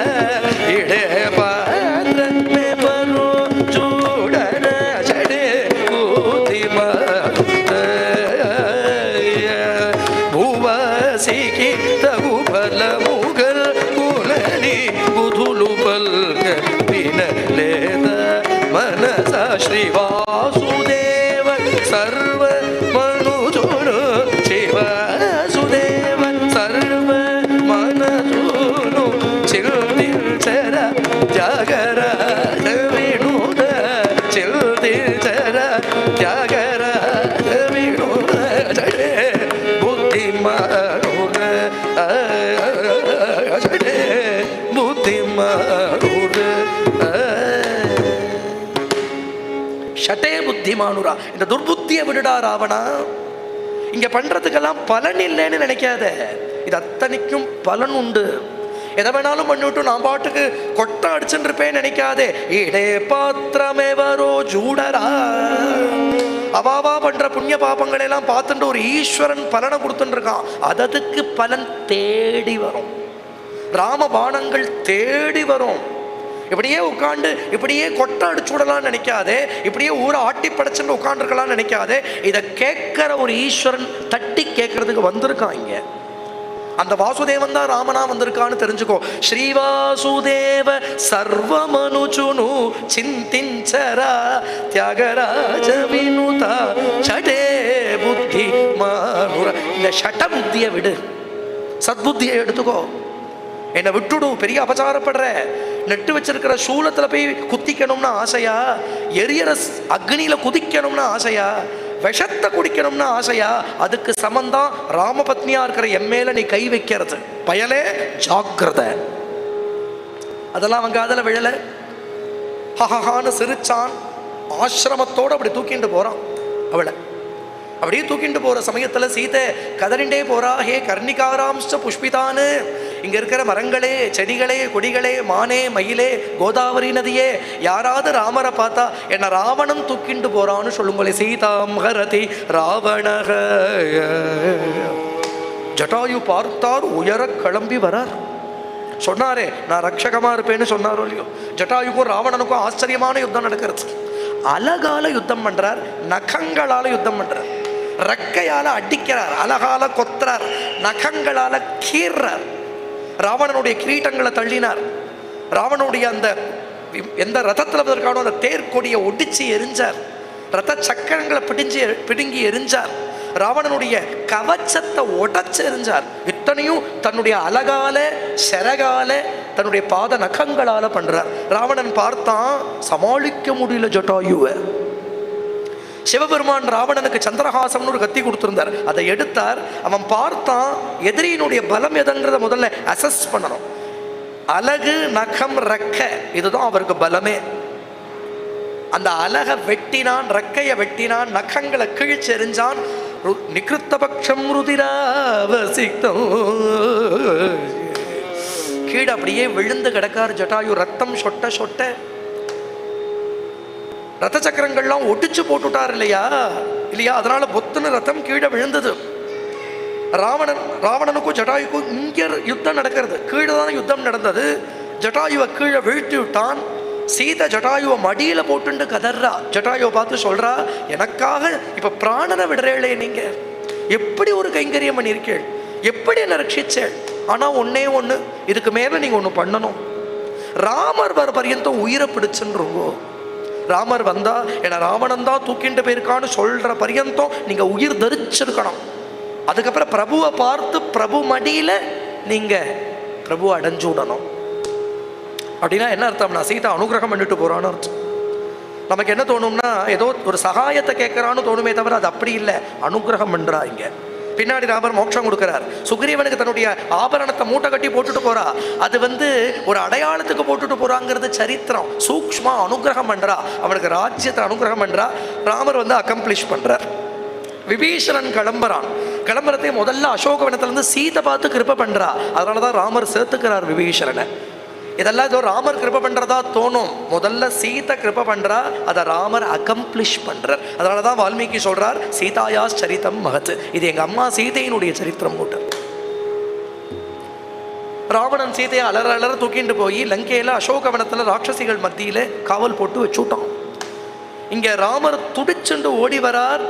இடே பாத்திர மெவரோ சூடர சடே கூதிம பூவசிகி தகுபல முகல் குலனி புதுலு பல்க லேத மனச ஸ்ரீ வாசுதேவ சர்வ மனுஜுனு சிவாசுதேவ சர்வ மனசுனு சில்தில் சர ஜாகர வினோத சில்தில் சர ஜாகர வினோத புத்திமானுர புத்திமானுர ஷட்டே புத்திமானுரா. இந்த துர்புத்தியை விடுடா ராவணா, இங்க பண்றதுக்கெல்லாம் பலன் இல்லைன்னு நினைக்காத, இது அத்தனைக்கும் பலன் உண்டு. எதை வேணாலும் பண்ணிவிட்டு நான் பாட்டுக்கு கொட்டை அடிச்சுட்டு இருப்பேன்னு நினைக்காதே. இடே பாத்திரமேவரோ ஜூடரா, அவாவா பண்ற புண்ணிய பாபங்களை எல்லாம் பார்த்துட்டு ஒரு ஈஸ்வரன் பலனை கொடுத்துட்டு இருக்கான், அததுக்கு பலன் தேடி வரும். ராம பானங்கள் தேடி வரும். இப்படியே உட்காந்து இப்படியே கொட்டை அடிச்சு விடலாம்னு நினைக்காதே, இப்படியே ஊரை ஆட்டி படைச்சுன்னு உட்காந்துருக்கலாம்னு நினைக்காதே. இதை கேட்கிற ஒரு ஈஸ்வரன் தட்டி கேட்கறதுக்கு வந்திருக்கான் இங்க. அந்த வாசுதேவன் தான் ராமனா வந்திருக்கான்னு தெரிஞ்சுக்கோ. ஸ்ரீவாசுதேவ சர்வமனுச்சுனு சிந்திஞ்சரா தியாகராஜ வினுதா ஷடே புத்தி மானுர. இந்த ஷட புத்தியை விடு, சத்புத்தியை எடுத்துக்கோ. என்னை விட்டுடும், பெரிய அபச்சாரப்படுற. நெட்டு வச்சிருக்கிற சூலத்துல போய் குத்திக்கணும்னு ஆசையா? எரியற அக்னியில குதிக்கணும்னு ஆசையா? விஷத்தை குடிக்கணும்னு ஆசையா? அதுக்கு சமந்தான் ராமபத்னியா இருக்கிற எம்மேல நீ கை வைக்கிறது. பயலே ஜாக்கிரதை. அதெல்லாம் அவங்க அதில் விழல. ஹஹஹான்னு சிரிச்சான். ஆசிரமத்தோடு அப்படி தூக்கிட்டு போறான் அவளை. அப்படியே தூக்கிட்டு போற சமயத்துல சீதை கதறிண்டே போறா. ஹே கர்ணிகாராம்ச புஷ்பிதான்னு, இங்க இருக்கிற மரங்களே, செடிகளே, கொடிகளே, மானே, மயிலே, கோதாவரி நதியே, யாராவது ராமரை பார்த்தா என்ன ராவணன் தூக்கிண்டு போறான்னு சொல்லுங்களே. சீதாம் ஹரதி ராவணக. ஜட்டாயு பார்த்தார், உயர கிளம்பி வரார். சொன்னாரே நான் ரட்சகமா இருப்பேன்னு சொன்னாரோ இல்லையோ. ஜட்டாயுக்கும் ராவணனுக்கும் ஆச்சரியமான யுத்தம் நடக்கிறது. அழகால யுத்தம் பண்றார், நகங்களால யுத்தம் பண்றார், ரெக்கையால அடிக்கிறார், அழகால கொத்துறார், நகங்களால கீறார். ராவணனுடைய கிரீட்டங்களை தள்ளினார். ராவணனுடைய அந்த எந்த ரதத்தில் வந்திருக்கானோ அந்த தேர்கொடியை ஒடிச்சு எரிஞ்சார். ரத சக்கரங்களை பிடுங்கி எரிஞ்சார். ராவணனுடைய கவச்சத்தை உடைச்சு எரிஞ்சார். இத்தனையும் தன்னுடைய அழகால, செரகால, தன்னுடைய பாத நகங்களால பண்றார். ராவணன் பார்த்தான், சமாளிக்க முடியல ஜட்டாயுவை. சிவபெருமான் ராவணனுக்கு சந்திரஹாசம்னு ஒரு கத்தி கொடுத்திருந்தார். அதை எடுத்தார். அவன் பார்த்தான் எதிரியினுடைய பலம் எதுங்கிறத முதல்ல அசஸ் பண்ணணும். அழகு, நகம், ரெக்க, இதுதான் அவருக்கு பலமே. அந்த அழகை வெட்டினான், ரெக்கையை வெட்டினான், நகங்களை கிழிச்செறிஞ்சான். நிகிருத்தபக்ஷம் ருதிராவசிக்தம். கீழே அப்படியே விழுந்து கிடக்கார் ஜட்டாயு. ரத்தம் சொட்ட சொட்ட. ரத்த சக்கரங்கள்லாம் ஒட்டிச்சு போட்டுட்டார் இல்லையா இல்லையா, அதனால பொத்துன்னு ரத்தம் கீழே விழுந்தது. ராவணனுக்கும் ஜட்டாயுக்கும் இங்கே யுத்தம் நடக்கிறது. கீழே தான் யுத்தம் நடந்தது. ஜட்டாயுவை கீழே வீழ்த்தி விட்டான். சீதை ஜட்டாயுவை மடியில போட்டுண்டு கதறா. ஜட்டாயுவை பார்த்து சொல்றா, எனக்காக இப்ப பிராணனை விடுறேளே, நீங்க எப்படி ஒரு கைங்கரியம் பண்ணியிருக்கேள், எப்படி என்னை ரட்சிச்சேள். ஆனா ஒன்னே ஒண்ணு, இதுக்கு மேல நீங்க ஒண்ணு பண்ணணும். ராமர் வர பர்யந்தம் உயிரை பிடிச்சுன்றோங்கோ. ராமர் வந்தா என்ன ராவணன் தான் தூக்கிண்டு போயிருக்கான்னு சொல்ற பர்யந்தம் நீங்க உயிர் தரிச்சிருக்கணும். அதுக்கப்புறம் பிரபுவை பார்த்து பிரபு மடியில நீங்க பிரபுவை அடைஞ்சு விடணும். அப்படின்னா என்ன அர்த்தம்னா, சீதா அனுகிரகம் பண்ணிட்டு போறான்னு அர்த்தம். நமக்கு என்ன தோணும்னா, ஏதோ ஒரு சகாயத்தை கேட்கறான்னு தோணுமே தவிர அது அப்படி இல்லை, அனுகிரகம் பண்றா. இங்க பின்னாடி ராமர் மோட்சம் கொடுக்கிறார். சுக்ரீவனுக்கு தன்னுடைய ஆபரணத்தை மூட்டை கட்டி போட்டுட்டு போறா. அது ஒரு அடையாளத்துக்கு போட்டுட்டு போறாங்கிறது சரித்திரம். சூக்ஷ்மா அனுகிரகம் பண்றா, அவனுக்கு ராஜ்யத்தை அனுகிரகம் பண்றா. ராமர் அக்கம்ப்ளிஷ் பண்றார். விபீஷணன் கிளம்புறான். கிளம்புறதே முதல்ல அசோகவனத்திலிருந்து சீதை பார்த்து கிருபை பண்றா. அதனாலதான் ராமர் சேர்த்துக்கிறார் விபீஷணனை. இதெல்லாம் ஏதோ ராமர் கிருபை பண்றதா தோணும். முதல்ல சீதை கிருபை பண்றா, அதை ராமர் அக்கம்ப்ளிஷ் பண்றார். அதனாலதான் வால்மீகி சொல்றார், சீதாயா சரித்தம் மகத், இது எங்க அம்மா சீதையினுடைய சரித்திரம் கூட்ட. ராவணன் சீதையை அலற அலற தூக்கிட்டு போய் லங்கையில அசோகவனத்துல ராட்சசிகள் மத்தியில காவல் போட்டு வச்சுட்டான். இங்க ராமர் துடிச்சுண்டு ஓடி வரார்.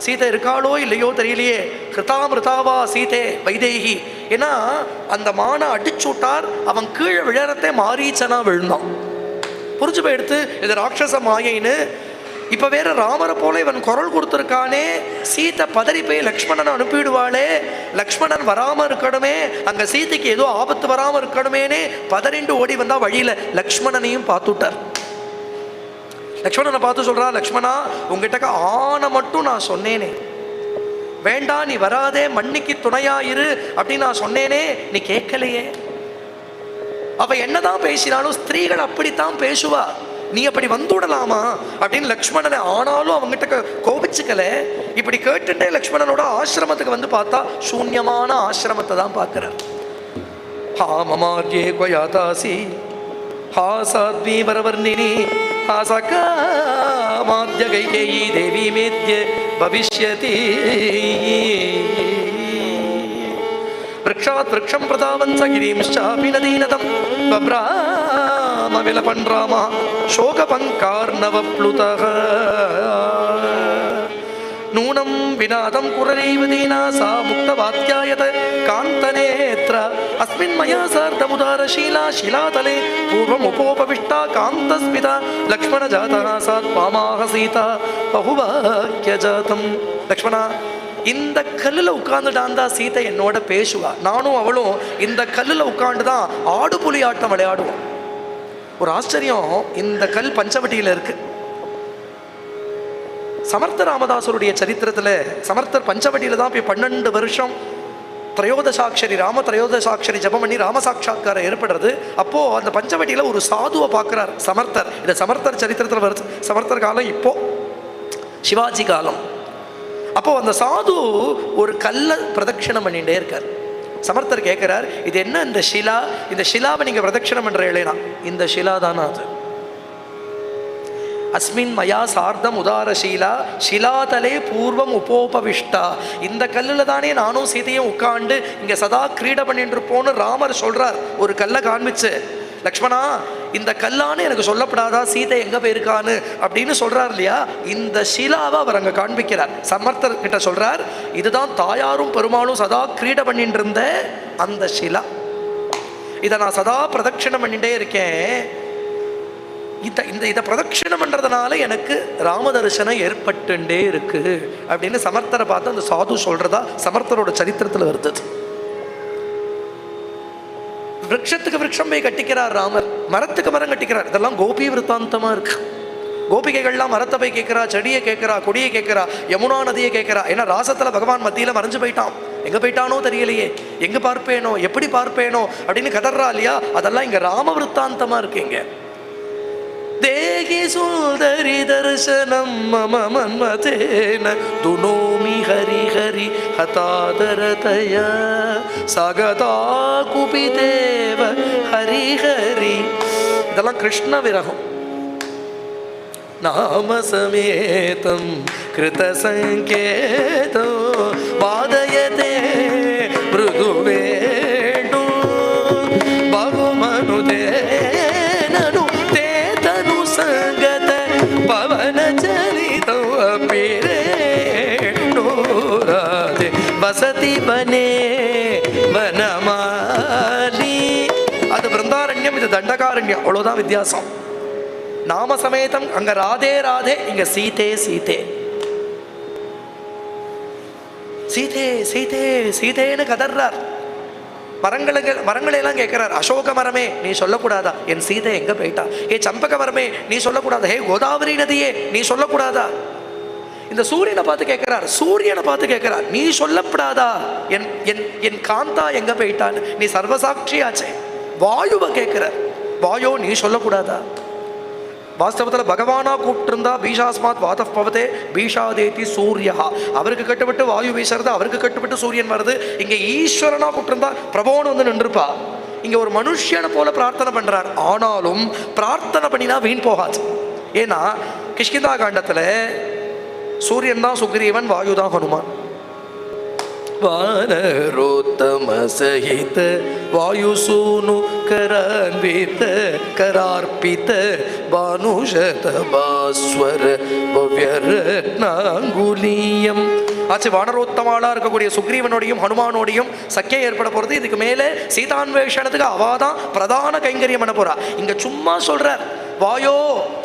சீதை இருக்காளோ இல்லையோ தெரியலையே. கிருதாமிருதாவா சீதே வைதேகி. ஏன்னா அந்த மானை அடிச்சுட்டார். அவன் கீழே விழறத்தே மாரீச்சனா விழுந்தான். புரிஞ்சு போயிடுத்து இது ராட்சச மாயைன்னு. இப்ப வேற ராமரை போல இவன் குரல் கொடுத்துருக்கானே, சீதை பதறி போய் லக்ஷ்மணனை அனுப்பிவிடுவாளே, லக்ஷ்மணன் வராம இருக்கணுமே, அங்க சீதைக்கு ஏதோ ஆபத்து வராம இருக்கணுமேனே பதறிண்டு ஓடி வந்தா வழியில லக்ஷ்மணனையும் பார்த்துட்டார். லக்ஷ்மணனை பார்த்து சொல்றா, லக்ஷ்மணா உங்ககிட்ட ஆனை மட்டும் நான் சொன்னேனே, வேண்டாம் நீ வராதே, மன்னிக்கு துணையாயிரு அப்படின்னு நான் சொன்னேனே, நீ கேட்கலையே. அவ என்னதான் பேசினாலும் ஸ்திரீகள் அப்படித்தான் பேசுவா, நீ அப்படி வந்துடலாமா அப்படின்னு லக்ஷ்மணனை ஆனாலும் அவங்ககிட்ட கோபிச்சுக்கல. இப்படி கேட்டுட்டே லக்ஷ்மணனோட ஆசிரமத்துக்கு வந்து பார்த்தா சூன்யமான ஆசிரமத்தை தான் பார்க்கிறார். ஹா மமார்யே குவயாதாசி ஹா சாத்வி வரவர்ணினி ஹா சகாமாத்ய கைகேயி தேவி மேத்ய பவிஷ்யதி. விரக்ஷாத் விரக்ஷம் பிரதாவன் சகிரீம்ஷாபி நதீநதம் பப்ராம ರಾಮ ವಿಲಪನ್ ರಾಮ ಶೋಕ ಪಂಕಾರ್ಣವ ಪ್ಲುತಃ. ನೂನಂ ವಿನಾದಂ ಕುರನೈವ ದೀನಾ ಸಾ ಮುಕ್ತವಾತ್ಯಾಯತ ಕಾಂತನೇತ್ರ ಅಸ್ಮಿನ್ ಮಯಾ ಸಾರ್ಧಮುದಾರಶೀಲಾ ಶಿಲಾತಲೆ ಪೂರ್ವಮುಪೋಪವಿಷ್ಟಾ ಕಾಂತಸ್ಮಿತಾ ಲಕ್ಷ್ಮಣ ಜಾತಃ ಸಾ ತ್ವಾಮಾಹ ಸೀತಾ ಬಹುವಾಕ್ಯ ಜಾತಂ. லக்ஷ்மணா, இந்த கல்லில் உட்கார்ந்துட்டான் தான் சீதை என்னோட பேசுவா. நானும் அவளும் இந்த கல்லில் உட்கார்ந்து தான் ஆடு புலி ஆட்டம் விளையாடுவோம். ஒரு ஆச்சரியம், இந்த கல் பஞ்சவட்டியில் இருக்கு. சமர்த்த ராமதாசருடைய சரித்திரத்தில் சமர்த்தர் பஞ்சவட்டியில் தான் போய் 12 வருஷம் திரையோதசாட்சரி ராம திரையோதசாட்சரி ஜபம் பண்ணி ராம சாட்சாத்காரம் ஏற்படுறது. அப்போது அந்த பஞ்சவட்டியில் ஒரு சாதுவை பார்க்குறார் சமர்த்தர். இந்த சமர்த்தர் சரித்திரத்தில் வருது. சமர்த்தர் காலம் இப்போ சிவாஜி காலம். அப்போது அந்த சாது ஒரு கல்லை பிரதட்சிணம் பண்ணிகிட்டே இருக்கார். சமர்த்தர் கேட்குறார், இது என்ன இந்த ஷிலா, இந்த ஷிலாவை நீங்கள் பிரதட்சிணம் பண்ணுற இல்லைனா? இந்த ஷிலா தானா அது? அஸ்மின் மயா சார்த்தம் உதாரசீலா ஷிலாதலே பூர்வம் உபோபவிஷ்டா. இந்த கல்லில் தானே நானும் சீதையும் உட்காண்டு இங்கே சதா கிரீட பண்ணிட்டு இருப்போன்னு ராமர் சொல்கிறார். ஒரு கல்லை காண்பிச்சு, லக்ஷ்மணா இந்த கல்லான்னு எனக்கு சொல்லப்படாதா சீதை எங்கே போயிருக்கான்னு அப்படின்னு சொல்கிறார் இல்லையா? இந்த ஷிலாவை அவர் அங்கே காண்பிக்கிறார். சமர்த்தர் கிட்ட சொல்கிறார், இதுதான் தாயாரும் பெருமாளும் சதா கிரீட பண்ணிட்டு இருந்த அந்த ஷிலா, இதை நான் சதா பிரதட்சிணம் பண்ணிகிட்டே இருக்கேன். இந்த இந்த இதை பிரதட்சிணம் பண்ணுறதுனால எனக்கு ராம தரிசனம் ஏற்பட்டுண்டே இருக்கு அப்படின்னு சமர்த்தரை பார்த்து அந்த சாது சொல்கிறதா சமர்த்தரோட சரித்திரத்தில் வருது. விரக்ஷத்துக்கு விரக்ஷம் போய் கட்டிக்கிறார் ராமர், மரத்துக்கு மரம் கட்டிக்கிறார். இதெல்லாம் கோபி விருத்தாந்தமாக இருக்கு. கோபிகைகள்லாம் மரத்தை போய் கேட்குறா, செடியை கேட்குறா, கொடியை கேட்குறா, யமுனா நதியை கேட்குறா. ஏன்னா ராசத்தில் பகவான் மத்தியில் மறைஞ்சு போயிட்டான், எங்கே போயிட்டானோ தெரியலையே, எங்கே பார்ப்பேனோ எப்படி பார்ப்பேனோ அப்படின்னு கதறா இல்லையா? அதெல்லாம் இங்கே ராம விருத்தாந்தமாக இருக்கு. இங்கே தேகி சுந்தரி தர்சனம் மம மன்மதேன துனோமி ஹரி ஹரி ஹதாதரதயா சகதா குபிதேவ ஹரி ஹரி. இதெல்லாம் கிருஷ்ண விரகம். நாம சமேதம் கிருத சங்கேதம் வாதயதே மிருதுவேணு பகுமனுதே ಸಂಗತ ಪವನ ಚಲಿತೋ ಅಪಿರೇಣು ರಾಧೆ வசதி வனே வனமாலி. அது பிருந்தாரண்யம், இது தண்டகாரண்யம், அவ்வளோதான் வித்தியாசம். நாம சமேதம் அங்க ராதே ராதே, இங்க சீதே சீதே சீதே சீதே சீதேன்னு கதர்றார். மரங்களுக்கு மரங்களையெல்லாம் கேட்குறார். அசோக மரமே நீ சொல்லக்கூடாதா என் சீதை எங்கே போயிட்டா? ஏ சம்பக மரமே நீ சொல்லக்கூடாதா? ஹே கோதாவரி நதியே நீ சொல்லக்கூடாதா? இந்த சூரியனை பார்த்து கேட்கிறார், சூரியனை பார்த்து கேட்கிறார், நீ சொல்லப்படாதா என் என் என் காந்தா எங்கே போயிட்டான்னு? நீ சர்வசாட்சியாச்சே. வாயுவை கேட்கிறார், வாயோ நீ சொல்லக்கூடாதா? வாஸ்தவத்தில் பகவானா கூப்பிட்டுருந்தா பீஷாஸ்மாத் வாத பவதே பீஷாதேதி சூரியா, அவருக்கு கட்டுப்பட்டு வாயு வீசுறது, அவருக்கு கட்டுப்பட்டு சூரியன் வருது. இங்கே ஈஸ்வரனா கூப்பிட்டுருந்தா பிரபோன்னு வந்து நின்றுப்பா. இங்கே ஒரு மனுஷனை போல பிரார்த்தனை பண்ணுறார். ஆனாலும் பிரார்த்தனை பண்ணினா வீண் போகாது. ஏன்னா கிஷ்கிந்தா காண்டத்தில் சூரியன் தான் சுக்ரீவன், வாயு தான் ஹனுமான். வானரோத்தம சகித வாயுசூனு கரான்வித கரார்ப்பித பானுஷத பாஸ்வர பவ்யரத்னாங்குலீயம். ஆச்சு, வானரோத்தமாளா இருக்கக்கூடிய சுக்ரீவனோடையும் ஹனுமானோடையும் சக்கியம் ஏற்பட போகிறது. இதுக்கு மேலே சீதான்வேஷணத்துக்கு அவாதான் பிரதான கைங்கரியம் பண்ண போறா. இங்க சும்மா சொல்றார் வாயோ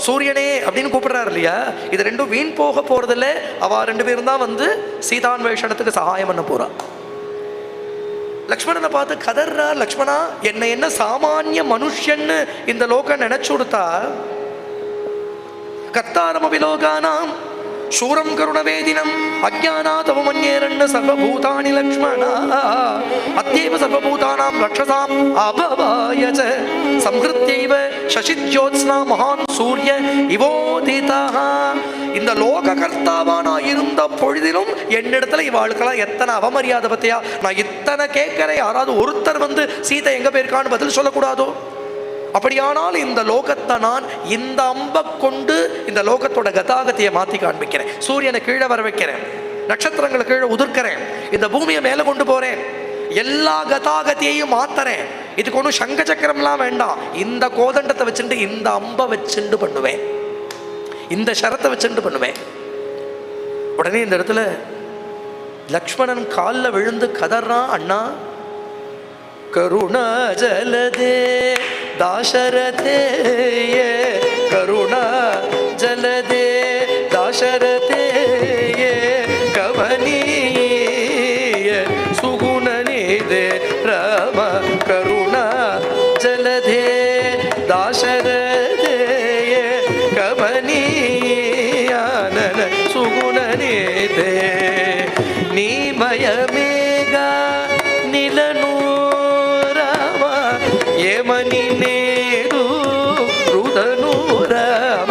சூரியனே அப்படின்னு கூப்பிடுறாரு இல்லையா? இது ரெண்டும் வீண் போக போறதில்ல. அவ ரெண்டு பேரும் தான் வந்து சீதான்வேஷணத்துக்கு சகாயம் பண்ண போறா. லக்ஷ்மணனை பார்த்து கதர்றா, லக்ஷ்மணா என்னை என்ன சாமானிய மனுஷன்னு இந்த லோகம் நினைச்சு கொடுத்தா? கர்த்தாரமபி லோகானாம் சூரம் கருணவேதினம் அஜானா தவ மன்யேரண்ண சர்வபூதானி லக்ஷ்மணா அத்யேவ சர்வபூதானாம் ரக்ஷசாம் அபவாய ச சம்ஹிருத்யைவ சசிஜ்யோத்ஸ்னா மகான் சூரிய இவோதிதா. இந்த லோக கர்த்தாவா நான் இருந்த பொழுதிலும் என்னிடத்துல இவாளுக்கெல்லாம் எத்தனை அவமரியாதை பத்தியா? நான் இத்தனை கேட்கிறேன், யாராவது ஒருத்தர் வந்து சீதை எங்க போயிருக்கான்னு பதில் சொல்லக்கூடாதோ? அப்படியானால் இந்த லோகத்தை நான் இந்த அம்பை கொண்டு இந்த லோகத்தோட கதாகத்தையை மாற்றி காண்பிக்கிறேன். சூரியனை கீழே வர வைக்கிறேன், நட்சத்திரங்களை கீழே உதிர்க்கிறேன், இந்த பூமியை மேலே கொண்டு போறேன், எல்லா கதாகத்தையும் மாத்துறேன். இதுக்கு ஒன்றும் சங்க சக்கரம்லாம் வேண்டாம், இந்த கோதண்டத்தை வச்சுட்டு இந்த அம்பை வச்சுண்டு பண்ணுவேன், இந்த சரத்தை வச்சுண்டு பண்ணுவேன். உடனே இந்த இடத்துல லக்ஷ்மணன் காலில் விழுந்து கதறான், அண்ணா கருணா ஜலதே தாசரதே, கருணா ஜலதே தாசரதே, கவனீய சுகுணநிதே ராம, கருணா ஜலதே தாசரதே, கவனீயானன சுகுணநிதே, நீமயமேகா நிலனு ராம, ஏமனி நேரு ருதனு ராம,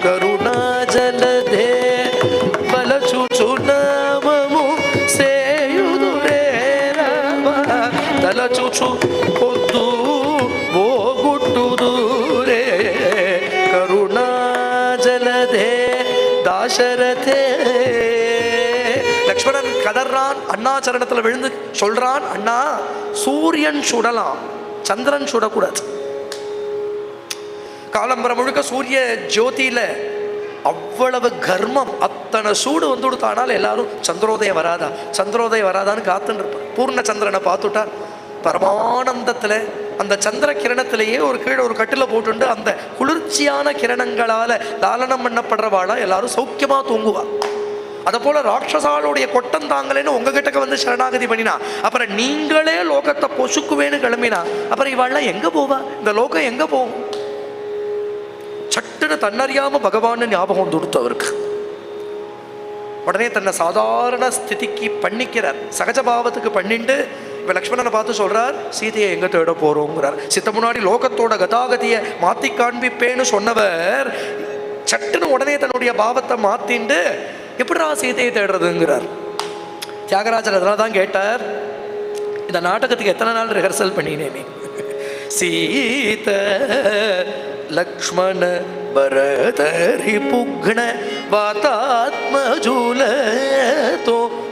கருணா ஜலதே బలచుచునామము సేయుదురే రామ, తలచుచు పొద్దు పోగుట్టుదురే, కరుణా జలదే தாசரதே. லக்ஷ்மணன் கதறான், அண்ணா சரணத்தில் விழுந்து சொல்றான், அண்ணா சூரியன் சுடலாம், சந்திரன் சுடக்கூடாது. காலம்பரம் முழுக்க சூரிய ஜோதியில அவ்வளவு கர்மம், அத்தனை சூடு வந்து கொடுத்தானால் எல்லாரும் சந்திரோதயம் வராதா சந்திரோதயம் வராதான்னு காத்துன்னு இருப்பான். பூர்ண சந்திரனை பார்த்துட்டா பரமானந்தத்தில் அந்த சந்திர கிரணத்திலேயே ஒரு கீழே ஒரு கட்டில போட்டுண்டு அந்த குளிர்ச்சியான கிரணங்களால் லாலனம் பண்ணப்படுறவாளா எல்லாரும் சௌக்கியமாக தூங்குவா. அதை போல ராட்சசாளுடைய கொட்டம் தாங்களேன்னு உங்ககிட்டக்க வந்து சரணாகதி பண்ணினா, அப்புறம் நீங்களே லோகத்தை பொசுக்குவேன்னு கிளம்பினா, அப்புறம் இவாள்லாம் எங்கே போவா, இந்த லோகம் எங்கே போகும்? சட்டுன்னு தன்னறியாம பகவான்னு ஞாபகம் கொடுத்து அவருக்கு. உடனே தன்னை சாதாரண ஸ்திதிக்கு பண்ணிக்கிறார், சகஜபாவத்துக்கு பண்ணிட்டு இப்போ லக்ஷ்மணனை பார்த்து சொல்றார், சீதையை எங்கே தேட போறோங்கிறார். சித்த முன்னாடி லோகத்தோட கதாகதியை மாற்றி காண்பிப்பேன்னு சொன்னவர் சட்டுன்னு உடனே தன்னுடைய பாவத்தை மாத்திண்டு எப்படிடா சீதையை தேடுறதுங்கிறார். தியாகராஜர் அதெல்லாம் தான் கேட்டார், இந்த நாடகத்துக்கு எத்தனை நாள் ரிஹர்சல் பண்ணினேனே. சீத லக்ஷ்மண பரத ரிபுக்ண வாதாத்மஜூலதோ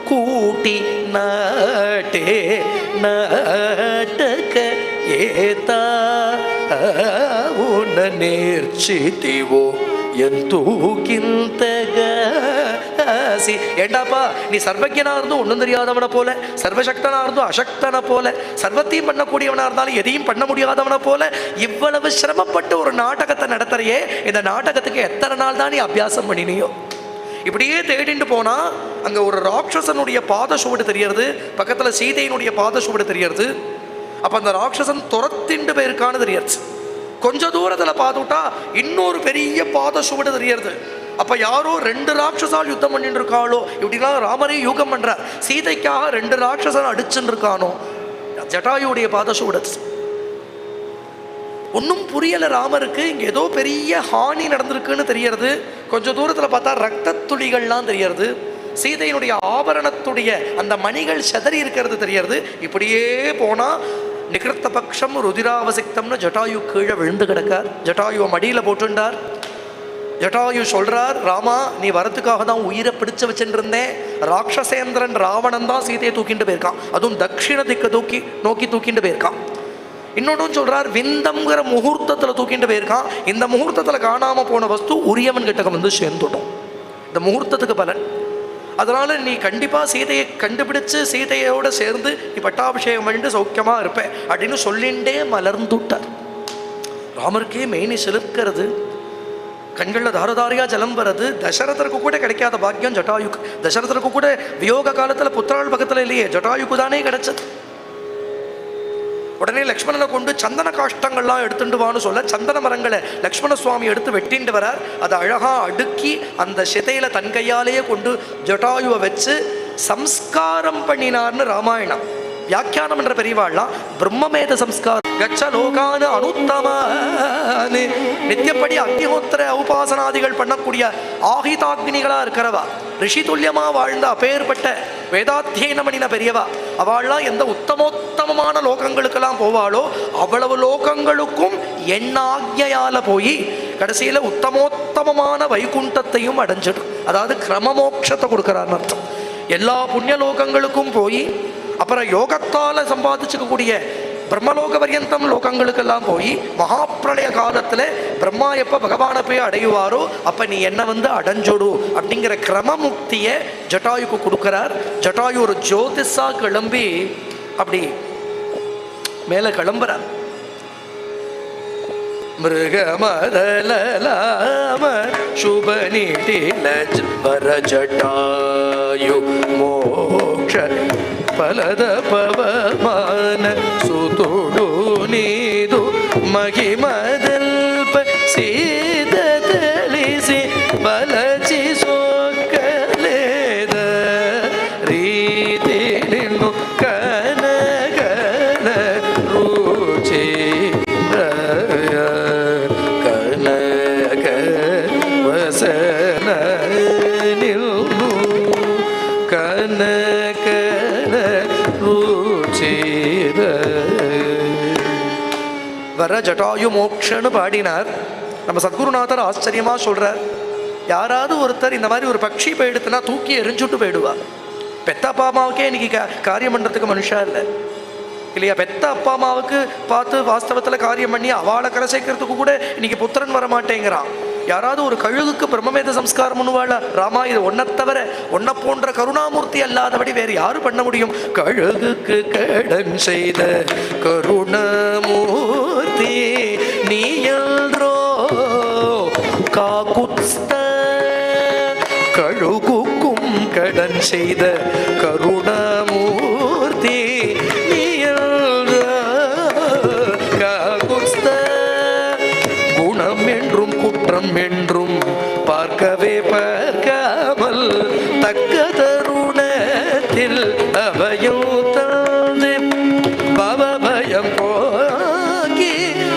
கூட்டி நாட்டே நாடக ஏதா உன நேர்ச்சிதிவோ எந்தூக்கிந்தகாசி. ஏண்டாப்பா நீ சர்வஜனா இருந்தும் ஒன்றும் தெரியாதவனை போல, சர்வசக்தனா இருந்தும் அசக்தனை போல, சர்வத்தையும் பண்ணக்கூடியவனா இருந்தாலும் எதையும் பண்ண முடியாதவனை போல இவ்வளவு சிரமப்பட்டு ஒரு நாடகத்தை நடத்துறியே, இந்த நாடகத்துக்கு எத்தனை நாள் தான் நீ அபியாசம் பண்ணினியோ? இப்படியே தேடிட்டு போனா அங்க ஒரு ராட்சசனுடைய பாத சுவடு தெரியறது, பக்கத்துல சீதையினுடைய பாத சுவடு தெரியறது. அப்ப அந்த ராட்சசன் துரத்திண்டு போயிருக்கான்னு தெரியறது. கொஞ்ச தூரத்துல பார்த்துட்டா இன்னொரு பெரிய பாத சுவடு தெரியறது. அப்ப யாரோ ரெண்டு ராட்சசால் யுத்தம் பண்ணிட்டு இருக்காளோ, இப்படிலாம் ராமரே யூகம் பண்றார். சீதைக்காக ரெண்டு ராட்சசன் அடிச்சுன்னு இருக்கானோ, ஜட்டாயுடைய பாத சுவடு. ஒன்றும் புரியலை ராமருக்கு. இங்கே ஏதோ பெரிய ஹானி நடந்திருக்குன்னு தெரியறது. கொஞ்சம் தூரத்தில் பார்த்தா ரத்த துளிகள்லாம் தெரியறது, சீதையினுடைய ஆபரணத்துடைய அந்த மணிகள் செதறி இருக்கிறது தெரியறது. இப்படியே போனால் நிகிருத்த பக்ஷம் ருதிராவசிக்தம்னு ஜட்டாயு கீழே விழுந்து கிடக்கார். ஜட்டாயுவை மடியில் போட்டுண்டார். ஜட்டாயு சொல்றார், ராமா நீ வரத்துக்காக தான் உயிரை பிடிச்சு வச்சுட்டு இருந்தேன். ராட்சசேந்திரன் ராவணன் தான் சீதையை தூக்கிட்டு போயிருக்கான், அதுவும் தட்சிண திக்க தூக்கி நோக்கி தூக்கிட்டு போயிருக்கான். இன்னொன்றும் சொல்றார், விந்தம்ங்கிற முகூர்த்தத்தில் தூக்கிட்டு போயிருக்கான். இந்த முகூர்த்தத்தில் காணாமல் போன வஸ்து உரியவன் கிட்ட வந்து சேர்ந்துட்டோம். இந்த முகூர்த்தத்துக்கு பலன். அதனால நீ கண்டிப்பாக சீதையை கண்டுபிடிச்சு சீதையோடு சேர்ந்து நீ பட்டாபிஷேகம் பண்ணிட்டு சௌக்கியமாக இருப்ப அப்படின்னு சொல்லிண்டே மலர்ந்துட்டார். ராமருக்கே மேனி சிலிர்க்கிறது, கண்களில் தாரதாரியா ஜலம் வருது. தசரதருக்கு கூட கிடைக்காத பாக்கியம் ஜட்டாயுக்கு. தசரதருக்கு கூட வியோக காலத்தில் புத்திராள் பக்கத்தில் இல்லையே, ஜட்டாயுக்கு தானே கிடைச்சது. உடனே லக்ஷ்மணனை கொண்டு சந்தன காஷ்டங்கள்லாம் எடுத்துட்டு வான்னு சொல்ல சந்தன மரங்களை லக்ஷ்மண சுவாமி எடுத்து வெட்டிண்டு வரார். அதை அழகாக அடுக்கி அந்த சிதையில தன் கையாலேயே கொண்டு ஜட்டாயுவை வச்சு சம்ஸ்காரம் பண்ணினார்னு ராமாயணம் வியாக்கியானம் என்ற பெரியவாள்லாம் பிரம்மமேத சம்ஸ்காரம் கச்ச லோகானு அனுத்தமானு நித்தியப்படி அக்னிஹோத்திர உபாசனாதிகள் பண்ணக்கூடிய ஆகிதாக்னிகளா இருக்கிறவா, ரிஷி துல்லியமா வாழ்ந்த அப்பேற்பட்ட வேதாத்தியனம் பண்ணின பெரியவா, அவள்லாம் எந்த உத்தமோத்தமமான லோகங்களுக்கெல்லாம் போவாளோ அவ்வளவு லோகங்களுக்கும் எண்ணாக்ஞையால போய் கடைசியில உத்தமோத்தமமான வைகுண்டத்தையும் அடைஞ்சிடும். அதாவது கிரமமோட்சத்தை கொடுக்குறாருன்னு அர்த்தம். எல்லா புண்ணிய லோகங்களுக்கும் போய் அப்புறம் யோகத்தால் சம்பாதிச்சுக்கக்கூடிய பிரம்மலோக பர்யந்தம் லோகங்களுக்கெல்லாம் போய் மகாப்பிரளய காலத்தில் பிரம்மா எப்போ பகவானை போய் அடையுவாரோ அப்போ நீ என்ன வந்து அடைஞ்சொடு அப்படிங்கிற கிரமமுக்தியை ஜட்டாயுக்கு கொடுக்கிறார். ஜட்டாயு ஒரு ஜோதிஷா கிளம்பி அப்படி மேலே கிளம்புறார். மிருகமதலாம சுபநிடில வரஜட்டாயு மோக்ஷ ಫಲದ ಪವಮಾನ ಸುತುಡು ನೀದು ಮಹಿಮದಲ್ಪ ಸೀತ ತಿಳಿಸಿ ಬಲಚಿಸೋಕಲೇದ ರೀತಿ ನಿನ್ನು ಕನಕನ ರುಚಿ ಕನಕ ವಸನ ನಿಲ್ಲು ಕನಕನ ರುಚಿರ. வர ஜட்டாயு மோக்ஷன்னு பாடினார். நம்ம சத்குருநாதர் ஆச்சரியமா சொல்றார், யாராவது ஒருத்தர் இந்த மாதிரி ஒரு பட்சி போயிடுத்துனா தூக்கி எரிஞ்சுட்டு போயிடுவா. பெத்த அப்பா அம்மாவுக்கே இன்னைக்கு காரியம் பண்றதுக்கு மனுஷா இல்லை இல்லையா? பெத்த அப்பா அம்மாவுக்கு பார்த்து வாஸ்தவத்தில் காரியம் பண்ணி அவளை கரை சேர்க்கறதுக்கு கூட இன்னைக்கு புத்திரன் வர மாட்டேங்கிறான். யாராவது ஒரு கழுகுக்கு பிரம்மமேத சம்ஸ்காரம் பண்ணுவாளா? ராமா, இது ஒன்னை தவிர ஒன்னை போன்ற கருணாமூர்த்தி அல்லாதபடி வேறு யாரு பண்ண முடியும்? கழுகுக்கு கடன் செய்த கருணாமூர்த்தி நீயல்ரோ காகுத்ஸ்த. கழுகுக்கும் கடன் செய்த கருணாமூர்த்தி நீயல்ரோ காகுத்ஸ்த. குணம் என்றும் குற்றம் என்றும் பார்க்கவே பார்க்காமல் தக்க தருணத்தில் அவையும் தந்து பவபயம் போக்கி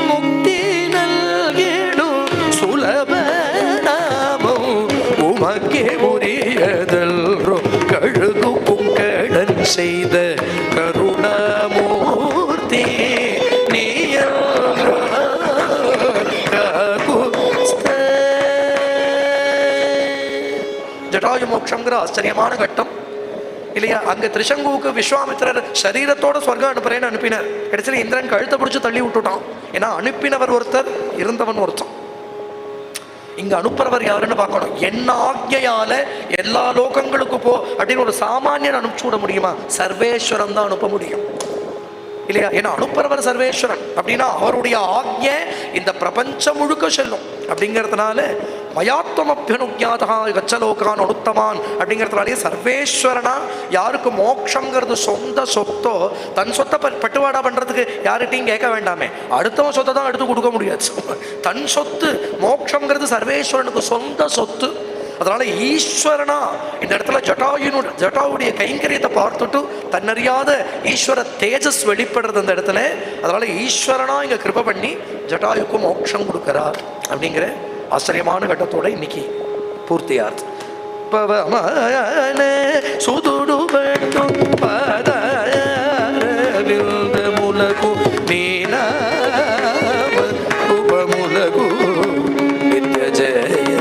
முக்தி நல்கிடும் சுலப நாமம் உமக்கே உரியதல்ரோ. கழுகுக்கும் கடன் செய்த கருணாமூர்த்தி நீயல்ரோ காகுத்ஸ்த. ஜட்டாயு மோட்சம்ங்கிற ஆச்சரியமான கட்டம் இல்லையா? அங்க திரிசங்குவுக்கு விஸ்வாமித்திரர் சரீரத்தோட ஸ்வர்க்கம் அனுப்புறேன்னு அனுப்பினார். கடைசியில் இந்திரன் கழுத்தை பிடிச்சு தள்ளி விட்டுட்டான். ஏன்னா அனுப்பினவர் ஒருத்தர், இருந்தவன் ஒருத்தன். இங்க அனுப்புறவர் யாருன்னு பார்க்கணும். என்ன ஆக்ஞையால எல்லா லோகங்களுக்கும் போ அப்படின்னு ஒரு சாமானியன் அனுப்பிச்சு விட முடியுமா? சர்வேஸ்வரன் தான் அனுப்ப முடியும் இல்லையா? ஏன்னா அனுப்புறவர் சர்வேஸ்வரன் அப்படின்னா அவருடைய ஆக்ஞை இந்த பிரபஞ்சம் முழுக்க செல்லும். அப்படிங்கிறதுனால மயாத்வம் அபியனுஜாதா கச்சலோகான் அனுத்தமான் அப்படிங்கிறதுனாலே சர்வேஸ்வரனா யாருக்கு மோட்சங்கிறது சொந்த சொத்தோ தன் சொத்தை பட்டுவாடா பண்றதுக்கு யார்கிட்டையும் கேட்க வேண்டாமே. அடுத்தவன் சொத்தை தான் எடுத்து கொடுக்க முடியாது. தன் சொத்து மோட்சங்கிறது சர்வேஸ்வரனுக்கு சொந்த சொத்து. அதனால ஈஸ்வரனா இந்த இடத்துல ஜட்டாவுடைய கைங்கரியத்தை பார்த்துட்டு தன்னறியாத ஈஸ்வர தேஜஸ் வெளிப்படுறது அந்த இடத்துல. அதனால ஈஸ்வரனா இங்க கிருபை பண்ணி ஜட்டாயுக்கு மோட்சம் கொடுக்கிறார் அப்படிங்கிற ஆச்சரியமான கட்டத்தோட இன்னைக்கு பூர்த்தியாகுது. பவமான சுதுடுபட்டும் பதவிந்த முலகு நீனாம உபமுலகு நித்ய ஜெய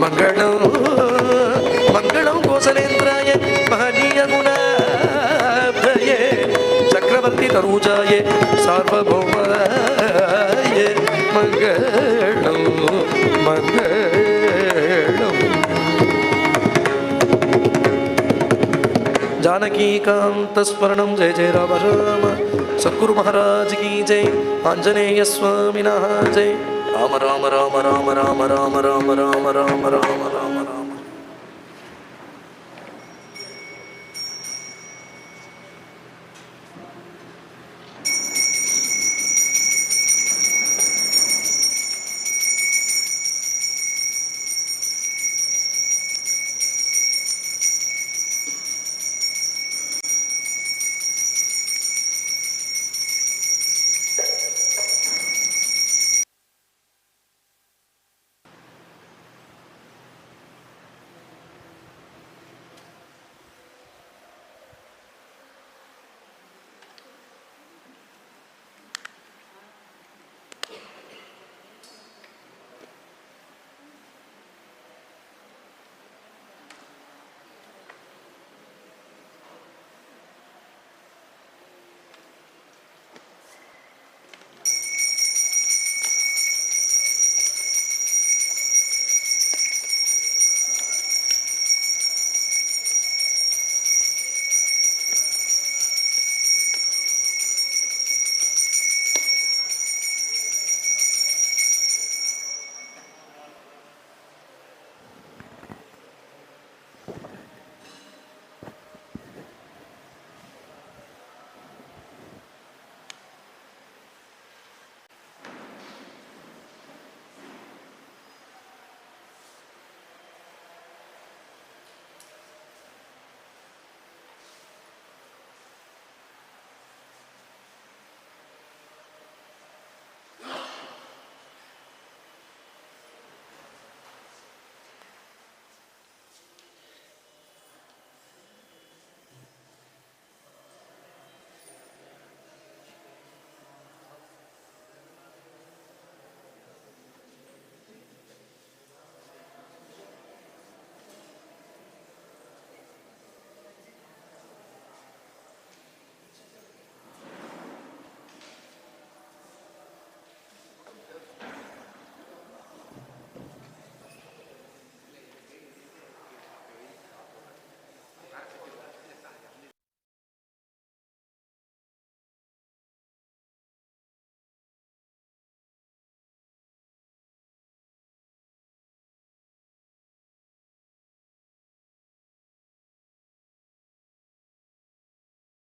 மங்களம் மங்களம் கோசலேந்திராய மகனீய குணாப்தயே சக்கரவர்த்தி தரூஜாய சார்வபௌமாய மங்களம் மங்களம். ஜானகீகாந்தஸ்மரணம் ஜெய ஜெய ராம ராம. சத்குரு மகாராஜ் கி ஜெய். ஆஞ்சநேய சுவாமினः ஜெய். ராம ராம ராம ராம ராம ராம ராம ராம ராம ராம ராம ராம.